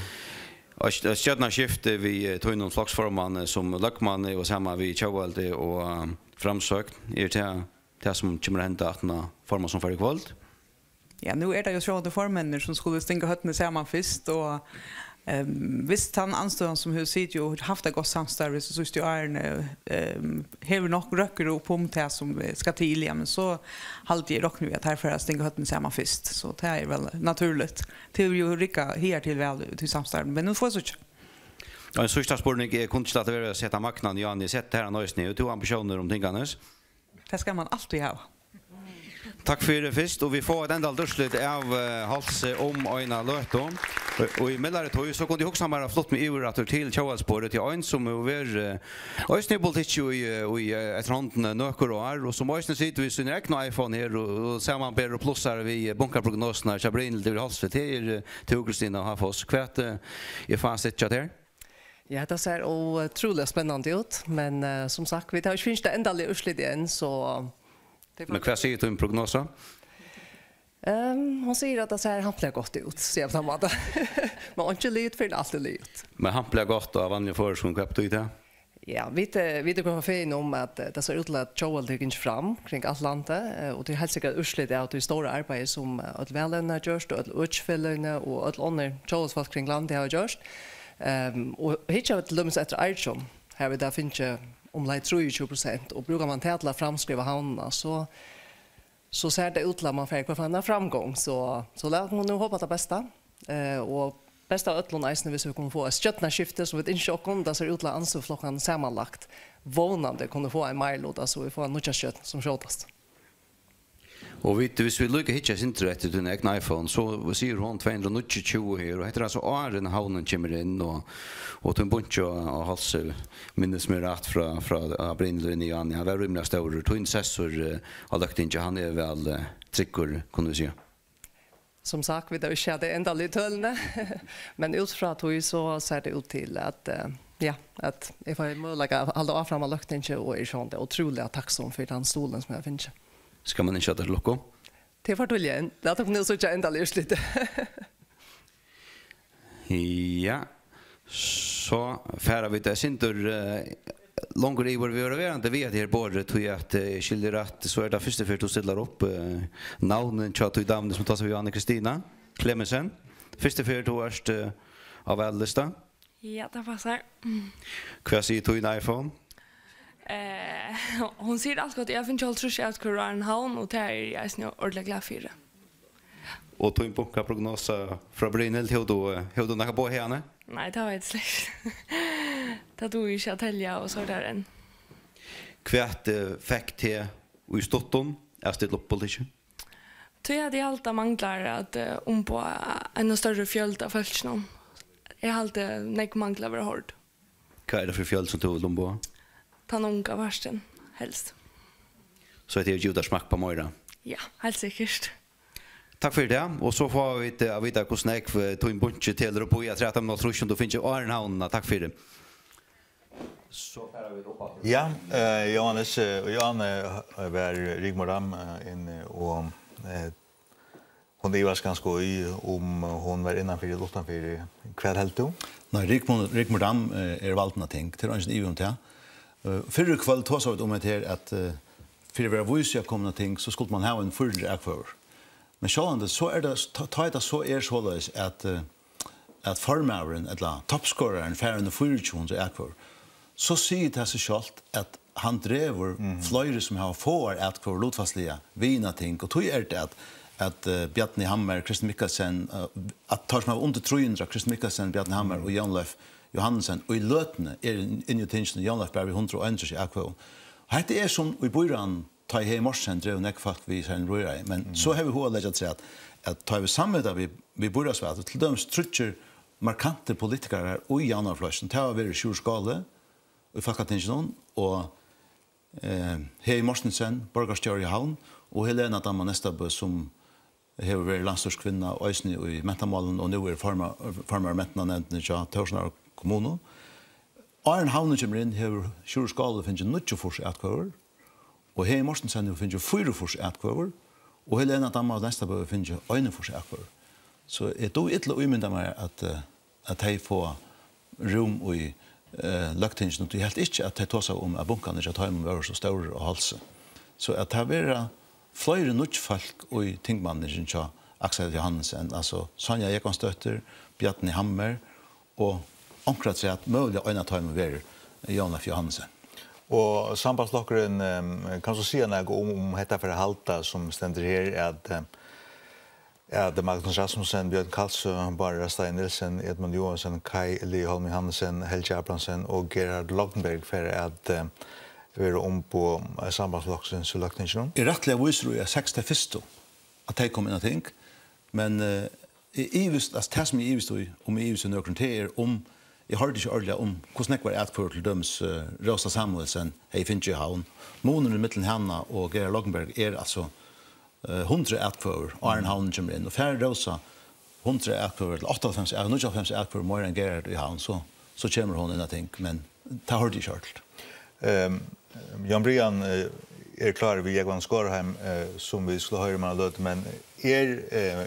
og st-, stjórnarskifti við, eh, tínum floksformanni, eh, sum løgmanni og saman við Tjóðveldi og, eh, Framsókn. Er tað tað, sum kemur at henda aftan á formannsumfarið í kvøld? Ja, nú er tað jú sjálvandi formenninir, sum skulu stinga høvdini saman fyrst, og, Ehm, viss tann andstøðan, sum hevur sitið og havt eitt gott samstarv, viss tú síðst í árini, ehm, hevur nokk røkkur upp um tað, sum, eh, skal til, ja, men so haldi eg, rokni við, at teir fara at stinga høvdini saman fyrst. So tað er væl natúrligt. Tað hevur jú riggað higartil væl í tí samstarvinum, men nú fáa vit síggja. Og ein síðsta spurning, eg kundi ikki lata vera at seta Magnan í áðni, eg seti tað her á eisini. Hevur tú ambitiónir um tinganes? Tað skal mann altíð hava. Takk fyri fyrst, og vit fáa eitt endaligt úrslit av, eh, Hálsi um eina løtu. Og, og í mildari tíð, so kundi eg hugsa mær at flutt meg yvir aftur til tjóðveldisborðið, til ein sum hevur verið, eh, eisini í politikki í, eh, í, eh, eftirhondini nøkur ár, og sum eisini situr við sín egna iPhone her og, og samanber og plussar við, eh, bunkaprognosuna hjá Brynhildi yvir Hálsi. Tað er, eh, tú, Kristina Háfoss. Hvat, eh, er fasitið hjá tær? Ja, tað sær ótrúliga spennandi út, men, eh, sum sagt, vit hava ikki fingið tað endaliga úrslitið enn, so tað er Men hvat sigur tín prognosa? Ehm, hon sigur at tað sær hampiliga gott út, sigur eg á tann mátan. Men einki er liðugt fyrr enn alt er liðugt. Men hampiliga gott á vanligum føroyskum, hvat betýðir tað? Ja, vit, eh, vit eru fegin um at, eh, tað sær út til at tjóðveldið er gingið fram kring alt landið, eh, og tað er heilt sikkurt úrslit av tí stóra arbeiði, sum, eh, øll valevnini hava gjørt, og øll økisfeløgini og øll onnur tjóðveldisfólk kring landið hava gjørt. Ehm, og hyggja vit til dømis eftir Argjum, har vit hava fingið umleið trýogtjúgu prosent, og brúkar mann tað til at framskriva havnina, so, so sær tað út til at mann fær hvønn framgang. So, so lat okkum nú hopa tað besta, eh, og best av øllum eisini, viss vit kunnu fáa eitt stjórnarskifti, sum vit ynskja okkum. Tað sær út til at andstøðuflokkarnir samanlagt vónandi kunnu fáa ein meiriluta, so vit fáa nýggja stjórn sum skjótast. Og vit, viss vit líka hyggja eitt sindur eftir tín egna iPhone, so sigur hon tvey hundrað og níggjuogtjúgu her, og hetta er altso áðrenn havnin kemur inn, og, og tín bunki á, á Hálsi, minnist meg rætt frá, frá, á Brynhildi inni í áðni, hann var rímiliga stórur. Tín sessur, eh, á løgtingi, hann er væl, eh, tryggur, kunnu vit siga. Sum sagt, vit hava ikki sæð tey endaligu tølini, men út frá tí so sær tað út til at, eh, ja, at eg fái møguleika at halda áfram á løgtingi, og eri sjálvandi ótrúliga takksom fyri tann stuðulin sum eg havi fingið. Skal man ynskja tær til lukku? Tað er for tíðliga enn. Lat okkum nú síggja endaliga úrslitið. Ja, so fara vit eitt sindur, eh, longur yvir. Vit verða verandi við at her borðið, tí at, eh, skilji rætt, so er tað fyrstu ferð, tú stillar upp, eh, navnið hjá tí damuni, sum tosar við, Anne Kristina Clemmensen. Fyrstu ferð, tú ert, eh, á valilista. Ja, tað passar. Mm. Hvat sigur tín iPhone? Eh, hon sigur alt gott. Eg havi fingið hálvtrýss atkvøður áðrenn havn, og tað eri eg eisini ordiliga glað fyri. Og tín bunkaprognosa frá Brynhild, hevur tú, eh, hevur tú nakað boð hiðani? Nei, tað veit eg slett ikki. Tað dugi eg ikki at telja, og so er tað enn. Hvat, eh, fekk teg í stuttum at stilla upp í politikkin? Tí at eg haldi, at manglar at, eh, umboða ein størri fjøld av fólkinum. Eg haldi, nógv mangla at vera hoyrd. Hvat er tað fyri fjøld, sum tú vilt umboða? Tann unga partin, helst. So hetta hevur givið tær smakk á meira? Ja, heilt sikkurt. Takk fyri tað, og so fáa vit, eh, at vita, hvussu nógv, eh, tín bunki telur upp í, at trettan minuttir, sum tú fingið áðrenn havnina. Takk fyri. So fara vit upp aftur. Ja, eh, Jóhannes, eh, og Johanne, eh, var Rigmor Dam, eh, inni, og, eh, hon ivast kanska í, um hon var innanfyri ella uttanfyri. Hvat heldur tú? Nei, Rigmor, Rigmor Dam, eh, er valdin á ting. Tað er eingin ivi um tað. Eh, fyrr í kvøld tosaðu vit um hetta her, at, eh, fyri at vera vís í at koma á ting, so skuldi mann hava ein fýra hundrað atkvøður. Men sjálvandi, so er tað, tá, tá er tað so er soleiðis, at, eh, at formaðurin, ella toppskorarin, fær eini fýraogtjúgu hundrað atkvøður, so sigur tað seg sjálvt, at hann dregur Mhm. fleiri, sum hava fáar atkvøður lutfalsliga, við inn á ting. Og tí er tað, at, at, eh, Bjarni Hammer, Kristian Mikkelsen, eh, at teir, sum hava undir trý hundrað, Kristian Mikkelsen, Bjarni Hammer Mhm. og Jón Leif Johannesen, og í løtuni er inn, inn í tingini Jón Leif bara við hundrað og einogtrýss atkvøðum. Og hetta er sum í býráðnum, tá ið Heðin Mortensen dregur nógv fólk við sær inn í býráðið. Men Mhm. so hava vit hug at leggja afturat, at tá vit samanmeta við, við býráðsval, til dømis tríggir markantir politikarar í javnaðarflokkinum, tað hava verið Sjúrður Skaale í Fólkatinginum, og, eh, Heðin Mortensen, borgarstjóri í Havn, og Helena Damma Nestabø, sum hevur verið landsstýriskvinna eisini í mentamálum, og nú er forma-, formaður í mentanevndini hjá Tórshavnar kommunu. Áðrenn Havnin kemur inn, hevur Sjúrður Skaale fingið níggjuogfýrs atkvøður, og Heðin Mortensen hevur fingið fýraogfýrs atkvøður, og Helena Damma Nestabø hevur fingið einogfýrs atkvøður. So eg dugi illa at ímynda mær, at, eh, at tey fáa rúm í, eh, løgtinginum. Tí eg helt ikki, at tey tosaðu um, at bunkarnir hjá teimum vóru so stórir á Hálsi. So at tað verða fleiri nýggj fólk í tingmanningin hjá Aksel Johannesen, altso Sonja Jógvansdóttir, Bjarni Hammer og onkra afturat, møguliga ein av teimum verður Jóhan Leif Jóhannesen. Og Sambandsflokkurin, ehm, kann so siga nakað um, um hetta fer at halda, sum stendur her, at, eh, at Magnus Rasmussen, Bjørn Kalsø, Bárður Stein Nielsen, Edmund Joensen, Kaj Lie Holm Johansen, Helgi Abrahamsen og Gerhard Lognberg fer at, eh, vera umboð, eh, Sambandsflokksins í Løgtinginum? Eg rættiliga vísur í, at seks tey fyrstu, at tey koma inn á ting, men, eh, eg ivist, altso, tað sum eg ivist í, um eg ivist í nøkrum, tað er, um, eg hoyrdi ikki ordiliga um, hvussu nógvar atkvøður til dømis, eh, Rósa Samuelsen hevði fingið í Havn. Munurin millum hana og Gerhard Lognberg er, altso, eh, hundrað atkvøður, áðrenn Havnin kemur inn. Og fær Rósa hundrað atkvøður, ella áttaoghálvfems, ja, níggjuoghálvfems atkvøður meira enn Gerhard í Havn, so, so kemur hon inn á ting, men tað hoyrdi eg ikki ordiliga. Ehm, Jón Brian, eh, er klárur við Jógvan Skorheim, eh, sum vit skulu hoyra um eina løtu, men er, eh,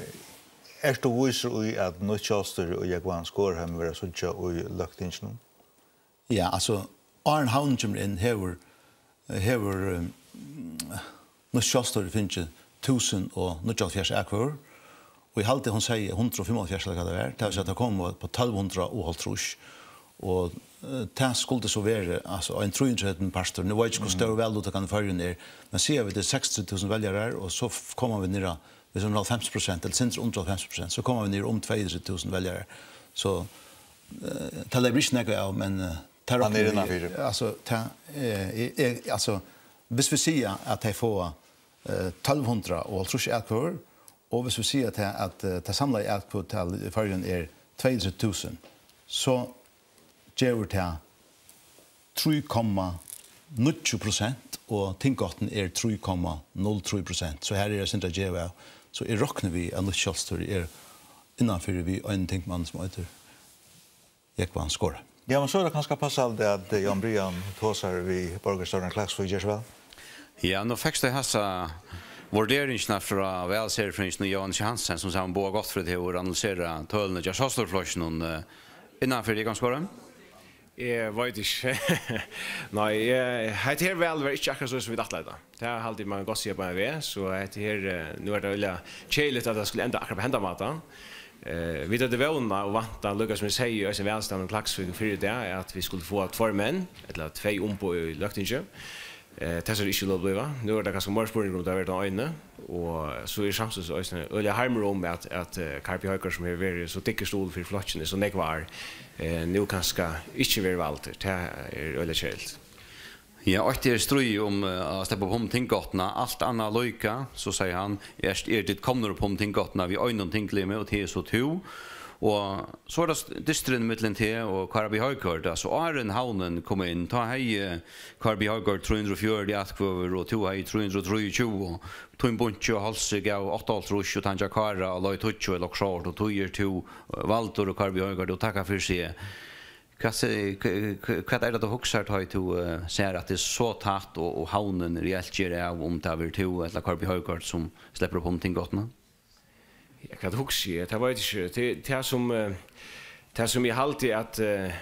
ert tú vísur í, at nýtt sjálvstýri og Jógvan Skorheim verða at síggja í Løgtinginum? Ja, altso, áðrenn Havnin kemur inn, hevur, hevur, um, nýtt sjálvstýri fingið túsund og níggjuoghálvfjerðs atkvøður, og eg haldi, hon segði hundrað og fimmoghálvfjerðs, ella hvat tað var, tað vil siga, at tað kom upp á tólv hundrað og hálvtrýss, og, eh, tað skuldi so verið, altso, ein trýogtretivu partur. Nú veit eg ikki, hvussu stór valluttakan í Føroyum er, men siga vit, tað eru seksogtretivu túsund veljarar, og so f-, koma vit niður á, viss hon er hálvfems prosent, ella sindur undir hálvfems prosent, so koma vit niður um tveyogtretivu túsund veljarar. So, eh, tað letur ikki nakað av, men, eh, tað Hann er rokna vit, innanfyri. Altso, tað, eh, eg, eg, altso, viss vit siga, at tey fáa, eh, tólv hundrað og hálvtrýss atkvøður, og viss vit siga, at, at, eh, tað samlaða atkvøðutalið í Føroyum er tveyogtretivu túsund, so gevur tað trý komma níggju prosent, og tingháttin er trý komma null trý prosent. So har er eitt sindur at geva av. So eg rokni við, at nýtt sjálvstýri er innanfyri við einum tingmanni, sum eitur Jógvan Skorheim. Ja, men so er tað kanska passandi, at, eh, Jón Brian tosar við borgarstjóran í Klaksvík, ger so væl. Ja, nú fekst tú hasa vurderingina frá valserfrøðinginum Jóhannes Hansen, sum saman boðar gott fyri, at hevur analyserað tølini hjá Sjálvstýrisflokkinum, eh, innanfyri Jógvan Skorheim. Eg veit ikki. Nei, eg, hetta her val var ikki akkurát so, sum vit ætlaðu tað. Tað haldi eg, man gott siga beinan veg, so hetta her, eh, nú er tað veldiga keðiligt, at tað skuldi enda akkurát á hendan mátan. Eh, vit høvdu vónað og væntað, líka sum eg segði, í eisini valstaðnum í Klaksvík fyrr í dag, at vit skuldu fáa tveir menn, ella tvey umboð í Løgtingi. Eh, tað sær ikki út at blíva. Nú er tað kanska meira spurningur, um tað verður tann eini. Og so er samstundis eisini øgiliga harmur um, at, at, eh, Kári P. Højgaard, sum hevur verið so dyggur stuðul fyri flokkin í so nógv ár, eh, nú kanska ikki verður valdur. Tað er øgiliga keðiligt. Ja, eitt er stríð um, eh, at sleppa upp um tingháttuna, alt annað líka, so segði hann, er, er tit komnir upp um tingháttuna við einum tinglimi, og tað er so tú. Og so er tað st-, dysturin millum teg og Kára B. Højgaard. Altso, áðrenn Havnin kom inn, tá hevði Kári B. Højgaard trý hundrað og fjøruti atkvøður, og tú hevði trý hundrað og trýogtjúgu. Tín bunki á hálsi gav áttaoghálvtrýss, og tann hjá Kára á leið tíggju ella okkurt sovorðið, og tí ert tú, eh, valdur, og Kári B. Højgaard, og takkar fyri seg. Hvat se-, hva, hva, hvat er tað, tú hugsar, tá ið tú, eh, sær, at tað er so tætt, og, og Havnin reelt ger av, um tað verður tú ella Kári B. Højgaard, sum sleppur upp um tingháttuna? Ja, hvat hugsi eg? Tað veit eg ikki. Tað, tað sum, eh, tað sum eg haldi at, eh,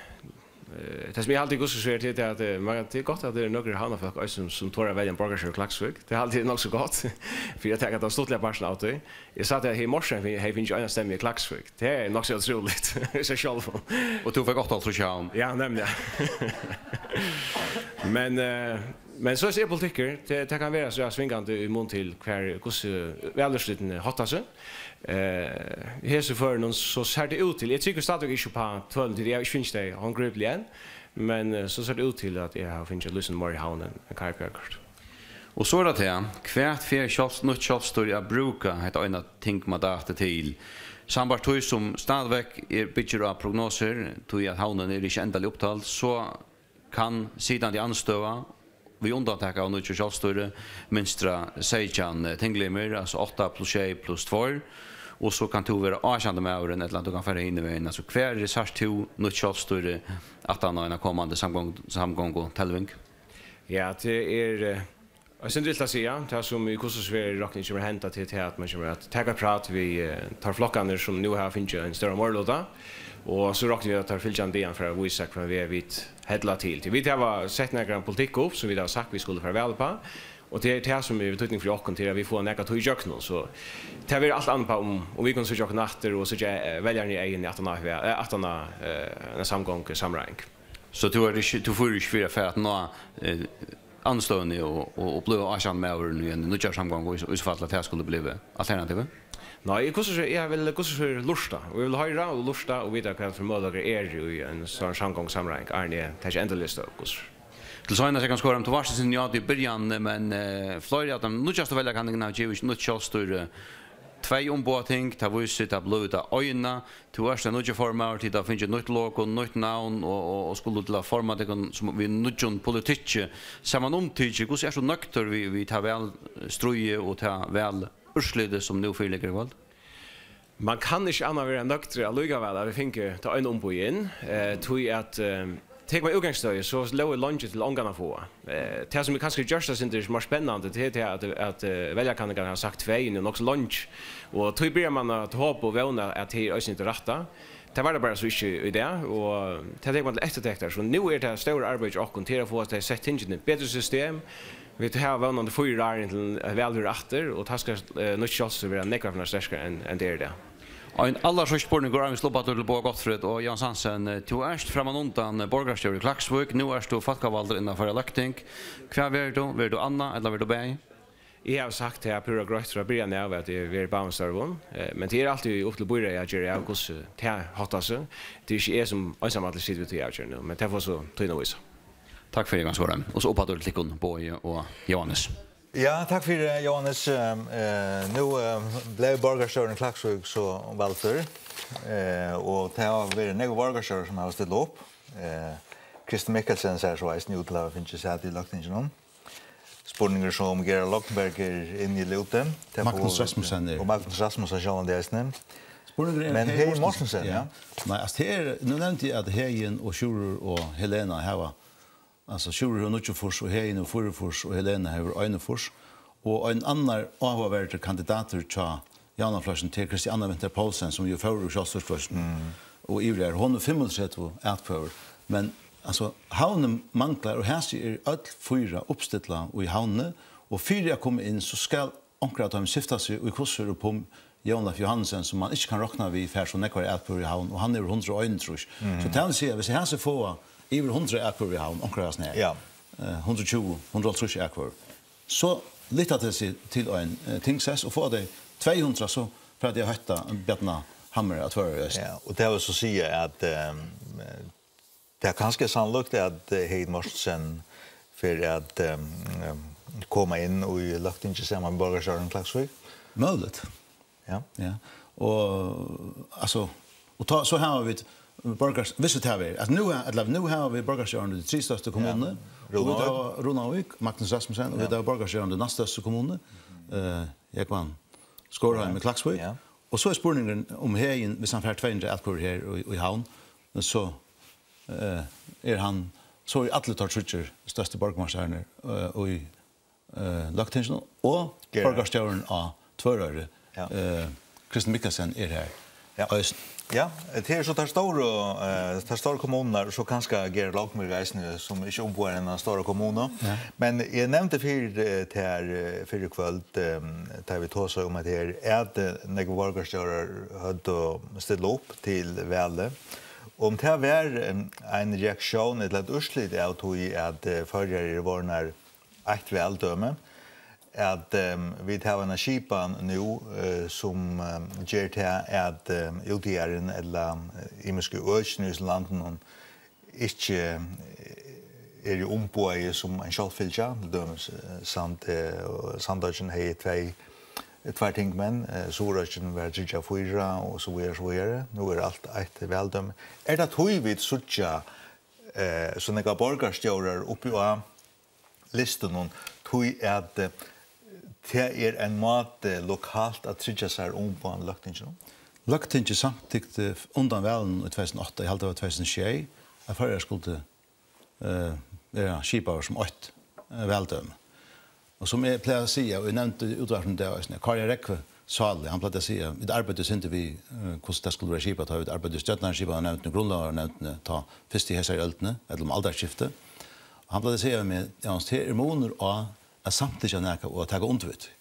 eh, tað sum eg haldi, hvussu so er, tað er at, eh, man, tað er gott, at tað eru nøkur havnarfólk eisini, sum, sum tora at velja ein borgarstjóra í Klaksvík. Tað haldi eg er nokk so gott, fyri at taka tann stuttliga partin av tí. Eg sá tað her í morges, at eg hevði fingið eina stemmu í Klaksvík. Tað er nokk so ótrúligt í sær sjálvum. Og tú fekk áttaoghálvtrýss, ja. Ja, nemliga. Men, eh, men so er politikkur. Tað, tað kann vera so svingandi í mun til, hvar, hvussu valúrslitini hátta seg. Eh, í hesum førinum so sær tað út til, eg trúgvi stadigvæk ikki upp á tølini, tí eg havi ikki fingið tey handgripliga enn, men, eh, so sær tað út til, at eg havi fingið eitt lítið sindur meira í Havn enn, enn Kári P. Højgaard. Og so er tað tað, hvat fer sjálvs-, nýtt sjálvstýri at brúka hetta eina tingmandatið til? Sambært tí sum stadigvæk er, byggir á prognosur, tí at Havnin er ikki endaliga upptald, so kann sitandi andstøða, við undantaki av nýggjum sjálvstýri, mynstra seytjan, eh, tinglimir, altso átta pluss sjey pluss tveir, og so kanst tú vera átjandu maðurin, ella tú kanst fara hin vegin. Altso, hvar sært tú nýtt sjálvstýri aftan á eina komandi samgong-, samgongutelving? Ja, tað er, eh, eitt sindur ilt at siga. Tað sum í hvussu so er rokning kemur at henda, tað er tað, at man kemur at taka eitt prát við, eh, teir flokkarnir, sum nú hava fingið ein stóran meiriluta, og so rokna vit, at teir fylgjandi dagarnar fara at vísa, hvønn veg vit hella til. Tí vit hava sett nakran politikk upp, sum vit hava sagt, vit skulu fara val upp á, Og tað er tað, sum er betýdning fyri okkum, til at vit fáa nakað tíð ígjøgnum. So tað verður alt annað, um, um vit kunnu síggja okkum aftur og síggja, eh, veljararnar í eyguni aftan á, eh, aftan á, eh, eina samgongusamráðing. So tú ert ikki, tú fýrar ikki fyri at fara at ná, eh, andstøðuni og, og, og blíva átjan maður í eini nýggjari samgongu, í, í so fall at tað skuldi blivið alternativið? Nei, eg, hvussu so, eg vil hvussu so lurta, og eg vil hoyra og lurta og vita, hvat fyri møguleikar eru í eini sovorðnari samgongusamráðing, áðrenn eg taki endaliga støðu, hvussu. Til seinast, eg kann skora um, tú varst í sinni játa í byrjan, men, eh, fleiri av teimum nýggjastu veljarakanningum hava givið nýtt sjálvstýri tvey umboðating, tað vísir, tað blívur tað eina. Tú ert ein nýggjur formaður, tit hava fingið nýtt logo, nýtt navn og, og, og skulu til at forma tykkum sum við nýggjum politikki. Samanumtikið, hvussu ert tú nøgdur við, við tað valstríðið og tað valúrslitið, sum nú fyriliggur í kvøld? Man kann ikki annað vera nøgdur allíkavæl, at vit fingu tað eina umboðið inn, eh, tí at, eh, tekur man útgangsstøði, so lógu leingi til ongan at fáa. Eh, tað, sum er kanska gjørt tað sindur meir spennandi, tað er tað, at, at, eh, veljarakanningin hevur sagt tvey nú nokk so leingi, og tí byrjar man at hopa og vóna, at tað er eisini tað rætta. Tað var tað bara so ikki í dag, og tað tekur man til eftirtektar. So nú er tað stóra arbeiðið hjá okkum, til at fáa tey sett tingini betur í system. Vit hava vónandi fýra ár inntil val verður aftur, og tá skal, eh, nýtt sjálvstýri vera nógv sterkari enn, enn tað er í dag. Ein allarsíðsti spurningur, áðrenn vit sleppa aftur til Boga Gottfried og Jóanes Hansen. Tú ert frammanundan borgarstjóri í Klaksvík, nú ert tú fólkavaldur inn á Føroya Løgting. Hvat verður tú? Verður tú annað, ella verður tú bæði? Eg havi sagt tað púra greitt frá byrjan av, at eg verði í báðum størvum, eh, men tað er altíð upp til býráðið at gera av, hvussu tað háttar seg. Tað er ikki eg sum einsamallur situr við tí avgerðini, men tað fáa so tíðin at vísa. Takk fyri, Jóanes Skårheim. Og so upp aftur til tykkum, Bogi og Jóanes. Ja, takk fyri, Jóanes. Eh, nú, eh, bleiv borgarstjórin í Klaksvík so valdur, eh, og tað hava verið nógvir borgarstjórar, sum hava stilað upp. Eh, Kristi Mikkelsen sær so eisini út til at hava fingið sæti í Løgtinginum. Spurningur sum Gerhard Lomborg er inni í lúti. Tað Magnus fáa vit Rasmussen er. Og Magnus Rasmussen sjálvandi eisini. Spurningur er Men Heðin Heðin Mortensen, Mortensen, ja. Ja. Nei, altso, her, nú nevndi eg at Heðin og Sjúrður og Helena hava, altso, Sjúrður hevur níggjuogfýrs og Heðin hevur fýraogfýrs og Helena hevur einogfýrs. Og ein annar áhugaverdur kandidatur hjá Javnaðarflokkinum, tað er Kristianna Winther Poulsen, sum jú fór úr Sjálvstýrisflokkinum Mm. og yvir er. Hon hevur fimmogtretivu atkvøður. Men, altso, Havnin manglar, og hesi eru øll fýra uppstillað í Havnini, og fyri at koma inn, so skal onkur av teimum skifta seg í hvussu er upp um Jón Leif Johannesen, sum man ikki kann rokna við fær so nógvar atkvøður í Havn, og hann hevur hundrað og einogtrýss. Mhm. So tað vil siga, hvis hesi fáa yvir hundrað atkvøður í Havn, onkur av hasum her, Ja. eh, hundrað og tjúgu, hundrað og hálvtrýss atkvøður, so lyfta tey seg til ein, eh, tingsess, og fáa tey tvey hundrað, so fara tey at hótta Bjarna Hammer á Tvøroyri Eystur. Ja, og tað vil so siga at, ehm, tað er kanska sannlíkt at, eh, Heðin Mortensen fer at, ehm, ehm, koma inn í Løgtingið saman við borgarstjóran í Klaksvík. Møguligt. Ja. Ja. Og, altso, og tá, so hava vit borgars-, vissu tað verið, at nú, ella nú hava vit borgarstjóran í tí triðstørstu kommununi, Ja. og vit Runavík. hava Runavík, Magnus Rasmussen, og Ja. vit hava borgarstjóran í næststørstu kommununi, eh, Jógvan Skårheim í Klaksvík. Ja. Og so er spurningurin um Heðin, hvis hann fær tvey hundrað atkvøður her í, í Havn, men so, eh, er hann, so er allir teir tríggir størstu borgarmeistararnir, eh, í eh, Løgtinginum og Ger. borgarstjórin á Tvøroyri, Ja. eh, Kristi Mikkelsen er her Ja. eisini. Ja, tað er so tær stóru, eh, tær stóru kommunurnar, so kanska Gerhard Lomborg eisini, sum ikki umboðar eina stóra kommunu. Ja. Men eg nevndi fyri, eh, tær, eh, fyrr í kvøld, eh, tá vit tosaðu um hetta her, at, eh, nógvir borgarstjórar høvdu stilað upp til valið. Og um tað var, eh, ein reaktión ella eitt úrslit av tí, at, eh, Føroyar eru vorðnar eitt valdømi, at, ehm, vit hava eina skipan nú, eh, sum, ehm, ger tað, at, ehm, útjaðarin ella, eh, ymisku økini í hesum landinum ikki, eh, eru umboðaði sum ein sjálvfylgja, til dømis, eh, Sand-, eh, og Sandoyggin hevði tvey, tveir tingmenn, eh, Suðuroyggin var tríggja fýra og so víðari, so víðari. Nú er alt eitt valdømi. Er tað tí vit síggja, eh, so nógvar borgarstjórar uppi á listunum, tí at, eh, tað er ein máti lokalt at tryggja sær umboð í Løgtinginum. Løgtingið samtykti undan valinum í tvey túsund og átta, eg haldi, tað var tvey túsund og sjey, at Føroyar skuldi, eh, vera skipaður sum eitt, eh, valdømi. Og sum eg plagi at siga, og eg nevndi í útvarpinum í dag eisini, Kári Rógvi, sáli, hann plagdi at siga, vit arbeiddu sindur við, eh, hvussu tað skuldi vera skipað, tá vit arbeiddu í stjórnarskipanarnevndini, grundlógarnevndini, tá fyrst í hesari øldini, ella um aldarskiftið. Og hann plagdi at siga við meg, Jóanes, tað er munur á at samtykja nakað og at taka undir við tí.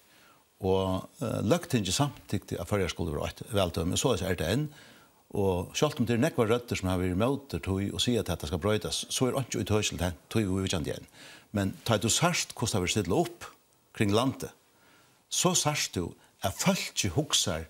Og, eh, Løgtingið samtykti, at Føroyar skuldu vera eitt valdømi, og soleiðis er tað enn. Og sjálvt um tað eru nógvar røddir, sum hava verið ímóti tí og siga, at hetta skal broytast, so er einki ítøkiligt hent tí viðvíkjandi enn. Men tá tú sært, hvussu tað verður stillað upp kring landið, so sært tú, at fólkið hugsar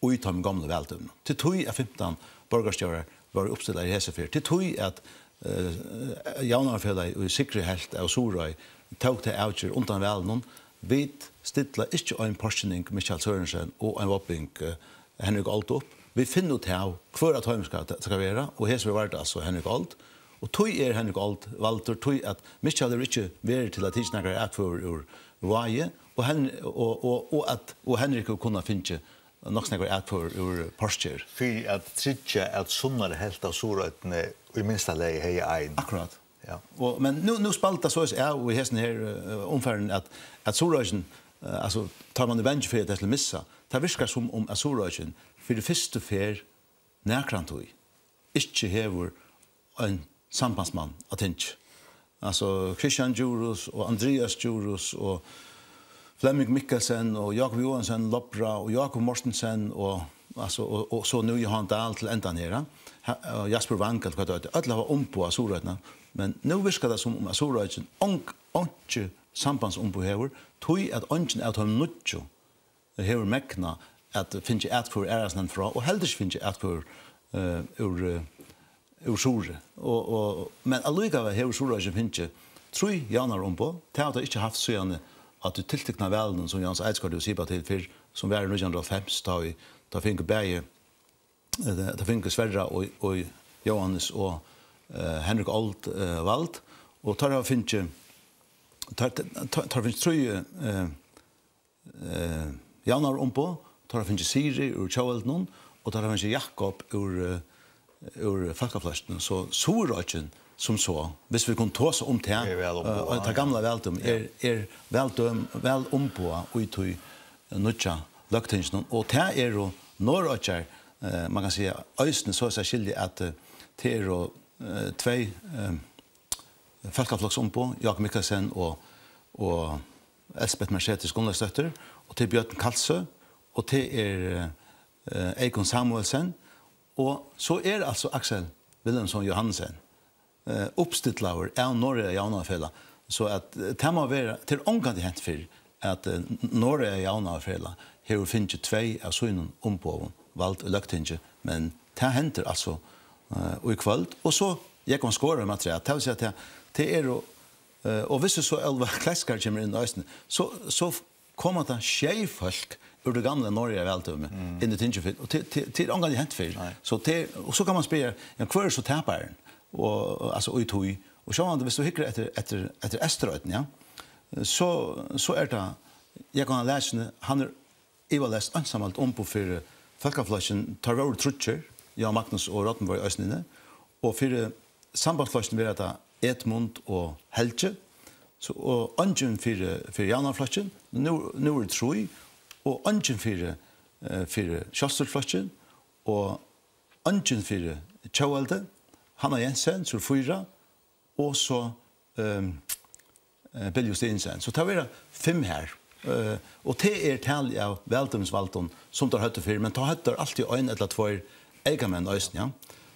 í teimum gomlu valdømunum. Til tí at fimtan borgarstjórar vóru uppstillaðir í hesi ferð. Til tí at, eh, Javnaðarfelagið í Sigri helt av Suðuroy tók ta avgerð undan valinum. Vit stilla ikki ein porkynning Mikkjal Sørensen og ein vágbing, eh, Henrik Old upp. Vit finna út av, hvør av teimum skal, skal vera, og hesi ferð var tað altso Henrik Old. Og tí er Henrik Old valdur, tí at Mikkjal hevur ikki verið til at tikið nakrar atkvøður úr Vági, og Hen-, og, og, og at, og Henrik hevur kunnað fingið nokk so nógvar atkvøður úr Porkeri. Fyri at tryggja, at sunnari helvt av Suðuroynni í minsta lagi hevði ein. Akkurát. Ja. Og, men nú, nú spældi tað soleiðis av í hesum her, eh, umfarinum, at, at Suðuroyggin, eh, altso, tá man er bangin fyri, at tað skal missa, tað virkar sum um, at Suðuroyggin fyri fyrstu ferð nakrantíð ikki hevur ein sambandsmann á tingi. Altso, Kristian Djurhuus og Andrias Djurhuus og Flemming Mikkelsen og Jákup Joensen, Lopra, og Jákup Mortensen og, altso, og, og so nú Johan Dahl til endan her, ha? Ha-, og Jasper Wang, ella hvat tað eitur. Øll hava umboð á Suðuroynni, men nú virkar tað sum um at Suðuroyggin ong-, einki sambandsumboð hevur, tí at eingin av teimum níggju hevur megnað at fingið atkvøður aðrastaðni frá, og heldur ikki fingið atkvøður, eh, úr, eh, úr Suðuroy. Og, og, men allíkavæl hevur Suðuroyggin fingið trý javnaðarumboð. Tað hava tey ikki havt síðani á tí tiltikna valinum, sum Jóannes Eidskot hevur sipað til fyrr, sum var í nítjan hundrað og hálvfems, tá ið, tá fingu bæði, eh, tá fingu Sverra og, og Jóannes og, eh, Henrik Old, eh, vald, og teir hava fingið, teir, teir, teir fingið trý, eh, eh, javnaðarumboð, teir hava fingið Siri úr Tjóðveldinum, og teir hava fingið Jakob úr, eh, úr Fólkaflokkinum. So Suðuroyggin sum so, viss vit kunnu tosa um tað, er væl umboðað, eh, tað gamla valdømi, er, er væl døm-, væl umboðað í tí, eh, nýggja løgtinginum. Og tað eru Norðuroyggjar, eh, man kann siga, eisini so at skilja at, eh, tað eru, eh, tvey, eh, fólkafloksumboð, Jákup Mikkelsen og, og Elsbeth Mercedes Gunnlaugsdóttir, og tað er Bjørn Kalsoy, og tað er, eh, Eyðgunn Samuelsen, og so er altso Aksel Wilhelmsson Johansen, eh, uppstillaður av Norðoyar Javnaðarfelag, so at, eh, tað má vera, tað er ongantíð hent fyrr, at, eh, Norðoyar Javnaðarfelag hevur fingið tvey av sínum umboðum vald í løgtingi, men tað hendir altso, eh, í kvøld. Og so Jógvan Skorheim afturat, tað vil siga, at tað, tað eru, eh, og viss so Óluva Kleiskar kemur inn eisini, so, so koma tað sjey fólk úr tí gamla Norðoyar valdømi inn í tingið, og tað, tað, tað er ongantíð hent fyrr. Nei. So tað, og so kann man spyrja, ja, hvør er so taparin? Og, altso, í tí. Og sjálvandi, viss tú hyggur eftir, eftir, eftir Eysturoynni, ja, so, so er tað Jógvan á Lækjuni, hann er ivaleyst einsamalt umboð fyri Fólkaflokkin. Teir vóru tríggir, Jógvan Magnus og Rodney vóru eisini inni, og fyri Sambandsflokkin verða tað Edmund og Helgi, so, og eingin fyri, fyri Javnaðarflokkin, nú, nú eru trý, og eingin fyri, eh, fyri Sjálvstýrisflokkin, og eingin fyri Tjóðveldi, Hanna Jensen, so eru fýra, og so, ehm, eh, Bill Justinussen. So tað verða fimm her. Eh, og tað er talið av valdømisvaldum, sum teir høvdu fyrr, men tá høvdu teir altíð ein ella tveir eykamenn eisini, ja.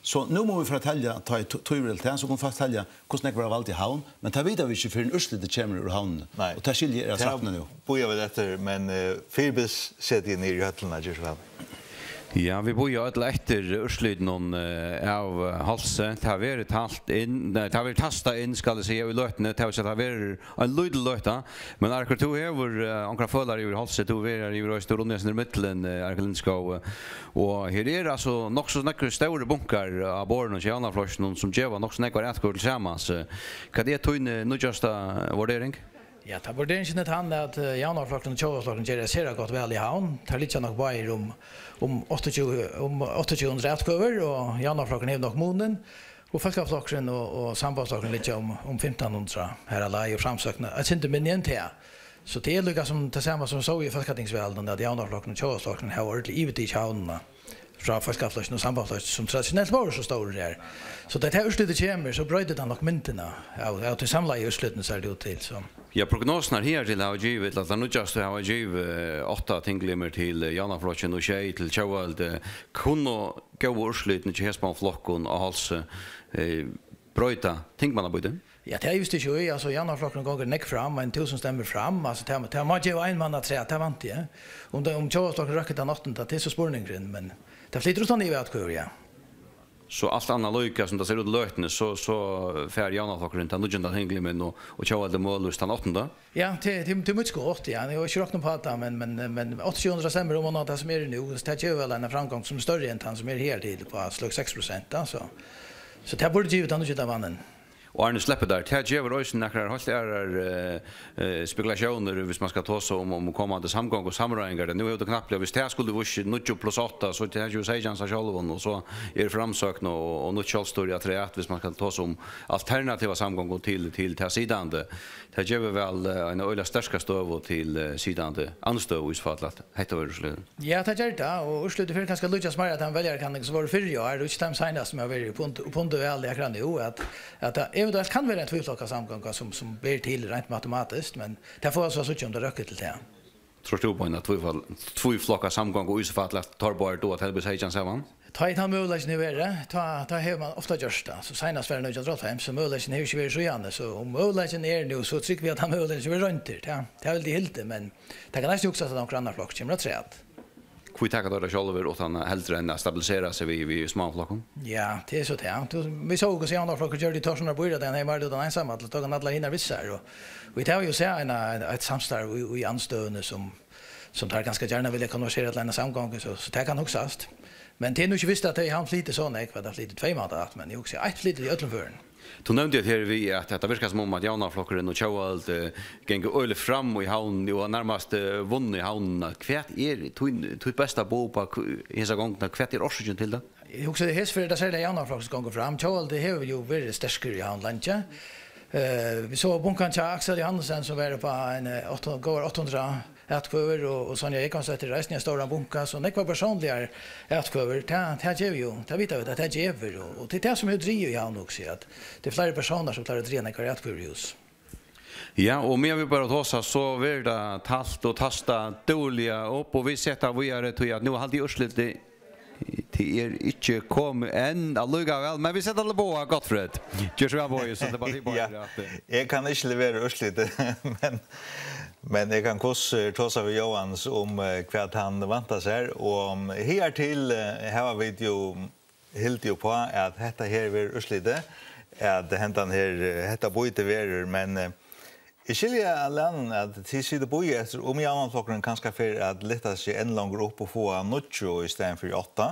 So nú mugu vit fara at telja, tá ið tí verður til, so kunnu vit faktiskt telja, hvussu nógv verða vald í Havn, men tað vita vit ikki, fyrr enn úrslitið kemur úr Havnini. Nei. Og tað skilji eg er av tað trettan nú. Bíða vit eftir, men, eh, fyribils seti eg niður í høllina, ger so væl. Ja, vit bíða øll eftir úrslitunum, eh, av, eh, Hálsi. Tað verður talt inn, nei, tað verður tastað inn, skal eg siga, í løtuni. Tað vil siga, tað verður ein lítil løta. Men Arikur, tú hevur, eh, onkra følara yvir Hálsi, tú verður yvir Eystur og Nesnir millum, eh, Arikur Lindskog, eh, og her er altso nokk so nógvir stórir bunkar á borðinum hjá Javnaðarflokkinum, sum geva nokk so nógvar atkvøður til samans. Eh, hvat er tín, eh, nýggjasta vurdering? Ja, tá vurderingin er tann, at, eh, Javnaðarflokkurin og Tjóðarflokkurin gera sera gott val í Havn. Teir liggja nokk báðir um, um áttaogtjúgu, um áttaogtjúgu hundrað atkvøður, og Javnaðarflokkurin hevur nokk munin. Og Fólkaflokkurin og, og Sambandsflokkurin liggja um, um fimtan hundrað, har er lagið og Framsókn eitt sindur minni enn tað. So tað er líka sum tað sama sum so í fólkatingsvalinum, at Javnaðarflokkurin og Tjóðarflokkurin hava ordiliga yvirtikið Havnina. frá Fólkaflokkinum og Sambandsflokkinum, sum traditionelt vóru so stórir her. So tá tað úrslitið kemur, so broytir tað nokk myndina av, av tí samlaða úrslitini, sær tað út til. So. Ja, prognosirnar higartil hava givið, ella tær nýggjastu hava givið, eh, átta tinglimir til, eh, Javnaðarflokkin og sjey til Tjóðveldi. Kunnu góðu úrslitini hjá hesum flokkum á Hálsi, eh, broyta tingmannabýtið? Ja, tað er just ikki í, altso, Javnaðarflokkurin gongur nógv fram, ein túsund stemmur fram, altso, tað, tað má geva ein mann afturat, tað vænti eg. Um tað, um Tjóðveldi røkkur tann áttanda, tað er so spurningurin, men tað flytur uttan yvir atkvøður, ja. So alt annað líka, sum tað sær út í løtuni, so, so fær Javnaðarflokkurin tann níggjunda tinglimman og, og Tjóðveldi møguliga tann áttanda? Ja, tað, tað, tað er mítt skot, ja. Eg havi ikki roknað upp tað, men, men, men átta hundrað stemmur um at ná tað sum er nú, tað gevur væl ein framgang sum er størri enn tann sum er her til, á sløkk seks prosent, da, so. So tað burdi givið tann níggjunda mannin. Og Arne, sleppi tær, tað gevur eisini nakrar heilt aðrar, eh, eh, spekulatiónir, hvis man skal tosa um, um komandi samgongusamráðingar. Nú hevur tú knappliga, hvis tað skuldi víst seg níggju pluss átta, so tað er jú seytjan seg sjálvum, og so er Framsókn og, og Nýtt Sjálvstýri afturat, hvis man skal tosa um alternativa samgongu til, til tað sitandi. Tað gevur væl, eh, eina øgiliga sterka støðu til, eh, sitandi andstøðu í so fall at hetta verður úrslitið. Ja, tað ger tað, og úrslitið fer kanska at líkjast meira til ein veljarakanning sum var fyrr í ár, og ikki teimum seinastu sum hava verið upp und-, upp undir valið akkurát nú, at, at tað eventuelt kann vera ein tvíflokkasamgonga sum, sum ber til reint matematiskt, men tað fáa vit so at síggja um tað røkkur til tað. Trýrt tú upp á eina tvífal-, tvíflokkasamgongu í so fall at teir báðir duga at halda seytjan saman? Tá ið tann møguleikin hevur verið, tá, tá hevur man ofta gjørt tað. So seinast var í nítjan hundrað og hálvfems, so møguleikin hevur ikki verið síðani. So um møguleikin er nú, so trúgvi eg at tann møguleikin verður royndur. Tað, tað vildi eg hildið, men tað kann eisini hugsast at onkur annar flokkur kemur afturat. Hví taka teir tað sjálvir uttan at heldur enn at stabilisera seg við, við smáum flokkum? Ja, tað er so tað. Tú, vit sóu hvussu Javnaðarflokkurin gjørdi í Tórshavnar býráð, tá hann hevði meirilutan einsamallur, tók hann allar hinar við sær, og, og vit hava jú sæð eina, ein, eitt samstarv í, í andstøðuni sum, sum teir kanska gjarna vilja konvertera til eina samgongu, so, so tað kann hugsast. Men tað er nú ikki vist, at tey í Havn flyta so nógv, at tey flyta tvey mandat, men eg hugsi, eitt flyta í øllum førum. Tú nevndi at her við, at hetta virkar sum um, at Javnaðarflokkurin og Tjóðveldi, eh, ganga øgiliga fram í Havn, og nærmast, eh, vunnið í Havn. Hvat er tín, títt besta boð upp á hv-, hesa gongdina? Hvat er orsøkin til tað? Eg hugsi, at hesa ferð er tað serliga Javnaðarflokkurin sum gongur fram. Tjóðveldi hevur jú verið sterkur í Havn leingi. Eh, vit sóu bunkan hjá Aksel Johannesen, sum var upp á ein, eh, átta, góðar átta hundrað atkvøður, og, og Sonja Jógvansdóttir reisni ein stóran bunka, so nógvar persónligar atkvøður, tað, tað gevur jú, tað vita vit, at tað gevur, og, og tað er tað, sum hevur drigið í Havn, hugsi eg, at tað er fleiri persónar, sum klára at draga nógvar atkvøður í hús. Ja, og meðan vit bara tosa, so verður tað talt og tastað dúgliga upp, og vit seta víðari, tí at nú haldi eg úrslitið, tað er ikki komið enn allíkavæl, men vit seta til boða, Gottfred. Ger so væl, Bogi, so tað er bara tað, ja, at, eh, eg kann ikki levera úrslitið, men, men eg kann hvussu er tosa við Jóans um, eh, hvat hann væntar sær, og, um, higartil, eh, hava vit jú hildið upp á, at hetta her verður úrslitið, at hendan her, eh, hetta býtið verður, men, eh, eg skilji av lærum, at tit sita og bíða eftir, um Javnaðarflokkurin kanska fer at lyfta seg enn longur upp og fáa níggju í staðin fyri átta.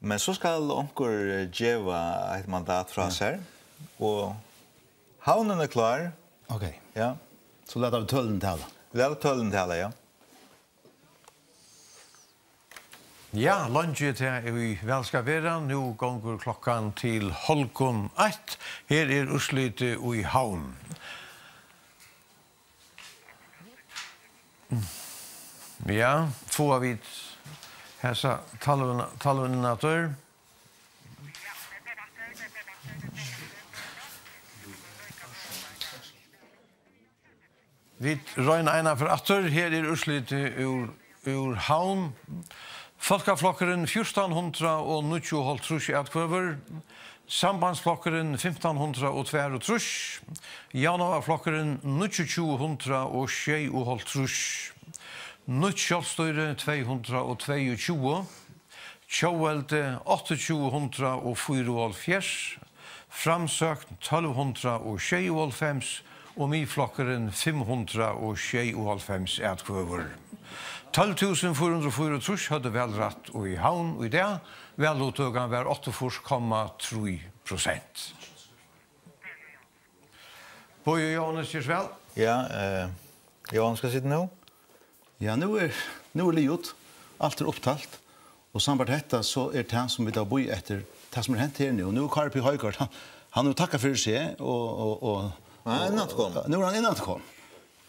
Men so skal onkur, eh, geva eitt mandat frá, ja, sær, og Havnin er klár. Ok. Ja. So lata vit tølini tala. Lata tølini tala, ja. Ja, leingi tað ið væl skal vera. Nú gongur klokkan til hálvgum eitt. Her er úrslitið í Havn. Ja, fáa vit hesa talvuna, talvuna aftur? Vit royna eina ferð aftur. Her er úrslitið úr, úr Havn. Fólkaflokkurin, fjúrtan hundrað og níggjuoghálvtrýss atkvøður. Sambandsflokkurin, fimtan hundrað og tveyogtrýss. Javnaðarflokkurin, níggjuogtjúgu hundrað og sjeyoghálvtrýss. Nýtt sjálvstýri, tvey hundrað og tveyogtjúgu. Tjóðveldi, áttaogtjúgu hundrað og fýraoghálvfjerðs. Framsókn, tólv hundrað og sjeyoghálvfems, og Miðflokkurin, fimm hundrað og sjeyoghálvfems atkvøður. Tólv túsund fýra hundrað og fýraogtrýss høvdu valrætt í Havn í dag. Valluttøkan var áttaogfýrs komma trý prosent. Bogi og Jóhannes, ger so væl. Ja, eh, Jóhannes skal sita nú. Ja, nú er, nú er liðugt. Alt er upptalt. Og sambært hetta, so er tað, sum vit hava bíðað eftir, tað, sum er hent her nú. Nú er Kári P. Højgaard, hann, hann hevur takkað fyri seg, og, og, og, hann er innaftur komin. Nú er hann innaftur komin.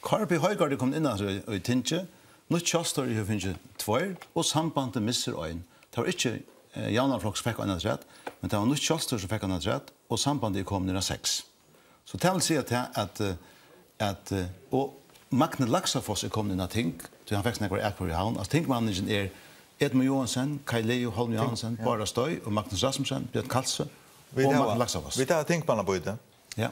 Kári P. Højgaard er komin inn aftur í, í tingið. Nýtt sjálvstýri hevur fingið tveir, og Sambandið missir ein. Tað var ikki, eh, Javnaðarflokkurin sum fekk ein afturat, men tað var Nýtt Sjálvstýri sum fekk ein afturat, og Sambandið er komið niður á seks. So tað vil siga tað, at, eh, at, eh, og Magni Laxafoss er komin inn á ting, tí hann fekk so nógvar atkvøður í Havn. Altso, tingmanningin er Edmund Joensen, Kaj Leo Holm Johansen, ja. Bárður Støy og Magnus Rasmussen, Bjørn Kalsoy og Magni Laxafoss. Vit hava tingmannabýti. Ja,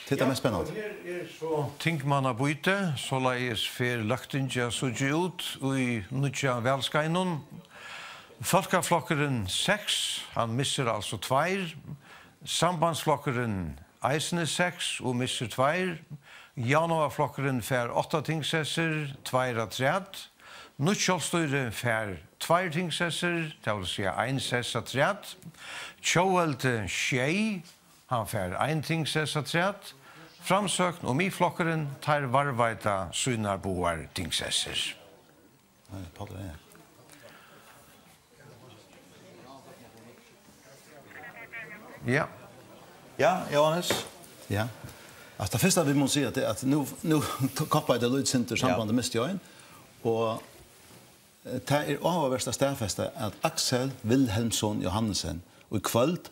tað er tað mest spennandi. Ja, og her er so tingmannabýti, soleiðis fer Løgtingið at síggja út í nýggja valskeiðnum. Fólkaflokkurin seks, hann missir altso tveir. Sambandsflokkurin eisini seks og missir tveir. Javnaðarflokkurin fær átta tingsessir, tveir afturat. Nýtt sjálvstýri fær tveir tingsessir, tað vil siga ein sess afturat. Tjóðveldi sjey, hann fær ein tingsess afturat. Framsókn og Miðflokkurin, teir varðveita sínar báðar tingsessir. Nei, Páll er her. Ja. Ja, Jóhannes? Ja. Altso, tað fyrsta, vit mugu siga, tað er, at nú, nú koppaði tað lítið sindur, ja. Sambandið misti ein, og, eh, tað er áhugavert at staðfesta, at Aksel Vilhelmsson Johannesen í kvøld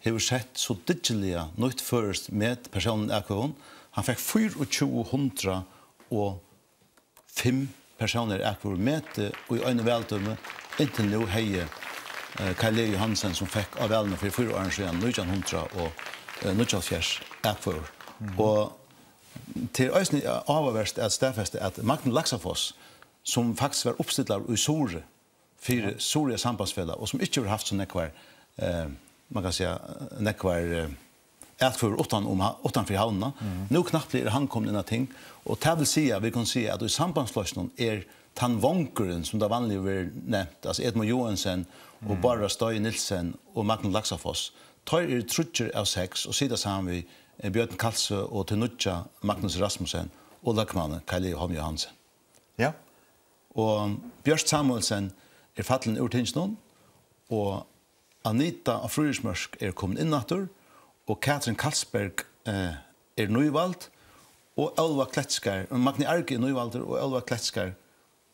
hevur sett so dyggiliga nýtt føroyskt met persónliga atkvøðum. Hann fekk fýraogtjúgu hundrað og fimm persónligar atkvøður, metið í einum valdømi. Inntil nú hevði, eh, Kaj Leo Johannesen, sum fekk á valinum fyri fýra árum síðan, nítjan hundrað og níggjuoghálvfjerðs atkvøður. Mhm. Og tað er eisini áhugavert at staðfesta, at Magni Laxafoss, sum faktiskt var uppstillaður í Suðuroy, fyri, ja, Suðuroyar Sambandsfelag, og sum ikki hevur havt so nógvar, eh, man kann siga, nógvar, eh, atkvøður uttan um ha-, uttan fyri Havnina. Mhm. Nú knappliga er hann komin inn á ting, og tað vil siga, vit kunnu siga, at í Sambandsflokkinum er tann vongurin, sum tað vanliga verður nevnt, altso Edmund Joensen og, mm, Bárður Støy Nielsen og Magnus Laxafoss, teir eru tríggir av seks og sita saman við, eh, Bjørn Kalsoy og tí nýggja Magnus Rasmussen og løgmannin Kaj Leo Holm Johansen. Ja. Og Bjørt Samuelsen er fallin úr tinginum, og Anita á Fríðriksmørk er komin inn aftur, og Katrin Kalsberg, eh, er nývald, og Óluva Kletskar, Magni Arge er nývaldur, og Óluva Kletskar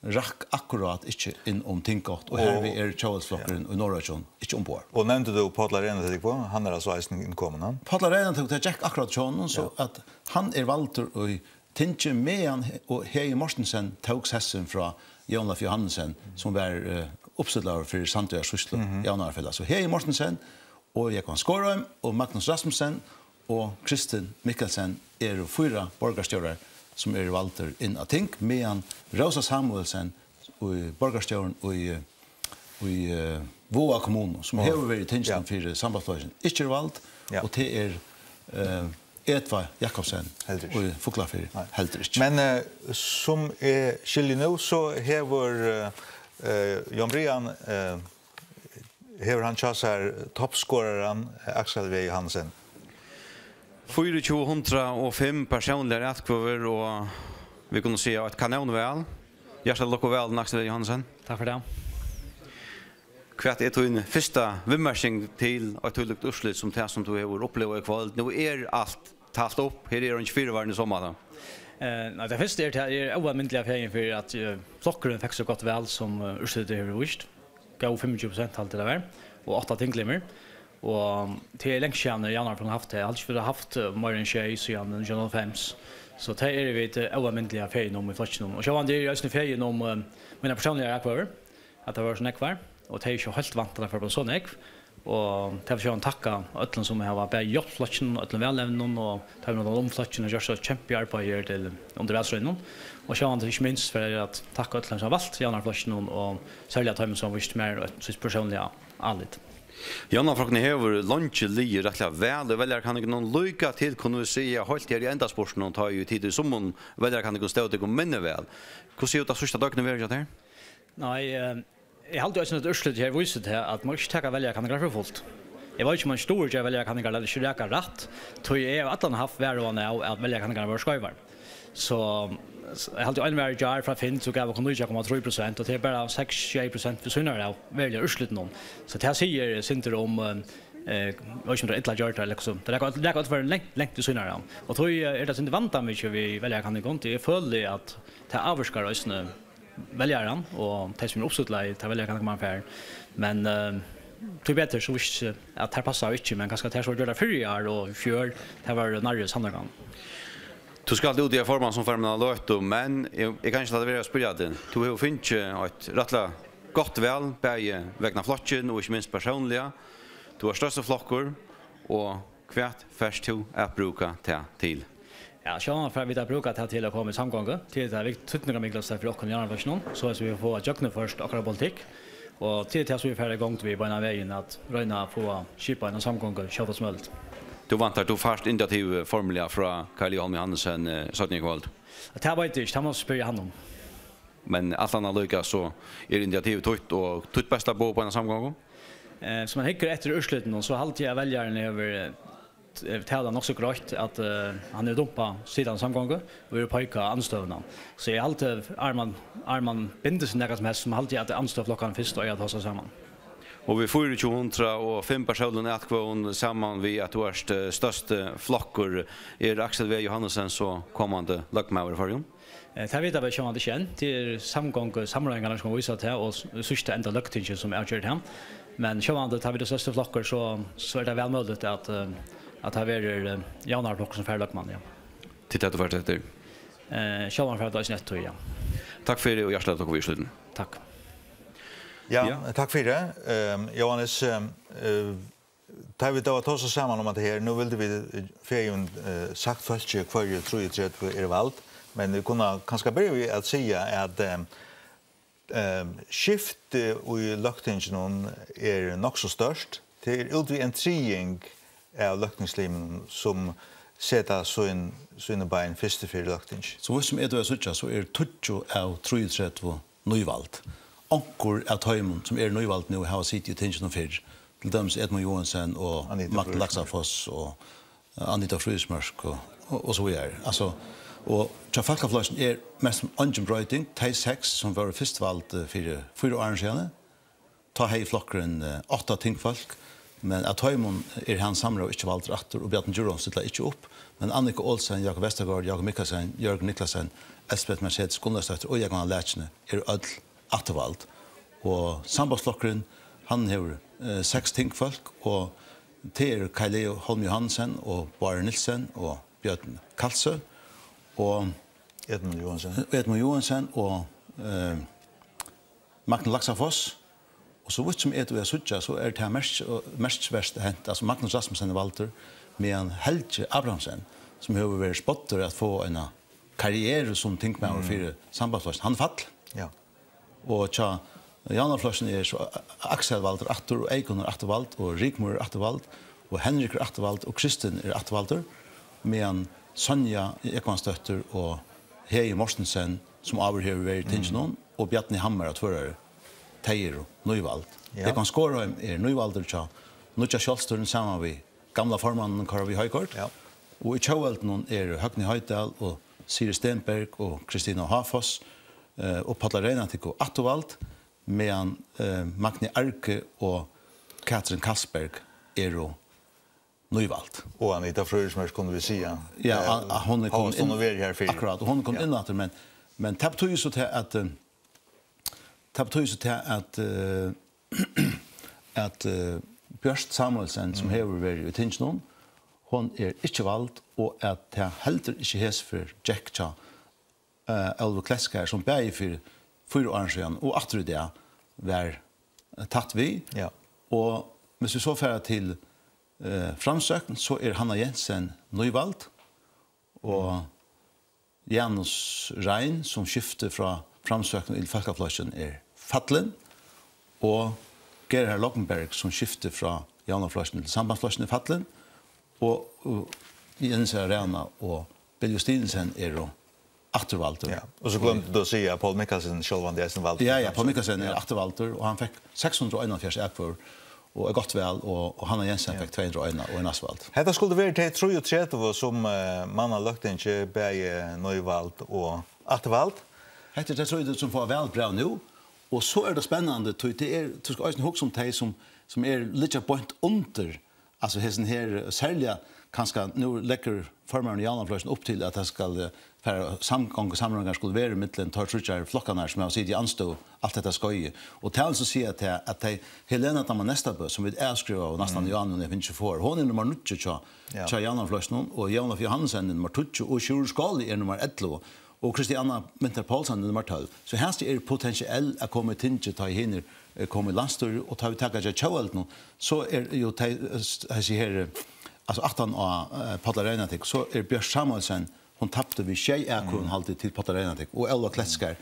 rakk akkurát ikki inn um Tingholt, og, og hervið er Tjóðveldsflokkurin í Norðoyggjum ikki umborð. Og nevndi tú Páll Reinatúgv? Hann er altso eisini innkomin, ha? Páll Reinatúgv, tað gekk akkurát hjá honum, so, ja, at hann er valdur í tingið, meðan he-, og Hegi Mortensen tók sessin frá Jón Leif Johannesen, sum var, eh, uppstillaður fyri Sandoyar sýslu, mhm, javnaðarfelag. So Hegi Mortensen og Jógvan Skorheim og Magnus Rasmussen og Kristin Mikkelsen eru fýra borgarstjórar, sum eru valdir inn á ting, meðan Rósa Samuelsen í borgarstjórin í, í, eh, Vága kommunu, sum, ja, hevur verið í tinginum, ja, fyri Sambandsflokkin, ikki er vald, ja, og tað er, eh, Edvard Jakobsen, heldur ikki, í Fuglafirði, nei, heldur ikki. Men, eh, sum eg skilji nú, so hevur, eh, eh, Jón Brian, eh, hevur hann hjá sær toppskoraran, eh, Aksel V. Johannesen. Fýraogtjúgu hundrað og fimm persónligar atkvøður, og vit kunnu siga eitt kanónval. Hjartaliga lukku vel, Aksel V. Johannesen. Takk fyri tað. Hvat er tín fyrsta viðmerking til eitt tílíkt úrslit sum tað, sum tú hevur upplivað í kvøld? Nú er alt talt upp, her er eingin fyrivarni í so máta. Eh, nei, tað fyrsta er, tað er óalmindiliga fegin fyri, at, eh, flokkurin fekk so gott val, sum, eh, úrslitið hevur víst. Góð fimmogtjúgu prosent, haldi eg tað var, og átta tinglimir. Og tað er langt síðani javnaðarflokkurin haft tað. Eg haldi ikki, vit hava havt, eh, meira enn sjey síðan nítjan hundrað og hálvfems. So tað eru vit, eh, óalmindiliga fegin um í flokkinum. Og sjálvandi eri eg eisini fegin um, eh, mínar persónligu atkvøður, at tað vóru so nógvar, og tað er ikki heilt vant, at tað fór at blíva so nógv. Og tað vil eg sjálvandi takka øllum, sum hava bæði hjálpt flokkinum, øllum valevnunum og teimum rundan um flokkin, og gjørt so kempiarbeiði her til, undir valstríðinum. Og sjálvandi ikki minst fyri at takka øllum, sum hava valt javnaðarflokkinum, og serliga teimum, sum hava víst mær eitt sítt persónliga álit. Javnaðarflokkurin hevur leingi ligið rættiliga væl í veljarakanningunum. Líka til, kunnu vit siga, heilt her í endaspurtinum, tá ið tit í summum veljarakanningum stóðu tykkum minni væl. Hvussu hevur tað síðsta døgnið verið hjá tær? Nei, eh, eg haldi eisini, at úrslitið her vísir tað, at man ikki taka veljarakanningina fyri fult. Eg veit ikki, um ein stovnur ger veljarakanningina ella ikki rakar rætt, tí eg havi allan havt varhugan av, at veljarakanningirnar vóru skeivar. So, so eg haldi, ein var í gjár frá Finn, so gav okkum nítjan komma trý prosent, og tað er bara seks, sjey prosent við síðuna av veruliga úrslitinum. So tað sigur eitt sindur um, eh, eh, eg veit ikki, um tað er illa gjørt, ella hvussu. Tað rakar, rakar øll at vera langt, langt við síðuna av. Og tí, eh, er tað eitt sindur vandamikið við veljarakanningum, tí eg føli, at tað ávirkar eisini veljaran, og tey sum eru uppstillað, tey velja kanska man fær. Men, eh, tí betur, so vísti seg at tær passaðu ikki, men kanska tær sum gjørdu tað fyrr í ár og í fjør, tær vóru nærri sannleikanum. Tú skalt út í ein formann sum fær mína løtu, men eg, eg kann ikki lata vera at spyrja teg. Tú hevur fingið eitt rættiliga gott val, bæði vegna flokkin og ikki minst persónliga. Tú ert størsti flokkur, og hvat fert tú at brúka tað til? Ja, sjálvandi fara vit at brúka tað til at koma í samgongu, til tað vikt-, týdningarmiklasta fyri okkum í javnaðarflokkinum, so at vit fáa gjøgnumført okkara politikk, og til tað sum vit fara í gongd við beinan vegin at royna at fáa skipað eina samgongu skjótast møguligt. Tú væntar, tú fært initiativ formliga frá Carl J. Holm Johannesen, eh, seinni í kvøld? Tað veit eg ikki, tað má spyrja hann um. Men alt annað líka, so er initiativ títt og títt besta boð upp á eina samgongu? Eh, sum man hyggur eftir úrslitunum, so haldi eg at veljarin hevur, eh, talað nokk so greitt, at, eh, hann hevur dumpað sitandi samgongu og hevur peikað andstøðuna. So eg haldi, áðrenn man, áðrenn man bindur seg nakað sum helst, so haldi eg at andstøðuflokkarnir fyrst eiga at tosa saman. Og við fýraogtjúgu hundrað og fimm persónligum atkvøðum, saman við at tú ert, eh, størsti flokkur, er Aksel V. Johannesen so komandi løgmaður í Føroyum? Eh, tað vita vit sjálvandi ikki enn. Tað er samgongusamráðingarnar sum vísa tað, og s-, í síðsta enda Løgtingið sum avger tað. Men sjálvandi, tá vit eru størsti flokkur, so, so er tað væl møguligt at, eh, at tað verður, eh, javnaðarflokkur sum fær løgmann, ja. Tit hava fært eftir. Eh, sjálvandi fær tað eisini eftir, ja. Takk fyri, og hjartaliga takk fyri úrslitini. Takk. Ja, ja, takk fyri. Ehm, Jóhannes, ehm, eh, tá vit tá tosa saman um at her, nú vildu vit, eh, fegin, eh, sagt fólki, hvørji trýogtretivu eru vald, men vit kunnu kanska byrja við at siga at, ehm, ehm, skiftið í Løgtinginum er nokk so stórt. Tað er út við ein triðing av løgtingslimunum, sum seta sín, síni bein fyrstu ferð í Løgtingi. So vítt sum eg dugi at síggja, so er tíggju av trýogtretivu nývald. Onkur av teimum, sum eru nývald nú, hava sitið í tinginum fyrr. Til dømis Edmund Joensen og Anita Magni Fríðriksmørk. Laxafoss og, eh, Anita Fríðriksmørk og, og, og so víðari. Altso, og hjá Fólkaflokkinum er mest sum eingin broyting. Tey seks, sum vóru fyrst vald, eh, fyri fýra árum síðani, tá hevði flokkurin, eh, átta tingfólk, men av teimum er Hans Samrø ikki valdur aftur, og Bjarni Djurhuus stillar ikki upp, men Annika Olsen, Jákup Vestergaard, Jákup Mikkelsen, Jørgen Niclasen, Elsbeth Mercedes Gunnlaugsdóttir og Jógvan á Lækjuni eru øll afturvald. Og Sambandsflokkurin, hann hevur, eh, seks tingfólk, og tað eru Kaj Leo Holm Johannesen og Bárður Nielsen og Bjørn Kalsø og Edmund Joensen. Edmund Joensen og, eh, Magni Laxafoss. Og so vítt sum eg dugi at síggja, so er tað merk-, merkisvert hent. Altso, Magnus Rasmussen er valdur, meðan Helgi Abrahamsen, sum hevur verið spáddur at fáa eina karrieru sum tingmaður fyri Sambandsflokkin, hann er fallin. Ja. Og hjá Javnaðarflokkinum er so Aksel valdur aftur, og Eyðgunn er afturvald, og Rigmor er afturvald, og Henrik er afturvald, og Kristin er afturvaldur, meðan Sonja Egvansdóttir og Hegi Mortensen, sum áður hevur verið í tinginum, og Bjarni Hammer á Tvøroyri, tey eru nývald. Ja. Jógvan Skorheim er nývaldur hjá nýggja sjálvstýrinum saman við gamla formannin Kára V. Højgaard. Ja. Og í tjóðveldinum eru Høgni Hoydal og Siri Stenberg og Kristina Háfoss, eh, og Poul Reynann er afturvaldur, meðan, eh, Magni Arge og Katrin Castberg eru nývald. Og Anita Fríðriksmørk, kunnu vit siga. Ja, eh, a-, a-, hon er komin inn. Hon hevur verið her fyrr. Akkurát, og hon er komin inn aftur, men, men tað betýðir so til at, eh, tað betýðir so til at, eh, at, eh, Bjørt Samuelsen, sum hevur verið í tinginum, hon er ikki vald, og at tað heldur ikki hesa ferð gekk hjá, eh, Óluvu Klettskeiðar, sum bæði fyri fýra árum síðan og aftur í dag var, eh, tætt við. Ja. Og hvis vit so fara til, eh, Framsókn, so er Hanna Jensen nývald, og Janus Rein, sum skifti frá Framsókn til Fólkaflokkin, er fallin, og Gerhard Lognberg, sum skifti frá Javnaðarflokkin til Sambandsflokkin, er fallin, og, og Jens Rana og Bill Justinussen eru afturvaldir. Ja, og so gloymdi tú at siga, at Poul Mikkelsen sjálvandi er eisini valdur. Ja, ja, Poul Mikkelsen er afturvaldur, og hann fekk seks hundrað og einoghálvfjerðs atkvøður, og er gott val, og, og Hanna Jensen fekk tvey hundrað og ein og er næstvald. Hetta skuldu verið tey trýogtretivu, sum, eh, manna Løgtingið, bæði nývald og afturvald. Hetta er tey trýogtretivu, sum fáa valbræv nú, og so er tað spennandi, tí tað er, tú skalt eisini hugsa um tey, sum, sum er, liggja beint undir Altso, hesin her, serliga, kanska, nú leggur formaðurin í Javnaðarflokkinum upp til, at tað skal, eh, fara, samgongusamráðingar skulu vera millum teir tríggjar flokkarnar, sum hava sitið í andstøðu alt hetta skeiðið. Og tað vil so siga, at tað, at tey, Helena Damma Nestabø, sum vit avskrivaðu næstan í ár, nú eg finn ikki for, hon er nummar níggju hjá, hjá Javnaðarflokkinum, og Jóna F. Johannesen er nummar tíggju, og Sjúrður Skaale er nummar ellivu, og Kristianna Winther Paulsen er nummar tólv. So hasi eru potentiell at koma í tingið, tá ið hinir, eh, koma í landsstýrið, og tá vit taka hjá Tjóðveldinum, so er jú tey, eh, s-, hesi her, eh, altso, aftan á, eh, Páll Reynardar, so er Bjørt Samuelsen, hon tapti við sjey atkvøðum, haldi, til Páll Reynardar, og Óla Kletskar,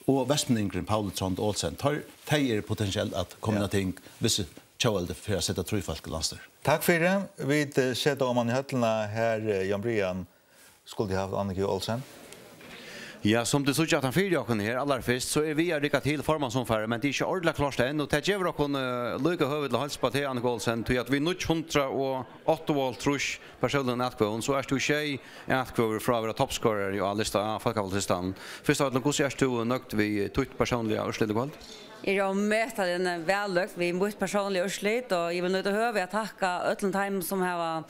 og vestmanningurin Pauli Trónd Olsen. Teir, tey eru potentiell at koma á ting, viss Tjóðveldið fer at seta trý fólk í landsstýrið. Takk fyri. Vit, eh, seta oman í høllina her, eh, Jón Brian, skuldi havt Anniku Olsen. Ja, sum tit síggja, at hann fyri okkum her, allarfyrst, so er við at rigga til formansumfarið, men tað er ikki ordiliga klárt enn, og tað gevur okkum, eh, líka høvi til at heilsa upp á teg, Annika Olsen, tí at við níggju hundrað og áttaoghálvtrýss persónligum atkvøðum, so ert tú sjey atkvøður frá at vera toppskorari á lista, á fólkaflokkslistanum. Fyrst av øllum, hvussu ert tú nøgd við títt persónliga úrslit í kvøld? Eg eri ómetaliga væl nøgd við mítt persónliga úrslit, og eg vil nýta høvið at takka øllum teimum, sum hava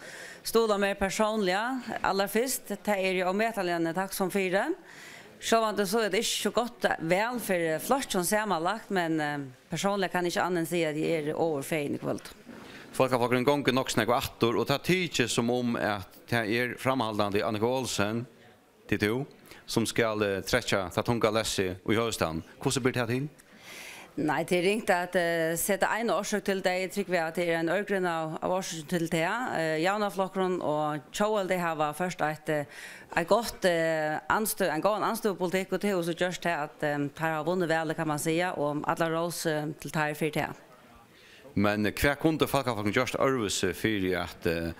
stuðlað mær persónliga. Allarfyrst, tað eri eg ómetaliga takksom fyri. Sjálvandi so er tað ikki so gott val fyri flokkin samanlagt, men, eh, persónliga kann eg ikki annað enn siga, at eg eri ovurfegin í kvøld. Fólkaflokkurin gongur nokk so nógv aftur, og tað tykist sum um, at tað er framhaldandi Annika Olsen, tað er tú, sum skal, eh, trekkja tað tunga lessið í høvuðsstaðnum. Hvussu ber tað til? Nei, tað er ringt at, eh, seta eina orsøk til tað. Eg trúgvi, at tað er ein ørgrynna av, av orsøkum til tað. Eh, Javnaðarflokkurin og Tjóðveldið hava ført eitt, eh, eitt gott, eh, andstøð-, ein góðan andstøðupolitikk, og tað hevur so gjørt tað, at, eh, teir hava vunnið valið, kann man siga, og allar rós, eh, til teir fyri tað. Men hvat kundi Fólkaflokkurin gjørt øðrvísi fyri at, eh,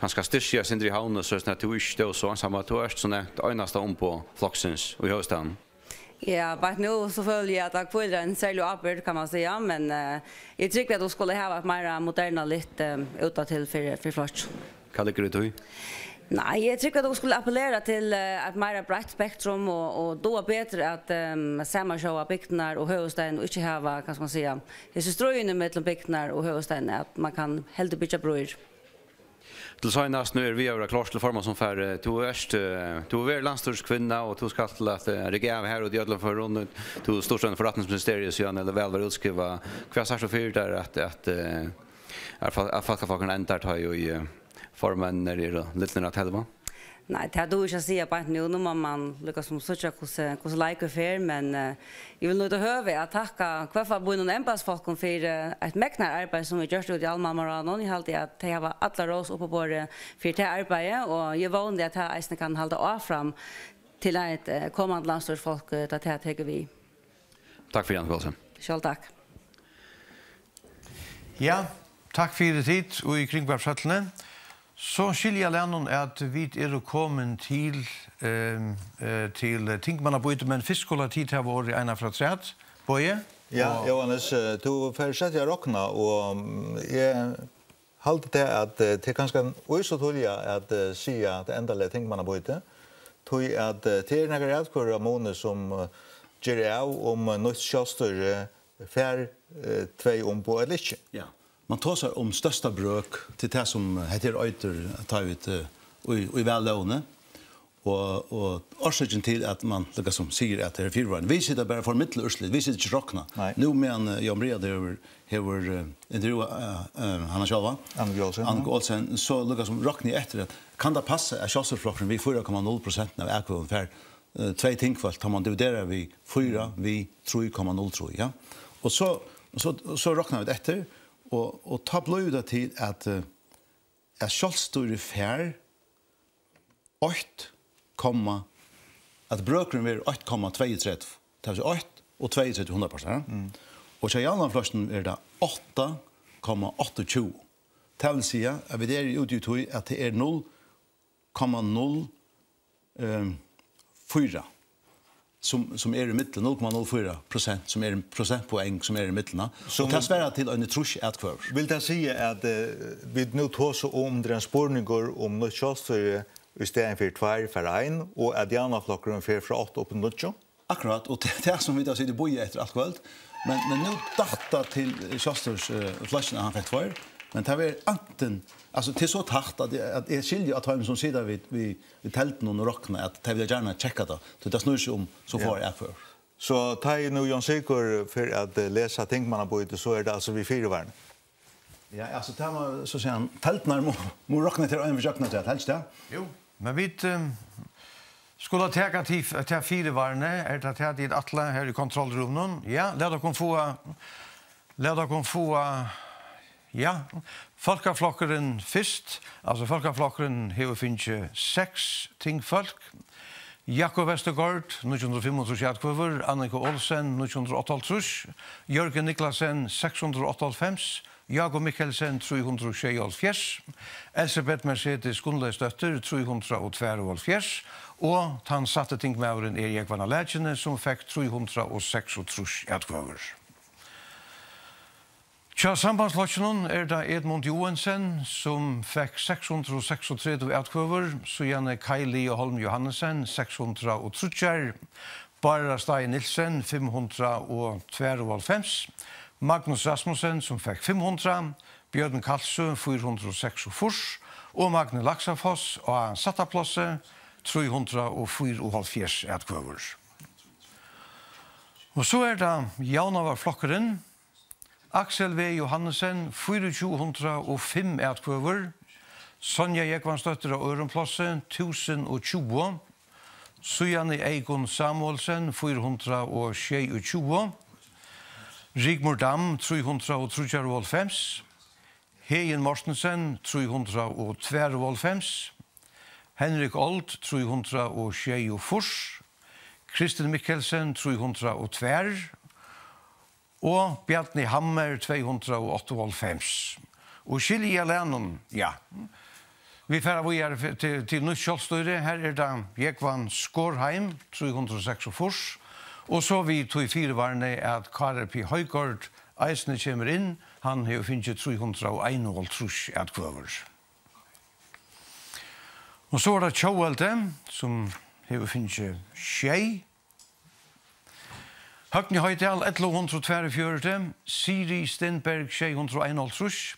kanska styrkja eitt sindur í Havn, so at tú ikki stóð so einsamøll? Tú ert sum nevnt einasta umboð flokksins í høvuðsstaðnum. Ja, beint nú so føli eg, at tað hvílir ein serlig ábyrgd, kann man siga, men, eh, eg trúgvi, at tú skuldi hava eitt meira moderna lit, eh, útatil fyri, fyri flokkin. Hvat liggur í tí? Nei, eg trúgvi, at tú skuldi appellera til, eh, eitt meira breitt spektrum og, og duga betri at, ehm, samansjóða bygdirnar og høvuðsstaðin og ikki hava, hvat skal man siga, hesi stríðini millum bygdirnar og høvuðsstaðin, at man kann heldur byggja brýr. Til seinast, nú er við at vera klárt til formansumfarið. Tú ert, eh, tú ert landsstýriskvinna, og tú skalt til at, eh, rigga av her úti í øllum førum. Tú stýrdi forretningsministerium síðan, ella val var útskrivað. Hvat sært tú fyri tær at, at, eh, at fol-, at fólkaflokkurin endar, tá ið, eh, formenninir eru lidnir at telva? Nei, tað dugi eg ikki at siga beint nú. Nú má man líka sum síggja, hvussu, hvussu leikur fer, men, eh, eg vil nýta høvið at takka hvørfall mínum embætisfólkum fyri eitt megnar arbeiði, sum er gjørt úti í almannamálaráðnum. Eg haldi, at tey hava alla rós upp á borðið fyri tað arbeiðið, og eg vóni, at tað eisini kann halda áfram til eitt, eh, komandi landsstýrisfólk, eh, tá tað tekur við. Takk fyri, Annika Olsen. Sjálv takk. Ja, takk fyri tit og í Kringvarpshøllini. So skilja eg nú, at vit eru komin til, ehm, eh, til tingmannabýtið, men fyrst skulu tit hava orðið eina afturat. Bogi? Ja, og Jóhannes, eh, tú fert skjótt at rokna, og, mm, eg haldi tað, at, eh, tað er kanska ov so tíðliga at, eh, siga tað endaliga tingmannabýtið, tí at, eh, tað er nakrar atkvøður av muni, sum, eh, ger av, um, eh, nýtt sjálvstýri fær, eh, tvey umboð ella ikki. Ja. Man tosar um størsta brøk til tað, sum hetta her eitur, at tá vit, eh, í, í vallógini, og, og orsøkin til, at man líka sum sigur, at tað er fyrivarni. Vit sita bara formidla úrslit, vit sita ikki og rokna. Nei. Nú meðan, eh, Jón Brian hevur, hevur, eh, intervjúað, eh, eh, hana sjálva, Annika Olsen, Annika Olsen, so líka sum rokni eg eftir, at kann tað passa, at Sjálvstýrisflokkurin við fýra komma null prosent av atkvøðum fær, eh, tvey tingfólk, tá man dividerar við fýra, við trý komma null trý, ja? Og so, so, so rokna vit eftir, og, og tá blívur tað til, at, eh, at sjálvstýrið fær eitt komma, at brøkurin verður eitt komma tveyogtretivu, tað vil siga eitt og tveyogtretivu hundraðpartar, ja? Mm. Og hjá Javnaðarflokkinum er tað átta komma áttaogtjúgu. Tað vil siga, at vit eru úti í tí, at tað er null komma null, ehm, fýra, sum, sum er í millum, null komma null fýra prosent, sum er prosentpoeng, sum er í millum, ja. Sum og tað svarar til eini trýss atkvøður. Vil tað siga, at, eh, vit nú tosa um, tað er ein spurningur um nýtt sjálvstýri í staðin fyri tveir fara ein, og at Javnaðarflokkurin fer frá átta upp í níggju? Akkurát, og tað er tað, sum vit hava sitið og bíðað eftir alt kvøld. Men, men nú datt tað til Sjálvstýrisflokkin, at hann fekk tveir. Men tað verður antin, altso, tað er so tætt, at eg, at eg skilji at teimum, sum sita við, við, við teldunum og rokna, at tey vilja gjarna tjekka tað, tí tað snýr seg um so Ja. fáar atkvøður. So tá eg nú, Jón Sigurð, fer at, eh, lesa tingmannabýtið, so er tað altso við fyrivarni? Ja, altso, tað má, so siga, teldurnar má, má rokna til ein við gjøgnum tað, helst, ja. Jú, men vit, eh, skulu taka til, til fyrivarni, er tað tað, tit ætla her í kontrollrúminum? Ja, lat okkum fáa Lat okkum fáa, ja, Fólkaflokkurin fyrst. Altso, Fólkaflokkurin hevur fingið seks tingfólk. Jakob Vestergaard, níggju hundrað og fimmogtrýss atkvøður, Annika Olsen, níggju hundrað og áttaoghálvtrýss, Jørgen Niklasen, seks hundrað og áttaoghálvfems, Jakob Mikkelsen, trý hundrað og sjeyoghálvfjerðs, Elsebeth Mercedes Gunnleifsdóttir, trý hundrað og tveyoghálvfjerðs, og tann sætti tingmaðurin er Jógvan á Lækjuni, sum fekk trý hundrað og seksogtrýss atkvøður. Hjá Sambandsflokkinum er tað Edmund Joensen, sum fekk seks hundrað og seksogtretivu atkvøður, síðani Kaj Leo Holm Johannesen, seks hundrað og tríggjar, Bárður Stage Nielsen, fimm hundrað og tveyoghálvfems, Magnus Rasmussen, sum fekk fimm hundrað, Bjørn Kalsø, fýra hundrað og seksogfýrs, og Magni Laxafoss á sætta plássi, trý hundrað og fýraoghálvfjerðs atkvøður. Og so er tað Javnaðarflokkurin, Aksel V. Johannesen, fýraogtjúgu hundrað og fimm atkvøður, Sonja Jógvansdóttir á øðrum plássi, túsund og tjúgu, síðani Eyðgunn Samuelsen, fýra hundrað og sjeyogtjúgu, Rigmor Dam, trý hundrað og tríggjaoghálvfems, Heðin Mortensen, trý hundrað og tveyoghálvfems, Henrik Old, trý hundrað og sjeyogfýrs, Kristin Mikkelsen, trý hundrað og tvær, og Bjarni Hammer, tvey hundrað og áttaoghálvfems. Og skilji eg á lagnum, ja. Vit fara víðari f-, til, til nýtt sjálvstýri. Her er tað Jógvan Skorheim, trý hundrað og seksogfýrs, og so við tí fyrivarni, at Kári P. Højgaard eisini kemur inn. Hann hevur fingið trý hundrað og einoghálvtrýss atkvøður. Og so er tað Tjóðveldi, sum hevur fingið sjey. Høgni Hoydal, ellivu hundrað og tveyogfjøruti, Siri Stenberg, sjey hundrað og einoghálvtrýss,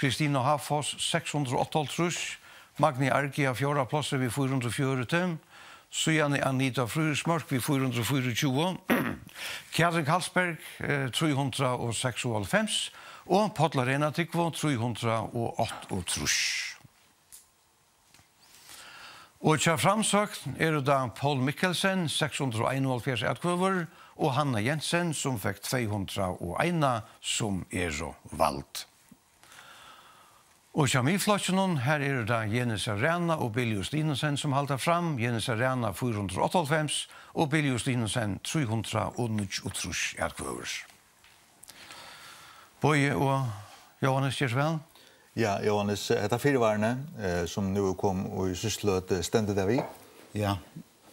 Kristina Háfoss, seks hundrað og áttaoghálvtrýss, Magni Arge á fjórða plássi við fýra hundrað og fjøruti, síðani Anita Friðriksmørk við fýra hundrað og fýraogtjúgu, Katrin Karlsberg, eh, trý hundrað og seksoghálvfems, og Páll Reynatúgvu, trý hundrað og áttaogtrýss. Og hjá Framsókn eru tað Poul Mikkelsen, seks hundrað og einoghálvfjerðs atkvøður, og Hanna Jensen, sum fekk tvey hundrað og ein, sum eru vald. Og hjá Miðflokkinum, har eru tað Jenis av Rana og Bill Justinussen, sum halda fram. Jenis av Rana, fýra hundrað og áttaoghálvfems, og Bill Justinussen, trý hundrað og níggjuogtrýss atkvøður. Bogi og Jóhannes, ger so væl. Ja, Jóhannes, hetta fyrivarni, eh, sum nú er komið í síðstu løtu, stendur tað við? Ja.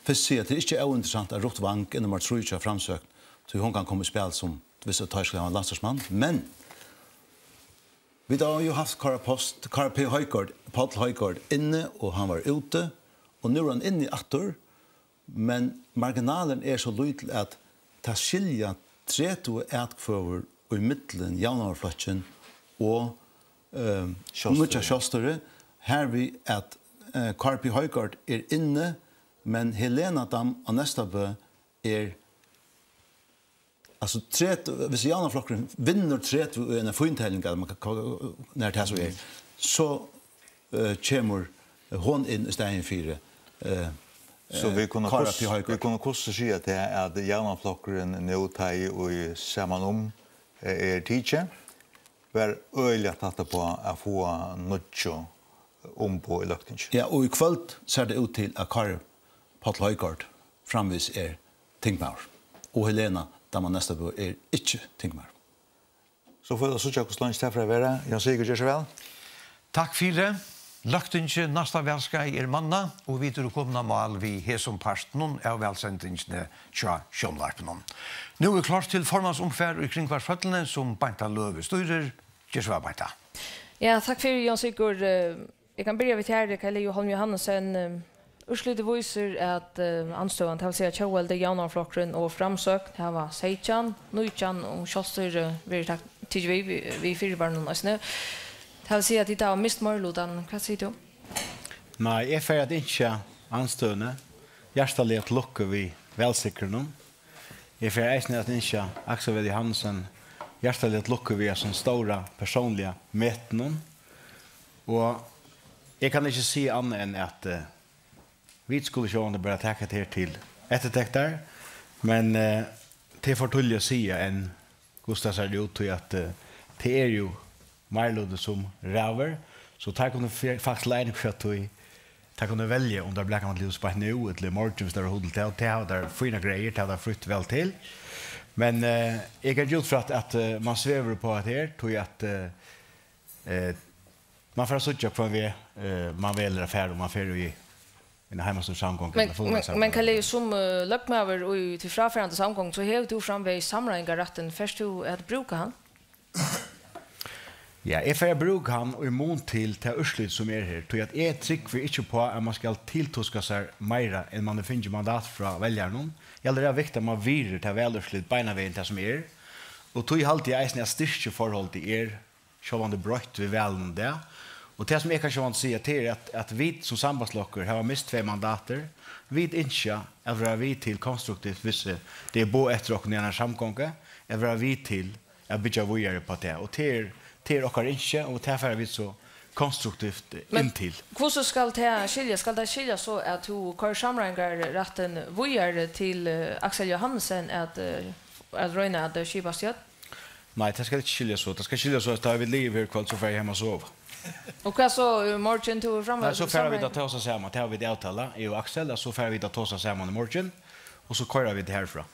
Fyrst siga, at tað er ikki óinteressant, at Ruth Wang er nummar trý hjá Framsókn, tí hon kann koma í spæl sum, viss at teir skulu hava ein landsstýrismann. Men vit hava jú havt Kára Post, Kára P. Højgaard, Páll Højgaard inni, og hann var úti, og nú er hann inni aftur. Men marginalin er so lítil, at tað skilja tretivu atkvøður í millum Javnaðarflokkin og, eh, Sjálvstýri. Nýggja sjálvstýri, harvið at, eh, Kári P. Højgaard er inni, men Helena Dam á Neystabø er, altso, tretivu, viss Javnaðarflokkurin vinnur tretivu í eini fíntelling, at man kann, nær tað so er, so, eh, kemur hon inn í staðin fyri, eh, So vit kunnu Kára hvussu, P. Højgaard. Vit kunnu hvussu siga tað, at Javnaðarflokkurin nú, tá ið saman um, eh, er tikið, var øgiliga tætt uppá at fáa níggju umboð í Løgtingi. Ja, og í kvøld sær tað út til, at Kári Páll Højgaard framvegis er tingmaður, og Helena Dam á Neystabø er ikki tingmaður. So fáa vit at síggja, hvussu leingi tað fer at vera. Jón Sigurð, ger so væl. Takk fyri. Løgtingið næsta valskeið er mannað, og vit eru komin á mál við hesum partinum av valsendingini hjá Sjónvarpinum. Nú er klárt til formansumfar í Kringvarpshøllini, sum Beinta Løve stýrir. Ger so væl, Beinta. Ja, takk fyri, Jón Sigurð. Eh, eg kann byrja við tær, Kaj Leo Holm Johannesen. Eh, úrslitið vísir, at, eh, andstøðan, tað vil siga Tjóðveldi, Javnaðarflokkurin og Framsókn, hava seytjan, nítjan og sjálvstýri verður tak-, tikið við, við, við fyrivarnum eisini. Tað vil siga, at tit hava mist meirilutan. Hvat sigur tú? Nei, eg fari at ynskja andstøðuni hjartaliga til lukku við valsigrinum. Eg fari eisini at ynskja Aksel V. Johannesen hjartaliga til lukku við hesum stóra persónliga metinum. Og eg kann ikki siga annað enn at, eh, vit skulu sjálvandi bara taka tað her til eftirtektar, men, eh, tað er for tíðliga at siga enn, hvussu tað sær út, tí at, eh, tað er jú meiriluti sum ræður, so teir kunnu fe-, faktiskt leið inn í tí, teir kunnu velja um teir blaka til ljós beint nú ella í morgin, viss teir hava hug til tað, og tað hava teir fínar greiðir, tað hava teir frítt val til. Men, eh, eg gangi út frá at, at, eh, mann svevur upp á hetta her, tí at, eh, eh, mann fer at síggja hvønn veg, eh, mann velur at fara, um mann fer í ein heimastýrissamgongu Men, ella men, fullveldissamgongu. Men Karl Leo, sum, eh, løgmaður í tí fráfarandi samgongu, so hevur tú framvegis samráðingarrættin. Fert tú at brúka hann? Ja, eg fari at brúka hann í mun til tað úrslit, sum er her. Tí at eg trúgvi ikki uppá, at mann skal tiltuska sær meira, enn mann hevur fingið mandat frá veljarunum. Eg haldi, tað er viktigt, at mann virðir tað valúrslit beinanvegin, tað sum er. Og tí haldi eg eisini, at styrkiforholdið er sjálvandi broytt við valinum í dag. Og tað, sum eg kann sjálvandi siga, tað er, at, at vit sum sambandsflokkur hava mist tvey mandatir. Vit ynskja at vera við til konstruktivt, viss, eh, tað er boðað eftir okkum í einari samgongu, at vera við til at byggja víðari upp á tað. Og tað er, tað er okkara ynski, og tað fara vit so konstruktivt, eh, Men inn til. Hvussu skal tað skiljast? Skal tað skiljast so, at tú koyrir samráðingarrættin víðari til, eh, Aksel Johannesen at, eh, at royna at, eh, skipa stjórn? Nei, tað skal ikki skiljast so. Tað skal skiljast so, at tá vit liva her í kvøld, so fari eg heim at sova. Og hvat so í morgin, tú er framvegis Nei, so við fara vit at samráðing? Tosa saman. Tað hava vit avtalað, eg og Aksel, at so fara vit at tosa saman í morgin, og so koyra vit herfrá.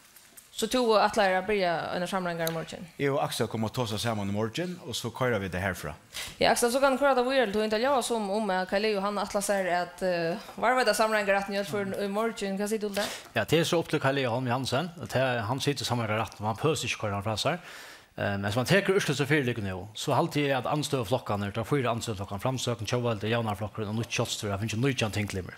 So tú ætlar at byrja einar samráðingar í morgin? Eg og Aksel koma at tosa saman í morgin, og so koyra vit tað herfrá. Ja, Aksel, so kann tú koyra tað víðari til tín. Tað ljóðar sum um, at Karl Leo, hann ætlar sær at, eh, varðveita samráðingarrættin í øll førum í morgin. Hvat sigur tú til tað? Ja, tað er so upp til Karl Leo Holm Johansen. Tað er, hann situr í samráðingarrættinum, og hann behøvist ikki koyra hann frá sær. Eh, men um mann tekur úrslitið, sum fyriliggur nú, so haldi eg, at andstøðuflokkarnir, teir fýra andstøðuflokkarnir, Framsókn, Tjóðveldi, Javnaðarflokkurin og Nýtt Sjálvstýri, hava fingið nítjan tinglimir.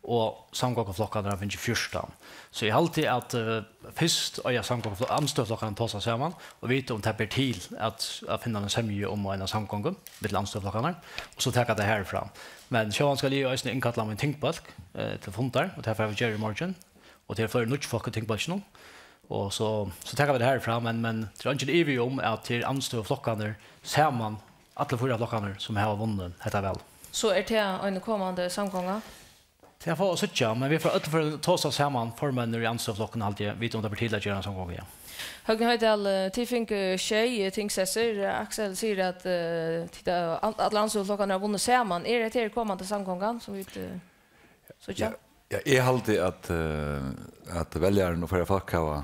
Og samgonguflokkarnir hava fingið fjúrtan. So eg haldi, at, eh, fyrst eiga samgonguflo-, andstøðuflokkarnir at tosa saman og vita, um tað ber til at, at finna eina semju um eina samgongu millum andstøðuflokkarnar, og so taka tað herfrá. Men sjálvandi skal eg eisini innkalla mín tingbólk, eh, til fundar, og tað fara vit at gera í morgin. Og tað eru fleiri nýggj fólk í tingbólkinum. Og so, so taka vit tað herfrá, men, men tað er eingin ivi um, at tað eru andstøðuflokkarnir saman, allir fýra flokkarnir, sum hava vunnið hetta val. So er tað ein komandi samgonga? Tað fáa vit at síggja, men vit fara øll at tosa saman, formenninir í andstøðuflokkunum, haldi eg, vita, um tað ber til at gera eina samgongu, ja. Høgni Hoydal, eh, tit fingu sjey, eh, tingsessir. Aksel sigur, at, eh, tit, eh, an-, allir andstøðuflokkarnir hava vunnið saman. Er hetta her komandi samgongan, sum vit, eh, síggja? Ja, ja, eg haldi, at, eh, at veljarin og fleiri fólk hava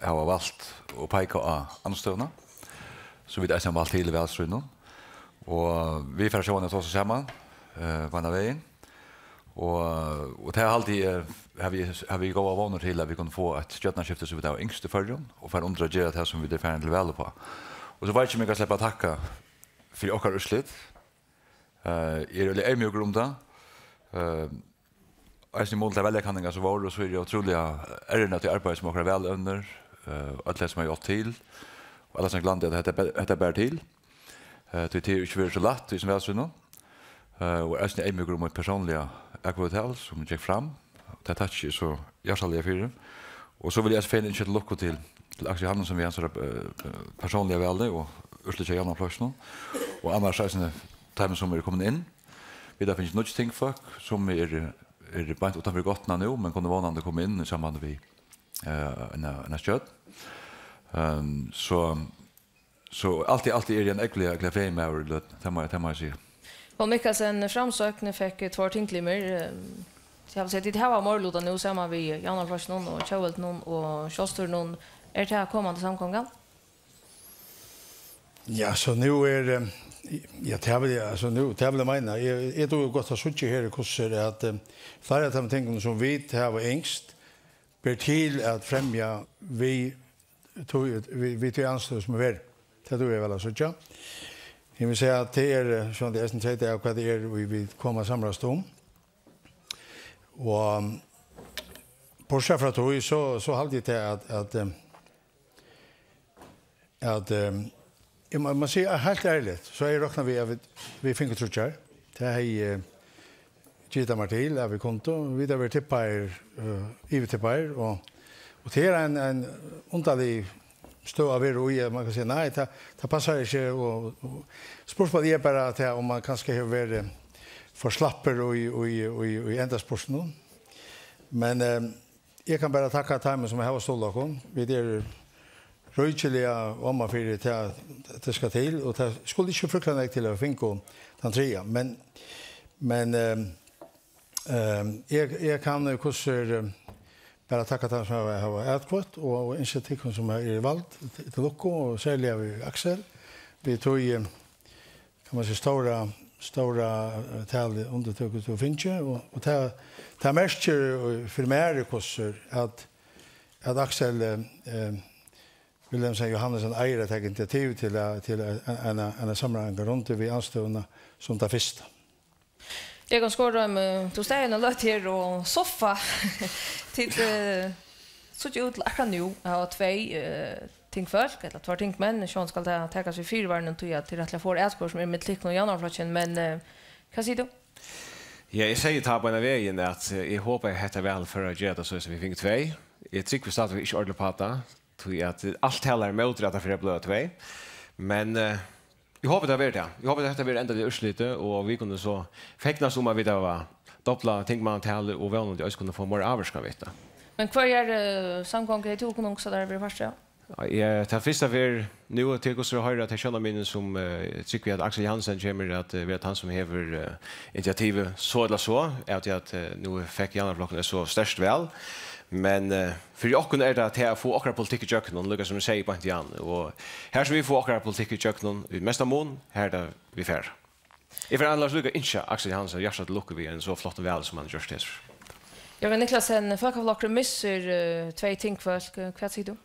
hava valt og peika á andstøðuna, sum vit eisini hava valt til í valstríðinum. Og vit fara sjálvandi at tosa saman, eh, beinanvegin. Og, og tað haldi eg, havi, havi góðar vónir til, at vit kunnu fáa eitt stjórnarskifti, sum vit hava ynskt í Føroyum, og fara undir at gera tað, sum vit eru farin til val uppá. Og so veit eg ikki, um eg kann sleppa at takka fyri okkara úrslit. Eh, eg eri øgiliga eyðmjúkur um tað. Eh, eisini í mun til tær valjakanningar sum vóru, so eri eg ótrúliga errin av tí arbeiði, sum okkara valevnir, eh, øll tey, sum hava hjálpt til, og alla, sum glandi, at hetta ber, hetta ber til. Eh, tí tað er ikki verið so lætt í hesum valstríðinum. Eh, og eisini eyðmjúkur um mítt persónliga atkvøðutal, sum gekk fram. Tað takki eg so hjartaliga fyri. Og so vil eg eisini fegin ynskja til lukku til, til Aksel Hansen við hansara, eh, persónliga vali og úrslitið hjá Javnaðarflokkinum og annars eisini teimum, sum eru komin inn. Vit hava fingið nýggj tingfólk, sum eru, eru beint uttanfyri gáttina nú, men kunnu vónandi koma inn í samband við, eh, eina, eina stjórn. Ehm, so, so alt í alt eri eg ein ógvuliga, ógvuliga fegin maður í løtuni, tað má, tað má eg siga. Poul Mikkelsen, Framsókn, fekk tveir tinglimir. Ehm, so eg vil siga, tit hava meirilutan nú saman við Javnaðarflokkinum og Tjóðveldinum og Sjálvstýrinum. Er tað komandi samgongan? Ja, so nú er, eh, ja, tað vil eg, altso, nú, tað vil eg meina. Eg, eg dugi gott at síggja her, hvussu er at, eh, fleiri av teimum tingunum, sum vit hava ynskt, ber til at fremja við, tí, við, við tí andstøðu, sum er verið. Tað dugi eg væl at síggja. Eg vil siga, at tað er, eh, sjálvandi eisini treytað av, hvat tað er, ið vit koma at samlast um. Og, um, bortsett frá tí, so, so haldi eg tað, at, at, eh, at, eh, Eg má, má siga heilt ærligt, so eg rokna við, at vit, vit fingu tríggjar. Tað hevði, eh, gitað mær til, at vit kundu. Vit hava verið tippaðir, eh, yvirtippaðir, og, og tað er ein, ein undarlig støða at vera í, at man kann siga, nei, tað, tað passar ikki, og, og spurningur er bara tað, um man kanska hevur verið for slappur í, í, í, í endaspurtinum. Men, eh, eg kann bara takka teimum, sum hava stuðlað okkum. Vit eru ríkiliga oman fyri tað, tað skal til, og tað skuldi ikki fríkliga nógv til at fingu tann triðja. Men, men, ehm, ehm, eg, eg kann, eh, hvussu er, eh, bara takka teimum, sum hava, hava atkvøtt, og, og ynskja tykkum, sum eru vald, til, til lukku, og serliga við Aksel. Vit tøy, eh, kann man siga, stóra, stóra, eh, talið undirtøkur, tú fingið, og, og tað, tað merkir, eh, fyri mær, hvussu at, at Aksel, eh, eh, Wilhelmsen Johannesen eigur at taka initiativ til, eh, til, eh, eina, eina samráðingarrundu við andstøðuna sum tað fyrsta. Jógvan Skorheim, eh, tú stendur eina løtu her og soffa. Tit, eh, síggja út til akkurát nú at hava tvey, eh, tingfólk, ella tveir tingmenn. Sjálvandi skal tað takast við fyrivarni, tí at tað er rættiliga fá atkvøður sum eru millum tykkum og Javnaðarflokkin, men, eh, hvat sigur tú? Ja, eg segði tá beinanvegin, at, eh, eg hopi, at hetta val fer at gera tað, so sum vit fingu tvey. Eg trúgvi stadigvæk ikki ordiliga upp á tað, tí at alt talar ímóti, at tað fer at blíva tvey. Men, eh, eg hopi, tað verður tað. Eg hopi, at hetta verður endaliga úrslitið, og vit kunnu so fegnast um, at vit hava doblað tingmannatalið og vónandi eisini kunnu fáa meira ávirkan við tað. Men hvørja, eh, samgongu hevði tú kunnað hugsað tær at verið partur av? Ja, tað fyrsta verður nú, til hvussu er at hoyra tey sjónarmiðini, sum, eh, eg trúgvi, at Aksel Johannesen kemur at, eh, vera tann, sum hevur, eh, initiativið so ella so, av tí at, eh, nú fekk Javnaðarflokkurin eitt so sterkt val. Men, eh, fyri okkum er tað tað at fáa okkara politikk ígjøgnum, líka sum eg segði beint í áðni. Og har sum vit fáa okkara politikk ígjøgnum í mestan mun, har er tað vit fara. Eg fari annars líka ynskja Aksel Johannesen hjartaliga til lukku við einum so flottum vali, sum hann hevur gjørt hesum. Jógvan Niclasen, Fólkaflokkurin missir, eh, tvey tingfólk. Eh, hvat sigur tú?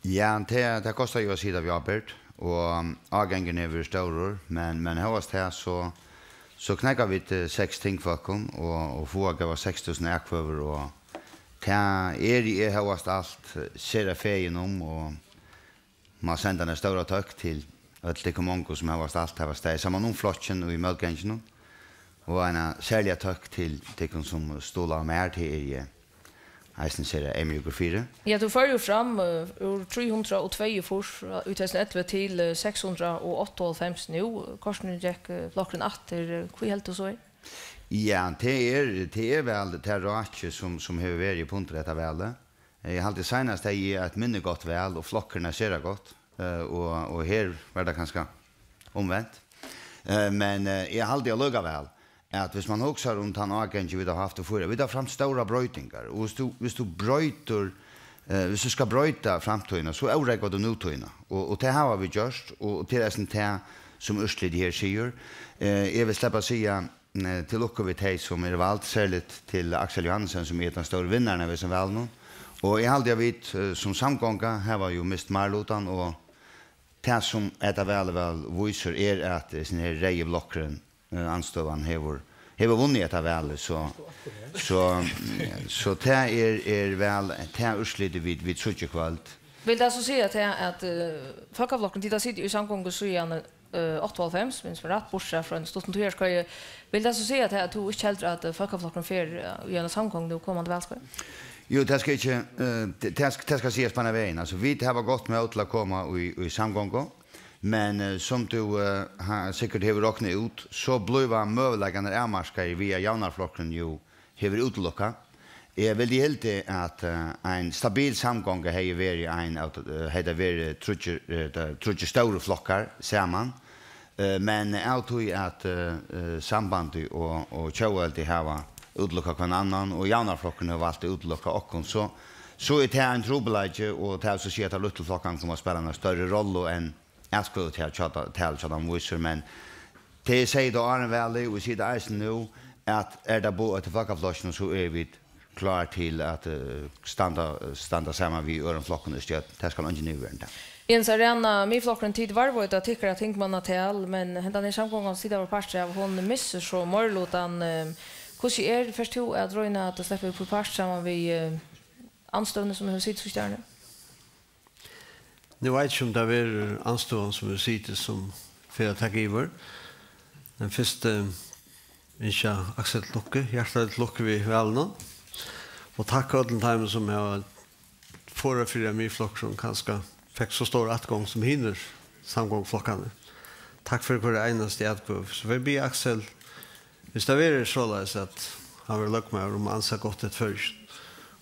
Ja, tað, tað kostar jú at sita við ábyrgd, og, um, ágangurin hevur verið stórur, men, men hóast tað, so, so knekka vit, eh, seks tingfólkum og, og fáa góðar seks túsund atkvøður, og tað eri eg hóast alt, eh, sera fegin um, og má senda eina stóra tøkk til øll tykkum ungu, sum hóast alt hava staðið saman um flokkin og í mótganginum, og eina serliga tøkk til tykkum, sum stuðlaðu mær, tað eri eg eisini sera eyðmjúkur fyri. Ja, tú fór jú fram, eh, úr trý hundrað og tveyogfýrs í tvey túsund og ellivu til, eh, seks hundrað og áttaoghálvfems nú. Kortini gekk, eh, flokkurin aftur. Eh, hví heldur tú so er? Ja, tað er, tað er væl tað rakið, sum, sum hevur verið upp undir hetta valið. Eg haldi, seinast hevði eg eitt minni gott val og flokkurin eitt sera gott, eh, og, og her var tað kanska umvent. Eh, men, eh, eg haldi allíkavæl, at viss mann hugsar um tann ágangin, vit hava havt í fýra, vit hava framt stórar broytingar, og viss tú, viss tú broytir, eh, viss tú skal broyta framtíðina, so órógvar tú nútíðina, og, og tað hava vit gjørt, og, og tað er eisini tað, sum úrslitið her sigur. Eh, eg vil sleppa at siga, eh, til lukku við tey, sum eru vald, serligt til Aksel Johannesen, sum er tann stóri vinnarin av hesum valinum. Og eg haldi, at vit, eh, sum samgonga hava jú mist meirilutan, og tað, sum hetta valið væl vísir, er, at, eh, hesin her reyði flokkurin, eh, andstøðan, hevur, hevur vunnið hetta valið, so, so, so tað er, er væl tað úrslitið, vit, vit síggja í kvøld. Vil tað so siga, at, at, eh, Fólkaflokkurin, tit hava sitið í samgongu síðan, eh, áttaoghálvfems, minnist meg rætt, burtursæð frá einum stuttum tíðarskeiði. Vil tað so siga, at, at tú ikki heldur, at, eh, Fólkaflokkurin fer, eh, í eina samgongu nú komandi valskeið? Jú, tað skal ikki, eh, t-, tað sk-, tað skal sigast beinan vegin. Altso, vit hava gott mót til at koma í, í samgongu, men, eh, sum tú, eh, ha-, sikkurt hevur roknað út, so blíva møguleikarnir avmarkaðir við, at Javnaðarflokkurin jú hevur útilukkað. Eg vildi hildið, at, eh, ein stabil samgonga hevði verið ein av, eh, hevði verið tríggir, eh, tað, tríggir stórir flokkar saman. Eh, men av tí at, eh, eh, Sambandið og, og Tjóðveldið hava útilukkað hvønn annan, og Javnaðarflokkurin hevur valt at útilukka okkum, so, so er tað ein trupulleiki, og tað vil so siga, at teir lítlu flokkarnir koma at spæla eina størri rollu enn atkvøðutal hjá, tal hjá teimum vísir, men tað eg segði tá áðrenn valið, og eg sigi tað eisini nú, at er tað boðað eftir Fólkaflokkinum, so eru vit klár til at, eh, standa, standa saman við øðrum flokkum í stjórn. Tað skal eingin yvirvera tað. Jens Arena, Miðflokkurin, tit varðveita tykkara tingmannatal, men hendan her samgongan, tit hava verið partur av, hon missir so meirilutan. Eh, hvussu er, fert tú at royna at sleppa upp í part saman við, eh, andstøðuni, sum hevur sitið síðstu árini? Nú veit eg ikki, um tað verður andstøðan, sum hevur sitið, sum fer at taka yvir. Men fyrst, eh, ynskja Aksel lukku, hjartaliga lukku við valinum. Og takk øllum teimum, sum hava forðað fyri, at Miðflokkurin kanska fekk so stóra atgongd sum hinir samgonguflokkarnir. Takk fyri hvørja einastu atkvøðu. So vil eg biðja Aksel, viss tað verður soleiðis, at hann verður løgmaður, um at ansa gott eftir Føroyum.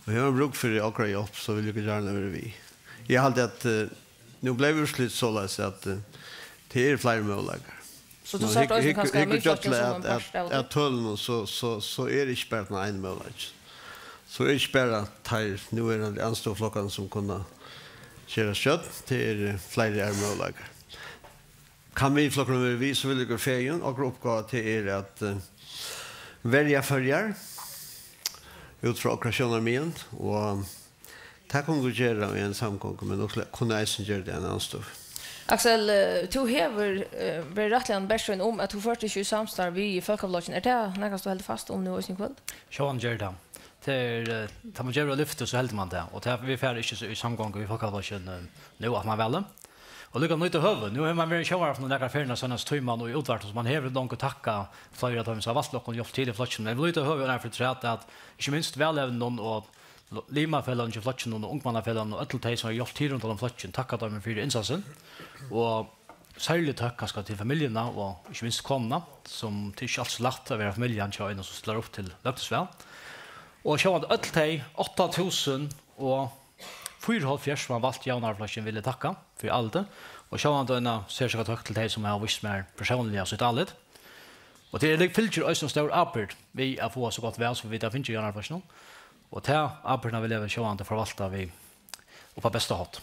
Og hevur hann brúk fyri okkara hjálp, so vilja vit gjarna vera við. Eg haldi, at, eh, nú bleiv úrslitið soleiðis, at, eh, tað eru fleiri møguleikar. So tú sært eisini kanska Miðflokkin sum ein part av tí? At tølunum, so, so, so er ikki bara tann eini møguleikin. So er ikki bara teir núverandi andstøðuflokkarnir, sum kunnu gera stjórn, tað eru fleiri aðrir møguleikar. Kann Miðflokkurin vera við, so vil eg vera fegin. Okkara uppgáva, tað er at, eh, verja Føroyar út frá okkara sjónarmiðum, og tað kunnu vit gera í ein samgongu, men okur kunnu eisini gera tað í eini andstøðu. Aksel, eh, tú hevur, eh, verið rættiliga bjartsýn um, at tú førdi teg í samstarv við Fólkaflokkin. Er tað nakað, tú heldur fast um nú eisini í kvøld? Sjálvandi geri eg tað. Tað er, eh, tá man gevur og lyftir, so heldur man tað. Og tað, vit fara ikki so í samgongu við Fólkaflokkin, eh, nú aftan á valið. Og líka nýta høvið. Nú hevur man verið í sjónvarpinum nakrar ferðir seinastu tíman og í útvarpinum, so man hevur longu takkað fleiri av teimum, sum hava valt okkum og hjálpt til í flokkinum. Men vit nýta høvið og nær fyri træt at ikki minst valevnunum og l-, limafeløgum hjá flokkinum og ungmannafeløgum og øll tey, sum hava hjálpt til rundan um flokkin, takka teimum fyri innsatsin. Og serlig tøkk kanska til familjuna og ikki minst konuna, sum tað er ikki altíð so lætt at vera familjan hjá einum, sum stillar upp til løgtingsval. Og sjálvandi øll tey átta túsund og fýraoghálvfjerðs, sum hava valt Javnaðarflokkin, vil eg takka fyri álitið. Og sjálvandi eina serstaka tøkk til tey, sum hava víst mær persónliga sítt álit. Og tað er, fylgir eisini stór ábyrgd við at fáa so gott val, sum vit hava fingið í Javnaðarflokkinum. Og ta ábyrgdina vil eg sjálvandi forvalta við, upp á besta hátt.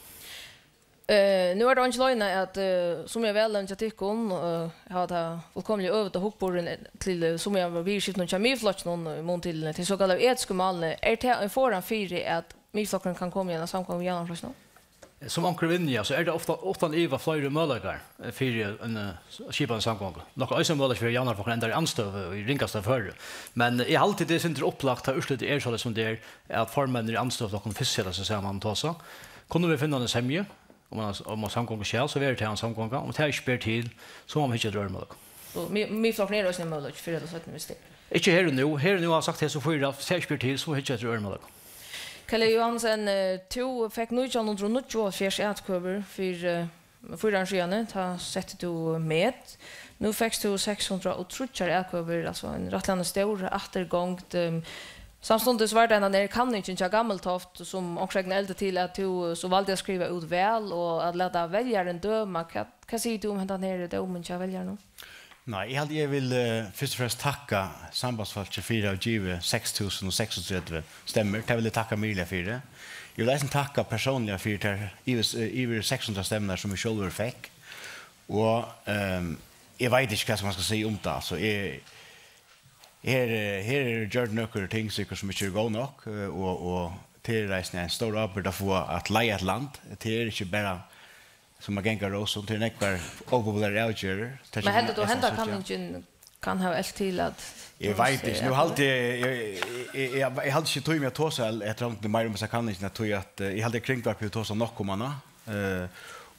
Eh, nú er tað eingin loyna, at, eh, sum eg vælevni hjá tykkum, eh, hava tað fullkomiliga øvuta hugburðin til, eh, sum eg var viðurskiftinum hjá Miðflokkinum, í mun til, eh, tey sokallaðu etisku málini. Er tað ein forðan fyri, at Miðflokkurin kann koma í eina samgongu við Javnaðarflokkinum? Sum onkur vil, ja, so er tað ofta, uttan iva, fleiri møguleikar, eh, fyri ein, eh, skipan av samgongu. Nokk eisini møguleiki fyri Javnaðarflokkurin endar í andstøðu í ringasta føri. Men eg haldi, tað er sindur upplagt, tá úrslitið er soleiðis, sum tað er, at formenn í andstøðuflokkum fyrst seta seg saman og tosa. Kunnu vit finna eina semju um eina, um eina samgongu skal, so verður tað ein samgonga. Um tað ikki ber til, so má man hyggja eftir øðrum møguleikum. Og Mi-, Miðflokkurin er eisini ein møguleiki fyrr ella seinni, viss tað er. Ikki her og nú. Her og nú havi eg sagt, hesi fýra, tað ikki ber til, so má hyggja eftir øðrum møguleikum. Kalle Johansen, eh, tú fekk nítjan hundrað og níggjuoghálvfjerðs atkvøður fyri, eh, fýra árum síðani, tá setti tú met. Nú fekst tú seks hundrað og tríggjar atkvøður, altso ein rættiliga stór afturgongd. Ehm, samstundis var tað henda her kanningin hjá Gammeltoft, sum onkran vegin elvdi til, at tú, eh, so valdi at skriva út val og at lata veljaran døma. Hvat, hvat sigur tú um hendan her dómin hjá veljaranum? Nei, eg haldi, eg vil, eh, fyrst og fremst takka sambandsfólki fyri at hava givið seks túsund og seksogtretivu stemmur. Tað vil eg takka mýliga fyri. Eg vil eisini takka persónliga fyri tær yvir, eh, yvir seks hundrað stemmurnar, sum eg sjálvur fekk. Og, ehm, eg veit ikki, hvat man skal siga um tað. Altso, eg, her, eh, her eru gjørd nøkur ting, sikkurt, sum ikki eru góð nokk, eh, og, og tað er eisini ein stór ábyrgd at fáa at leiða eitt land. Tað er ikki bara sum at ganga á rósum, tað eru nógvar ópopulærar avgerðir. Tað Men heldur tú, henda kanningin kann hava elvt til at Eg veit ikki. Nú haldi eg, eg, eg, eg, eg, eg haldi ikki tími at tosa eftir meira um hesa kanningina, tí at, eh, eg haldi, at Kringvarpið hevur tosað nokk um hana. Eh,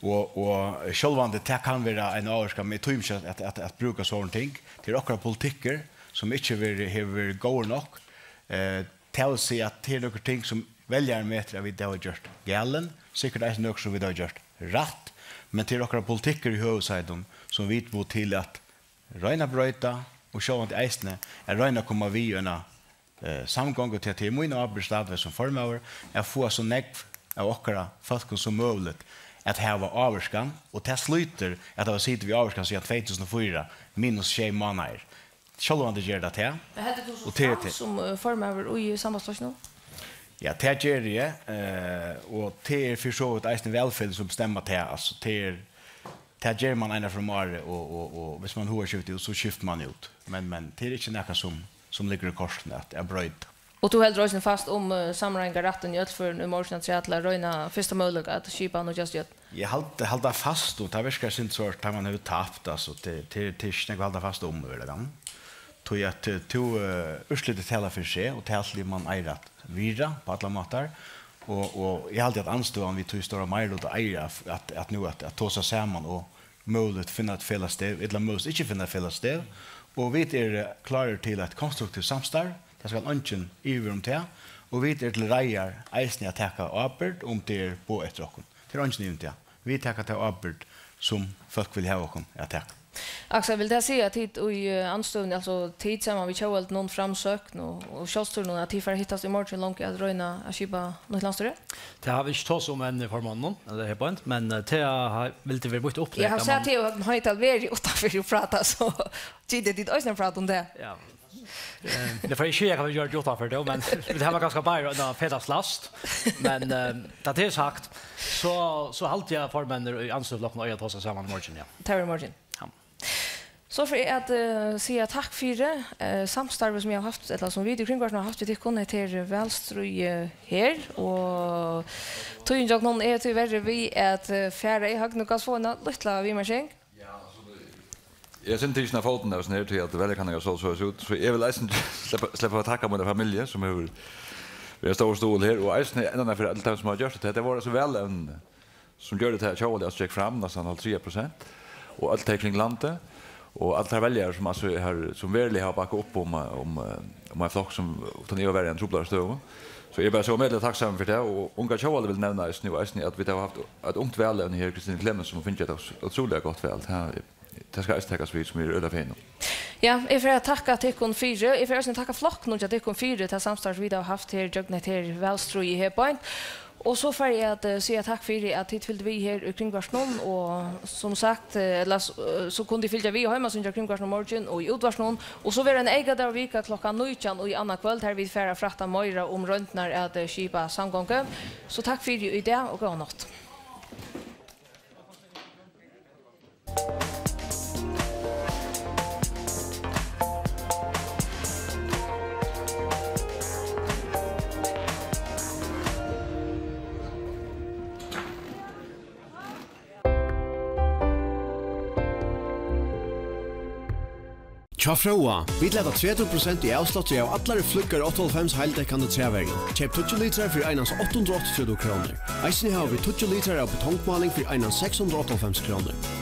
og, og sjálvandi, tað kann vera ein ávirkan, men eg tími ikki at, at, at, at brúka sovorðin ting. Tað er okkara politikkur, sum ikki verið, hevur verið góður nokk. Eh, tað vil siga, at tað er nøkur ting, sum veljarin metir, at vit hava gjørt galin. Sikkurt eisini nøkur, sum vit hava gjørt rætt. Men tað er okkara politikkur í høvuðsheitum, sum vit mugu til at royna at broyta, og sjálvandi eisini at royna at koma við í eina, eh, samgongu, tí at tað er mín ábyrgd stadigvæk sum formaður at fáa so nógv av okkara fólkum sum møguligt at hava ávirkan, og tað slítur at hava sitið við ávirkan síðan tvey túsund og fýra, minus sjey mánaðir. Sjálvandi ger tað tað. Men heldur tú so Og tað er fram til sum, eh, formaður í Sambandsflokkinum? Ja, tað geri eg, eh, og tað er fyri so vítt eisini valfeløgini sum bestemma tað, altso, tað er, tað ger man eina ferð um árið, og, og, og viss man hugar skiftir út, so skiftir man út. Men, men tað er ikki nakað sum, sum liggur í kortini at, at broyta. Og tú heldur eisini fast um, eh, samráðingarrættin í øll førum í morgin afturat til at royna fyrsta møguleika at skipa nýggja stjórn? Eg hald-, haldi fast, og tað virkar eitt sindur so, at man hevur tapt, altso, tað, tað, tað er ikki nógv at halda fast um, veruliga. Tí at, eh, tú, eh, úrslitið talar fyri seg, og tað haldi eg man eigur at virða á allar mátar. Og, og eg haldi, at andstøðan við tí stóra meiriluta eigur at, at, at nú at, at tosa saman og møguligt finna eitt felagsstøð, ella møguligt ikki finna eitt felagsstøð. Og vit eru klárir til eitt konstruktivt samstarv. Tað skal eingin ivast um tað. Og vit eru til reiðar eisini at taka ábyrgd, um tað er boðað eftir okkum. Tað er eingin ivi um tað. Vit taka ta ábyrgd, sum fólk vilja hava okkum at taka. Aksel, vil tað siga, at tit í, eh, andstøðuni, altso tit saman við Tjóðveldinum, Framsókn og, og Sjálvstýrinum, at tit fara at hittast í morgin longu at royna at skipa nýtt landsstýri? Tað hava vit ikki tosað um enn, formaður, ella her beint, men, eh, tað ha-, vildi verið mítt upplegg, Eg havi at sæð man teg og Høgni Hoydal verið uttanfyri og prata, so tit, tit eisini prata um tað. Ja. Eh, tað fari eg ikki siga, hvat vit gjørdu uttanfyri tað, men vit hava kanska bara ein felags last. Men, eh, tá tað er sagt, so, so haldi eg, at formenn í andstøðuflokkinum eiga at tosa saman í morgin, ja. Tað verður í morgin. Ja. So fyri at, eh, siga takk fyri, eh, samstarvið, sum eg havi havt, ella sum vit í Kringvarpinum hava havt við tykkum, hetta her valstríðið her, og tíðin hjá okkum er tíverri við at, eh, fara í høgnu. Kanst fáa eina lítla viðmerking? Eg eri tikin av fótum av hesum her, tí at valjakanningar sóu soleiðis út, so eg vil eisini sleppa, sleppa at takka mína familju, sum hevur verið stór stuðul her, og eisini enn eina ferð øll teimum, sum hava gjørt tað. Tað vóru so valevnini, sum gjørdu tað, at Tjóðveldið aftur gekk fram, næstan hálvtrýss prosent, og øll tey kring landið, og allir teir veljarar, sum, altso, har, sum veruliga hava bakkað upp um, um, um ein flokk, sum uttan iva var í eini truplari støðu. So eg eri bara so ómetaliga takksamur fyri tað, og Unga Tjóðveldið vil nevna eisini, og eisini, at vit hava havt eitt ungt valevni her, Kristine Clemens, sum hevur fingið eitt ótrúliga gott val. Tað, tað skal eisini takast við, sum eg eri øgiliga fegin um. Ja, eg fari at takka tykkum fyri. Eg fari eisini at takka flokkunum hjá tykkum fyri tað samstarv, vit hava havt her gjøgnum hetta her valstríðið her beint. Og so fari eg at, eh, siga takk fyri, at tit fylgdu við her í Kringvarpinum. Og sum sagt, eh, ella s-, eh, so kunnu tit fylgja við á heimasíðuni hjá Kringvarpinum í morgin og í útvarpinum. Og so verður ein eykadagur í viku klokkan nítjan í annaðkvøld, har vit fara at frætta meira um royndirnar at, eh, skipa samgongu. So takk fyri í dag og góða nátt. Hjá Frøa, vit lata tretivu prosent í avsláttri av allari Flygger áttaoghálvfems heildekkandi træverju. Keyp tíggju litrar fyri einans átta hundrað og áttaogtretivu krónur. Eisini hava vit tíggju litrar av betongmáling fyri einans seks hundrað og áttaoghálvfems krónur.